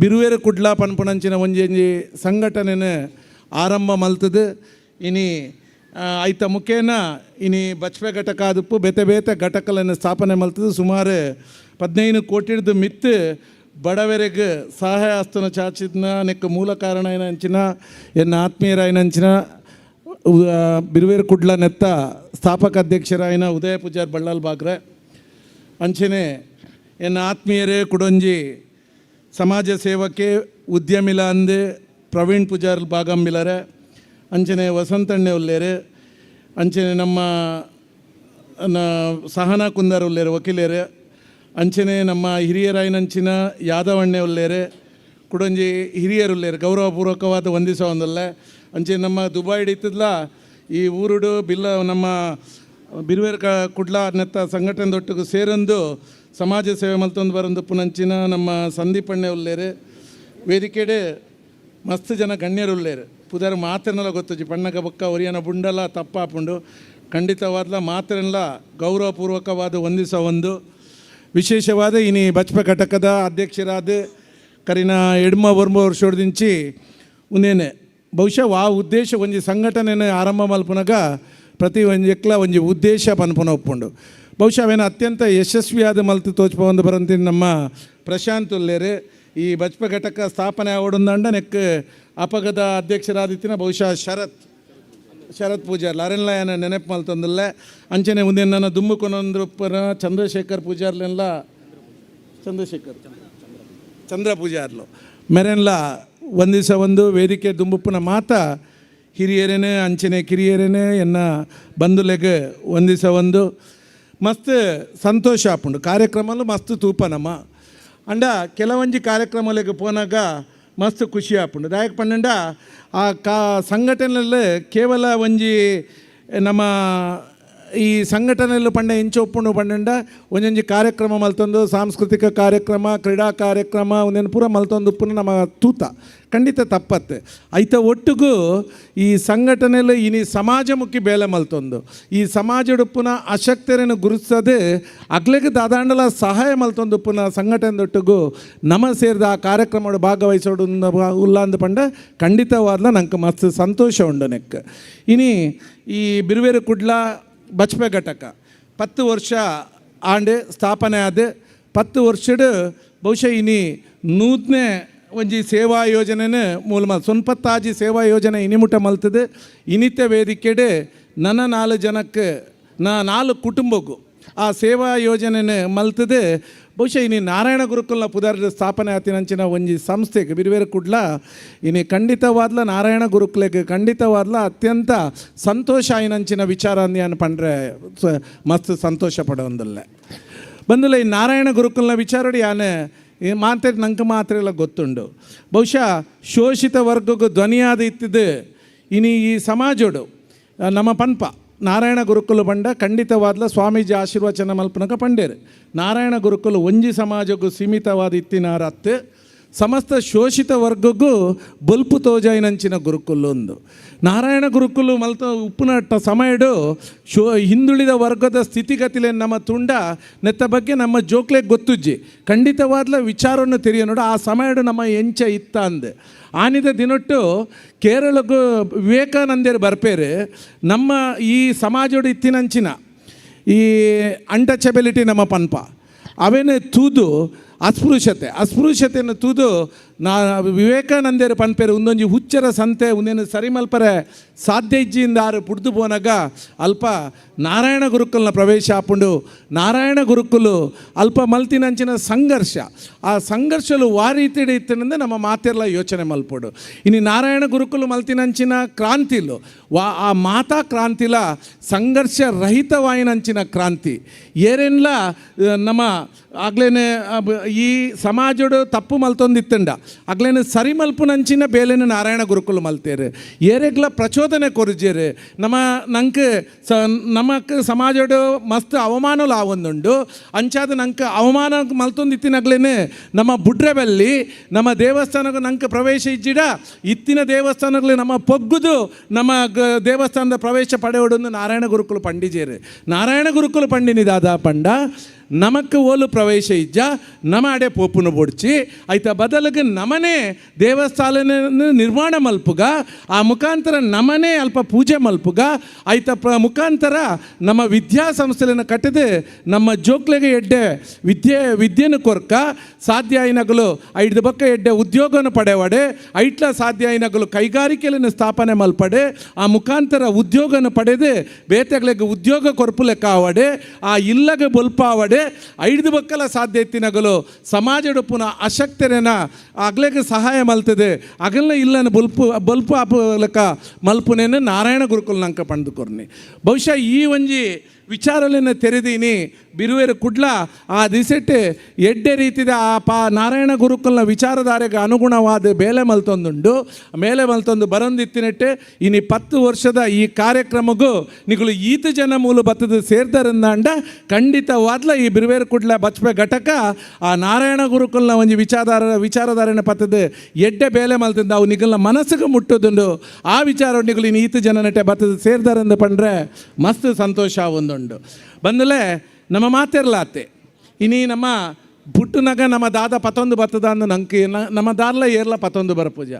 ಬಿರುವೇರು ಕುಡ್ಲ ಪನ್ಪುನಂಚಿನ ಒಂಜೊಂಜಿ ಸಂಘಟನೆನ ಆರಂಭ ಮಲ್ತದು. ಇನಿ ಐತ ಮುಖೇನ ಇನಿ ಬಚ್ಪೆ ಘಟಕ ಆದಪ್ಪು ಬೇತೆ ಬೇತೆ ಘಟಕಗಳನ್ನು ಸ್ಥಾಪನೆ ಮಲ್ತದು. ಸುಮಾರು 15 ಕೋಟಿಡ್ದು ಮಿತ್ತು ಬಡವರಿಗೆ ಸಹಾಯ ಹಸ್ತನ ಚಾಚಿದ್ನ ನೆಕ್ಕ ಮೂಲ ಕಾರಣ ಏನಂಚಿನ ಎನ್ನ ಆತ್ಮೀಯರಾಯನಂಚಿನ ಬಿರುವೇರು ಕುಡ್ಲ ನೆತ್ತ ಸ್ಥಾಪಕ ಅಧ್ಯಕ್ಷರಾಯನ ಉದಯ ಪೂಜಾರ್ ಬಳ್ಳಾಲ್ ಬಾಗ್ರೆ ಅಂಚನೆ ಎನ್ನ ಆತ್ಮೀಯರೇ ಕುಡೊಂಜಿ ಸಮಾಜ ಸೇವಕ್ಕೆ ಉದ್ಯಮಿಲ ಅಂದೆ ಪ್ರವೀಣ್ ಪೂಜಾರ್ ಬಾಗಂಬಿಲರೆ ಅಂಚನೆ ವಸಂತಣ್ಣೆ ಉಲ್ಲೇರು ಅಂಚನೆ ನಮ್ಮ ಸಹನಾ ಕುಂದರ್ ಉಲ್ಲೇರು ವಕೀಲರು ಅಂಚನೆ ನಮ್ಮ ಹಿರಿಯರಾಯನಂಚಿನ ಯಾದವಣ್ಣೆ ಉಲ್ಲೇರು ಕುಡೊಂಜಿ ಹಿರಿಯರು ಉಲ್ಲೇರು ಗೌರವಪೂರ್ವಕವಾದ ವಂದಿಸೋ ಒಂದಲ್ಲ ಅಂಚೆ ನಮ್ಮ ದುಬೈ ಹಿಡಿತದ್ಲ ಈ ಊರುಡು ಬಿಲ್ಲ ನಮ್ಮ ಬಿರುವೇರ್ ಕುಡ್ಲ ನೆತ್ತ ಸಂಘಟನೆ ದೊಟ್ಟಿಗೆ ಸೇರೊಂದು ಸಮಾಜ ಸೇವೆ ಮಲ್ತೊಂದು ಬರಂದು ಪುನಂಚಿನ ನಮ್ಮ ಸಂದೀಪಣ್ಣೆ ಉಲ್ಲೇರು ವೇದಿಕೆಡೆ ಮಸ್ತ್ ಜನ ಗಣ್ಯರು ಉಲ್ಲೇರು ಪುದರ್ ಮಾತ್ರನೆಲ್ಲ ಗೊತ್ತುಜಿ ಪಣ್ಣಗ ಬೊಕ್ಕ ಒರಿಯನ ಬುಂಡಲ ತಪ್ಪಾಪುಂಡು ಖಂಡಿತವಾದ್ಲ ಮಾತ್ರನೆಲ್ಲ ಗೌರವಪೂರ್ವಕವಾದ ವಂದಿಸೋ ಒಂದು ವಿಶೇಷವಾದ ಇನಿ ಬಚ್ಪೆ ಘಟಕದ ಅಧ್ಯಕ್ಷರಾದ ಕರಿನ ಎಡ್ಮ ಒರ್ಮ ವರ್ಷದಿಂಚಿ ಉಂದೇನೆ ಬಹುಶಃ ಆ ಉದ್ದೇಶ ಒಂಜಿ ಸಂಘಟನೆನ ಆರಂಭ ಮಲ್ಪುನಗ ಪ್ರತಿ ಒಂಜಿ ಎಕ್ಲ ಒಂಜಿ ಉದ್ದೇಶ ಪನ್ಪುನ ಒಪ್ಪುಂಡು ಬಹುಶಃ ಅವೇನು ಅತ್ಯಂತ ಯಶಸ್ವಿಯಾದ ಮಲ್ತು ತೋಚ್ಪೊಂದು ಬರಂತೀನಿ ನಮ್ಮ ಪ್ರಶಾಂತ್ ಉಲ್ಲೇರು ಈ ಬಚ್ಪೆ ಘಟಕ ಸ್ಥಾಪನೆ ಆವಡುಂದಂಡ ನೆಕ್ ಅಪಗದ ಅಧ್ಯಕ್ಷರಾದಿತ್ತಿನ ಬಹುಶಃ ಶರತ್ ಪೂಜಾರ್ಲ ಅರೆನ್ಲ ಏನ ನೆನಪು ಮಲ್ತೊಂದುಲ್ಲೆ ಅಂಚನೆ ಉಂದೇನು ನನ್ನ ದುಮ್ಮುಕೊನೊಂದ್ರಪ್ಪನ ಚಂದ್ರಶೇಖರ್ ಪೂಜಾರ್ಲೆಲ್ಲ ಚಂದ್ರ ಪೂಜಾರ್ಲು ಮೆರೆನ್ಲ ಒಂದು ದಿವಸ ಒಂದು ವೇದಿಕೆ ದುಂಬುಪ್ಪುನ ಮಾತ ಹಿರಿಯರೇನೆ ಅಂಚನೆ ಕಿರಿಯರೇನೆ ಎನ್ನ ಬಂಧುಲೆಗ್ ಒಂದು ದಿವಸ ಒಂದು ಮಸ್ತ್ ಸಂತೋಷ ಆಪುಂಡು ಕಾರ್ಯಕ್ರಮಲು ಮಸ್ತ್ ತೂಪನಮ್ಮ ಅಂಡ ಕೆಲವೊಂಜಿ ಕಾರ್ಯಕ್ರಮಲೆಗ್ ಪೋನಾಗ ಮಸ್ತ್ ಖುಷಿ ಆಪುಂಡು ದಾಯಕ್ ಪನ್ನಂಡ ಆ ಸಂಘಟನೆಯಲ್ಲಿ ಕೇವಲ ಒಂಜಿ ನಮ್ಮ ಈ ಸಂಘಟನೆಯಲ್ಲಿ ಪಂಡ ಎಂಚ ಒಪ್ಪುಂಡು ಪಂಡ ಒಂಜೊಂಜಿ ಕಾರ್ಯಕ್ರಮ ಮಲ್ತೊಂದು, ಸಾಂಸ್ಕೃತಿಕ ಕಾರ್ಯಕ್ರಮ, ಕ್ರೀಡಾ ಕಾರ್ಯಕ್ರಮ ಒಂದೇನು ಪೂರ ಮಲ್ತೊಂದು ಉಪ್ಪುನ ನಮ್ಮ ತೂತ ಖಂಡಿತ ತಪ್ಪತ್ತೆ. ಐತ ಒಟ್ಟುಗು ಈ ಸಂಘಟನೆಯಲ್ಲಿ ಇನಿ ಸಮಾಜಮುಖಿ ಬೇಲೆ ಮಲ್ತೊಂದು ಈ ಸಮಾಜಡುಪ್ಪುನ ಅಶಕ್ತರನ್ನು ಗುರುತಿಸದೆ ಅಗ್ಲೆಗೆ ದಾದಾಂಡಲ ಸಹಾಯ ಮಲ್ತೊಂದು ಉಪ್ಪುನ ಸಂಘಟನೆ ನಮ ಸೇರಿದ ಆ ಕಾರ್ಯಕ್ರಮ ಭಾಗವಹಿಸೋಡು ಉಲ್ಲಾಂದು ಪಂಡ ಖಂಡಿತವಾದ್ಲ ನಂಗೆ ಮಸ್ತ್ ಸಂತೋಷ ಉಂಡು ನೆಕ್. ಇನಿ ಈ ಬಿರುವೇರು ಕುಡ್ಲ ಬಚ್ಪೆ ಘಟಕ 10 ವರ್ಷ ಆಂಡ್ ಸ್ಥಾಪನೆ ಆದ 10 ವರ್ಷಡ್ ಬಹುಶಃ ಇನಿ ನೂತನೆ ಒಂಜಿ ಸೇವಾ ಯೋಜನೆನ ಮೂಲ ಮಲ್ ಸೊನ್ಪತ್ತಾಜಿ ಸೇವಾ ಯೋಜನೆ ಇನಿಮುಟ ಮಲ್ತದೆ. ಇನಿತ ವೇದಿಕೆಡೆ ನನ್ನ 4 ಜನಕ್ಕೆ 4 ಕುಟುಂಬಕ್ಕೂ ಆ ಸೇವಾ ಯೋಜನೆನ ಮಲ್ತದೆ. ಬಹುಶಃ ಇನಿ ನಾರಾಯಣ ಗುರುಕುಲ್ನ ಪುದಾರ್ದ ಸ್ಥಾಪನೆ ಆತಿನಂಚಿನ ಒಂಜಿ ಸಂಸ್ಥೆಗೆ ಬಿರುವೇರು ಕುಡ್ಲ ಇನಿ ಖಂಡಿತವಾದ್ಲ ನಾರಾಯಣ ಗುರುಕುಲೆಗೆ ಖಂಡಿತವಾದ್ಲ ಅತ್ಯಂತ ಸಂತೋಷ ಆಯಿನಂಚಿನ ವಿಚಾರ ಅಂದ್ಯಾನ್ ಪಂಡ್ರೆ ಮಸ್ತ್ ಸಂತೋಷ ಪಡೋಂದಲ್ಲ ಬಂದಲ್ಲ. ಈ ನಾರಾಯಣ ಗುರುಕುಲ್ನ ವಿಚಾರಡಿ ಯಾನೆ ಈ ಮಾತ್ರ ನಂಗೆ ಮಾತ್ರ ಎಲ್ಲ ಗೊತ್ತುಂಡು. ಬಹುಶಃ ಶೋಷಿತ ವರ್ಗಕ್ಕೂ ಧ್ವನಿಯಾದ ಇತ್ತಿದ್ದು ಇನಿ ಈ ಸಮಾಜೋಡು ನಮ್ಮ ಪನ್ಪ ನಾರಾಯಣ ಗುರುಕುಲು ಪಂಡ ಖಂಡಿತವಾದ್ಲ ಸ್ವಾಮೀಜಿ ಆಶೀರ್ವಚನ ಮಲ್ಪನಕ ಪಂಡೇರು. ನಾರಾಯಣ ಗುರುಕುಲು ಒಂಜಿ ಸಮಾಜಕ್ಕೂ ಸೀಮಿತವಾದ ಇತ್ತಿನಾರತ್ತು ಸಮಸ್ತ ಶೋಷಿತ ವರ್ಗಕ್ಕೂ ಬೊಲ್ಪು ತೋಜಾಯಿನಂಚಿನ ಗುರುಕುಲು ಒಂದು ನಾರಾಯಣ ಗುರುಕುಲು ಮಲ್ತ ಉಪ್ಪುನಟ್ಟ ಸಮಯಡು ಹಿಂದುಳಿದ ವರ್ಗದ ಸ್ಥಿತಿಗತಿಲೆ ನಮ್ಮ ತುಂಡ ನೆತ್ತ ಬಗ್ಗೆ ನಮ್ಮ ಜೋಕ್ಲೆ ಗೊತ್ತುಜ್ಜಿ ಖಂಡಿತವಾದ್ಲ ವಿಚಾರವನ್ನು ತೆರೆಯ ನೋಡು ಆ ಸಮಯಡು ನಮ್ಮ ಎಂಚ ಇತ್ತ ಅಂದೆ. ಆನಿದ ದಿನೊಟ್ಟು ಕೇರಳಕ್ಕೂ ವಿವೇಕಾನಂದರು ಬರ್ಪೇರು ನಮ್ಮ ಈ ಸಮಾಜೋಡು ಇತ್ತಿನಂಚಿನ ಈ ಅನ್ಟಚಬಿಲಿಟಿ ನಮ್ಮ ಪನ್ಪ ಅವೇನೇ ತೂದು ಅಸ್ಪೃಶ್ಯತೆ ಅಸ್ಪೃಶ್ಯತೆಯನ್ನು ತೂದು ನಾ ವಿವೇಕಾನಂದರು ಪನ್ಪೇರು ಒಂದೊಂಜಿ ಹುಚ್ಚರ ಸಂತೆ ಒಂದೇನು ಸರಿಮಲ್ಪರೆ ಸಾಧ್ಯ ಇಜ್ಜಿಯಿಂದ ಆರು ಪುಡ್ದು ಪೋನಾಗ ಅಲ್ಪ ನಾರಾಯಣ ಗುರುಕುಲ್ನ ಪ್ರವೇಶ ಆಪುಂಡು. ನಾರಾಯಣ ಗುರುಕುಲು ಅಲ್ಪ ಮಲ್ತಿನಂಚಿನ ಸಂಘರ್ಷ ಆ ಸಂಘರ್ಷಲು ವಾರೀತಿಡಿ ಇತ್ತನಂದ್ರೆ ನಮ್ಮ ಮಾತೆಲ್ಲ ಯೋಚನೆ ಮಲ್ಪೋಡು. ಇನ್ನು ನಾರಾಯಣ ಗುರುಕುಲು ಮಲ್ತಿನಂಚಿನ ಕ್ರಾಂತಿಲು ಆ ಮಾತಾ ಕ್ರಾಂತಿಲ ಸಂಘರ್ಷ ರಹಿತವಾಯಿನಂಚಿನ ಕ್ರಾಂತಿ ಏರೆನ್ಲ ನಮ್ಮ ಆಗ್ಲೇನೆ ಈ ಸಮಾಜಡು ತಪ್ಪು ಮಲ್ತೊಂದಿತ್ತಂಡ ಅಗ್ಲೇನೆ ಸರಿ ಮಲ್ಪುನಂಚಿನ ಬೇಲೆನ ನಾರಾಯಣ ಗುರುಕುಲು ಮಲ್ತೇರು ಏರೆಗ್ಲ ಪ್ರಚೋದನೆ ಕೊರ್ಜೇರು ನಮ್ಮ ನಂಗೆ ನಮಕ್ ಸಮಾಜಡು ಮಸ್ತ್ ಅವಮಾನಲು ಆವೊಂದುಂಡು ಅಂಚಾದ ನಂಗೆ ಅವಮಾನ ಮಲ್ತೊಂದಿತ್ತಿನಗ್ಲೇನೆ ನಮ್ಮ ಬುಡ್ರೆಬಲ್ಲಿ ನಮ್ಮ ದೇವಸ್ಥಾನಕ್ಕೆ ನಂಗೆ ಪ್ರವೇಶ ಇಜ್ಜಿಡ ಇತ್ತಿನ ದೇವಸ್ಥಾನಗಳು ನಮ್ಮ ಪೊಗ್ಗುದು ನಮ್ಮ ದೇವಸ್ಥಾನದ ಪ್ರವೇಶ ಪಡೆಯೋಡೊಂದು ನಾರಾಯಣ ಗುರುಕುಲು ಪಂಡಿಜೇರು. ನಾರಾಯಣ ಗುರುಕುಲು ಪಂಡಿನಿದಾದ ಪಂಡ ನಮಕ್ ಓಲು ಪ್ರವೇಶ ಇಜ್ಜ ನಮ ಅಡೆ ಪೋಪುನು ಬೊಡ್ಚಿ ಐತ ಬದಲಿಗೆ ನಮನೆ ದೇವಸ್ಥಾನ ನಿರ್ಮಾಣ ಮಲ್ಪುಗ ಆ ಮುಖಾಂತರ ನಮನೆ ಅಲ್ಪ ಪೂಜೆ ಮಲ್ಪುಗ ಐತ ಮುಖಾಂತರ ನಮ್ಮ ವಿದ್ಯಾಸಂಸ್ಥೆಯನ್ನು ಕಟ್ಟಿದೆ ನಮ್ಮ ಜೋಕ್ಲೆಗೆ ಎಡ್ಡೆ ವಿದ್ಯೆಯನ್ನು ಕೊರ್ಕ ಸಾಧ್ಯ ಐನಗಲು ಐದು ಬಕ್ಕ ಎಡ್ಡೆ ಉದ್ಯೋಗವನ್ನು ಪಡೆವಡೆ ಐಟ್ಲ ಸಾಧ್ಯ ಐನಗಲು ಕೈಗಾರಿಕೆಯನ್ನು ಸ್ಥಾಪನೆ ಮಲ್ಪಡೆ ಆ ಮುಖಾಂತರ ಉದ್ಯೋಗವನ್ನು ಪಡೆದು ಬೇತೆಗಳಿಗೆ ಉದ್ಯೋಗ ಕೊರ್ಪು ಲೆಕ್ಕ ಆವಡೆ ಆ ಇಲ್ಲಗೆ ಬೊಲ್ಪಾವಡೆ ಐದು ಬಕ್ಕಲ ಸಾಧ್ಯ ಇತ್ತಿನಗಲು ಸಮಾಜಡು ಪುನಃ ಅಶಕ್ತರೇನ ಅಗ್ಲೆಗೆ ಸಹಾಯ ಮಲ್ತದೆ ಅಗಲ್ನ ಇಲ್ಲನ ಬೊಲ್ಪು ಬೊಲ್ಪು ಆಪು ಲೆಕ್ಕ ಮಲ್ಪುನೇನು ನಾರಾಯಣ ಗುರುಕುಲ್ ನಂಕ ಪಂಡು ಕೊರ್ನಿ. ಬಹುಶಃ ಈ ಒಂಜಿ ವಿಚಾರಲೇನ ತೆರೆದೀನಿ ಬಿರುವೇರು ಕುಡ್ಲ ಆ ದಿಸೆಟ್ ಎಡ್ಡೆ ರೀತಿದ ಆ ನಾರಾಯಣ ಗುರುಕುಲ್ನ ವಿಚಾರಧಾರೆಗೆ ಅನುಗುಣವಾದ ಬೇಲೆ ಮಲ್ತೊಂದುಂಡು ಮೇಲೆ ಮಲ್ತೊಂದು ಬರೊಂದಿತ್ತಿನೆಟ್ಟೆ ಇನಿ 10 ವರ್ಷದ ಈ ಕಾರ್ಯಕ್ರಮಗೂ ನಿಗಳು ಈತ ಜನ ಮೂಲ ಬತ್ತದ ಸೇರ್ದರಂದಾಂಡ ಖಂಡಿತವಾದ್ಲ ಈ ಬಿರುವೇರು ಕುಡ್ಲ ಬಚ್ಪೆ ಘಟಕ ಆ ನಾರಾಯಣ ಗುರುಕುಲ್ನ ಒಂಜಿ ವಿಚಾರಧಾರೆನ ಪತ್ತದ ಎಡ್ಡೆ ಬೇಲೆ ಮಲ್ತಂದು ಅವು ನಿಗಲ್ನ ಮನಸ್ಸಿಗೆ ಮುಟ್ಟುದುಂಡು ಆ ವಿಚಾರ ನಿಗಳು ಇನ್ನು ಈತ ಜನ ನೆಟ್ಟೆ ಬತ್ತದ ಸೇರ್ದರಂದು ಪಂಡ್ರೆ ಮಸ್ತ್ ಸಂತೋಷ ಒಂದುಂಡು. ಬಂದಲೇ ನಮ್ಮ ಮಾತಿರ್ಲಾತೆ ಇನಿ ನಮ್ಮ ಪುಟ್ಟುನಗ ನಮ್ಮ ದಾದ ಪತೊಂದು ಬತ್ತದ ಅಂದು ನಂಗೆ ನಮ್ಮ ದಾರ್ಲ ಏರ್ಲ ಪತೊಂದು ಬರಪೂಜ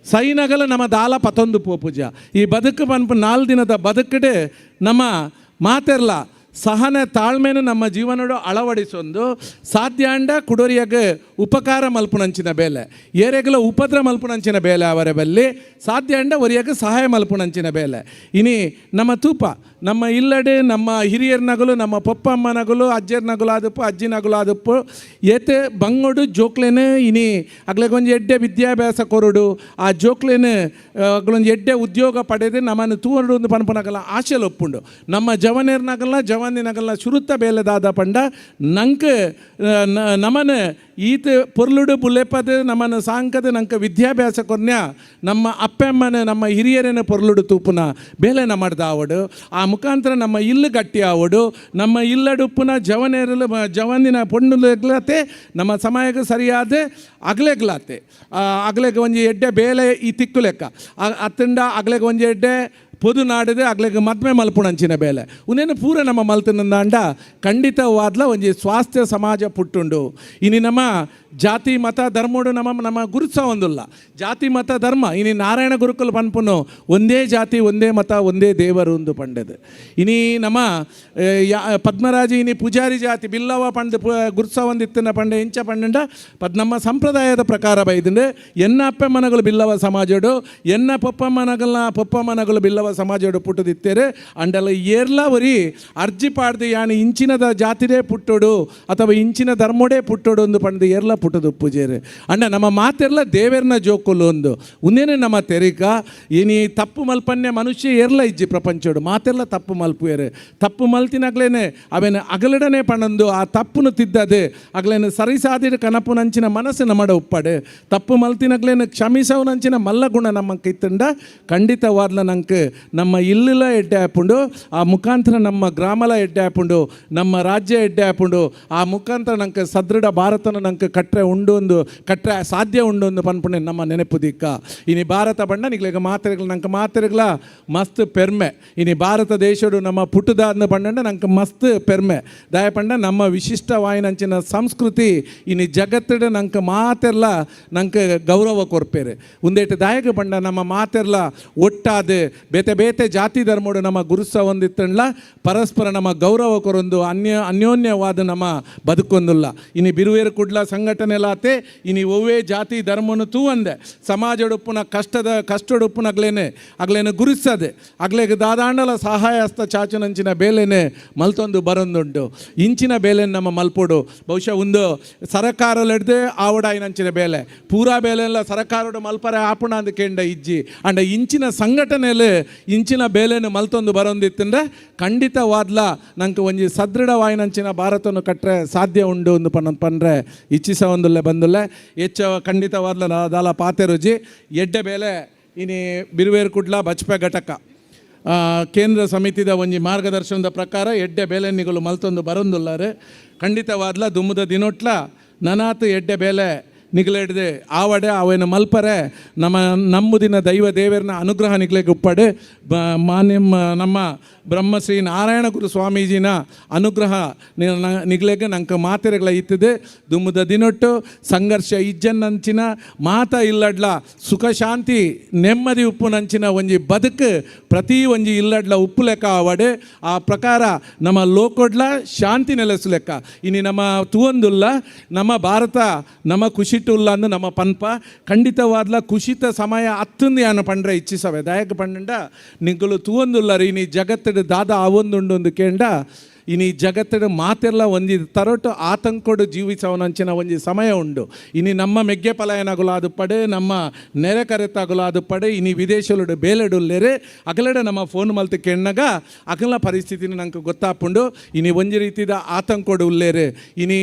ಸೈನಗಲ ನಮ್ಮ ದಾಲ ಪತೊಂದು ಪೋಪೂಜ ಈ ಬದುಕು ಪನ್ಪು 4 ದಿನದ ಬದುಕಡೆ ನಮ್ಮ ಮಾತಿರ್ಲ ಸಹನೆ ತಾಳ್ಮೆನು ನಮ್ಮ ಜೀವನಡು ಅಳವಡಿಸೊಂದು ಸಾಧ್ಯಾಂಡ ಕುಡೋರಿಯಾಗ ಉಪಕಾರ ಮಲ್ಪುನಂಚಿನ ಬೇಲೆ ಏರೆಗಲ ಉಪದ್ರ ಮಲ್ಪುನಂಚಿನ ಬೇಲೆ ಅವರ ಬಲ್ಲಿ ಸಾಧ್ಯಾಂಡ ಒರಿಯಾಗ ಸಹಾಯ ಮಲ್ಪುನಂಚಿನ ಬೇಲೆ. ಇನಿ ನಮ್ಮ ತೂಪ ನಮ್ಮ ಇಲ್ಲಡೆ ನಮ್ಮ ಹಿರಿಯರ್ನಗಲು ನಮ್ಮ ಪೊಪ್ಪಮ್ಮನಗಲು ಅಜ್ಜರ್ನಗಲು ಆದಪ್ಪು ಅಜ್ಜಿನಗಲು ಆದಪ್ಪು ಏತೆ ಬಂಗೋಡು ಜೋಕ್ಲೇನೆ ಇನಿ ಅಗ್ಲೆಗೊಂಜಿ ಎಡ್ಡೆ ವಿದ್ಯಾಭ್ಯಾಸ ಕೊರಡು ಆ ಜೋಕ್ಲೇನೆ ಅಗ್ಲೊಂಜಿ ಎಡ್ಡೆ ಉದ್ಯೋಗ ಪಡೆದು ನಮ್ಮನ್ನು ತೂವಡು ಒಂದು ಪನ್ಪುನಗಲ ಆಶೆಲ್ ಒಪ್ಪುಂಡು ನಮ್ಮ ಜವನೇರ್ನಗಲ ಜವಾನಿನಗಲ್ನ ಶುರುತ್ತ ಬೇಲೆದಾದ ಪಂಡ ನಂಕ್ ನಮನ ಈತ ಪೊರ್ಲುಡು ಬುಲೆಪದ ನಮನ ಸಾಂಕದ ನಂಕ ವಿದ್ಯಾಭ್ಯಾಸ ಕೊರ್ನ್ಯ ನಮ್ಮ ಅಪ್ಪಮ್ಮನ ನಮ್ಮ ಹಿರಿಯರನ್ನ ಪೊರ್ಲುಡು ತೂಪುನ ಬೇಲೆ ನಮ್ಮಡ್ದ ಆವಡು. ಆ ಮುಖಾಂತರ ನಮ್ಮ ಇಲ್ಲು ಗಟ್ಟಿ ಆವಡು, ನಮ್ಮ ಇಲ್ಲಡುಪ್ಪುನ ಜವನೇರಲು ಜವನಿನ ಪೊಣ್ಣುಲಾತೆ ನಮ್ಮ ಸಮಯಕ್ಕೆ ಸರಿಯಾದ ಅಗಲೆಗ್ಲಾತೆ ಅಗಲೆಗೆ ಒಂಜಿ ಎಡ್ಡೆ ಬೇಲೆ ಈ ತಿಕ್ಕು ಲೆಕ್ಕ ಅತ್ತಂಡ ಅಗಲೆಗೆ ಒಂಜಿ ಎಡ್ಡೆ ಪೊದು ನಾಡಿದೆ ಅಗ್ಲೆಗ್ ಮದ್ಮೆ ಮಲ್ಪುಣಂಚಿನ ಬೇಲೆ ಉನೇನು ಪೂರ ನಮ್ಮ ಮಲ್ತನಂದಾಂಡ ಖಂಡಿತವಾದ್ಲ ಒಂಜಿ ಸ್ವಾಸ್ಥ್ಯ ಸಮಾಜ ಪುಟ್ಟುಂಡು. ಇನಿ ನಮ್ಮ ಜಾತಿ ಮತ ಧರ್ಮೋಡು ನಮ್ಮ ನಮ್ಮ ಗುರುತ್ಸ ಒಂದುಲ್ಲ. ಜಾತಿ ಮತ ಧರ್ಮ ಇನಿ ನಾರಾಯಣ ಗುರುಕುಲ ಪನ್ಪುನು ಒಂದೇ ಜಾತಿ ಒಂದೇ ಮತ ಒಂದೇ ದೇವರು ಒಂದು ಪಂಡದು. ಇನಿ ನಮ್ಮ ಪದ್ಮರಾಜ ಇನಿ ಪೂಜಾರಿ ಜಾತಿ ಬಿಲ್ಲವ ಪಂಡ ಗುರುತ್ಸ ಒಂದಿತ್ತಿನ ಪಂಡ ಎಂಚ ಪಂಡ ಪದ್ ನಮ್ಮ ಸಂಪ್ರದಾಯದ ಪ್ರಕಾರ ಬೈದಂಡೆ ಎನ್ನ ಅಪ್ಪಮ್ಮನಗಳು ಬಿಲ್ಲವ ಸಮಾಜಡು ಎನ್ನ ಪೊಪ್ಪಮ್ಮನಗಳನ್ನ ಪೊಪ್ಪಮ್ಮನಗಳು ಬಿಲ್ಲವ ಸಮಾಜಡು ಪುಟ್ಟದಿತ್ತೇರೆ ಅಂಡಲ ಏರ್ಲ ಒರಿ ಅರ್ಜಿ ಪಾಡ್ದು ಯಾನ್ ಇಂಚಿನದ ಜಾತಿರೇ ಪುಟ್ಟೋಡು ಅಥವಾ ಇಂಚಿನ ಧರ್ಮೋಡೇ ಪುಟ್ಟೋಡು ಒಂದು ಪಂಡ್ದು ಏರ್ಲ ಪುಟ್ಟದು ಪೂಜೆರು. ಅಂಡ ನಮ್ಮ ಮಾತೆರ್ಲ ದೇವೆರ್ನ ಜೋಕುಲು ಒಂದು ಉಂದೇನೆ ನಮ್ಮ ತೆರಿಕ ಇನಿ ತಪ್ಪು ಮಲ್ಪನ್ಯ ಮನುಷ್ಯ ಏರ್ಲ ಇಜ್ಜಿ ಪ್ರಪಂಚೋಡು ಮಾತೆರ್ಲ ತಪ್ಪು ಮಲ್ಪುವೇರು. ತಪ್ಪು ಮಲ್ತಿನಾಗ್ಲೇನೆ ಅವೇನು ಅಗಲಡನೆ ಪಣಂದು ಆ ತಪ್ಪುನು ತಿದ್ದದೆ ಅಗಲೇನು ಸರಿಸಾದಿಡು ಕನಪುನಂಚಿನ ಮನಸ್ಸು ನಮ್ಮಡ ಉಪ್ಪಡು. ತಪ್ಪು ಮಲ್ತಿನಾಗ್ಲೇನೆ ಕ್ಷಮಿಸವನಂಚಿನ ಮಲ್ಲ ಗುಣ ನಮ್ಮ ಕಿತ್ತಂಡ ಖಂಡಿತವಾದ್ಲ ನಂಗೆ ನಮ್ಮ ಇಲ್ಲುಲ ಎಡ್ಡೆ ಆಪುಂಡು, ಆ ಮುಖಾಂತರ ನಮ್ಮ ಗ್ರಾಮಲ ಎಡ್ಡೆ ಆಪುಂಡು, ನಮ್ಮ ರಾಜ್ಯ ಎಡ್ಡೆ ಆಪುಂಡು, ಆ ಮುಖಾಂತರ ನಂಗೆ ಸದೃಢ ಭಾರತನ ನಂಗೆ ಕಟ್ರೆ ಉಂಡು ಒಂದು ಕಟ್ರೆ ಸಾಧ್ಯ ಉಂಡು ಒಂದು ಪನ್ಪುಣೆ ನಮ್ಮ ನೆನಪು ದಿಕ್ಕ. ಇನಿ ಭಾರತ ಬಣ್ಣ ನಿಗ್ಲೇಗ ಮಾತೆರೆಗ್ಲ ನಂಗೆ ಮಾತೆರೆಗ್ಲ ಮಸ್ತ್ ಪೆರ್ಮೆ. ಇನಿ ಭಾರತ ದೇಶಡು ನಮ್ಮ ಪುಟ್ಟುದಾದ್ನ ಬಣ್ಣಂಡ ನಂಗೆ ಮಸ್ತ್ ಪೆರ್ಮೆ. ದಯಪಂಡ ನಮ್ಮ ವಿಶಿಷ್ಟವಾಯಿನಂಚಿನ ಸಂಸ್ಕೃತಿ ಇನಿ ಜಗತ್ತಿಡ ನಂಗೆ ಮಾತೆರ್ಲ ನಂಗೆ ಗೌರವ ಕೊರ್ಪೇರು. ಉಂದೇಟು ದಾಯಕ ಬಣ್ಣ ನಮ್ಮ ಮಾತೆರ್ಲ ಒಟ್ಟಾದ ಬೇತೆ ಬೇತೆ ಜಾತಿ ಧರ್ಮೋಡು ನಮ್ಮ ಗುರುಸ ಒಂದಿತ್ತಂಡ್ಲ ಪರಸ್ಪರ ನಮ್ಮ ಗೌರವ ಕೊರೊಂದು ಅನ್ಯೋನ್ಯವಾದ ನಮ್ಮ ಬದುಕೊಂದುಲ್ಲ. ಇನಿ ಬಿರುವೇರು ಕುಡ್ಲ ಸಂಘಟನೆಲಾತೆ ಇನಿ ಒವ್ವೇ ಜಾತಿ ಧರ್ಮನು ತೂವಂದೆ ಸಮಾಜಡುಪ್ಪುನ ಕಷ್ಟಡುಪ್ಪುನ ಅಗ್ಲೇನೆ ಅಗ್ಲೇನೆ ಗುರುಸದೆ ಅಗ್ಲೇಗೆ ದಾದಾಂಡಲ ಸಹಾಯ ಹಸ್ತ ಚಾಚುನಂಚಿನ ಬೇಲೆನೆ ಮಲ್ತೊಂದು ಬರೊಂದುಂಟು. ಇಂಚಿನ ಬೇಲೆನ ನಮ್ಮ ಮಲ್ಪೋಡು ಬಹುಶಃ ಒಂದು ಸರಕಾರಲೆಡ್ದೆ ಆವಡಾಯಿನಂಚಿನ ಬೇಲೆ ಪೂರಾ ಬೇಲೆಲ್ಲ ಸರಕಾರಡು ಮಲ್ಪರೆ ಆಪುಣ ಅಂದ್ ಕೆಂಡ ಇಜ್ಜಿ ಅಂಡ ಇಂಚಿನ ಸಂಘಟನೆಯಲ್ಲಿ ಇಂಚಿನ ಬೇಲೆನು ಮಲ್ತೊಂದು ಬರೊಂದಿತ್ತಂದ್ರೆ ಖಂಡಿತವಾದ್ಲ ನಂಗೆ ಒಂಜಿ ಸದೃಢವಾಯಿನಂಚಿನ ಭಾರತವನ್ನು ಕಟ್ಟರೆ ಸಾಧ್ಯ ಉಂಡು ಒಂದು ಪನ್ರೆ ಇಚ್ಛಿಸ ಒಂದುಲ್ಲೆ ಬಂದುಲ್ಲೆ ಹೆಚ್ಚ ಖಂಡಿತವಾದ್ಲ ದಾಲ ಪಾತೆರುಜಿ ಎಡ್ಡೆ ಬೇಲೆ ಇನಿ ಬಿರುವೇರು ಕುಡ್ಲ ಬಚ್ಪೆ ಘಟಕ ಕೇಂದ್ರ ಸಮಿತಿದ ಒಂಜಿ ಮಾರ್ಗದರ್ಶನದ ಪ್ರಕಾರ ಎಡ್ಡೆ ಬೇಲೆನ್ನಿಗಳು ಮಲ್ತೊಂದು ಬರೊಂದುಲ್ಲಾರೆ. ಖಂಡಿತವಾದ್ಲ ದುಮ್ಮದ ದಿನೊಟ್ಲ ನನಾತು ಎಡ್ಡೆ ಬೇಲೆ ನಿಗಲೆಡ್ದೆ ಆವಡೆ ಅವೇನು ಮಲ್ಪರೆ ನಮ್ಮ ನಮ್ಮುದಿನ ದೈವ ದೇವರನ್ನ ಅನುಗ್ರಹ ನಿಗ್ಲೆಗೆ ಉಪ್ಪಡೆ ಮಾನ್ಯ ನಮ್ಮ ಬ್ರಹ್ಮಶ್ರೀ ನಾರಾಯಣ ಗುರು ಸ್ವಾಮೀಜಿನ ಅನುಗ್ರಹ ನಿಗ್ಲೆಗೆ ನಂಗೆ ಮಾತೆರೆಗಳ ಇತ್ತಿದೆ. ದುಮ್ಮದ ದಿನೊಟ್ಟು ಸಂಘರ್ಷ ಇಜ್ಜನ್ನಂಚಿನ ಮಾತ ಇಲ್ಲಡ್ಲ ಸುಖ ಶಾಂತಿ ನೆಮ್ಮದಿ ಉಪ್ಪುನಂಚಿನ ಒಂಜಿ ಬದುಕು ಪ್ರತಿ ಒಂಜಿ ಇಲ್ಲಡ್ಲ ಉಪ್ಪು ಲೆಕ್ಕ ಆವಡೆ ಆ ಪ್ರಕಾರ ನಮ್ಮ ಲೋಕೊಡ್ಲ ಶಾಂತಿ ನೆಲೆಸು ಲೆಕ್ಕ. ಇನಿ ನಮ್ಮ ತೂವೊಂದುಲ್ಲ ನಮ್ಮ ಭಾರತ ನಮ್ಮ ಖುಷಿಟುಲ್ಲ ಅಂದು ನಮ್ಮ ಪನ್ಪ ಖಂಡಿತವಾದ್ಲ ಖುಷಿತ ಸಮಯ ಅತ್ತಂದು ಯಾನು ಪಂಡ್ರೆ ಇಚ್ಛಿಸವೆ ದಾಯಕ ಪಂಡ ನಿಗ್ಗಳು ತೂವೊಂದುಲ್ಲ ಇನಿ ಜಗತ್ತಿನ ದಾದ ಅವೊಂದುಂಡು ಒಂದು ಕೇಂಡ ಇನಿ ಜಗತ್ತಿನ ಮಾತೆಲ್ಲ ಒಂಜಿ ತರಟು ಆತಂಕೊಡು ಜೀವಿಸವನಂಚಿನ ಒಂಜಿ ಸಮಯ ಉಂಡು. ಇನಿ ನಮ್ಮ ಮೆಗ್ಗೆ ಪಲಾಯನಗುಲ ಅದು ಪಡೆ ನಮ್ಮ ನೆರೆ ಕರೆತಾಗುಲ ಅದು ಪಡೆ ಇನಿ ವಿದೇಶಲುಡು ಬೇಲೆಡುಲ್ಲೇರೆ ಅಗಲಡೆ ನಮ್ಮ ಫೋನ್ ಮಲ್ತು ಕೆಣ್ಣಗ ಅಗಲ ಪರಿಸ್ಥಿತಿನ ನಂಗೆ ಗೊತ್ತಾಪುಂಡು. ಇನಿ ಒಂಜಿ ರೀತಿದ ಆತಂಕೊಡು ಉಲ್ಲೇರೆ ಇನಿ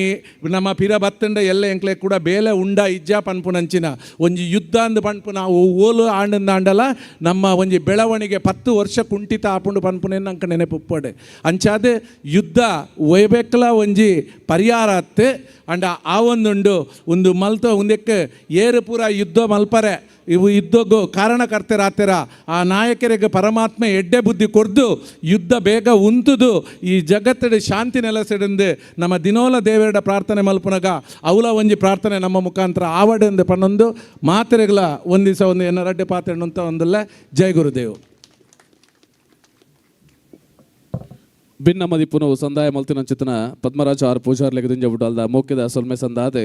ನಮ್ಮ ಪಿರ ಬತ್ತಂಡ ಎಲ್ಲ ಎಂಕ್ಲೆ ಕೂಡ ಬೇಲೆ ಉಂಡ ಇಜ್ಜ ಪನ್ಪುನಂಚಿನ ಒಂಜಿ ಯುದ್ಧ ಅಂದ್ ಪನ್ಪುನ ಓಲು ಆಂಡಂದಾಂಡಲ ನಮ್ಮ ಒಂಜಿ ಬೆಳವಣಿಗೆ 10 ವರ್ಷ ಕುಂಠಿತ ಆಪುಂಡು ಪನ್ಪುನೆ ನಂಗೆ ನೆನಪುಪ್ಪಡೆ. ಅಂಚಾದ ಯುದ್ಧ ಒಯ್ಬೇಕಲ ಒಂಜಿ ಪರಿಹಾರ ಅತ್ತೆ ಅಂಡ ಆ ಒಂದುಂಡು ಒಂದು ಮಲ್ತ ಒಂದಕ್ಕೆ ಏರು ಪೂರ ಯುದ್ಧ ಮಲ್ಪರೆ ಇವು ಯುದ್ಧಕ್ಕೂ ಕಾರಣಕರ್ತರಾಗ್ತೀರ ಆ ನಾಯಕರಿಗೆ ಪರಮಾತ್ಮ ಎಡ್ಡೆ ಬುದ್ಧಿ ಕೊರ್ದು ಯುದ್ಧ ಬೇಗ ಉಂತುದು ಈ ಜಗತ್ತಡಿ ಶಾಂತಿ ನೆಲೆಸಿడంದು ನಮ್ಮ ದಿನೋಲ ದೇವರ ಪ್ರಾರ್ಥನೆ ಮಲ್ಪುನಗ ಅವಲ ಒಂಜಿ ಪ್ರಾರ್ಥನೆ ನಮ್ಮ ಮುಖಾಂತರ ಆವಡೆಂದು ಪನ್ನೊಂದು ಮಾತ್ರೆಗಳ ಒಂದಿಸ ಒಂದು ಎನ್ನ ರಡ್ಡೆ ಪಾತ್ರೆ ಅಂತ ಒಂದಲ್ಲ. ಜೈ ಗುರುದೇವ್. ಭಿನ್ನ ಮದಿಪುನು ಸಂದಾಯ ಮಲ್ತಿನಂಚಿತನ ಪದ್ಮರಾಜ ಆರ್ ಪೂಜಾರ್ಲೆಗ್ ದಿಂಜ ಬುಡಲ್ದ ಮೋಕೆದ ಸೊಲ್ಮೆ ಸಂದಾದೆ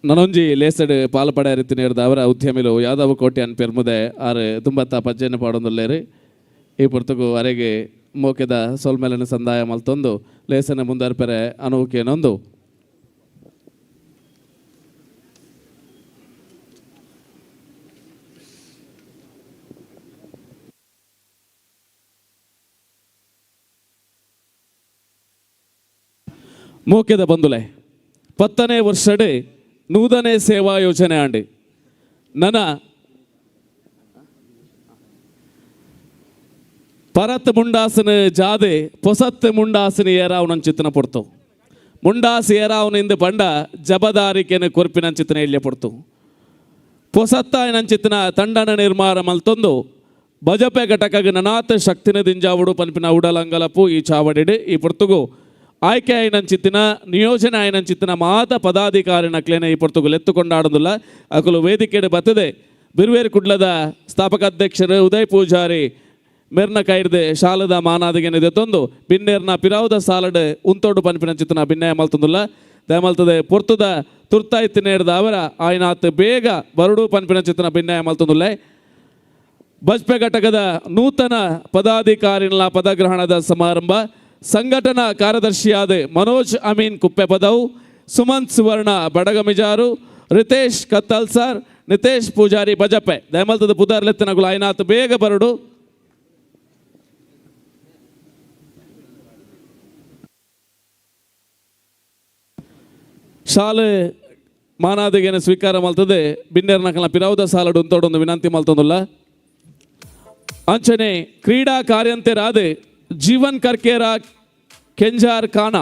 ನನೊಂಜಿ ಲೇಸಡ್ ಪಾಲ್ಪಡೆ ರೀತಿ ಅವರ ಉದ್ಯಮಿಲು ಯಾದವ ಕೋಟೆ ಅನ್ ಪೆರ್ಮುದೆ ಆರ್ ತುಂಬತ್ತ ಪಜ್ಜೆಯನ್ನು ಪಾಡೊಂದುಲ್ಲೇರಿ. ಈ ಪೊರ್ತುಗು ಅರೆಗೆ ಮೋಕೆದ ಸೊಲ್ಮೆಲನ ಸಂದಾಯ ಮಲ್ತೊಂದು ಲೇಸನ ಮುಂದರ್ಪೆರೆ ಅನುಕೇನೊಂದು. ಮೋಕೆದ ಬಂದುಲೆ 10ನೇ ವರ್ಷಡೆ ನೂತನ ಸೇವಾ ಯೋಜನೆ ಆಂಡ್ ನನ ಪರತ್ ಮುಂಡಾಸನ ಜಾದೆ ಪೊಸತ್ ಮುಂಡಾಸನ ಏರಾವನಂಚಿತ್ತನ ಪೊಡ್ತು ಮುಂಡಾಸ್ ಏರಾವನಿಂದ ಪಂಡ ಜಬದಾರಿಕೆನ ಕೊರ್ಪಿನಂಚಿತ್ತನ ಎಲ್ಯ ಪೊಡ್ತು ಪೊಸತ್ತಾಯನಂಚಿತ್ತನ ತಂಡನ ನಿರ್ಮಾಣ ಮಲ್ತೊಂದು ಬಜಪೆ ಘಟಕಗ ನನಾತ ಶಕ್ತಿನ ದಿಂಜಾವುಡು ಪನ್ಪಿನ ಉಡಲಂಗಲಪು ಈ ಚಾವಡಿಡು ಈ ಪೊರ್ತುಗು ಆಯ್ಕೆ ಆಯ್ನಂಚಿತ್ತಿನ ನಿಯೋಜನೆ ಆಯ್ನಂಚಿತ್ತಿನ ಮಾತ ಪದಾಧಿಕಾರಿ ನಕ್ಲೇನೆ ಈ ಪೊರ್ತುಗು ಲೆತ್ತುಕೊಂಡಾಡುದಿಲ್ಲ. ಅಕುಲು ವೇದಿಕೆಡು ಬತ್ತದೆ ಬಿರುವೇರು ಕುಡ್ಲದ ಸ್ಥಾಪಕಾಧ್ಯಕ್ಷರು ಉದಯ್ ಪೂಜಾರಿ ಮೆರ್ನ ಕೈರ್ದೆ ಶಾಲದ ಮಾನಾದಿಗೆನೆ ತಂದು ಬಿನ್ನೇರ್ನ ಪಿರಾವುದ ಸಾಲಡ್ ಉಂತೋಡು ಪನ್ಪಿನಂಚಿತ್ತಿನ ಬಿನ್ನಯ ಮಲ್ತೊಂದುಲ್ಲ. ದಯಮಲ್ತದೆ ಪೊರ್ತುದ ತುರ್ತಾಯ್ತಿನೇರ್ದ ಅವರ ಆಯ್ನಾತ್ ಬೇಗ ಬರುಡು ಪನ್ಪಿನಂಚಿತ್ತಿನ ಬಿನ್ನಯ ಮಲ್ತೊಂದುಲ್ಲೆ. ಬಜ್ಪೆ ಘಟಕದ ನೂತನ ಪದಾಧಿಕಾರಿಗಳ ಪದಗ್ರಹಣದ ಸಮಾರಂಭ ಸಂಘಟನಾ ಕಾರ್ಯದರ್ಶಿಯಾದ ಮನೋಜ್ ಅಮೀನ್ ಕುಪ್ಪೆ ಪದವು, ಸುಮಂತ್ ಸುವರ್ಣ ಬಡಗಮಿಜಾರು, ರಿತೇಶ್ ಕತ್ತಲ್ ಸರ್, ನಿತೇಶ್ ಪೂಜಾರಿ ಬಜಪೆ. ದಯಮಲ್ತದ ಪುದಾರ್ಲೆತ್ತನಗುಲು ಆಯ್ನಾತ್ ಬೇಗ ಬರುಡು. ಶಾಲೆ ಮಾನಾದಿಗೆನ ಸ್ವೀಕಾರ ಮಲ್ತದೆ ಬಿನ್ನೇರ್ನಕಲ ಪಿರಾವುದ ಸಾಲಡು ಉಂತೋಡೊಂದು ವಿನಂತಿ ಮಲ್ತೊಂದುಲ್ಲ. ಅಂಚನೆ ಕ್ರೀಡಾ ಕಾರ್ಯಂತೆರಾದ ಜೀವನ್ ಕರ್ಕೇರ ಕೆಂಜಾರ್ ಖಾನ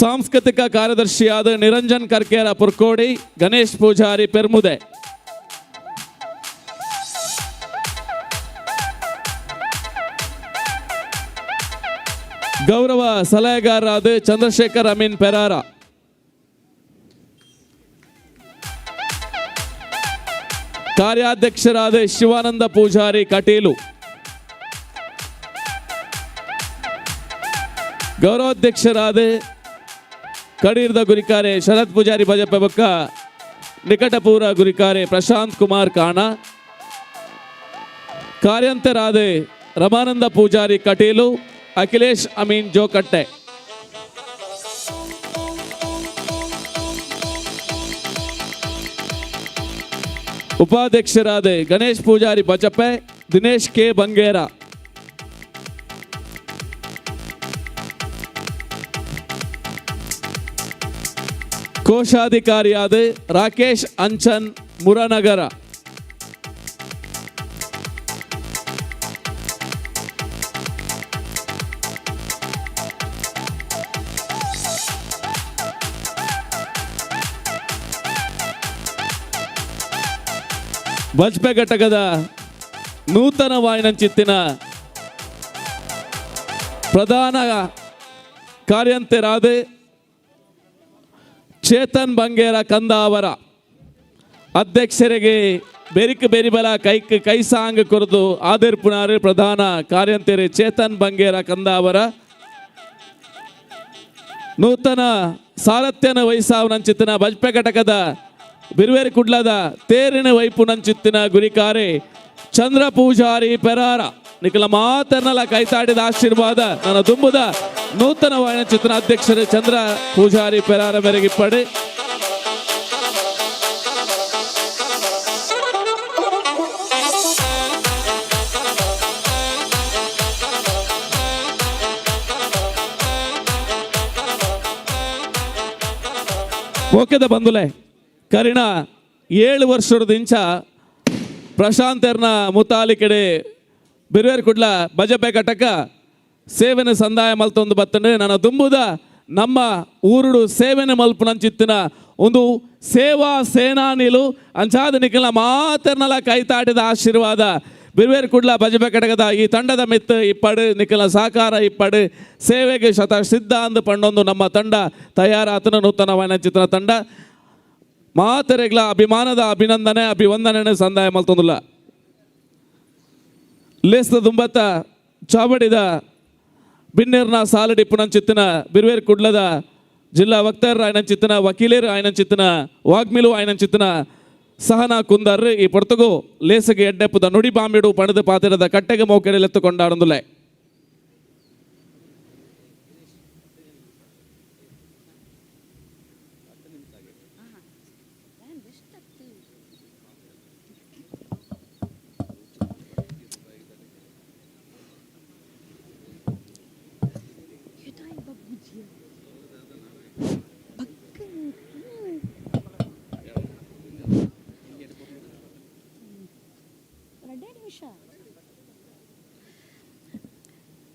ಸಾಂಸ್ಕೃತಿಕ ಕಾರ್ಯದರ್ಶಿಯಾದ ನಿರಂಜನ್ ಕರ್ಕೇರ ಪುರ್ಕೋಡಿ, ಗಣೇಶ್ ಪೂಜಾರಿ ಪೆರ್ಮುದೆ. ಗೌರವ ಸಲಹೆಗಾರರಾದ ಚಂದ್ರಶೇಖರ್ ಅಮೀನ್ ಪೆರಾರ. ಕಾರ್ಯಾಧ್ಯಕ್ಷರಾದ ಶಿವಾನಂದ ಪೂಜಾರಿ ಕಟೀಲು. ಗೌರವಾಧ್ಯಕ್ಷರಾದ ಕಡೀರ್ದ ಗುರಿಕಾರೆ ಶರತ್ ಪೂಜಾರಿ ಬಜಪೆ ಬೊಕ್ಕ ನಿಕಟಪೂರ ಗುರಿಕಾರೆ ಪ್ರಶಾಂತ್ ಕುಮಾರ್ ಕಾಣ. ಕಾರ್ಯಂತರಾದ ರಮಾನಂದ ಪೂಜಾರಿ ಕಟೀಲು, ಅಖಿಲೇಶ್ ಅಮೀನ್ ಜೋಕಟ್ಟೆ. ಉಪಾಧ್ಯಕ್ಷರಾದ ಗಣೇಶ್ ಪೂಜಾರಿ ಬಜಪೆ, ದಿನೇಶ್ ಕೆ ಬಂಗೇರ. ಕೋಶಾಧಿಕಾರಿಯಾದ ರಾಕೇಶ್ ಅಂಚನ್ ಮುರನಗರ. ಬಜ್ಪೆ ಘಟಕದ ನೂತನ ವಾಯಿನಂಚಿತ್ತಿನ ಪ್ರಧಾನ ಕಾರ್ಯಂತೆರಾದ ಚೇತನ್ ಬಂಗೇರ ಕಂದಾವರ ಅಧ್ಯಕ್ಷರಿಗೆ ಬೆರಿಕ್ ಬೆರಿಬಲ ಕೈಕ್ ಕೈಸಾಂಗ್ ಕೊರದು ಆದಿರ್ಪುನಾರು ಪ್ರಧಾನ ಕಾರ್ಯಂತೆರೆ ಚೇತನ್ ಬಂಗೇರ ಕಂದಾವರ. ನೂತನ ಸಾರಥ್ಯನ ವಹಿಸಾವನಂಚಿತ್ತಿನ ಬಜ್ಪೆ ಘಟಕದ ಬಿರುವೇರು ಕುಡ್ಲದ ತೇರಿನ ವೈಪುನಂಚಿತ್ತಿನ ಗುರಿಕಾರೆ ಚಂದ್ರ ಪೂಜಾರಿ ಪೆರಾರ. ನಿಖಲ ಮಾತನ್ನಲ ಕೈತಾಡಿದ ಆಶೀರ್ವಾದ ನನ್ನ ದುಂಬುದ ನೂತನ ವಾಯನಚಿತ್ರ ಅಧ್ಯಕ್ಷರು ಚಂದ್ರ ಪೂಜಾರಿ ಪೆರಾರ ಮೇರೆಗಿಪ್ಪಡೆ. ಓಕೆದ ಬಂಧುಲೆ, ಕರಿಣ 7 ವರ್ಷದ ಇಂಚ ಪ್ರಶಾಂತರ್ನ ಮುತಾಲಿಕೆಡೆ ಬಿರುವೇರು ಕುಡ್ಲ ಬಜಪೆ ಘಟಕ ಸೇವೆನ ಸಂದಾಯ ಮಲ್ತೊಂದು ಬತ್ತಂಡೆ. ನನ್ನ ದುಂಬುದ ನಮ್ಮ ಊರುಡು ಸೇವೆನ ಮಲ್ಪುನಂಚಿತ್ತಿನ ಒಂದು ಸೇವಾ ಸೇನಾನಿಲು ಅಂಚಾದ ನಿಖಲ ಮಾತರ್ನಲ ಕೈತಾಟಿದ ಆಶೀರ್ವಾದ ಬಿರುವೇರು ಕುಡ್ಲ ಬಜಪೆ ಘಟಕದ ಈ ತಂಡದ ಮಿತ್ತು ಇಪ್ಪಡು ನಿಖಲ ಸಹಕಾರ ಇಪ್ಪಡು ಸೇವೆಗೆ ಶತ ಸಿದ್ಧ ಅಂದು ಪಂಡೊಂದು ನಮ್ಮ ತಂಡ ತಯಾರಾತನ ನೂತನವಾದ ಚಿತ್ರ ತಂಡ ಮಾತರೆಗ್ಲ ಅಭಿಮಾನದ ಅಭಿನಂದನೆ ಅಭಿವಂದನೆ ಸಂದಾಯ ಮಲ್ತೊಂದುಲ್ಲ. ಲೇಸ್ದ ದುಂಬತ್ತ ಚಾವಡಿದ ಬಿನ್ನೇರ್ನ ಸಾಲಡಿಪ್ಪುನಂಚಿತ್ತಿನ ಬಿರುವೇರು ಕುಡ್ಲದ ಜಿಲ್ಲಾ ವಕ್ತಾರರು ಆಯನಂಚಿತ್ತಿನ ವಕೀಲರು ಆಯನಂಚಿತ್ತಿನ ವಾಗ್ಮಿಲು ಆಯನಂಚಿತ್ತಿನ ಸಹನಾ ಕುಂದರ್ ಈ ಪೊರ್ತುಗು ಲೇಸಗೆ ಎಡ್ಡೆಪ್ಪುದ ನುಡಿ ಬಾಂಬಿಡು ಪಣದು ಪಾತಿರದ ಕಟ್ಟೆಗೆ ಮೋಕೆಡೆಲೆತ್ತು ಕೊಂಡಾಡೊಂದುಲ್ಲೆ.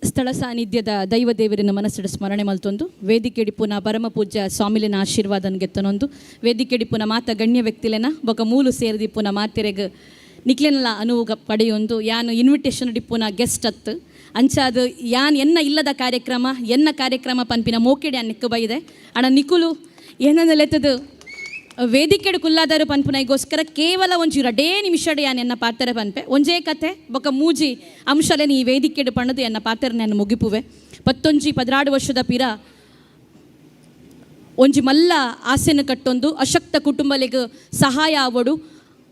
ಸ್ಥಳ ಸಾನ್ನಿಧ್ಯದ ದೈವ ದೇವರಿನ ಮನಸ್ಸಿಡ ಸ್ಮರಣೆ ಮಲ್ತೊಂದು ವೇದಿಕೆಡಿಪುನ ಪರಮ ಪೂಜ್ಯ ಸ್ವಾಮಿಲಿನ ಆಶೀರ್ವಾದನ್ ಗೆತ್ತನೊಂದು ವೇದಿಕೆಡಿಪುನ ಮಾತ ಗಣ್ಯ ವ್ಯಕ್ತಿಲೆನ ಬೊಕ ಮೂಲು ಸೇರಿದಿಪ್ಪುನ ಮಾತೆರೆಗ್ ನಿಕ್ಲೆನಲ ಅನುವು ಪಡೆಯೊಂದು ಯಾನು ಇನ್ವಿಟೇಷನ್ ಡಿಪ್ಪುನ ಗೆಸ್ಟ್ ಅತ್ತು. ಅಂಚಾದ ಯಾನ್ ಎನ್ನ ಇಲ್ಲದ ಕಾರ್ಯಕ್ರಮ, ಎನ್ನ ಕಾರ್ಯಕ್ರಮ ಪನ್ಪಿನ ಮೋಕೆಡೆ ನಿಕ್ಕು ಬೈದೆ. ಅಣ ನಿಕುಲು ಏನನ್ನೆಲೆತ್ತದು ವೇದಿಕೆಡು ಕುಲ್ಲಾದರು ಪನ್ಪುನೈಗೋಸ್ಕರ ಕೇವಲ ಒಂಜಿ ರಡೇ ನಿಮಿಷಡೆ ಯಾನ್ ಎನ್ನ ಪಾತ್ರ ಪನ್ಪೆ. ಒಂಜೇ ಕತೆ ಬೊಕ ಮೂಜಿ ಅಂಶಲೆನ್ ಈ ವೇದಿಕೆಡು ಪಣದು ಎನ್ನ ಪಾತ್ರ ಮುಗಿಪುವೆ. 11 12 ವರ್ಷದ ಪಿರ ಒಂಜಿ ಮಲ್ಲ ಆಸೆನ ಕಟ್ಟೊಂದು ಅಶಕ್ತ ಕುಟುಂಬಲೆಗ್ ಸಹಾಯ ಆವಡು,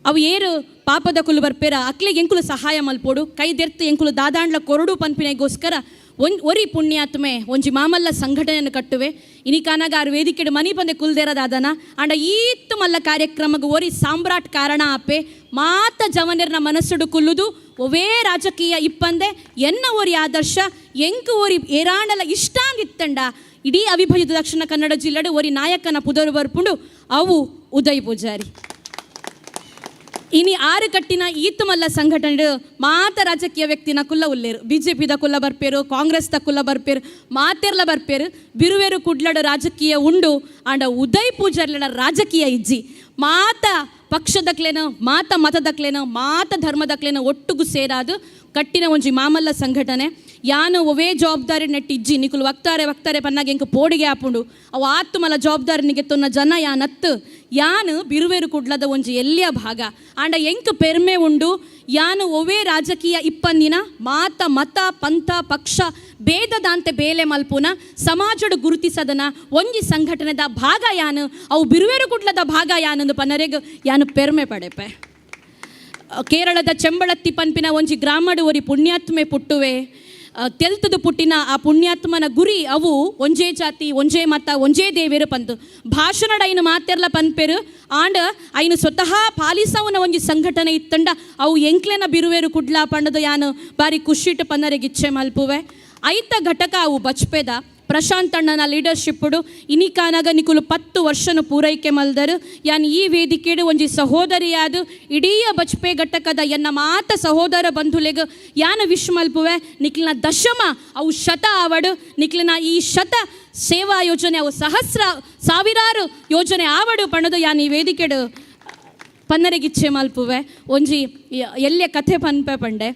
ಅವು ಏರು ಪಾಪದ ಕುಲು ಬರ್ಪೇರ ಅಕ್ಲೆಗ್ ಎಂಕುಲು ಸಹಾಯ ಮಲ್ಪೋಡು, ಕೈ ದೆರ್ತು ಎಂಕುಲು ದಾದಾಂಡ್ಲ ಕೊರಡು ಪನ್ಪಿನೈಗೋಸ್ಕರ ಒರಿ ಪುಣ್ಯಾತ್ಮೆ ಒಂಜಿ ಮಾಮಲ್ಲ ಸಂಘಟನೆಯನ್ನು ಕಟ್ಟುವೆ. ಇನಿಕಾನಾಗ ಆರು ವೇದಿಕೆಡು ಮನಿ ಪಂದೆ ಕುಲ್ದೇರ ದಾದನ ಅಂಡ ಈತ್ತು ಮಲ್ಲ ಕಾರ್ಯಕ್ರಮಗ್ ಒರಿ ಸಾಮ್ರಾಟ್ ಕಾರಣ ಆಪೆ. ಮಾತ ಜವನೆರ್ನ ಮನಸ್ಸುಡು ಕುಲ್ಲುದು ಒವೇ ರಾಜಕೀಯ ಇಪ್ಪಂದೆ ಎನ್ನ ಒರಿ ಆದರ್ಶ ಎಂಕು ಒರಿ ಏರಾಂಡಲ ಇಷ್ಟಾಂದಿತ್ತಂಡ ಇಡೀ ಅವಿಭಜಿತ ದಕ್ಷಿಣ ಕನ್ನಡ ಜಿಲ್ಲೆಡು ಒರಿ ನಾಯಕನ ಪುದರು ಬರ್ಪುಂಡು ಅವು ಉದಯ್ ಪೂಜಾರಿ. ಇನಿ ಆರು ಕಟ್ಟಿನ ಈತಮಲ್ಲ ಸಂಘಟನೆ ಮಾತ ರಾಜಕೀಯ ವ್ಯಕ್ತಿನ ಕುಲ್ಲ ಉಲ್ಲೇರು, ಬಿಜೆಪಿದ ಕುಲ್ಲ ಬರ್ಪೇರು, ಕಾಂಗ್ರೆಸ್ ದ ಕುಲ್ಲ ಬರ್ಪೇರು, ಮಾತೆರ್ಲ ಬರ್ಪೇರು, ಬಿರುವೇರು ಕುಡ್ಲಡ ರಾಜಕೀಯ ಉಂಡು. ಆಂಡ ಉದಯ್ ಪೂಜಾರ್ಲಡ ರಾಜಕೀಯ ಇಜ್ಜಿ. ಮಾತ ಪಕ್ಷದಕ್ಲೇನ, ಮಾತ ಮತದಕ್ಲೇನ, ಮಾತ ಧರ್ಮದಕ್ಲೇನ ಒಟ್ಟುಗು ಸೇರಾದು ಕಟ್ಟಿನ ಒಂಜಿ ಮಾಮಲ್ಲ ಸಂಘಟನೆ. ಯಾನು ಒವೇ ಜವಾಬ್ದಾರಿ ನೆಟ್ ಇಜ್ಜಿ ನಿಕುಲು ವಕ್ತಾರೆ ವಕ್ತಾರೆ ಪನ್ನಾಗ ಎಂಕ್ ಪೋಡಿಗೆ ಆಪುಂಡು ಅವು ಆತ್ತುಮಲ ಜವಾಬ್ದಾರಿ ನಿಗೆ ತೊನ್ನ ಜನ ಯಾನತ್ತು ಯಾನು ಬಿರುವೇರು ಕುಡ್ಲದ ಒಂಜಿ ಎಲ್ಲಿಯ ಭಾಗ. ಆಂಡ ಎಂಕ್ ಪೆರ್ಮೆ ಉಂಡು ಯಾನು ಒವೇ ರಾಜಕೀಯ ಇಪ್ಪಂದಿನ ಮಾತ ಮತ ಪಂಥ ಪಕ್ಷ ಭೇದದಾಂತೆ ಬೇಲೆ ಮಲ್ಪುನ ಸಮಾಜಡು ಗುರುತಿಸದನ ಒಂಜಿ ಸಂಘಟನೆದ ಭಾಗ ಯಾನು ಅವು ಬಿರುವೇರು ಕುಡ್ಲದ ಭಾಗ ಯಾನಂದು ಪನ್ನರೆಗ್ ಯಾನು ಪೆರ್ಮೆ ಪಡೆಪೆ. ಕೇರಳದ ಚೆಂಬಳತ್ತಿ ಪನ್ಪಿನ ಒಂಜಿ ಗ್ರಾಮಡು ಒರಿ ಪುಣ್ಯಾತ್ಮೆ ಪುಟ್ಟುವೆ. ತೆಲ್ತದು ಪುಟ್ಟಿನ ಆ ಪುಣ್ಯಾತ್ಮನ ಗುರಿ ಅವು ಒಂಜೇ ಜಾತಿ ಒಂಜೇ ಮತ ಒಂಜೇ ದೇವೇರು ಪಂತು ಭಾಷಣಡ ಐನು ಮಾತೆರ್ಲ ಪನ್ಪೆರು. ಆಂಡ ಐನು ಸ್ವತಃ ಪಾಲಿಸವನ ಒಂಜಿ ಸಂಘಟನೆ ಇತ್ತಂಡ ಅವು ಎಂಕ್ಲೆನ ಬಿರುವೇರು ಕುಡ್ಲ ಪಂಡದು ಯಾನು ಬಾರಿ ಖುಷಿಟ್ಟು ಪನ್ನರೆಗೆ ಇಚ್ಛೆ ಮಲ್ಪುವೆ. ಐತ ಘಟಕ ಅವು ಬಚ್ಪೆದ ಪ್ರಶಾಂತ್ ಅಣ್ಣನ ಲೀಡರ್ಶಿಪ್ಪುಡು ಇನಿಕಾನಾಗ ನಿಕುಲು 10 ವರ್ಷನು ಪೂರೈಕೆ ಮಲ್ದರು. ಯಾನ್ ಈ ವೇದಿಕೆಡು ಒಂಜಿ ಸಹೋದರಿಯಾದು ಇಡೀ ಬಚ್ಪೆ ಘಟಕದ ಎನ್ನ ಮಾತ ಸಹೋದರ ಬಂಧುಲೆಗ್ ಯಾನ ವಿಶ್ ಮಲ್ಪುವೆ. ನಿಕ್ಲಿನ ದಶಮ ಅವು ಶತ ಆವಡು, ನಿಕ್ಲಿನ ಈ ಶತ ಸೇವಾ ಯೋಜನೆ ಅವು ಸಹಸ್ರ ಸಾವಿರಾರು ಯೋಜನೆ ಆವಡು ಪಣದು ಯಾನ್ ಈ ವೇದಿಕೆಡು ಪನ್ನರೆಗಿಚ್ಛೆ ಮಲ್ಪುವೆ. ಒಂಜಿ ಎಲ್ಲೆ ಕಥೆ ಪನ್ಪೆ ಪಂಡೆ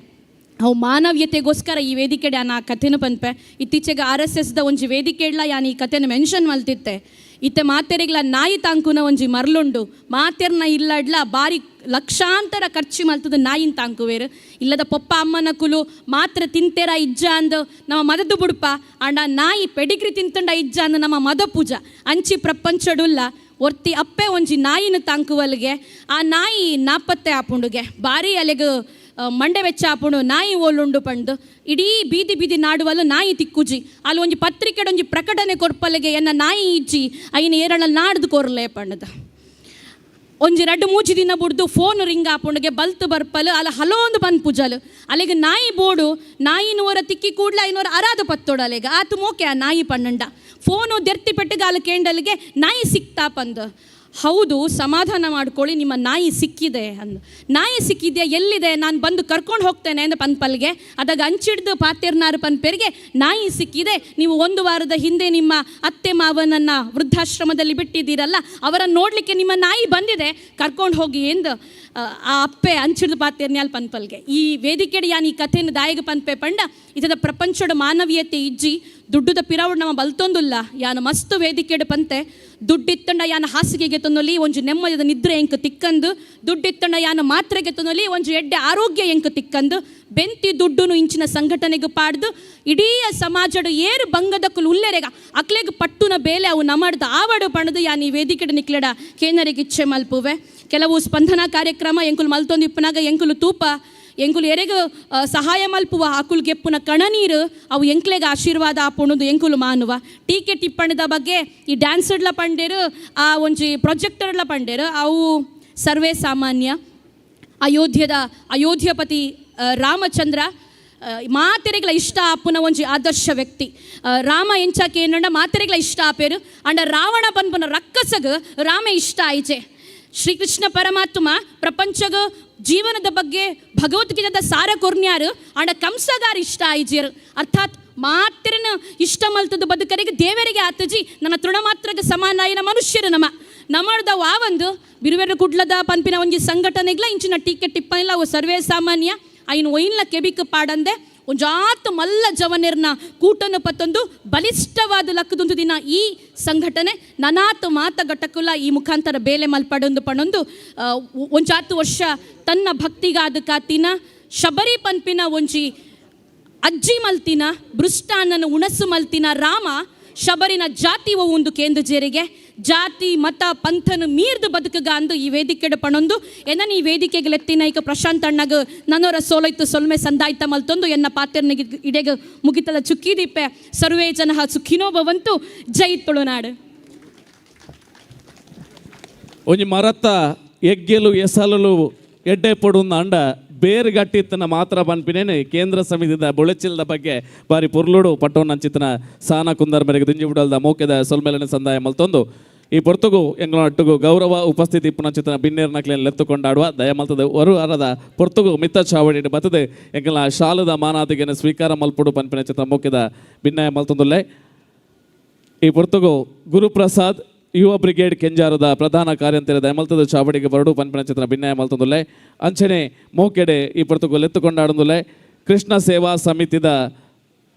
ಅವು ಮಾನವೀಯತೆಗೋಸ್ಕರ ಈ ವೇದಿಕೆಡೆ ಆ ಕಥೆನು ಪನ್ಪೆ. ಇತ್ತೀಚೆಗೆ ಆರ್ ಎಸ್ ಎಸ್ದ ಒಂಜಿ ವೇದಿಕೆಡ್ಲ ಯಾನ್ ಈ ಕಥೆನ ಮೆನ್ಷನ್ ಮಲ್ತಿತ್ತೆ. ಇತ್ತೆ ಮಾತೆರೆಗ್ಲ ನಾಯಿ ತಾಂಕುನ ಒಂಜಿ ಮರ್ಲುಂಡು, ಮಾತೆರ್ನ ಇಲ್ಲಡ್ಲ ಬಾರಿ ಲಕ್ಷಾಂತರ ಖರ್ಚು ಮಲ್ತದ ನಾಯಿನ ತಾಂಕುವೇರು. ಇಲ್ಲದ ಪೊಪ್ಪ ಅಮ್ಮನ ಕುಲು ಮಾತ್ರ ತಿಂತೇರ ಇಜ್ಜ ಅಂದು ನಮ್ಮ ಮದದು ಬುಡ್ಪ, ಆಂಡ ನಾಯಿ ಪೆಡಿಗ್ರಿ ತಿಂತಂಡ ಇಜ್ಜ ಅಂದು ನಮ್ಮ ಮದ ಪೂಜ ಅಂಚಿ ಪ್ರಪಂಚಡುಲ್ಲ. ಒರ್ತಿ ಅಪ್ಪೆ ಒಂಜಿ ನಾಯಿನ ತಾಂಕುವಲ್ಗೆ ಆ ನಾಯಿ ನಾಪತ್ತೆ ಆಪುಂಡುಗೆ ಬಾರಿ ಅಲೆಗ್ ಮಂಡೆ ವೆಚ್ಚ ಆಪುಂಡು ನಾಯಿ ಓಲುಂಡು ಪಂಡು ಇಡೀ ಬೀದಿ ಬೀದಿ ನಾಡುವಲ್ಲ ನಾಯಿ ತಿಕ್ಕುಜಿ. ಅಲ್ಲಿ ಒಂಜಿ ಪತ್ರಿಕೆಡ್ ಒಂಜಿ ಪ್ರಕಟಣೆ ಕೊರ್ಪಲ್ಲಿಗೆ ಎನ್ನ ನಾಯಿ ಇಜ್ಜಿ ಐನ ಏರಳ ನಾಡ್ದು ಕೊರ್ಲೆ ಪಂಡದ. ಒಂಜಿ ರಡ್ಡು ಮೂಜಿ ದಿನ ಬುಡ್ದು ಫೋನ್ ರಿಂಗ್ ಆಪುಂಡುಗೆ ಬಲ್ತು ಬರ್ಪಲು ಅಲ್ಲ ಹಲೋ ಒಂದು ಪನ್ಪುಜಲು ಅಲ್ಲಿಗೆ ನಾಯಿ ಬೋಡು ನಾಯಿನವರ ತಿಕ್ಕಿ ಕೂಡ್ಲ ಐನವರ ಅರಾದು ಪತ್ತೋಡು ಅಲ್ಲಿಗೆ ಆತು ಮೋಕೆ ಆ ನಾಯಿ ಪಣ್ಣಂಡ ಫೋನು ದೆರ್ತಿ ಪೆಟ್ಟಿಗಾಲ ಕೇಂಡಲ್ಲಿಗೆ ನಾಯಿ ಸಿಕ್ತಾ ಪಂದು. ಹೌದು ಸಮಾಧಾನ ಮಾಡ್ಕೊಳ್ಳಿ ನಿಮ್ಮ ನಾಯಿ ಸಿಕ್ಕಿದೆ ಅಂದು. ನಾಯಿ ಸಿಕ್ಕಿದೆಯಾ ಎಲ್ಲಿದೆ ನಾನು ಬಂದು ಕರ್ಕೊಂಡು ಹೋಗ್ತೇನೆ ಅಂದ ಪನ್ಪಲ್ಗೆ. ಅದಾಗ ಅಂಚಿಡ್ದು ಪಾತೆರ್ನಾರು ಪನ್ಪೆರಿಗೆ ನಾಯಿ ಸಿಕ್ಕಿದೆ, ನೀವು ಒಂದು ವಾರದ ಹಿಂದೆ ನಿಮ್ಮ ಅತ್ತೆ ಮಾವನನ್ನು ವೃದ್ಧಾಶ್ರಮದಲ್ಲಿ ಬಿಟ್ಟಿದ್ದೀರಲ್ಲ ಅವರನ್ನು ನೋಡಲಿಕ್ಕೆ ನಿಮ್ಮ ನಾಯಿ ಬಂದಿದೆ ಕರ್ಕೊಂಡು ಹೋಗಿ ಎಂದು ಆ ಅಪ್ಪೆ ಅಂಚಿಡ್ದು ಪಾತೆರ್ನ್ಯಾಲ್ ಪನ್ಪಲ್ಗೆ. ಈ ವೇದಿಕೆಡೆ ಯಾನ್ ಈ ಕಥೆಯನ್ನು ದಾಯಗ ಪನ್ಪೆ ಪಂಡ ಇದದ ಪ್ರಪಂಚದ ಮಾನವೀಯತೆ ಇಜ್ಜಿ ದುಡ್ಡುದ ಪಿರವುಡು ನಮ್ಮ ಬಲ್ತೊಂದುಲ್ಲ. ಯಾನು ಮಸ್ತ್ ವೇದಿಕೆಡು ಪಂತೆ ದುಡ್ಡಿತ್ತಂಡ ಯಾನ ಹಾಸಿಗೆಗೆ ತೊನ್ನೊಲಿ ಒಂಜಿ ನೆಮ್ಮದಿದ ನಿದ್ರೆ ಎಂಕ್ ತಿಕ್ಕಂದು, ದುಡ್ಡಿತ್ತಂಡ ಯಾನ ಮಾತ್ರೆಗೆ ತೊನ್ನೊಲಿ ಒಂಜಿ ಎಡ್ಡೆ ಆರೋಗ್ಯ ಎಂಕ್ ತಿಕ್ಕಂದು, ಬೆಂತಿ ದುಡ್ಡುನು ಇಂಚಿನ ಸಂಘಟನೆಗೆ ಪಾಡ್ದು ಇಡೀ ಸಮಾಜಡು ಏರು ಬಂಗದಕ್ಕಲು ಉಲ್ಲೆರೆಗ ಅಕ್ಲೆಗ್ ಪಟ್ಟುನ ಬೇಲೆ ಅವು ನಮಡ್ದು ಆವಡು ಪಣದು ಯಾನ್ ಈ ವೇದಿಕೆಡು ನಿಕ್ಲೆಡ ಕೇನರಿಗೆ ಇಚ್ಛೆ ಮಲ್ಪುವೆ. ಕೆಲವು ಸ್ಪಂದನಾ ಕಾರ್ಯಕ್ರಮ ಎಂಕುಲು ಮಲ್ತೊಂದು ಇಪ್ಪನಾಗ ಎಂಕುಲು ತೂಪ ಎಂಕುಲು ಎರೆಗ್ ಸಹಾಯ ಮಲ್ಪುವ ಅಕುಲು ಗೆಪ್ಪುನ ಕಣನೀರು ಅವು ಎಂಕ್ಲೆಗ್ ಆಶೀರ್ವಾದ ಆಪುಣದು ಎಂಕುಲು ಮಾನುವ. ಟೀಕೆ ಟಿಪ್ಪಣದ ಬಗ್ಗೆ ಈ ಡ್ಯಾನ್ಸರ್ಲ ಪಂಡೇರು ಆ ಒಂಜಿ ಪ್ರೊಜೆಕ್ಟರ್ಲ ಪಂಡೇರು ಅವು ಸರ್ವೇ ಸಾಮಾನ್ಯ. ಅಯೋಧ್ಯದ ಅಯೋಧ್ಯಪತಿ ರಾಮಚಂದ್ರ ಮಾತೆರೆಗ್ಲ ಇಷ್ಟ ಆಪುನ ಒಂಜಿ ಆದರ್ಶ ವ್ಯಕ್ತಿ. ರಾಮ ಎಂಚಾಕೆ ಏನಂಡ ಮಾತೆರೆಗ್ಲ ಇಷ್ಟ ಆಪೇರು ಅಂಡ ರಾವಣ ಪನ್ಪುನ ರಕ್ಕಸಗ್ ರಾಮ ಇಷ್ಟ ಆಯ್ಚೆ. ಶ್ರೀಕೃಷ್ಣ ಪರಮಾತ್ಮ ಪ್ರಪಂಚಗ ಜೀವನದ ಬಗ್ಗೆ ಭಗವದ್ಗೀತೆದ ಸಾರ ಕೊರ್ನ್ಯಾರು ಅಂಡ ಕಂಸಗಾರ ಇಷ್ಟ ಆಯ್ಜೇರು. ಅರ್ಥಾತ್ ಮಾತ್ರನ ಇಷ್ಟ ಮಲ್ತದ ಬದುಕರಿಗೆ ದೇವರಿಗೆ ಆತಜಿ ನನ್ನ ತೃಣಮಾತ್ರಕ್ಕೆ ಸಮಾನಾಯಿನ ಮನುಷ್ಯರು ನಮ್ಮ ನಮ್ಮದ ವಾವಂದು ಬಿರುವೆರು ಕುಡ್ಲದ ಪನ್ಪಿನ ಒಂಜಿ ಸಂಘಟನೆಗ್ಲ ಇಂಚಿನ ಟೀಕೆ ಟಿಪ್ಪನಿಲ್ಲ ಅವು ಸರ್ವೇ ಸಾಮಾನ್ಯ ಐನು ಒಯಿನ್ಲ ಕೆಬಿಕ್ ಪಾಡಂದೆ ಒಂಜಾತ್ ಮಲ್ಲ ಜವನೆರ್ನ ಕೂಟನು ಪತ್ತೊಂದು ಬಲಿಷ್ಠವಾದ ಲಕ್ಕದೊಂದು ದಿನ ಈ ಸಂಘಟನೆ ನನಾತ್ ಮಾತ ಘಟಕುಲ ಈ ಮುಖಾಂತರ ಬೇಲೆ ಮಲ್ಪಡೊಂದು ಪಣೊಂದು ಒಂಜಾತು ವರ್ಷ ತನ್ನ ಭಕ್ತಿಗಾದ ಕಾತಿನ ಶಬರಿ ಪನ್ಪಿನ ಒಂಜಿ ಅಜ್ಜಿ ಮಲ್ತಿನ ಬೃಷ್ಟಾನನ ಉಣಸು ಮಲ್ತಿನ ರಾಮ ಶಬರಿನ ಜಾತಿ ಒಂದು ಕೇಂದ್ರ ಜೇರಿಗೆ ಜಾತಿ ಮತ ಪಂಥನು ಮೀರ್ದು ಬದುಕುಗ ಅಂದು ಈ ವೇದಿಕೆಡು ಪಣೊಂದು ಎನ್ನ ಈ ವೇದಿಕೆಗೆ ಲೆತ್ತಿನ ಈಗ ಪ್ರಶಾಂತ್ ಅಣ್ಣಗ ನನ್ನೋರ ಸೋಲೈತು ಸೊಲ್ಮೆ ಸಂದಾಯ್ತ ಮಲ್ತೊಂದು ಎನ್ನ ಪಾತ್ರನಿಗೆ ಇಡೆಗ ಮುಗಿತದ ಚುಕ್ಕಿ ದೀಪೆ ಸರ್ವೇ ಜನ ಸುಖಿನೋ ಭವಂತು ಜೈ ತುಳುನಾಡು. ಒಂಜಿ ಮರತ್ತ ಎಗ್ಗೆಲು ಎಸಲಲು ಎಡ್ಡೆ ಪಡುಂದ ಅಂಡ ಬೇರು ಗಟ್ಟಿತ್ತನ ಮಾತ್ರ ಪನ್ಪಿನೇನೆ ಕೇಂದ್ರ ಸಮಿತಿದ ಬುಳೆಚಿಲ್ದ ಬಗ್ಗೆ ಬಾರಿ ಪೊರ್ಲುಡು ಪಟ್ಟೋನಂಚಿತನ ಸಾನ ಕುಂದರ್ ಮೇರೆಗೆ ದಿಂಜಿಬುಡಲ್ದ ಮೋಕೆದ ಸೊಲ್ಮೆಲನೆ ಸಂದಾಯ ಮಲ್ತೊಂದು ಈ ಪೊರ್ತುಗು ಎಂಗ್ಲೊಟ್ಟುಗು ಗೌರವ ಉಪಸ್ಥಿತಿ ಪುನಚಿತನ ಬಿನ್ನೇರ್ ನಕ್ಲೆನ್ ಲೆತ್ತು ಕೊಂಡಾಡುವ ದಯಮಲ್ತದ ಒರು ಅರದ ಪೊರ್ತುಗು ಮಿತ್ತ ಚಾವಡಿ ಬತ್ತದೆ ಎಂಕಲ್ನ ಶಾಲದ ಮಾನಾದಿಗೆನ ಸ್ವೀಕಾರ ಮಲ್ಪುಡು ಪನ್ಪಿನ ಚಿತ್ರ ಮೋಕೆದ ಬಿನ್ನಯ ಮಲ್ತೊಂದುಲ್ಲೆ. ಈ ಪೊರ್ತುಗು ಗುರುಪ್ರಸಾದ್ ಯುವ ಬ್ರಿಗೇಡ್ ಕೆಂಜಾರದ ಪ್ರಧಾನ ಕಾರ್ಯಂತರ ದಯಮಲ್ತದ ಚಾವಡಿಗೆ ಬರಡು ಪನ್ಪಿನ ಚಿತ್ರ ಭಿನ್ನಯ ಮಲ್ತೊಂದುಲ್ಲೆ. ಅಂಚನೆ ಮೋಕೆಡೆ ಈ ಪೊರ್ತುಗು ಲೆತ್ತುಕೊಂಡಾಡುಂದುಲ್ಲೆ ಕೃಷ್ಣ ಸೇವಾ ಸಮಿತಿದ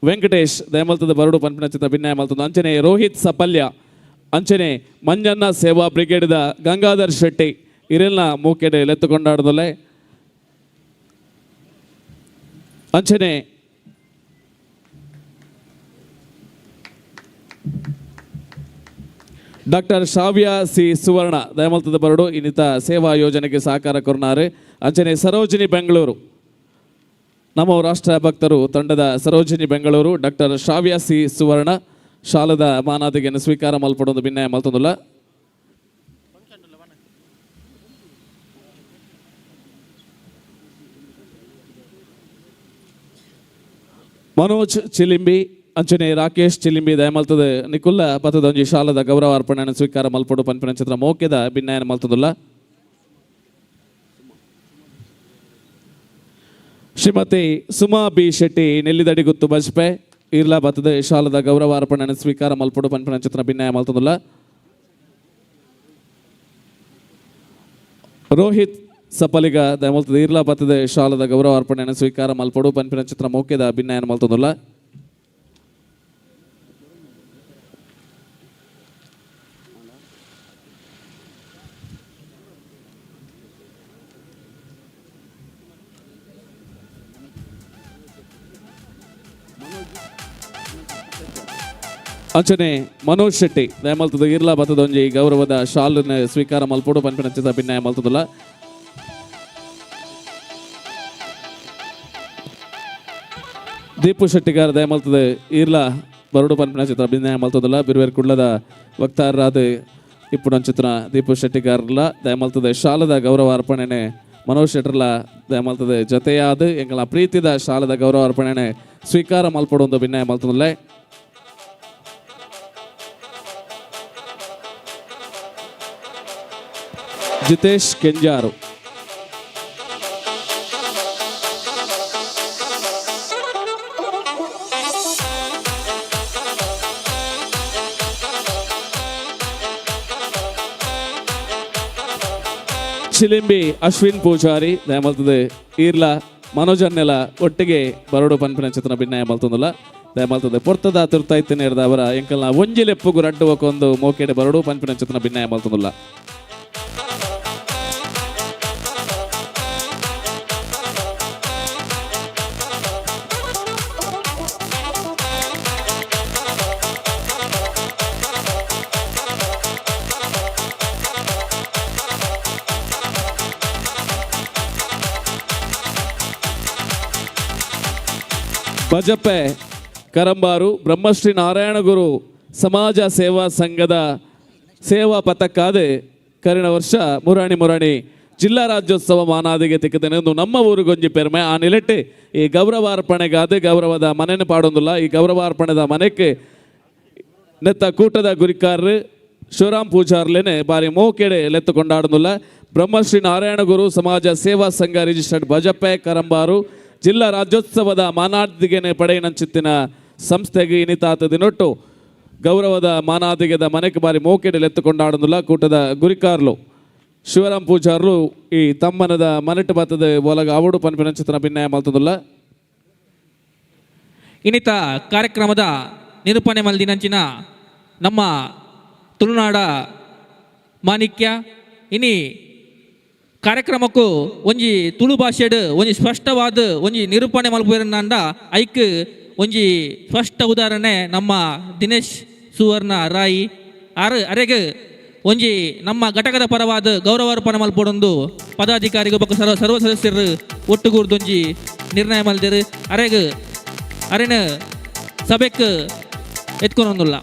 ವೆಂಕಟೇಶ್ ದಯಮಲ್ತದ ಬರಡು ಪನ್ಪಿನ ಚಿತ್ರ ಭಿನ್ನಯ ಮಲ್ತೊಂದು. ಅಂಚನೆ ರೋಹಿತ್ ಸಪಲ್ಯ, ಅಂಚನೆ ಮಂಜಣ್ಣ ಸೇವಾ ಬ್ರಿಗೇಡ್ದ ಗಂಗಾಧರ್ ಶೆಟ್ಟಿ ಇರೆಲ್ಲ ಮೂಕೆಡೆ ಲೆತ್ತುಕೊಂಡಾಡುಂದುಲ್ಲೆ. ಅಂಚನೆ ಡಾಕ್ಟರ್ ಶಾವ್ಯ ಸಿ ಸುವರ್ಣ ದಯಮಲ್ತದ ಬರಡು ಇನ್ನಿತ ಸೇವಾ ಯೋಜನೆಗೆ ಸಹಕಾರ ಕೊರ್ನಾರು. ಅಂಚನೆ ಸರೋಜಿನಿ ಬೆಂಗಳೂರು ನಮ್ಮ ರಾಷ್ಟ್ರ ಭಕ್ತರು ತಂಡದ ಸರೋಜಿನಿ ಬೆಂಗಳೂರು ಡಾಕ್ಟರ್ ಶಾವ್ಯ ಸಿ ಸುವರ್ಣ ಶಾಲದ ಮಾನಾದಿಗೆಯನ್ನು ಸ್ವೀಕಾರ ಮಲ್ಪಡೊಂದು ಭಿನ್ನಯ ಮಲ್ತೊಂದುಲ್ಲ. ಮನೋಜ್ ಚಿಲಿಂಬಿ ಅಂಚನೆ ರಾಕೇಶ್ ಚಿಲಿಂಬಿ ದಯಮಲ್ತದ ನಿಕುಲ್ಲ ಪತದೊಂಜಿ ಶಾಲದ ಗೌರವ ಅರ್ಪಣೆಯನ್ನು ಸ್ವೀಕಾರ ಮಲ್ಪಡು ಪನ್ಪಿನ ಚಿತ್ರ ಮೋಕೆದ ಭಿನ್ನಯನ ಮಲ್ತದುಲ್ಲ. ಶ್ರೀಮತಿ ಸುಮಾ ಬಿ ಶೆಟ್ಟಿ ನೆಲ್ಲಿದಡಿಗುತ್ತು ಬಜ್ಪೆ ಇರ್ಲಾ ಬತ್ತದ ಶಾಲದ ಗೌರವ ಅರ್ಪಣೆಯನ್ನು ಸ್ವೀಕಾರ ಮಲ್ಪಡು ಪನ್ಪಿನ ಚಿತ್ರ ಭಿನ್ನಯ ಮಲ್ತದುಲ್ಲ. ರೋಹಿತ್ ಸಪಲಿಗ ದಯಮಲ್ತದ ಇರ್ಲಾ ಬತ್ತದ ಶಾಲದ ಗೌರವ ಅರ್ಪಣೆಯನ್ನು ಸ್ವೀಕಾರ ಮಲ್ಪಡು ಪನ್ಪಿನ ಚಿತ್ರ ಮೋಕೆದ ಭಿನ್ನಯನ ಮಲ್ತದುಲ್ಲ. ಅಂಚನೆ ಮನೋಜ್ ಶೆಟ್ಟಿ ದಯಮಲ್ತದ ಇರ್ಲಾ ಬತ್ತದೊಂಜಿ ಗೌರವದ ಶಾಲನ್ನು ಸ್ವೀಕಾರ ಮಲ್ಪೊಡು ಪನ್ಪಿನ ಚಿತ್ರ ಭಿನ್ನಯ ಮಲ್ತದುಲ್ಲ. ದೀಪು ಶೆಟ್ಟಿಗಾರ್ ದಯಮಲ್ತದ ಇರ್ಲಾ ಬರಡು ಪನ್ಪಿನ ಚಿತ್ರ ಭಿನ್ನಯ ಮಲ್ತದುಲ್ಲ. ಬಿರುವೇರ್ ಕುಡ್ಲದ ವಕ್ತಾರರಾದ ಇಪ್ಪುನಂಚಿತ್ರ ದೀಪು ಶೆಟ್ಟಿಗಾರ್ಲ ದಯಮಲ್ತದ ಶಾಲದ ಗೌರವ ಅರ್ಪಣೆನೆ ಮನೋಜ್ ಶೆಟ್ಟರ್ಲ ದಯಮಲ್ತದ ಜತೆಯಾದ ಎಂಗಳ ಪ್ರೀತಿದ ಶಾಲದ ಗೌರವ ಅರ್ಪಣೆನೆ ಸ್ವೀಕಾರ ಮಲ್ಪೊಡು ಒಂದು ಭಿನ್ನಯ ಮಲ್ತದುಲ್ಲೆ. ಜಿತೇಶ್ ಕೆಂಜಾರು ಚಿಲಿಂಬಿ ಅಶ್ವಿನ್ ಪೂಜಾರಿ ದಯಮಲ್ತದೆ ಈರ್ಲ ಮನೋಜನ್ನೆಲ ಒಟ್ಟಿಗೆ ಬರಡು ಪನ್ಪಿನ ಚಿತ್ರ ಭಿನ್ನಯ ಮಲ್ತೊಂದುಲ್ಲ. ದಯಮಲ್ತದೆ ಪೊರ್ತದ ತುರ್ತಾಯ್ತೇನೆ ಅವರ ಎಂಕಲ್ನ ಒಂಜಿಲೆಪ್ಪುಗು ರಡ್ಡು ಒಂದು ಮೋಕೆಡೆ ಬರಡು ಪನ್ಪಿನ ಚಿತ್ರ ಭಿನ್ನಯ ಮಲ್ತೊಂದುಲ್ಲ. ಬಜಪೆ ಕರಂಬಾರು ಬ್ರಹ್ಮಶ್ರೀ ನಾರಾಯಣಗುರು ಸಮಾಜ ಸೇವಾ ಸಂಘದ ಸೇವಾ ಪಥಕ್ಕಾದ ಕರಿಣ ವರ್ಷ ಮುರಾಣಿ ಮುರಾಣಿ ಜಿಲ್ಲಾ ರಾಜ್ಯೋತ್ಸವ ಮಾನಾದಿಗೆ ತಿಕ್ಕದೇನೆ ನಮ್ಮ ಊರಿಗೊಂಜಿ ಪೆರ್ಮೆ ಆ ನಿಲೆಟ್ಟೆ ಈ ಗೌರವಾರ್ಪಣೆಗಾದ ಗೌರವದ ಮನೆಯನ್ನು ಪಾಡೊಂದಿಲ್ಲ. ಈ ಗೌರವಾರ್ಪಣೆದ ಮನೆಗೆ ನೆತ್ತ ಕೂಟದ ಗುರಿಕಾರರು ಶಿವರಾಮ್ ಪೂಜಾರ್ಲೇನೆ ಬಾರಿ ಮೋಕೆಡೆ ಲೆತ್ತು ಕೊಂಡಾಡೊಂದಿಲ್ಲ. ಬ್ರಹ್ಮಶ್ರೀ ನಾರಾಯಣಗುರು ಸಮಾಜ ಸೇವಾ ಸಂಘ ರಿಜಿಸ್ಟರ್ಡ್ ಬಜಪೆ ಕರಂಬಾರು ಜಿಲ್ಲಾ ರಾಜ್ಯೋತ್ಸವದ ಮಾನಾದಿಗೆನೆ ಪಡೆಯಿನಂಚಿತ್ತಿನ ಸಂಸ್ಥೆಗೆ ಇನಿತಾತ ದಿನೊಟ್ಟು ಗೌರವದ ಮಾನಾದಿಗೆದ ಮನೆಗೆ ಬಾರಿ ಮೋಕೆಡಲ್ ಎತ್ತುಕೊಂಡಾಡೊಂದುಲ್ಲ ಕೂಟದ ಗುರಿಕಾರ್ಲು ಶಿವರಾಮ್ ಪೂಜಾರ್ಲು ಈ ತಮ್ಮನದ ಮನೆಟ್ಟು ಬತ್ತದ ಒಲಗ ಅವಡು ಪನ್ಪಿನಂಚಿತನ ಭಿನ್ನಯ ಮಲ್ತದುಲ್ಲ. ಇನ್ನಿತ ಕಾರ್ಯಕ್ರಮದ ನಿರೂಪಣೆ ಮಲ್ದಿನಂಚಿನ ನಮ್ಮ ತುಳುನಾಡ ಮಾಣಿಕ್ಯ ಇನಿ ಕಾರ್ಯಕ್ರಮಕ್ಕೂ ಒಂಜಿ ತುಳು ಭಾಷೆಡ್ ಒಂಜಿ ಸ್ಪಷ್ಟವಾದ ಒಂಜಿ ನಿರೂಪಣೆ ಮಲ್ಪುವೆರಂಡ ಐಕ್ ಒಂಜಿ ಸ್ಪಷ್ಟ ಉದಾಹರಣೆ ನಮ್ಮ ದಿನೇಶ್ ಸುವರ್ಣ ರಾಯಿ ಆರು ಅರೆಗ್ ಒಂಜಿ ನಮ್ಮ ಘಟಕದ ಪರವಾದ ಗೌರವಾರ್ಪಣೆ ಮಲ್ಪೊಡೊಂದು ಪದಾಧಿಕಾರಿಗೂ ಬೊಕ್ಕ ಸರ್ವ ಸರ್ವ ಸದಸ್ಯರು ಒಟ್ಟುಗೂರ್ದೊಂಜಿ ನಿರ್ಣಯ ಮಲ್ದೆರು ಅರೆಗ್ ಅರೆನ ಸಭೆಕ್ ಎತ್ಕೊನೊಂದುಲ್ಲ.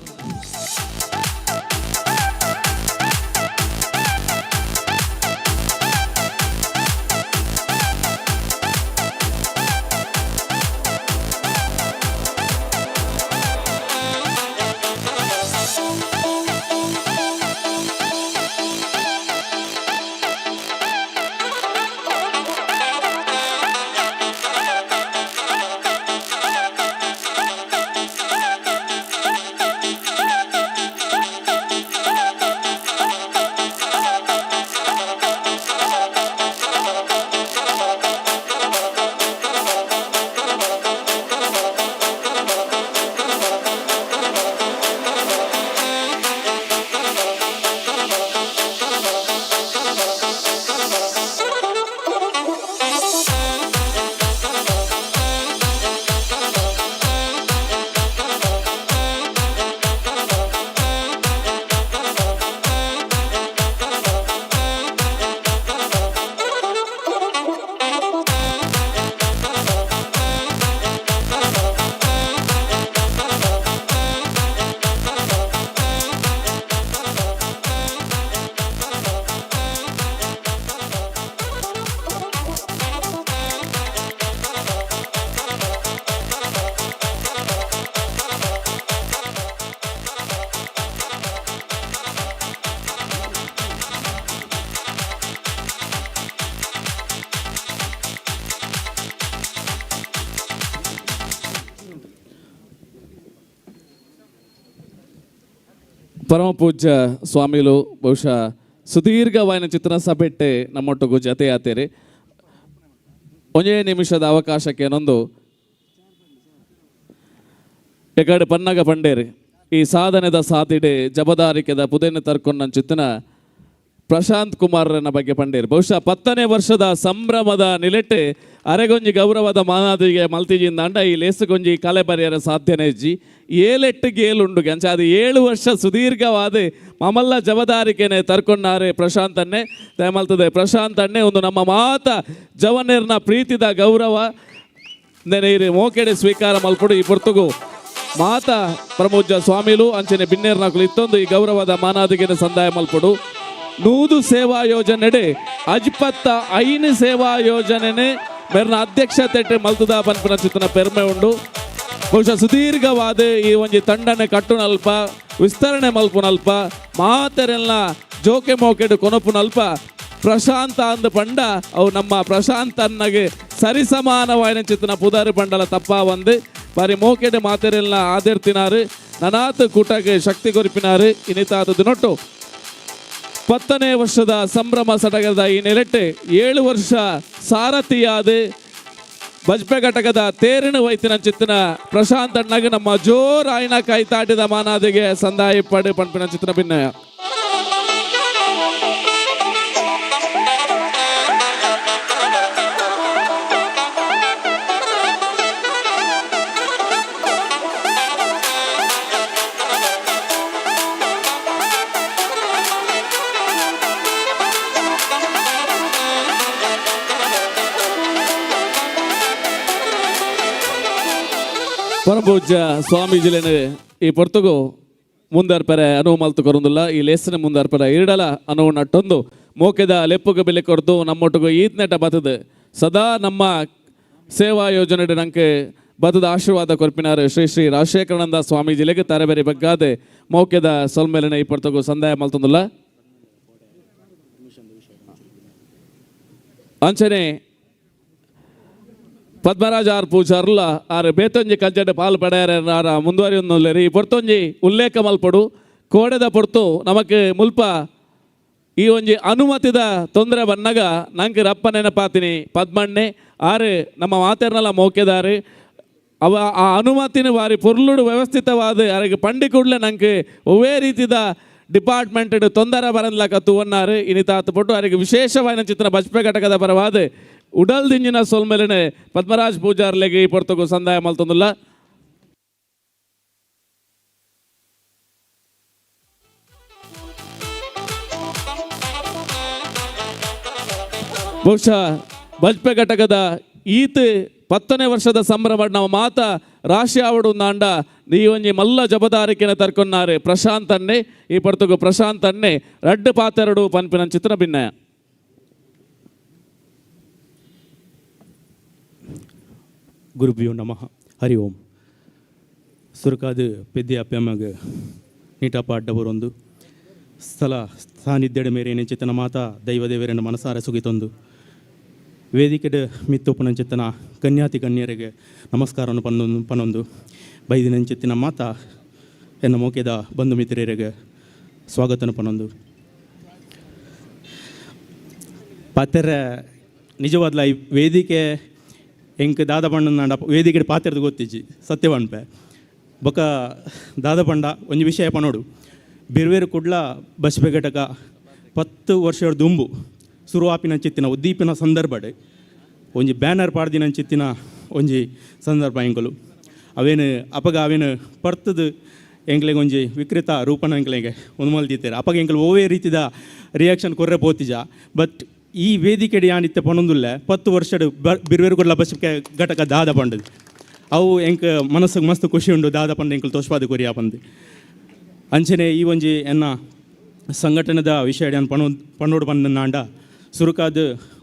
ಪರಮ ಪೂಜ್ಯ ಸ್ವಾಮಿಲು ಬಹುಶಃ ಸುದೀರ್ಘವಾಯಿನ ಚಿತ್ರ ಸಭೆಟ್ಟೆ ನಮ್ಮೊಟ್ಟಿಗೂ ಜತೆಯಾತೇರಿ. ಒಂದೇ ನಿಮಿಷದ ಅವಕಾಶಕ್ಕೆ ನೊಂದು ಎಕಡೆ ಪನ್ನಗ ಪಂಡೇರಿ ಈ ಸಾಧನೆದ ಸಾತಿಡೆ ಜಬದಾರಿಕೆದ ಪುದೆನ ತರ್ಕೊಂಡ ಚಿತ್ತನ ಪ್ರಶಾಂತ್ ಕುಮಾರನ ಬಗ್ಗೆ ಪಂಡೇರಿ. ಬಹುಶಃ 10ನೇ ವರ್ಷದ ಸಂಭ್ರಮದ ನಿಲೆಟ್ಟೆ ಅರೆಗೊಂಜಿ ಗೌರವದ ಮಾನಾದಿಗೆ ಮಲ್ತಿಜಿಂದಾಂಡ ಈ ಲೇಸುಗೊಂಜಿ ಕಲೆ ಬರೆಯರ ಸಾಧ್ಯನೇ ಇಜ್ಜಿ. ಏಳೆಟ್ಟು ಗೇಲುಂಡು ಅಂಚ ಅದು 7 ವರ್ಷ ಸುದೀರ್ಘವಾದ ಮಮಲ್ಲ ಜಬದಾರಿಕೆನೆ ತರ್ಕೊಂಡಾರೆ ಪ್ರಶಾಂತನ್ನೇ ದಯಮಲ್ತದೆ. ಪ್ರಶಾಂತ್ ಅಣ್ಣೆ ಒಂದು ನಮ್ಮ ಮಾತ ಜವನೇರ್ನ ಪ್ರೀತಿದ ಗೌರವ ನೆನೆ ಮೋಕೆಡೆ ಸ್ವೀಕಾರ ಮಲ್ಪಡು. ಈ ಪೊರ್ತುಗು ಮಾತ ಪ್ರಮೋಜ ಸ್ವಾಮಿಲು ಅಂಚನೆ ಬಿನ್ನೇರ್ನಕುಲು ಇತ್ತೊಂದು ಈ ಗೌರವದ ಮಾನಾದಿಗೆನೆ ಸಂದಾಯ ಮಲ್ಪಡು. 100 ಸೇವಾ ಯೋಜನೆಡೆ ಅಜ್ಪತ್ತ 5 ಸೇವಾ ಯೋಜನೆನೆ ಮೇರ್ನ ಅಧ್ಯಕ್ಷತೆ ಮಲ್ತುದ ಪನ್ಪಿನ ಚಿತ್ತನ ಪೆರ್ಮೆ ಉಂಡು. ಬಹುಶಃ ಸುದೀರ್ಘವಾದ ಈ ಒಂಜಿ ತಂಡನೆ ಕಟ್ಟುನಲ್ಪ ವಿಸ್ತರಣೆ ಮಲ್ಪುನಲ್ಪ ಮಾತೆರೆಲ್ಲ ಜೋಕೆ ಮೋಕೆಡು ಕೊನಪುನಲ್ಪ ಪ್ರಶಾಂತ ಅಂದ ಪಂಡ ಅವು ನಮ್ಮ ಪ್ರಶಾಂತ ಅನ್ನಗೆ ಸರಿಸಮಾನವಾಯಿನ ಚಿತ್ತನ ಪುದಾರು ಪಂಡಲ ತಪ್ಪ ಒಂದು ಬಾರಿ ಮೋಕೆಡೆ ಮಾತೆರೆಲ್ಲ ಆದಿರ್ತಿನಾರು ನನಾತ್ ಕೂಟಕ್ಕೆ ಶಕ್ತಿ ಕೊರಿಪಿನಾರು. ಇನ್ನಿತಾದ ದಿನೊಟ್ಟು 10ನೇ ವರ್ಷದ ಸಂಭ್ರಮ ಸಡಗರದ ಈ ನೆಲೆಟ್ಟೆ 7 ವರ್ಷ ಸಾರಥಿಯಾದ ಬಜ್ಪೆ ಘಟಕದ ತೇರಿನ ವೈತಿನ ಚಿತ್ತನ ಪ್ರಶಾಂತ್ ಅಣ್ಣಗೆ ನಮ್ಮ ಜೋರಾಯಿನ ಕೈತಾಟಿದ ಮಾನಾದಿಗೆ ಸಂದಾಯ ಪಡೆ ಪಂಪಿನ ಚಿತ್ತನ ಭಿನ್ನಯ. ಪರಮಪೂಜ್ಯ ಸ್ವಾಮೀಜಿಲೇನ ಈ ಪೊರ್ತುಗು ಮುಂದರ್ಪರೆ ಅನುವು ಮಲ್ತು ಕೊರೊಂದುಲ್ಲ. ಈ ಲೇಸನ ಮುಂದರ್ಪರೆ ಇರಡಲ ಅನುವು ನಟ್ಟೊಂದು ಮೋಕೆದ ಲೆಪ್ಪುಗ ಬೆಲೆ ಕೊರ್ದು ನಮ್ಮೊಟ್ಟಿಗೂ ಈತ್ನೆಟ ಬತದ ಸದಾ ನಮ್ಮ ಸೇವಾ ಯೋಜನೆ ನಂಗೆ ಬತದ ಆಶೀರ್ವಾದ ಕೊರ್ಪಿನಾರು ಶ್ರೀ ಶ್ರೀ ರಾಜಶೇಖರಾನಂದ ಸ್ವಾಮೀಜಿಲೆಗೆ ತರಬೇರಿ ಬಗ್ಗಾದೆ ಮೋಕೆದ ಸೊಲ್ಮೇಲಿನ ಈ ಪೊರ್ತುಗು ಸಂದಾಯ ಮಲ್ತೊಂದುಲ್ಲ. ಅಂಚನೆ ಪದ್ಮರಾಜ್ ಆರ್ ಪೂಜಾರ್ಲ ಆರ್ ಬೇತೊಂಜಿ ಕಜ್ಜಡ್ ಪಾಲ್ ಪಡೆಯರ ಆರ ಮುಂದುವರಿಯೊಂದುಲ್ಲೆರ್. ಈ ಪೊರ್ತೊಂಜಿ ಉಲ್ಲೇಖ ಮಲ್ಪೊಡು. ಕೋಡೆದ ಪೊರ್ತು ನಮಕ್ ಮುಲ್ಪ ಈ ಒಂಜಿ ಅನುಮತಿದ ತೊಂದರೆ ಬನ್ನಗ ನಂಗೆ ರಪ್ಪ ನೆನಪಾತಿನಿ ಪದ್ಮಣ್ಣೆ ಆರು ನಮ್ಮ ಮಾತೆರ್ನಲ ಮೋಕೆದಾರು. ಅವ ಆ ಅನುಮತಿನ ಬಾರಿ ಪೊರ್ಲುಡು ವ್ಯವಸ್ಥಿತವಾದ ಅರೆಗೆ ಪಂಡಿ ಕೂಡಲೇ ನಂಗೆ ಒವ್ವೇ ರೀತಿದ ಡಿಪಾರ್ಟ್ಮೆಂಟ್ ತೊಂದರೆ ಬರಂದ್ಲಕ ತೂವನ್ನಾರು. ಇನಿತಾತ ಪೊಟ್ಟು ಅರೆಗೆ ವಿಶೇಷವಾದ ಚಿತ್ರ ಬಜ್ಪೆ ಘಟಕದ ಪರವಾದ ಉಡಲ್ ದಿಂಜಿನ ಸೊಲ್ಮೆಲನೆ ಪದ್ಮರಾಜ್ ಪೂಜಾರ್ಲೆಗೆ ಈ ಪೊರ್ತುಗು ಸಂದಾಯ ಮಲ್ತೊಂದುಲ್ಲ. ಬಹುಶಃ ಬಜ್ಪೆ ಘಟಕದ ಈತ 10ನೇ ವರ್ಷದ ಸಂಭ್ರಮ ನಾವು ಮಾತ ರಾಶಿ ಆವಡು ನಾಂಡ ಈ ಒಂಜಿ ಮಲ್ಲ ಜಬದಾರಿಕೆನ ತರ್ಕೊನ್ನಾರೆ ಪ್ರಶಾಂತ್ ಅನ್ನೆ. ಈ ಪೊರ್ತುಗು ಪ್ರಶಾಂತ್ ಅನ್ನೆ ರಡ್ಡು ಪಾತೆರಡು ಪನ್ಪಿನ ಚಿತ್ರ ಭಿನ್ನಯ. ಗುರುಭ್ಯೋ ನಮಃ. ಹರಿ ಓಂ. ಸುರಕಾದ ಪೆದ್ದೆ ಅಪ್ಯಮ್ಮಗ ನೀಟಪ್ಪ ಅಡ್ಡ ಬರೊಂದು ಸ್ಥಳ ಸಾನ್ನಿಧ್ಯದ ಮೇರೆ ನೆಂಚಿತನ ಮಾತಾ ದೈವದೇವರನ್ನು ಮನಸಾರ ಸುಗಿತೊಂದು ವೇದಿಕೆಡ್ ಮಿತ್ತೊಪ್ಪುನಂಚಿತ್ತನ ಕನ್ಯಾತಿ ಕನ್ಯರಿಗೆ ನಮಸ್ಕಾರವನ್ನು ಪನ್ನೊಂದು ಪನ್ನೊಂದು ಬೈದಿನಂಚಿತ್ತಿನ ಮಾತಾ ಎನ್ನ ಮೋಕೆದ ಬಂಧು ಮಿತ್ರರಿಗೆ ಸ್ವಾಗತನ ಪನ್ನೊಂದು ಪಾತೆರ. ನಿಜವಾದ್ಲ ಈ ವೇದಿಕೆ ಎಂಕ್ ದಾದ ಪಂಡ ವೇದಿಕೆ ಪಾತೆರ್ದು ಗೊತ್ತಿಜ್ಜಿ ಸತ್ಯವಾಣ್ಪೆ ಬೊಕ ದಾದ ಪಂಡ ಒಂಜಿ ವಿಷಯ ಪನೋಡು. ಬಿರ್ವೇರು ಕುಡ್ಲ ಬಸ್ಬೆ ಘಟಕ 10 ವರ್ಷದ ದುಂಬು ಸುರುವಾಪಿನಂಚಿತ್ತಿನ ಉದ್ದೀಪಿನ ಸಂದರ್ಭಡ್ ಒಂಜಿ ಬ್ಯಾನರ್ ಪಾಡ್ದಿನಂಚಿತ್ತಿನ ಒಂಜಿ ಸಂದರ್ಭ ಎಂಕುಲು ಅವೇನು ಅಪಗ ಅವೇನು ಪರ್ತದು ಎಂಕ್ಲೆಗ್ ಒಂಜಿ ವಿಕೃತ ರೂಪನ ಎಂಕ್ಲೆಗೆ ಒಂದು ಮಲ್ದಿತ್ತೇರು. ಅಪಗ ಎಂಕುಲು ಒವ್ವೇ ರೀತಿದ ರಿಯಾಕ್ಷನ್ ಕೊರ್ರೆ ಪೋತಿಜ. ಬಟ್ ಈ ವೇದಿಕೆಡ್ ಯಾನಿತ್ತೆ ಪನೊಂದುಲ್ಲೆ 10 ವರ್ಷಡ್ ಬಿರ್ವೇರು ಕುಡ್ಲ ಬಸ್ ಘಟಕ ದಾದ ಪಂಡದು ಅವು ಎಂಕ್ ಮನಸ್ಸಿಗೆ ಮಸ್ತ್ ಖುಷಿ ಉಂಡು. ದಾದ ಪಂಡ ಎಂಕುಲು ತೋಷ್ಪಾದ ಕೊರಿಯಾ ಪಂದು ಅಂಚನೆ ಈ ಒಂಜಿ ಎನ್ನ ಸಂಘಟನೆದ ವಿಷಯ ಯಾನ್ ಪನ್ನೋಡು ಪಂಡ ಸುರುಕಾದ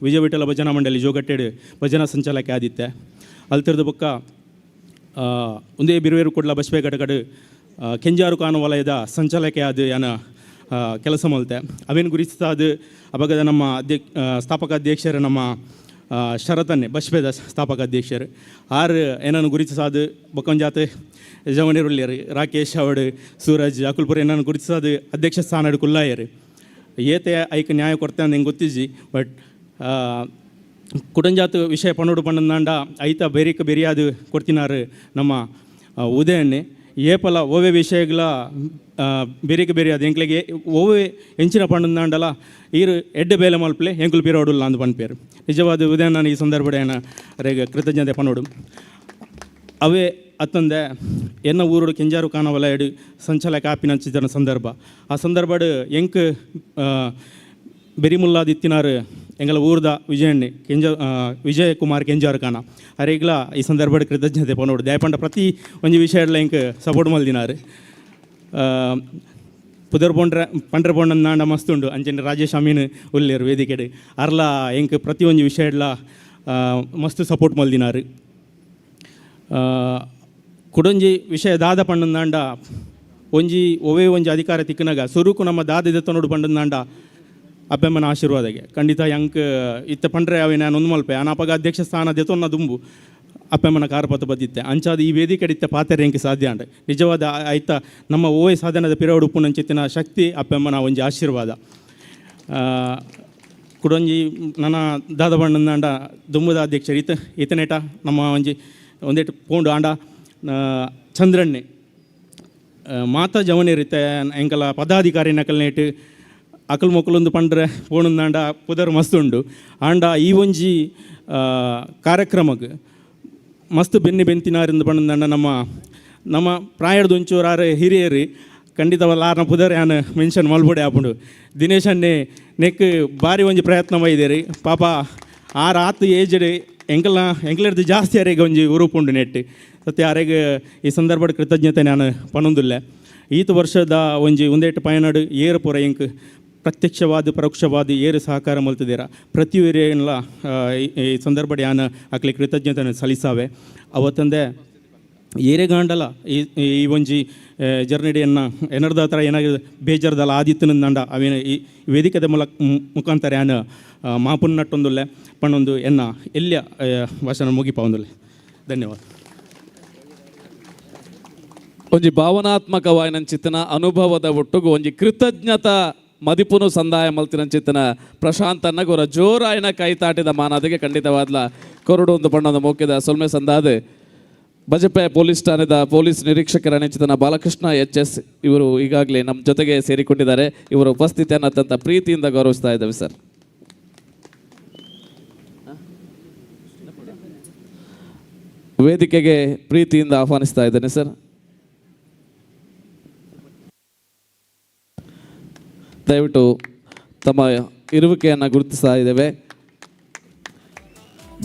ವಿಜಯ ವಿಠಲ ಭಜನಾ ಮಂಡಳಿ ಜೋಗಟ್ಟೆಡ್ ಭಜನಾ ಸಂಚಾಲಕ ಆದಿತ್ತೆ. ಅಲ್ತಿರ್ದ ಬೊಕ್ಕ ಒಂದೇ ಬಿರುವೇರು ಕುಡ್ಲ ಬಸ್ಪೆ ಘಟಕಡ್ ಕೆಂಜಾರು ಕಾನು ವಲಯದ ಸಂಚಾಲಕ ಆದ ಯಾನ ಕೆಲಸ ಮಲ್ತೆ. ಅವೇನು ಗುರುತಿಸಾದ ಅಪಗದ ನಮ್ಮ ಸ್ಥಾಪಕ ಅಧ್ಯಕ್ಷರು ನಮ್ಮ ಶರತನ್ನೇ ಬಸ್ಪೆದ ಸ್ಥಾಪಕ ಅಧ್ಯಕ್ಷರು ಆರ್ ಏನನ್ನು ಗುರುತಿಸಾದ ಬೊಕ್ಕೊಂಜಾತ ಜವನಿರುಳ್ಳಿಯರು ರಾಕೇಶ್ ಅವಡು ಸೂರಜ್ ಅಕುಲ್ಪುರ ಏನನ್ನು ಗುರುತಿಸಾದ ಅಧ್ಯಕ್ಷ ಸ್ಥಾನಡು ಕುಲ್ಲಾಯರು. ಏತೆ ಐಕ್ ನ್ಯಾಯ ಕೊಡ್ತೆ ಅಂದ್ ಹೆಂಗೆ ಗೊತ್ತಿಜ್ಜಿ. ಬಟ್ ಕುಡಂಜಾತ ವಿಷಯ ಪನ್ನೋಡು ಪಂಡಂದಾಂಡ ಐತ ಬೆರಿಕ್ ಬೆರಿಯಾದು ಕೊಡ್ತಿನಾರು ನಮ್ಮ ಉದಯಣ್ಣೆ. ಏಪಲ ಓವೆ ವಿಷಯಗಳ ಬೆರಿಕ್ ಬೆರಿಯಾದ ಎಂಕ್ಲೆಗೆ ಓವೆ ಎಂಚಿನ ಪಂಡಂದಾಂಡಲ ಈರು ಎಡ್ಡೆ ಬೇಲೆ ಮಲ್ಪಲೆ ಎಂಕುಲು ಪಿರೋಡುಲ್ಲ ಅಂದ್ ಪನ್ಪೇರು. ನಿಜವಾದ ಉದಯಣ್ಣ ಈ ಸಂದರ್ಭ ರೇಗ ಕೃತಜ್ಞತೆ ಪನ್ನೋಡು. ಅವೇ ಅತ್ತಂದೆ ಎನ್ನ ಊರುಡು ಕೆಂಜಾರು ಕಾನವಲ ಎಡು ಸಂಚಾಲಕ ಆಪಿನಂಚಿತನ ಸಂದರ್ಭ ಆ ಸಂದರ್ಭಡ್ ಎಂಕ್ ಬೆರಿಮುಲ್ಲಾದ ಇತ್ತಿನಾರು ಎಂಗಲ ಊರ್ದ ವಿಜಯಣ್ಣೆ ಕೆಂಜ ವಿಜಯ್ ಕುಮಾರ್ ಕೆಂಜಾರು ಕಾನ ಅರೆಗ್ಲ ಈ ಸಂದರ್ಭಡ್ ಕೃತಜ್ಞತೆ ಪನೋಡು. ದಯಪಂಡ ಪ್ರತಿ ಒಂಜಿ ವಿಷಯ ಎಂಕ್ ಸಪೋರ್ಟ್ ಮಲ್ದಿನಾರು. ಪುದರ್ ಪೊಂಡ್ರೆ ಪಂಡ್ರೆ ಪೊಂಡಂದಾಂಡ ಮಸ್ತ್ ಉಂಡು. ಅಂಚನೆ ರಾಜೇಶ್ ಅಮೀನ್ ಉಲ್ಲೇರು ವೇದಿಕೆಡ್ ಅರ್ಲ ಎಂಕ್ ಪ್ರತಿ ಒಂಜಿ ವಿಷಯಡ್ಲ ಮಸ್ತ್ ಸಪೋರ್ಟ್ ಮಲ್ದಿನಾರು. ಕುಡೊಂಜಿ ವಿಷಯ ದಾದ ಪಂಡಂದಾಂಡ ಒಂಜಿ ಒವೇ ಒಂಜಿ ಅಧಿಕಾರ ತಿಕ್ಕನಾಗ ಸುರುಕು ನಮ್ಮ ದಾದ ದೆತ್ತನೋಡು ಪಂಡಂದಾಂಡ ಅಪ್ಪೆಮ್ಮನ ಆಶೀರ್ವಾದಗೆ ಖಂಡಿತ ಎಂಕ್ ಇತ್ತ ಪಂಡ್ರೆ ಅವೆ ನಾನು ಒಂದು ಮಲ್ಪೆ ಅಪಗ ಅಧ್ಯಕ್ಷ ಸ್ಥಾನ ದೆತೊನ್ನ ದುಂಬು ಅಪ್ಪೆಮ್ಮನ ಕಾರಪತ ಬದ್ದಿತ್ತೆ. ಅಂಚಾದ ಈ ವೇದಿಕೆ ಇತ್ತ ಪಾತೆರೆ ಎಂಕ್ ಸಾಧ್ಯ ಅಂಡ ನಿಜವಾದ ಆಯ್ತ ನಮ್ಮ ಓಯ್ ಸಾಧನದ ಪಿರವಡು ಉಪ್ಪುನಂಚಿತ್ತಿನ ಶಕ್ತಿ ಅಪ್ಪೆಮ್ಮನ ಒಂಜಿ ಆಶೀರ್ವಾದ. ಕುಡೊಂಜಿ ನನ್ನ ದಾದ ಪಂಡಂದಾಂಡ ದುಂಬುದ ಅಧ್ಯಕ್ಷರು ಈತನೇಟ ನಮ್ಮ ಒಂಜಿ ಒಂದೇಟು ಪೋಂಡು ಆಂಡ ಚಂದ್ರಣ್ಣೆ ಮಾತಾ ಜವನಿರುತ್ತೆ ಎಂಕಲ ಪದಾಧಿಕಾರಿ ನಕಲ್ನೇಟ್ ಅಕಲ್ ಮೊಕಲೊಂದು ಪಂಡ್ರೆ ಪೋಣುಂದಾಂಡ ಪುದರ್ ಮಸ್ತ್ ಉಂಡು. ಆಂಡ ಈ ಒಂಜಿ ಕಾರ್ಯಕ್ರಮಕ್ಕೆ ಮಸ್ತ್ ಬೆನ್ನಿ ಬೆಂತಿನಾರಿಂದ ಪಂಡಂದಾಂಡ ನಮ್ಮ ನಮ್ಮ ಪ್ರಾಯದ ಒಂಚೂರು ಆರು ಹಿರಿಯರು ಖಂಡಿತವಲ್ಲ ಆರ್ನ ಪುದರ್ ಯಾನ್ ಮೆನ್ಷನ್ ಮಲ್ಪೊಡೆ ಆಪುಂಡು. ದಿನೇಶ್ ಅಣ್ಣೆ ನೆಕ್ ಬಾರಿ ಒಂಜಿ ಪ್ರಯತ್ನ ಮೈದೇರಿ ಪಾಪ ಆರ್ ಆತ್ ಏಜ್ಡ್ ಎಂಕಲ್ನ ಎಂಕಲೆರ್ದು ಜಾಸ್ತಿ ಅರೆಗೆ ಒಂಜಿ ಉರುಪುಂಡು ನೆಟ್ ಸತ್ಯ ಅರೆಗೆ ಈ ಸಂದರ್ಭದ ಕೃತಜ್ಞತೆ ನಾನು ಪನೊಂದುಲ್ಲೆ. ಈತ ವರ್ಷದ ಒಂಜಿ ಒಂದೇಟು ಪಯಣಡು ಏರು ಪೂರ ಎಂಕ್ ಪ್ರತ್ಯಕ್ಷವಾದ ಪರೋಕ್ಷವಾದ ಏರು ಸಹಕಾರ ಮಲ್ತಿದ್ದೀರ ಪ್ರತಿಯೊರಿಯನ್ಲ ಈ ಸಂದರ್ಭದ ಯಾನ್ ಅಕ್ಲೆ ಕೃತಜ್ಞತೆ ಸಲ್ಲಿಸಾವೆ. ಅವತ್ತಂದೆ ಏರೆಗಾಂಡಲ ಈ ಈ ಒಂಜಿ ಜರ್ನಿಡಿ ಎನ್ನ ಎನರ್ದ ಥರ ಏನಾಗಿ ಬೇಜಾರ್ದಲ್ಲ ಆದಿತ್ತನಂದಾಂಡ ಅವೇನ ಈ ವೇದಿಕೆದ ಮೂಲಕ ಮುಖಾಂತರ ಯಾನ್ ಮಾಪುನ್ ನಟ್ಟೊಂದುಲ್ಲೆ ಪಣ್ಣೊಂದು ಎನ್ನ ಎಲ್ಲಿಯ ಭಾಷಣ ಮುಗಿಪಾವೊಂದುಲ್ಲೆ. ಧನ್ಯವಾದ. ಒಂಜಿ ಭಾವನಾತ್ಮಕವಾಯಿನಂಚಿತ್ತನ ಅನುಭವದ ಒಟ್ಟುಗು ಒಂಜಿ ಕೃತಜ್ಞತಾ ಮದಿಪುನು ಸಂದಾಯ ಮಲ್ತಿನಂಚಿತ್ತನ ಪ್ರಶಾಂತನ್ನ ಗೊರ ಜೋರಾಯನ ಕೈತಾಟಿದ ಮಾನಾದಿಗೆ ಖಂಡಿತವಾದ್ಲ ಕೊರಡು ಒಂದು ಬಣ್ಣದ ಮೋಕಿದ ಸೊಲ್ಮೆ ಸಂದಾದ ಬಜಪೆ ಪೊಲೀಸ್ ಠಾಣೆದ ಪೊಲೀಸ್ ನಿರೀಕ್ಷಕರ ನೆಚ್ಚಿತನ ಬಾಲಕೃಷ್ಣ ಎಚ್ ಎಸ್ ಇವರು ಈಗಾಗಲೇ ನಮ್ಮ ಜೊತೆಗೆ ಸೇರಿಕೊಂಡಿದ್ದಾರೆ. ಇವರ ಉಪಸ್ಥಿತಿಯನ್ನು ಅತ್ಯಂತ ಪ್ರೀತಿಯಿಂದ ಗೌರವಿಸ್ತಾ ಇದ್ದೇವೆ ಸರ್. ವೇದಿಕೆಗೆ ಪ್ರೀತಿಯಿಂದ ಆಹ್ವಾನಿಸ್ತಾ ಇದ್ದೇನೆ ಸರ್. ದಯವಿಟ್ಟು ತಮ್ಮ ಇರುವಿಕೆಯನ್ನು ಗುರುತಿಸ್ತಾ ಇದ್ದೇವೆ.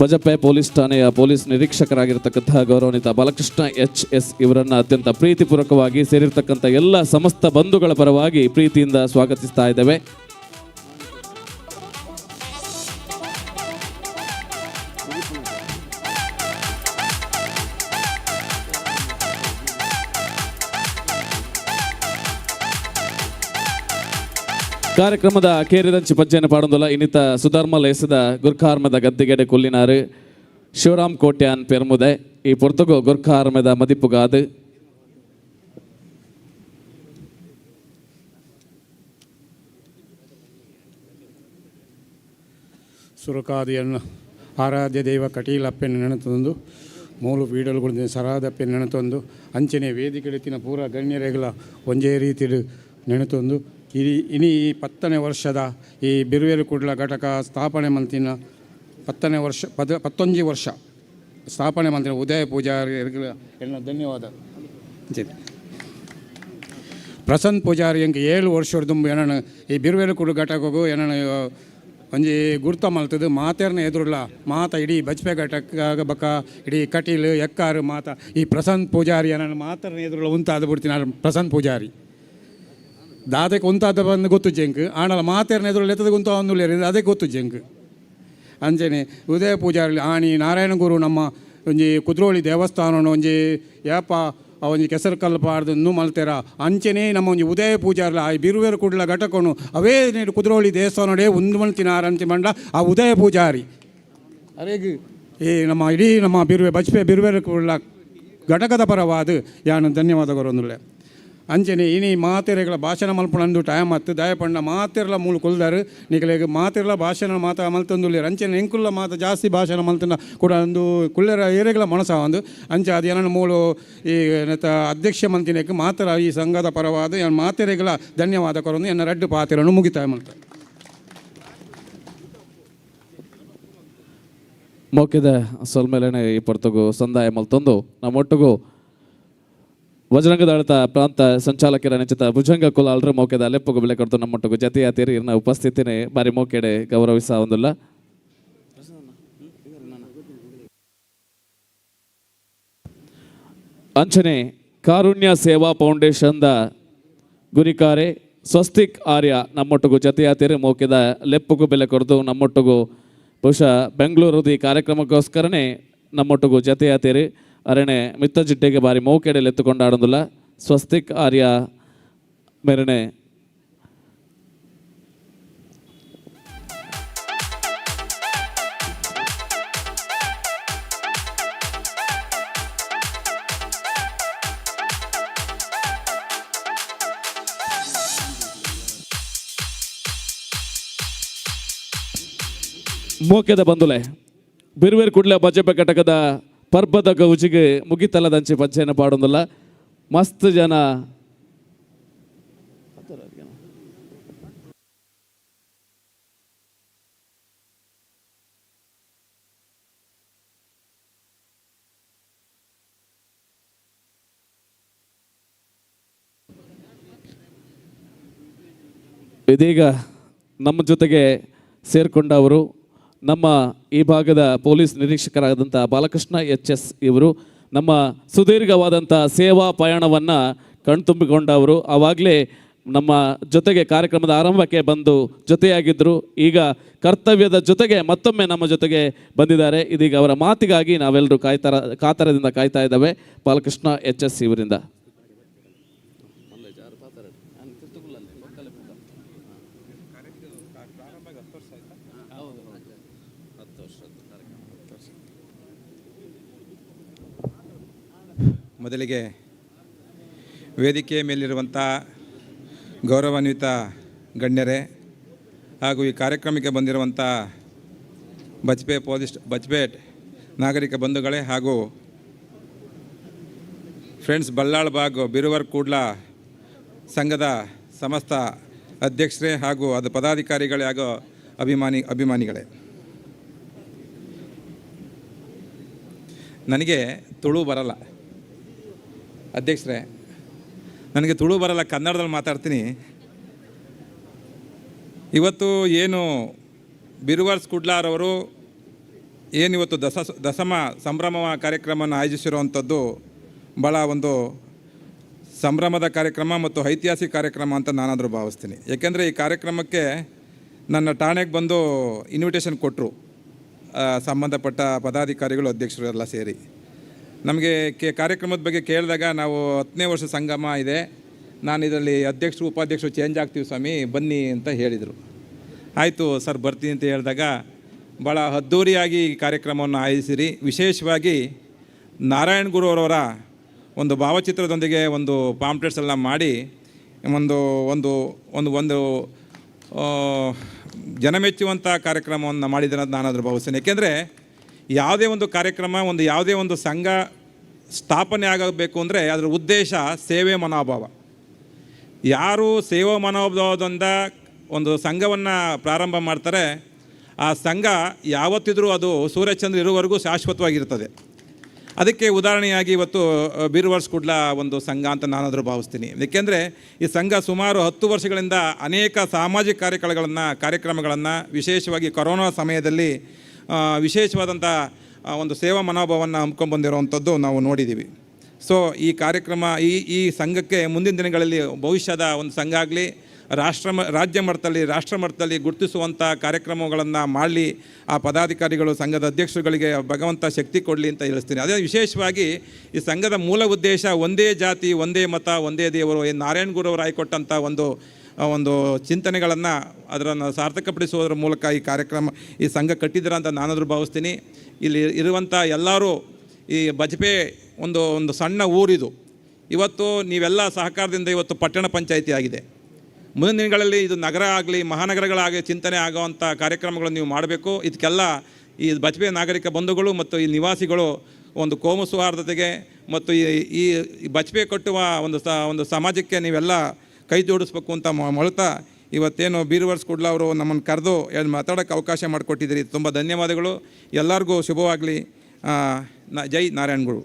ಬಜಪೆ ಪೊಲೀಸ್ ಠಾಣೆಯ ಪೊಲೀಸ್ ನಿರೀಕ್ಷಕರಾಗಿರ್ತಕ್ಕಂತಹ ಗೌರವಾನ್ವಿತ ಬಾಲಕೃಷ್ಣ ಎಚ್ ಎಸ್ ಇವರನ್ನು ಅತ್ಯಂತ ಪ್ರೀತಿಪೂರ್ವಕವಾಗಿ ಸೇರಿರ್ತಕ್ಕಂಥ ಎಲ್ಲ ಸಮಸ್ತ ಬಂಧುಗಳ ಪರವಾಗಿ ಪ್ರೀತಿಯಿಂದ ಸ್ವಾಗತಿಸ್ತಾ ಇದ್ದೇವೆ. ಕಾರ್ಯಕ್ರಮದ ಕೇರಿದಂಚಿ ಪಜ್ಜೆಯನ್ನು ಪಾಡೊಂದುಲ್ಲ ಇನ್ನಿತ ಸುಧರ್ಮ ಲೇಸದ ಗುರ್ಖಾರ್ಮದ ಗದ್ದಿಗೆಡೆ ಕೊಲ್ಲಿನಾರು ಶಿವರಾಮ್ ಕೋಟ್ಯಾನ್ ಪೆರ್ಮುದೆ ಈ ಪೊರ್ತುಗು ಗುರ್ಖಾರ್ಮದ ಮದಿಪುಗಾದು ಸುರಕಾದಿಯನ್ನು ಆರಾಧ್ಯ ದೈವ ಕಟೀಲಪ್ಪೆನ್ನು ನೆನತೊಂದು ಮೂಲು ಪೀಡಲುಗಳು ಸರಾದಪ್ಪೆನ್ನು ನೆನತೊಂದು ಅಂಚನೆ ವೇದಿಕೆಡೆತ್ತಿನ ಪೂರ ಗಣ್ಯರೆಗಳ ಒಂಜೇ ರೀತಿಡು ನೆನತೊಂದು ಇನಿ 10ನೇ ವರ್ಷದ ಈ ಬಿರುವೇರು ಕುಡ್ಲ ಘಟಕ ಸ್ಥಾಪನೆ ಮಂತಿನ 10ನೇ ವರ್ಷ 11 ವರ್ಷ ಸ್ಥಾಪನೆ ಮಂತಿನ ಉದಯ ಪೂಜಾರಿ ಎಲ್ಲ ಧನ್ಯವಾದ. ಪ್ರಸನ್ನ ಪೂಜಾರಿ ಎಂಕ್ 7 ವರ್ಷದ ಏನನ ಈ ಬಿರುವೇರು ಕುಡ್ಲ ಘಟಕಗೂ ಏನನ ಒಂಜಿ ಗುರ್ತ ಮಲ್ತದು ಮಾತೇರ್ನ ಎದುರುಲ್ಲ ಮಾತ ಇಡೀ ಬಜ್ಪೆ ಘಟಕ ಬಕ್ಕ ಇಡೀ ಕಟೀಲು ಎಕ್ಕಾರು ಮಾತ ಈ ಪ್ರಸನ್ನ ಪೂಜಾರಿ ಏನನ್ನ ಮಾತರ್ನ ಎದುರುಲ್ಲ ಉಂತಾದ ಬಿಡ್ತೀನಿ. ಪ್ರಸನ್ನ ಪೂಜಾರಿ ದಾದಕ್ಕೆ ಉಂತಾದ ಬಂದು ಗೊತ್ತು ಜಂಕ್ ಆಣಲ ಮಾತೇರ್ನ ಎದುರು ಎತ್ತದ ಗುಂತ ಒಂದು ಅದೇ ಗೊತ್ತು ಜಂಕ್. ಅಂಚನೆ ಉದಯ ಪೂಜಾರಿ ಆಣಿ ನಾರಾಯಣ ಗುರು ನಮ್ಮ ಒಂಜಿ ಕುದ್ರೋಳಿ ದೇವಸ್ಥಾನ ಒಂಜಿ ಯಾಪ ಒಂಜಿ ಕೆಸರು ಕಲ್ಲು ಪಾಡ್ದು ಇನ್ನೂ ಮಲ್ತೇರ ಅಂಚನೆ ನಮ್ಮ ಒಂಜಿ ಉದಯ ಪೂಜಾರ್ಲ ಆ ಬಿರುವೇರು ಕುಡ್ಲ ಘಟಕನು ಅವೇ ಕುದ್ರೋಳಿ ದೇವಸ್ಥಾನಡೇ ಒಂದು ಮಲ್ತಿನಾರ ಅಂಚೆ ಮಂಡ ಆ ಉದಯ ಪೂಜಾರಿ ಅರೇಗ್ ಈ ನಮ್ಮ ಇಡೀ ನಮ್ಮ ಬಿರುವೆ ಬಜ್ಪೆ ಬಿರುವೇರು ಕುಡ್ಲ ಘಟಕದ ಪರವಾದ ಯಾನು ಧನ್ಯವಾದ ಕೊರೊಂದುಲ್ಲೆ. ಅಂಚನೆ ಇನಿ ಮಾತೆರೆಗಳ ಭಾಷಣ ಮಲ್ಪುಣಂದು ಟೈಮ್ ಅತ್ತು ದಯಪಂಡ ಮಾತೆರ್ಲ ಮೂಲು ಕೊಲ್ದಾರು ನಿಕಲೆಗ್ ಮಾತೆರ್ಲ ಭಾಷಣ ಮಾತ ಮಲ್ತೊಂದುಲ್ಲೆರ್ ಅಂಚನೆ ಎಂಕುಲ್ಲ ಮಾತ ಜಾಸ್ತಿ ಭಾಷಣ ಮಲ್ತನ ಕೂಡ ಒಂದು ಕುಲ್ಲೆರ ಏರೆಗಳ ಮನಸ ಒಂದು ಅಂಚೆ ಅದು ಏನನ್ನ ಮೂಲು ಈ ಅಧ್ಯಕ್ಷ ಮಂತಿನಕ್ಕೆ ಮಾತ್ರ ಈ ಸಂಘದ ಪರವಾದ ಏನು ಮಾತೆರೆಗಳ ಧನ್ಯವಾದ ಕೊರೊಂದು ಎನ್ನ ರಡ್ಡು ಪಾತೆರನ್ನು ಮುಗಿತಾಯ ಮಲ್ತ. ಮೋಕೆದ ಸೊಲ್ಮೇಲೆನೆ ಈ ಪೊರ್ತುಗು ಸಂದಾಯ ಮಲ್ತೊಂದು ನಮ್ಮೊಟ್ಟಿಗೂ ಬಜರಂಗದಳದ ಪ್ರಾಂತ ಸಂಚಾಲಕರ ನೆಚ್ಚಿತ ಭುಜಂಗ ಕುಲಾಲ್ರ ಮೋಕೆದ ಅಲೆಪ್ಪಗು ಬೆಲೆ ಕೊಡ್ತು ನಮ್ಮೊಟ್ಟಿಗೂ ಜತೆಯಾತೀರಿ ಇರ್ನ ಉಪಸ್ಥಿತಿನೇ ಬಾರಿ ಮೋಕೆಡೆ ಗೌರವಿಸ ಒಂದುಲ್ಲ. ಅಂಚನೆ ಕಾರುಣ್ಯ ಸೇವಾ ಫೌಂಡೇಶನ್ದ ಗುರಿಕಾರೆ ಸ್ವಸ್ತಿಕ್ ಆರ್ಯ ನಮ್ಮೊಟ್ಟಿಗೂ ಜತೆಯಾತೀರಿ ಮೋಕೆದ ಲೆಪ್ಪಗೂ ಬೆಲೆ ಕೊಡ್ತು ನಮ್ಮೊಟ್ಟಿಗೂ ಬಹುಶಃ ಬೆಂಗಳೂರದ ಈ ಕಾರ್ಯಕ್ರಮಕ್ಕೋಸ್ಕರನೇ ನಮ್ಮೊಟ್ಟಿಗೂ ಜತೆಯಾತೀರಿ ಅರಣೆ ಮಿತ್ತ ಜಿಡ್ಡೆಗೆ ಬಾರಿ ಮೋಕೆಡೆಯಲ್ಲಿ ಎತ್ತುಕೊಂಡಾಡೊಂದುಲ್ಲ ಸ್ವಸ್ತಿಕ್ ಆರ್ಯ ಮೇರಣೆ. ಮೋಕೆದ ಬಂದುಲೆ ಬಿರುವೇರು ಕುಡ್ಲೆ ಬಜಪೆ ಘಟಕದ ಪರ್ಬದ ಗೌಜಿಗೆ ಮುಗಿತಲದಂಚೆ ಪಜ್ಜೆಯನ್ನು ಪಾಡೊಂದಿಲ್ಲ ಮಸ್ತ್ ಜನ ಇದೀಗ ನಮ್ಮ ಜೊತೆಗೆ ಸೇರಿಕೊಂಡವರು ನಮ್ಮ ಈ ಭಾಗದ ಪೊಲೀಸ್ ನಿರೀಕ್ಷಕರಾದಂಥ ಬಾಲಕೃಷ್ಣ ಎಚ್ ಎಸ್ ಇವರು ನಮ್ಮ ಸುದೀರ್ಘವಾದಂಥ ಸೇವಾ ಪಯಣವನ್ನು ಕಣ್ತುಂಬಿಕೊಂಡವರು. ಆವಾಗಲೇ ನಮ್ಮ ಜೊತೆಗೆ ಕಾರ್ಯಕ್ರಮದ ಆರಂಭಕ್ಕೆ ಬಂದು ಜೊತೆಯಾಗಿದ್ದರು. ಈಗ ಕರ್ತವ್ಯದ ಜೊತೆಗೆ ಮತ್ತೊಮ್ಮೆ ನಮ್ಮ ಜೊತೆಗೆ ಬಂದಿದ್ದಾರೆ. ಇದೀಗ ಅವರ ಮಾತಿಗಾಗಿ ನಾವೆಲ್ಲರೂ ಕಾತರದಿಂದ ಕಾಯ್ತಾ ಇದ್ದೇವೆ. ಬಾಲಕೃಷ್ಣ ಎಚ್ ಎಸ್ ಇವರಿಂದ. ಮೊದಲಿಗೆ ವೇದಿಕೆಯ ಮೇಲಿರುವಂಥ ಗೌರವಾನ್ವಿತ ಗಣ್ಯರೇ ಹಾಗೂ ಈ ಕಾರ್ಯಕ್ರಮಕ್ಕೆ ಬಂದಿರುವಂಥ ಬಜ್ಪೆ ಪೊಲೀಸ್ ಬಜ್ಪೆ ನಾಗರಿಕ ಬಂಧುಗಳೇ ಹಾಗೂ ಫ್ರೆಂಡ್ಸ್ ಬಲ್ಲಾಳ್ ಬಾಗ್ ಬಿರುವರ್ ಕೂಡ್ಲ ಸಂಘದ ಸಮಸ್ತ ಅಧ್ಯಕ್ಷರೇ ಹಾಗೂ ಅದು ಪದಾಧಿಕಾರಿಗಳೇ ಹಾಗೂ ಅಭಿಮಾನಿಗಳೇ, ನನಗೆ ತುಳು ಬರಲ್ಲ ಅಧ್ಯಕ್ಷರೇ, ನನಗೆ ತುಳು ಬರಲ್ಲ, ಕನ್ನಡದಲ್ಲಿ ಮಾತಾಡ್ತೀನಿ. ಇವತ್ತು ಏನು ಬಿರುವರ್ಸ್ ಕುಡ್ಲಾರವರು ಏನಿವತ್ತು ದಸಮ ಸಂಭ್ರಮ ಕಾರ್ಯಕ್ರಮವನ್ನು ಆಯೋಜಿಸಿರುವಂಥದ್ದು ಭಾಳ ಒಂದು ಸಂಭ್ರಮದ ಕಾರ್ಯಕ್ರಮ ಮತ್ತು ಐತಿಹಾಸಿಕ ಕಾರ್ಯಕ್ರಮ ಅಂತ ನಾನಾದರೂ ಭಾವಿಸ್ತೀನಿ. ಏಕೆಂದರೆ ಈ ಕಾರ್ಯಕ್ರಮಕ್ಕೆ ನನ್ನ ಠಾಣೆಗೆ ಬಂದು ಇನ್ವಿಟೇಷನ್ ಕೊಟ್ಟರು ಸಂಬಂಧಪಟ್ಟ ಪದಾಧಿಕಾರಿಗಳು, ಅಧ್ಯಕ್ಷರು ಎಲ್ಲ ಸೇರಿ. ನಮಗೆ ಕಾರ್ಯಕ್ರಮದ ಬಗ್ಗೆ ಕೇಳಿದಾಗ ನಾವು 10ನೇ ವರ್ಷ ಸಂಗಮ ಇದೆ, ನಾನು ಇದರಲ್ಲಿ ಅಧ್ಯಕ್ಷರು ಉಪಾಧ್ಯಕ್ಷರು ಚೇಂಜ್ ಆಗ್ತೀವಿ ಸ್ವಾಮಿ ಬನ್ನಿ ಅಂತ ಹೇಳಿದರು. ಆಯಿತು ಸರ್ ಬರ್ತೀನಿ ಅಂತ ಹೇಳಿದಾಗ ಭಾಳ ಅದ್ಧೂರಿಯಾಗಿ ಈ ಕಾರ್ಯಕ್ರಮವನ್ನು ಆಯೋಜಿಸಿರಿ. ವಿಶೇಷವಾಗಿ ನಾರಾಯಣ ಗುರು ಅವರವರ ಒಂದು ಭಾವಚಿತ್ರದೊಂದಿಗೆ ಒಂದು ಪಾಂಪ್ಲೆಟ್ಸ್ ಎಲ್ಲ ಮಾಡಿ ಒಂದು ಒಂದು ಒಂದು ಒಂದು ಜನಮೆಚ್ಚುವಂಥ ಕಾರ್ಯಕ್ರಮವನ್ನು ಮಾಡಿದ್ದಾರೆ ಅಂತ ನಾನಾದರೂ ಭಾವಿಸ್ತೇನೆ. ಏಕೆಂದರೆ ಯಾವುದೇ ಒಂದು ಕಾರ್ಯಕ್ರಮ, ಒಂದು ಯಾವುದೇ ಒಂದು ಸಂಘ ಸ್ಥಾಪನೆ ಆಗಬೇಕು ಅಂದರೆ ಅದರ ಉದ್ದೇಶ ಸೇವೆ ಮನೋಭಾವ. ಯಾರು ಸೇವಾ ಮನೋಭಾವದಿಂದ ಒಂದು ಸಂಘವನ್ನು ಪ್ರಾರಂಭ ಮಾಡ್ತಾರೆ, ಆ ಸಂಘ ಯಾವತ್ತಿದ್ರೂ ಅದು ಸೂರ್ಯಚಂದ್ರ ಇರುವವರೆಗೂ ಶಾಶ್ವತವಾಗಿರ್ತದೆ. ಅದಕ್ಕೆ ಉದಾಹರಣೆಯಾಗಿ ಇವತ್ತು ಬೀರ್ವರ್ಸ್ ಕುಡ್ಲ ಒಂದು ಸಂಘ ಅಂತ ನಾನಾದರೂ ಭಾವಿಸ್ತೀನಿ. ಏಕೆಂದರೆ ಈ ಸಂಘ ಸುಮಾರು 10 ವರ್ಷಗಳಿಂದ ಅನೇಕ ಸಾಮಾಜಿಕ ಕಾರ್ಯಕ್ರಮಗಳನ್ನು ವಿಶೇಷವಾಗಿ ಕೊರೋನಾ ಸಮಯದಲ್ಲಿ ವಿಶೇಷವಾದಂಥ ಒಂದು ಸೇವಾ ಮನೋಭಾವವನ್ನು ಹಮ್ಮಿಕೊಂಡ್ಬಂದಿರುವಂಥದ್ದು ನಾವು ನೋಡಿದ್ದೀವಿ. ಈ ಕಾರ್ಯಕ್ರಮ ಈ ಸಂಘಕ್ಕೆ ಮುಂದಿನ ದಿನಗಳಲ್ಲಿ ಭವಿಷ್ಯದ ಒಂದು ಸಂಘ ಆಗಲಿ, ರಾಜ್ಯ ಮಟ್ಟದಲ್ಲಿ, ರಾಷ್ಟ್ರ ಮಟ್ಟದಲ್ಲಿ ಗುರುತಿಸುವಂಥ ಕಾರ್ಯಕ್ರಮಗಳನ್ನು ಮಾಡಲಿ. ಆ ಪದಾಧಿಕಾರಿಗಳು, ಸಂಘದ ಅಧ್ಯಕ್ಷರುಗಳಿಗೆ ಭಗವಂತ ಶಕ್ತಿ ಕೊಡಲಿ ಅಂತ ಹೇಳಿಸ್ತೀನಿ. ಅದೇ ವಿಶೇಷವಾಗಿ ಈ ಸಂಘದ ಮೂಲ ಉದ್ದೇಶ ಒಂದೇ ಜಾತಿ, ಒಂದೇ ಮತ, ಒಂದೇ ದೇವರು, ಏನು ನಾರಾಯಣ ಗುರು ಅವರು ಆಯ್ಕೊಟ್ಟಂಥ ಒಂದು ಚಿಂತನೆಗಳನ್ನು ಅದನ್ನು ಸಾರ್ಥಕಪಡಿಸುವುದರ ಮೂಲಕ ಈ ಕಾರ್ಯಕ್ರಮ, ಈ ಸಂಘ ಕಟ್ಟಿದ್ದೀರ ಅಂತ ನಾನಾದರೂ ಭಾವಿಸ್ತೀನಿ. ಇಲ್ಲಿ ಇರುವಂಥ ಎಲ್ಲರೂ ಈ ಬಜಪೆ ಒಂದು ಒಂದು ಸಣ್ಣ ಊರಿದು. ಇವತ್ತು ನೀವೆಲ್ಲ ಸಹಕಾರದಿಂದ ಇವತ್ತು ಪಟ್ಟಣ ಪಂಚಾಯಿತಿ ಆಗಿದೆ. ಮುಂದಿನ ದಿನಗಳಲ್ಲಿ ಇದು ನಗರ ಆಗಲಿ, ಮಹಾನಗರಗಳಾಗಲಿ ಚಿಂತನೆ ಆಗುವಂಥ ಕಾರ್ಯಕ್ರಮಗಳನ್ನು ನೀವು ಮಾಡಬೇಕು. ಇದಕ್ಕೆಲ್ಲ ಈ ಬಜಪೆ ನಾಗರಿಕ ಬಂಧುಗಳು ಮತ್ತು ಈ ನಿವಾಸಿಗಳು ಒಂದು ಕೋಮು ಸೌಹಾರ್ದತೆಗೆ ಮತ್ತು ಈ ಬಜಪೆ ಕಟ್ಟುವ ಒಂದು ಸಮಾಜಕ್ಕೆ ನೀವೆಲ್ಲ ಕೈ ಜೋಡಿಸ್ಬೇಕು ಅಂತ ಮಳುತ್ತಾ ಇವತ್ತೇನು ಬೀರ್ವರ್ಸ್ ಕುಡ್ಲ ಅವರು ನಮ್ಮನ್ನು ಕರೆದು ಹೇಳಿ ಮಾತಾಡೋಕ್ಕೆ ಅವಕಾಶ ಮಾಡಿಕೊಟ್ಟಿದ್ದೀರಿ. ತುಂಬ ಧನ್ಯವಾದಗಳು. ಎಲ್ಲರಿಗೂ ಶುಭವಾಗಲಿ. ಜೈ ನಾರಾಯಣ ಗುರು.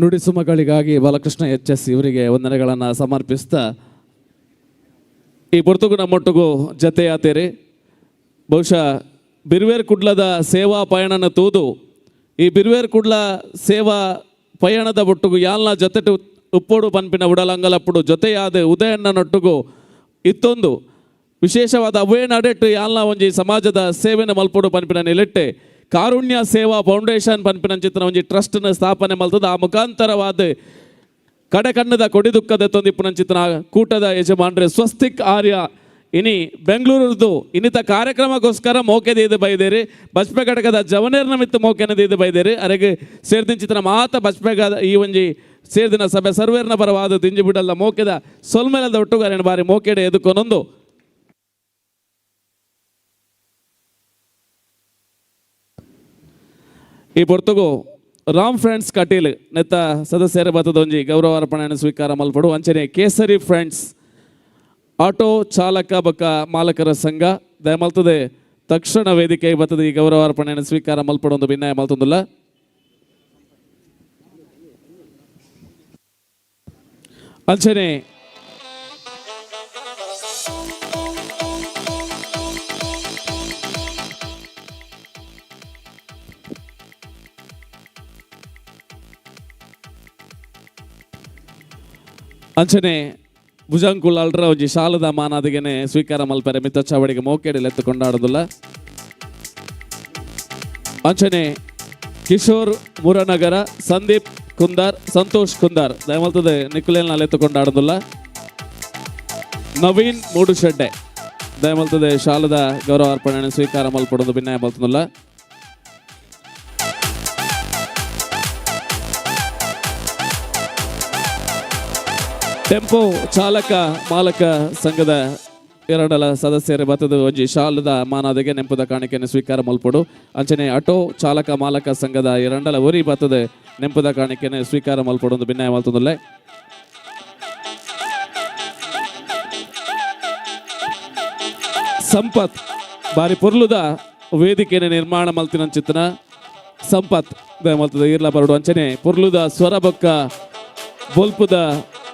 ನುಡಿಸುಮಗಳಿಗಾಗಿ ಬಾಲಕೃಷ್ಣ ಎಚ್ ಎಸ್ ಇವರಿಗೆ ವಂದನೆಗಳನ್ನು ಸಮರ್ಪಿಸ್ತಾ ಈ ಪೊರ್ತುಗು ನಮ್ಮೊಟ್ಟಿಗೂ ಜತೆಯಾತೀರಿ. ಬಹುಶಃ ಬಿರುವೇರ್ ಕುಡ್ಲದ ಸೇವಾ ಪಯಣನ ತೂದು ಈ ಬಿರುವೇರ್ ಕುಡ್ಲ ಸೇವಾ ಪಯಣದ ಒಟ್ಟುಗು ಯಾಲ್ನ ಜೊತೆಟು ಉಪ್ಪೋಡು ಪನ್ಪಿನ ಉಡಲಂಗಲಪ್ಪುಡು ಜೊತೆಯಾದ ಉದಯಣ್ಣನೊಟ್ಟುಗು ಇತ್ತೊಂದು ವಿಶೇಷವಾದ ಅವೇ ನಡೆಟ್ಟು ಯಾಲ್ನ ಒಂಜಿ ಸಮಾಜದ ಸೇವೆನ ಮಲ್ಪೊಡು ಪನ್ಪಿನ ನಿಲೆಟ್ಟೆ ಕಾರುಣ್ಯ ಸೇವಾ ಫೌಂಡೇಶನ್ ಪನ್ಪಿನ ಚಿತ್ರ ಒಂಜಿ ಟ್ರಸ್ಟ್ನ ಸ್ಥಾಪನೆ ಮಲ್ತದ. ಆ ಮುಖಾಂತರವಾದ ಕಡೆ ಕಣ್ಣದ ಕೊಡಿ ದುಃಖದ ತೊಂದಿಪ್ಪುನಂಚಿತನ ಕೂಟದ ಯಜಮಾನ್ರೆ ಸ್ವಸ್ತಿಕ್ ಆರ್ಯ ಇನಿ ಬೆಂಗಳೂರದ್ದು ಇನ್ನಿತ ಕಾರ್ಯಕ್ರಮಕ್ಕೋಸ್ಕರ ಮೋಕೆ ದೀದು ಬೈದೇರಿ ಬಜ್ಪೆ ಘಟಕದ ಜವನೇರ್ನ ಮಿತ್ತು ಮೋಕೆನ ದೀದು ಬೈದೇರಿ ಅರೆಗೆ ಸೇರ್ದಿಂಚಿತನ ಮಾತ ಬಜ್ಪೆಗದ ಈ ಒಂಜಿ ಸೇರ್ದಿನ ಸಭೆ ಸರ್ವೇರ್ನ ಪರವಾದ ದಿಂಜಿ ಬಿಡಲ್ಲ ಮೋಕೆದ ಸೊಲ್ಮೆಲದ ಒಟ್ಟುಗಾರೇನು ಬಾರಿ ಮೋಕೆಡೆ ಎದುಕೊನೊಂದು ಈ ಪೊರ್ತುಗು ರಾಮ್ ಫ್ರೆಂಡ್ಸ್ ಕಟೀಲ್ ನೆತ್ತ ಸದಸ್ಯರ ಬತ್ತದೊಂಜಿ ಗೌರವಾರ್ಪಣೆಯನ್ನು ಸ್ವೀಕಾರ ಮಲ್ಪಡು. ಅಂಚನೆ ಕೇಸರಿ ಫ್ರೆಂಡ್ಸ್ ಆಟೋ ಚಾಲಕ ಬೊಕ್ಕ ಮಾಲಕರ ಸಂಘ ದಯಮಲ್ತದೆ ತಕ್ಷಣ ವೇದಿಕೆ ಬತ್ತದ ಈ ಗೌರವಾರ್ಪಣೆಯನ್ನು ಸ್ವೀಕಾರ ಮಲ್ಪಡು ಒಂದು ಭಿನ್ನಾಯ ಮಲ್ತೊಂದುಲ್ಲ. ಅಂಚನೆ ಅಂಚನೆ ಭುಜಂಕುಲಾಲ್ರ ಒಂಜಿ ಶಾಲದ ಮಾನಾದಿಗೆನೆ ಸ್ವೀಕಾರ ಮಲ್ಪರೆ ಮಿತ್ತ ಚಾವಡಿಗೆ ಮೋಕೆಡೆ ಲೆತ್ತು ಕೊಂಡಾಡುದಿಲ್ಲ. ಅಂಚನೆ ಕಿಶೋರ್ ಮುರನಗರ, ಸಂದೀಪ್ ಕುಂದಾರ್, ಸಂತೋಷ್ ಕುಂದಾರ್ ದಯಮಲ್ತದೆ ನಿಕುಲೇಲ್ನ ಲೆತ್ತು ಕೊಂಡಾಡುದಿಲ್ಲ. ನವೀನ್ ಮೂಡುಶೆಡ್ಡೆ ದಯಮಲ್ತದೆ ಶಾಲದ ಗೌರವ ಅರ್ಪಣೆ ಸ್ವೀಕಾರ ಮಲ್ಪಡೋದು ಭಿನ್ನಾಯ ಮಲ್ತದಿಲ್ಲ. ಟೆಂಪೋ ಚಾಲಕ ಮಾಲಕ ಸಂಘದ ಎರಡಲ ಸದಸ್ಯರ ಬತ್ತದ ಒಂಜಿ ಶಾಲದ ಮಾನಾದಿಗೆ ನೆಂಪುದ ಕಾಣಿಕೆಯನ್ನು ಸ್ವೀಕಾರ ಮಲ್ಪೊಡು. ಅಂಚನೆ ಆಟೋ ಚಾಲಕ ಮಾಲಕ ಸಂಘದ ಎರಡಲ ಒರಿ ಬತ್ತದ ನೆಂಪುದ ಕಾಣಿಕೆಯನ್ನು ಸ್ವೀಕಾರ ಮಲ್ಪೊಡು ಒಂದು ಭಿನ್ನಾಯ ಮಲ್ತದಲ್ಲೇ. ಸಂಪತ್ ಬಾರಿ ಪೊರ್ಲುದ ವೇದಿಕೆಯನ್ನು ನಿರ್ಮಾಣ ಮಲ್ತಿನ ಚಿತ್ತನ ಸಂಪತ್ ಮಲ್ತದ ಈರ್ಲ ಬರಡು. ಅಂಚನೆ ಪೊರ್ಲುದ ಸ್ವರ ಬೊಕ್ಕ ಬೊಲ್ಪುದ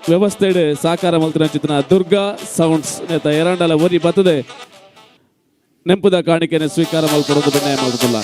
ವ್ಯವಸ್ಥೆಡ್ ಸಾಕಾರ ಮಲ್ತಿನ ಚಿತ್ತನ ದುರ್ಗಾ ಸೌಂಡ್ಸ್ ನೇತ ಎರಡಲ ಒರಿ ಬತ್ತದೆ ನೆಂಪುದ ಕಾಣಿಕೆಯನ್ನು ಸ್ವೀಕಾರ ಮಲ್ಪಡೋದು ಬೆಣ್ಣೆ ಮಲ್ತದಲ್ಲ.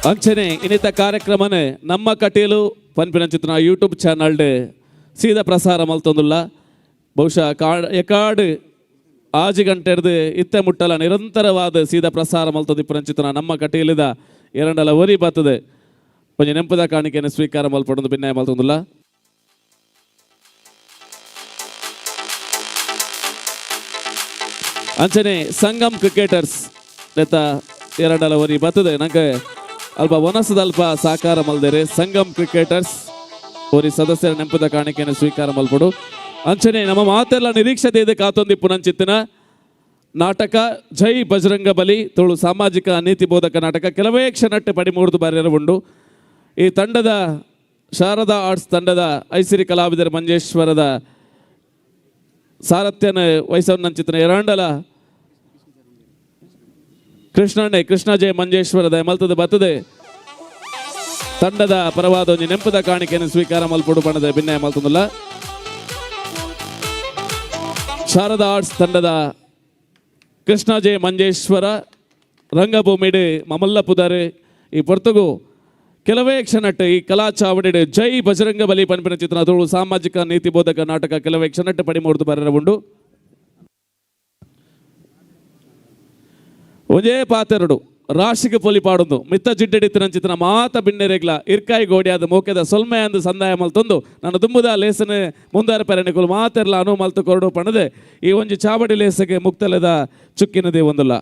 ಅಂಚನೆ ಇನ್ನಿತ ಕಾರ್ಯಕ್ರಮನೆ ನಮ್ಮ ಕಟೀಲು ಪನ್ಪಿನ ಚಿತ್ರ ಯೂಟ್ಯೂಬ್ ಚಾನಲ್ ಸೀದಾ ಪ್ರಸಾರ ಮಲ್ತೊಂದುಲ್ಲ. ಬಹುಶಃ ಎಕಾಡು ಆಜಿ ಗಂಟೆಡ್ದು ಇತ್ತೆ ಮುಟ್ಟಲ ನಿರಂತರವಾದ ಸೀದಾ ಪ್ರಸಾರ ಮಲ್ತೊಂದು ಇಪ್ಪನ ಚಿತ್ರ ನಮ್ಮ ಕಟೀಲಿದ ಎರಡಲ ಒರಿ ಬರ್ತದೆ. ಒಂಜಿ ನೆಂಪುದ ಕಾಣಿಕೆಯನ್ನು ಸ್ವೀಕಾರ ಮಲ್ಪಡೊಂದು ಭಿನ್ನಾಯ ಮಲ್ತೊಂದುಲ್ಲ. ಅಂಚನೆ ಸಂಗಮ್ ಕ್ರಿಕೆಟರ್ಸ್ ನೆತ್ತ ಎರಡಲ ಒರಿ ಬರ್ತದೆ. ನಂಗೆ ಅಲ್ಪ ವನಸದಲ್ಪ ಸಾಕಾರ ಮಲ್ದೇರೆ ಸಂಗಮ್ ಕ್ರಿಕೆಟರ್ಸ್ ಒರಿ ಸದಸ್ಯರ ನೆಂಪುದ ಕಾಣಿಕೆಯನ್ನು ಸ್ವೀಕಾರ ಮಲ್ಪಡು. ಅಂಚನೆ ನಮ್ಮ ಮಾತೆಲ್ಲ ನಿರೀಕ್ಷತೆ ಇದೆ ಕಾತೊಂದಿಪ್ಪು ನಂಚಿತ್ತಿನ ನಾಟಕ ಜೈ ಬಜರಂಗ ಬಲಿ ತುಳು ಸಾಮಾಜಿಕ ನೀತಿ ಬೋಧಕ ನಾಟಕ ಕೆಲವೇ ಕ್ಷಣಟ್ಟೆ ಪಡಿಮೂರ್ದು ಬಾರ್ಯರ ಉಂಡು. ಈ ತಂಡದ ಶಾರದಾ ಆರ್ಟ್ಸ್ ತಂಡದ ಐಸಿರಿ ಕಲಾವಿದರ ಮಂಜೇಶ್ವರದ ಸಾರಥ್ಯನ ವಯಸ್ಸನ್ನು ಎರಡಲ ಕೃಷ್ಣಣ್ಣೆ ಕೃಷ್ಣ ಜಯ ಮಂಜೇಶ್ವರದ ಮಲ್ತದ ಬತ್ತದೆ ತಂಡದ ಪರವಾದ ಒಂಜಿ ನೆಂಪುದ ಕಾಣಿಕೆಯನ್ನು ಸ್ವೀಕಾರ ಮಲ್ಪೊಡು ಬಣ್ಣದ ಭಿನ್ನಾಯ ಮಲ್ತೊಂದುಲ್ಲ. ಶಾರದಾ ಆರ್ಟ್ಸ್ ತಂಡದ ಕೃಷ್ಣ ಜಯ ಮಂಜೇಶ್ವರ ರಂಗಭೂಮಿಡು ಮಮಲ್ಲ ಪುದಾರೆ ಈ ಪೊರ್ತುಗು ಕೆಲವೇ ಕ್ಷಣಟ್ಟು ಈ ಕಲಾ ಚಾವಡಿಡು ಜೈ ಬಜರಂಗ ಬಲಿ ಪನ್ಪಿನ ಚಿತ್ರ ತುಳು ಸಾಮಾಜಿಕ ನೀತಿ ಬೋಧಕ ನಾಟಕ ಕೆಲವೇ ಕ್ಷಣಟ್ಟು ಪಡಿಮೂರ್ದು ಬರರ ಉಂಡು. ಒಂಜೇ ಪಾತೆರಡು ರಾಶಿಗೆ ಪೊಲಿ ಪಾಡೊಂದು ಮಿತ್ತ ಜಿಡ್ಡೆಡಿತ್ತಿನ ಚಿತ್ರ ಮಾತ ಬಿನ್ನೆರೆಗ್ಲ ಇರ್ಕಾಯಿ ಗೋಡಿಯಾದ ಮೋಕೆದ ಸೊಲ್ಮೆ ಅಂದು ಸಂದಾಯ ಮಲ್ತೊಂದು ನನ್ನ ದುಂಬುದ ಲೇಸನೆ ಮುಂದಾರ ಪೆರಣಿಕುಲು ಮಾತೆರ್ಲ ಅನು ಮಲ್ತು ಕೊರಡು ಪಣದೆ ಈ ಒಂಜಿ ಚಾವಡಿ ಲೇಸಗೆ ಮುಕ್ತಲದ ಚುಕ್ಕಿನದೇ ಒಂದುಲ್ಲ.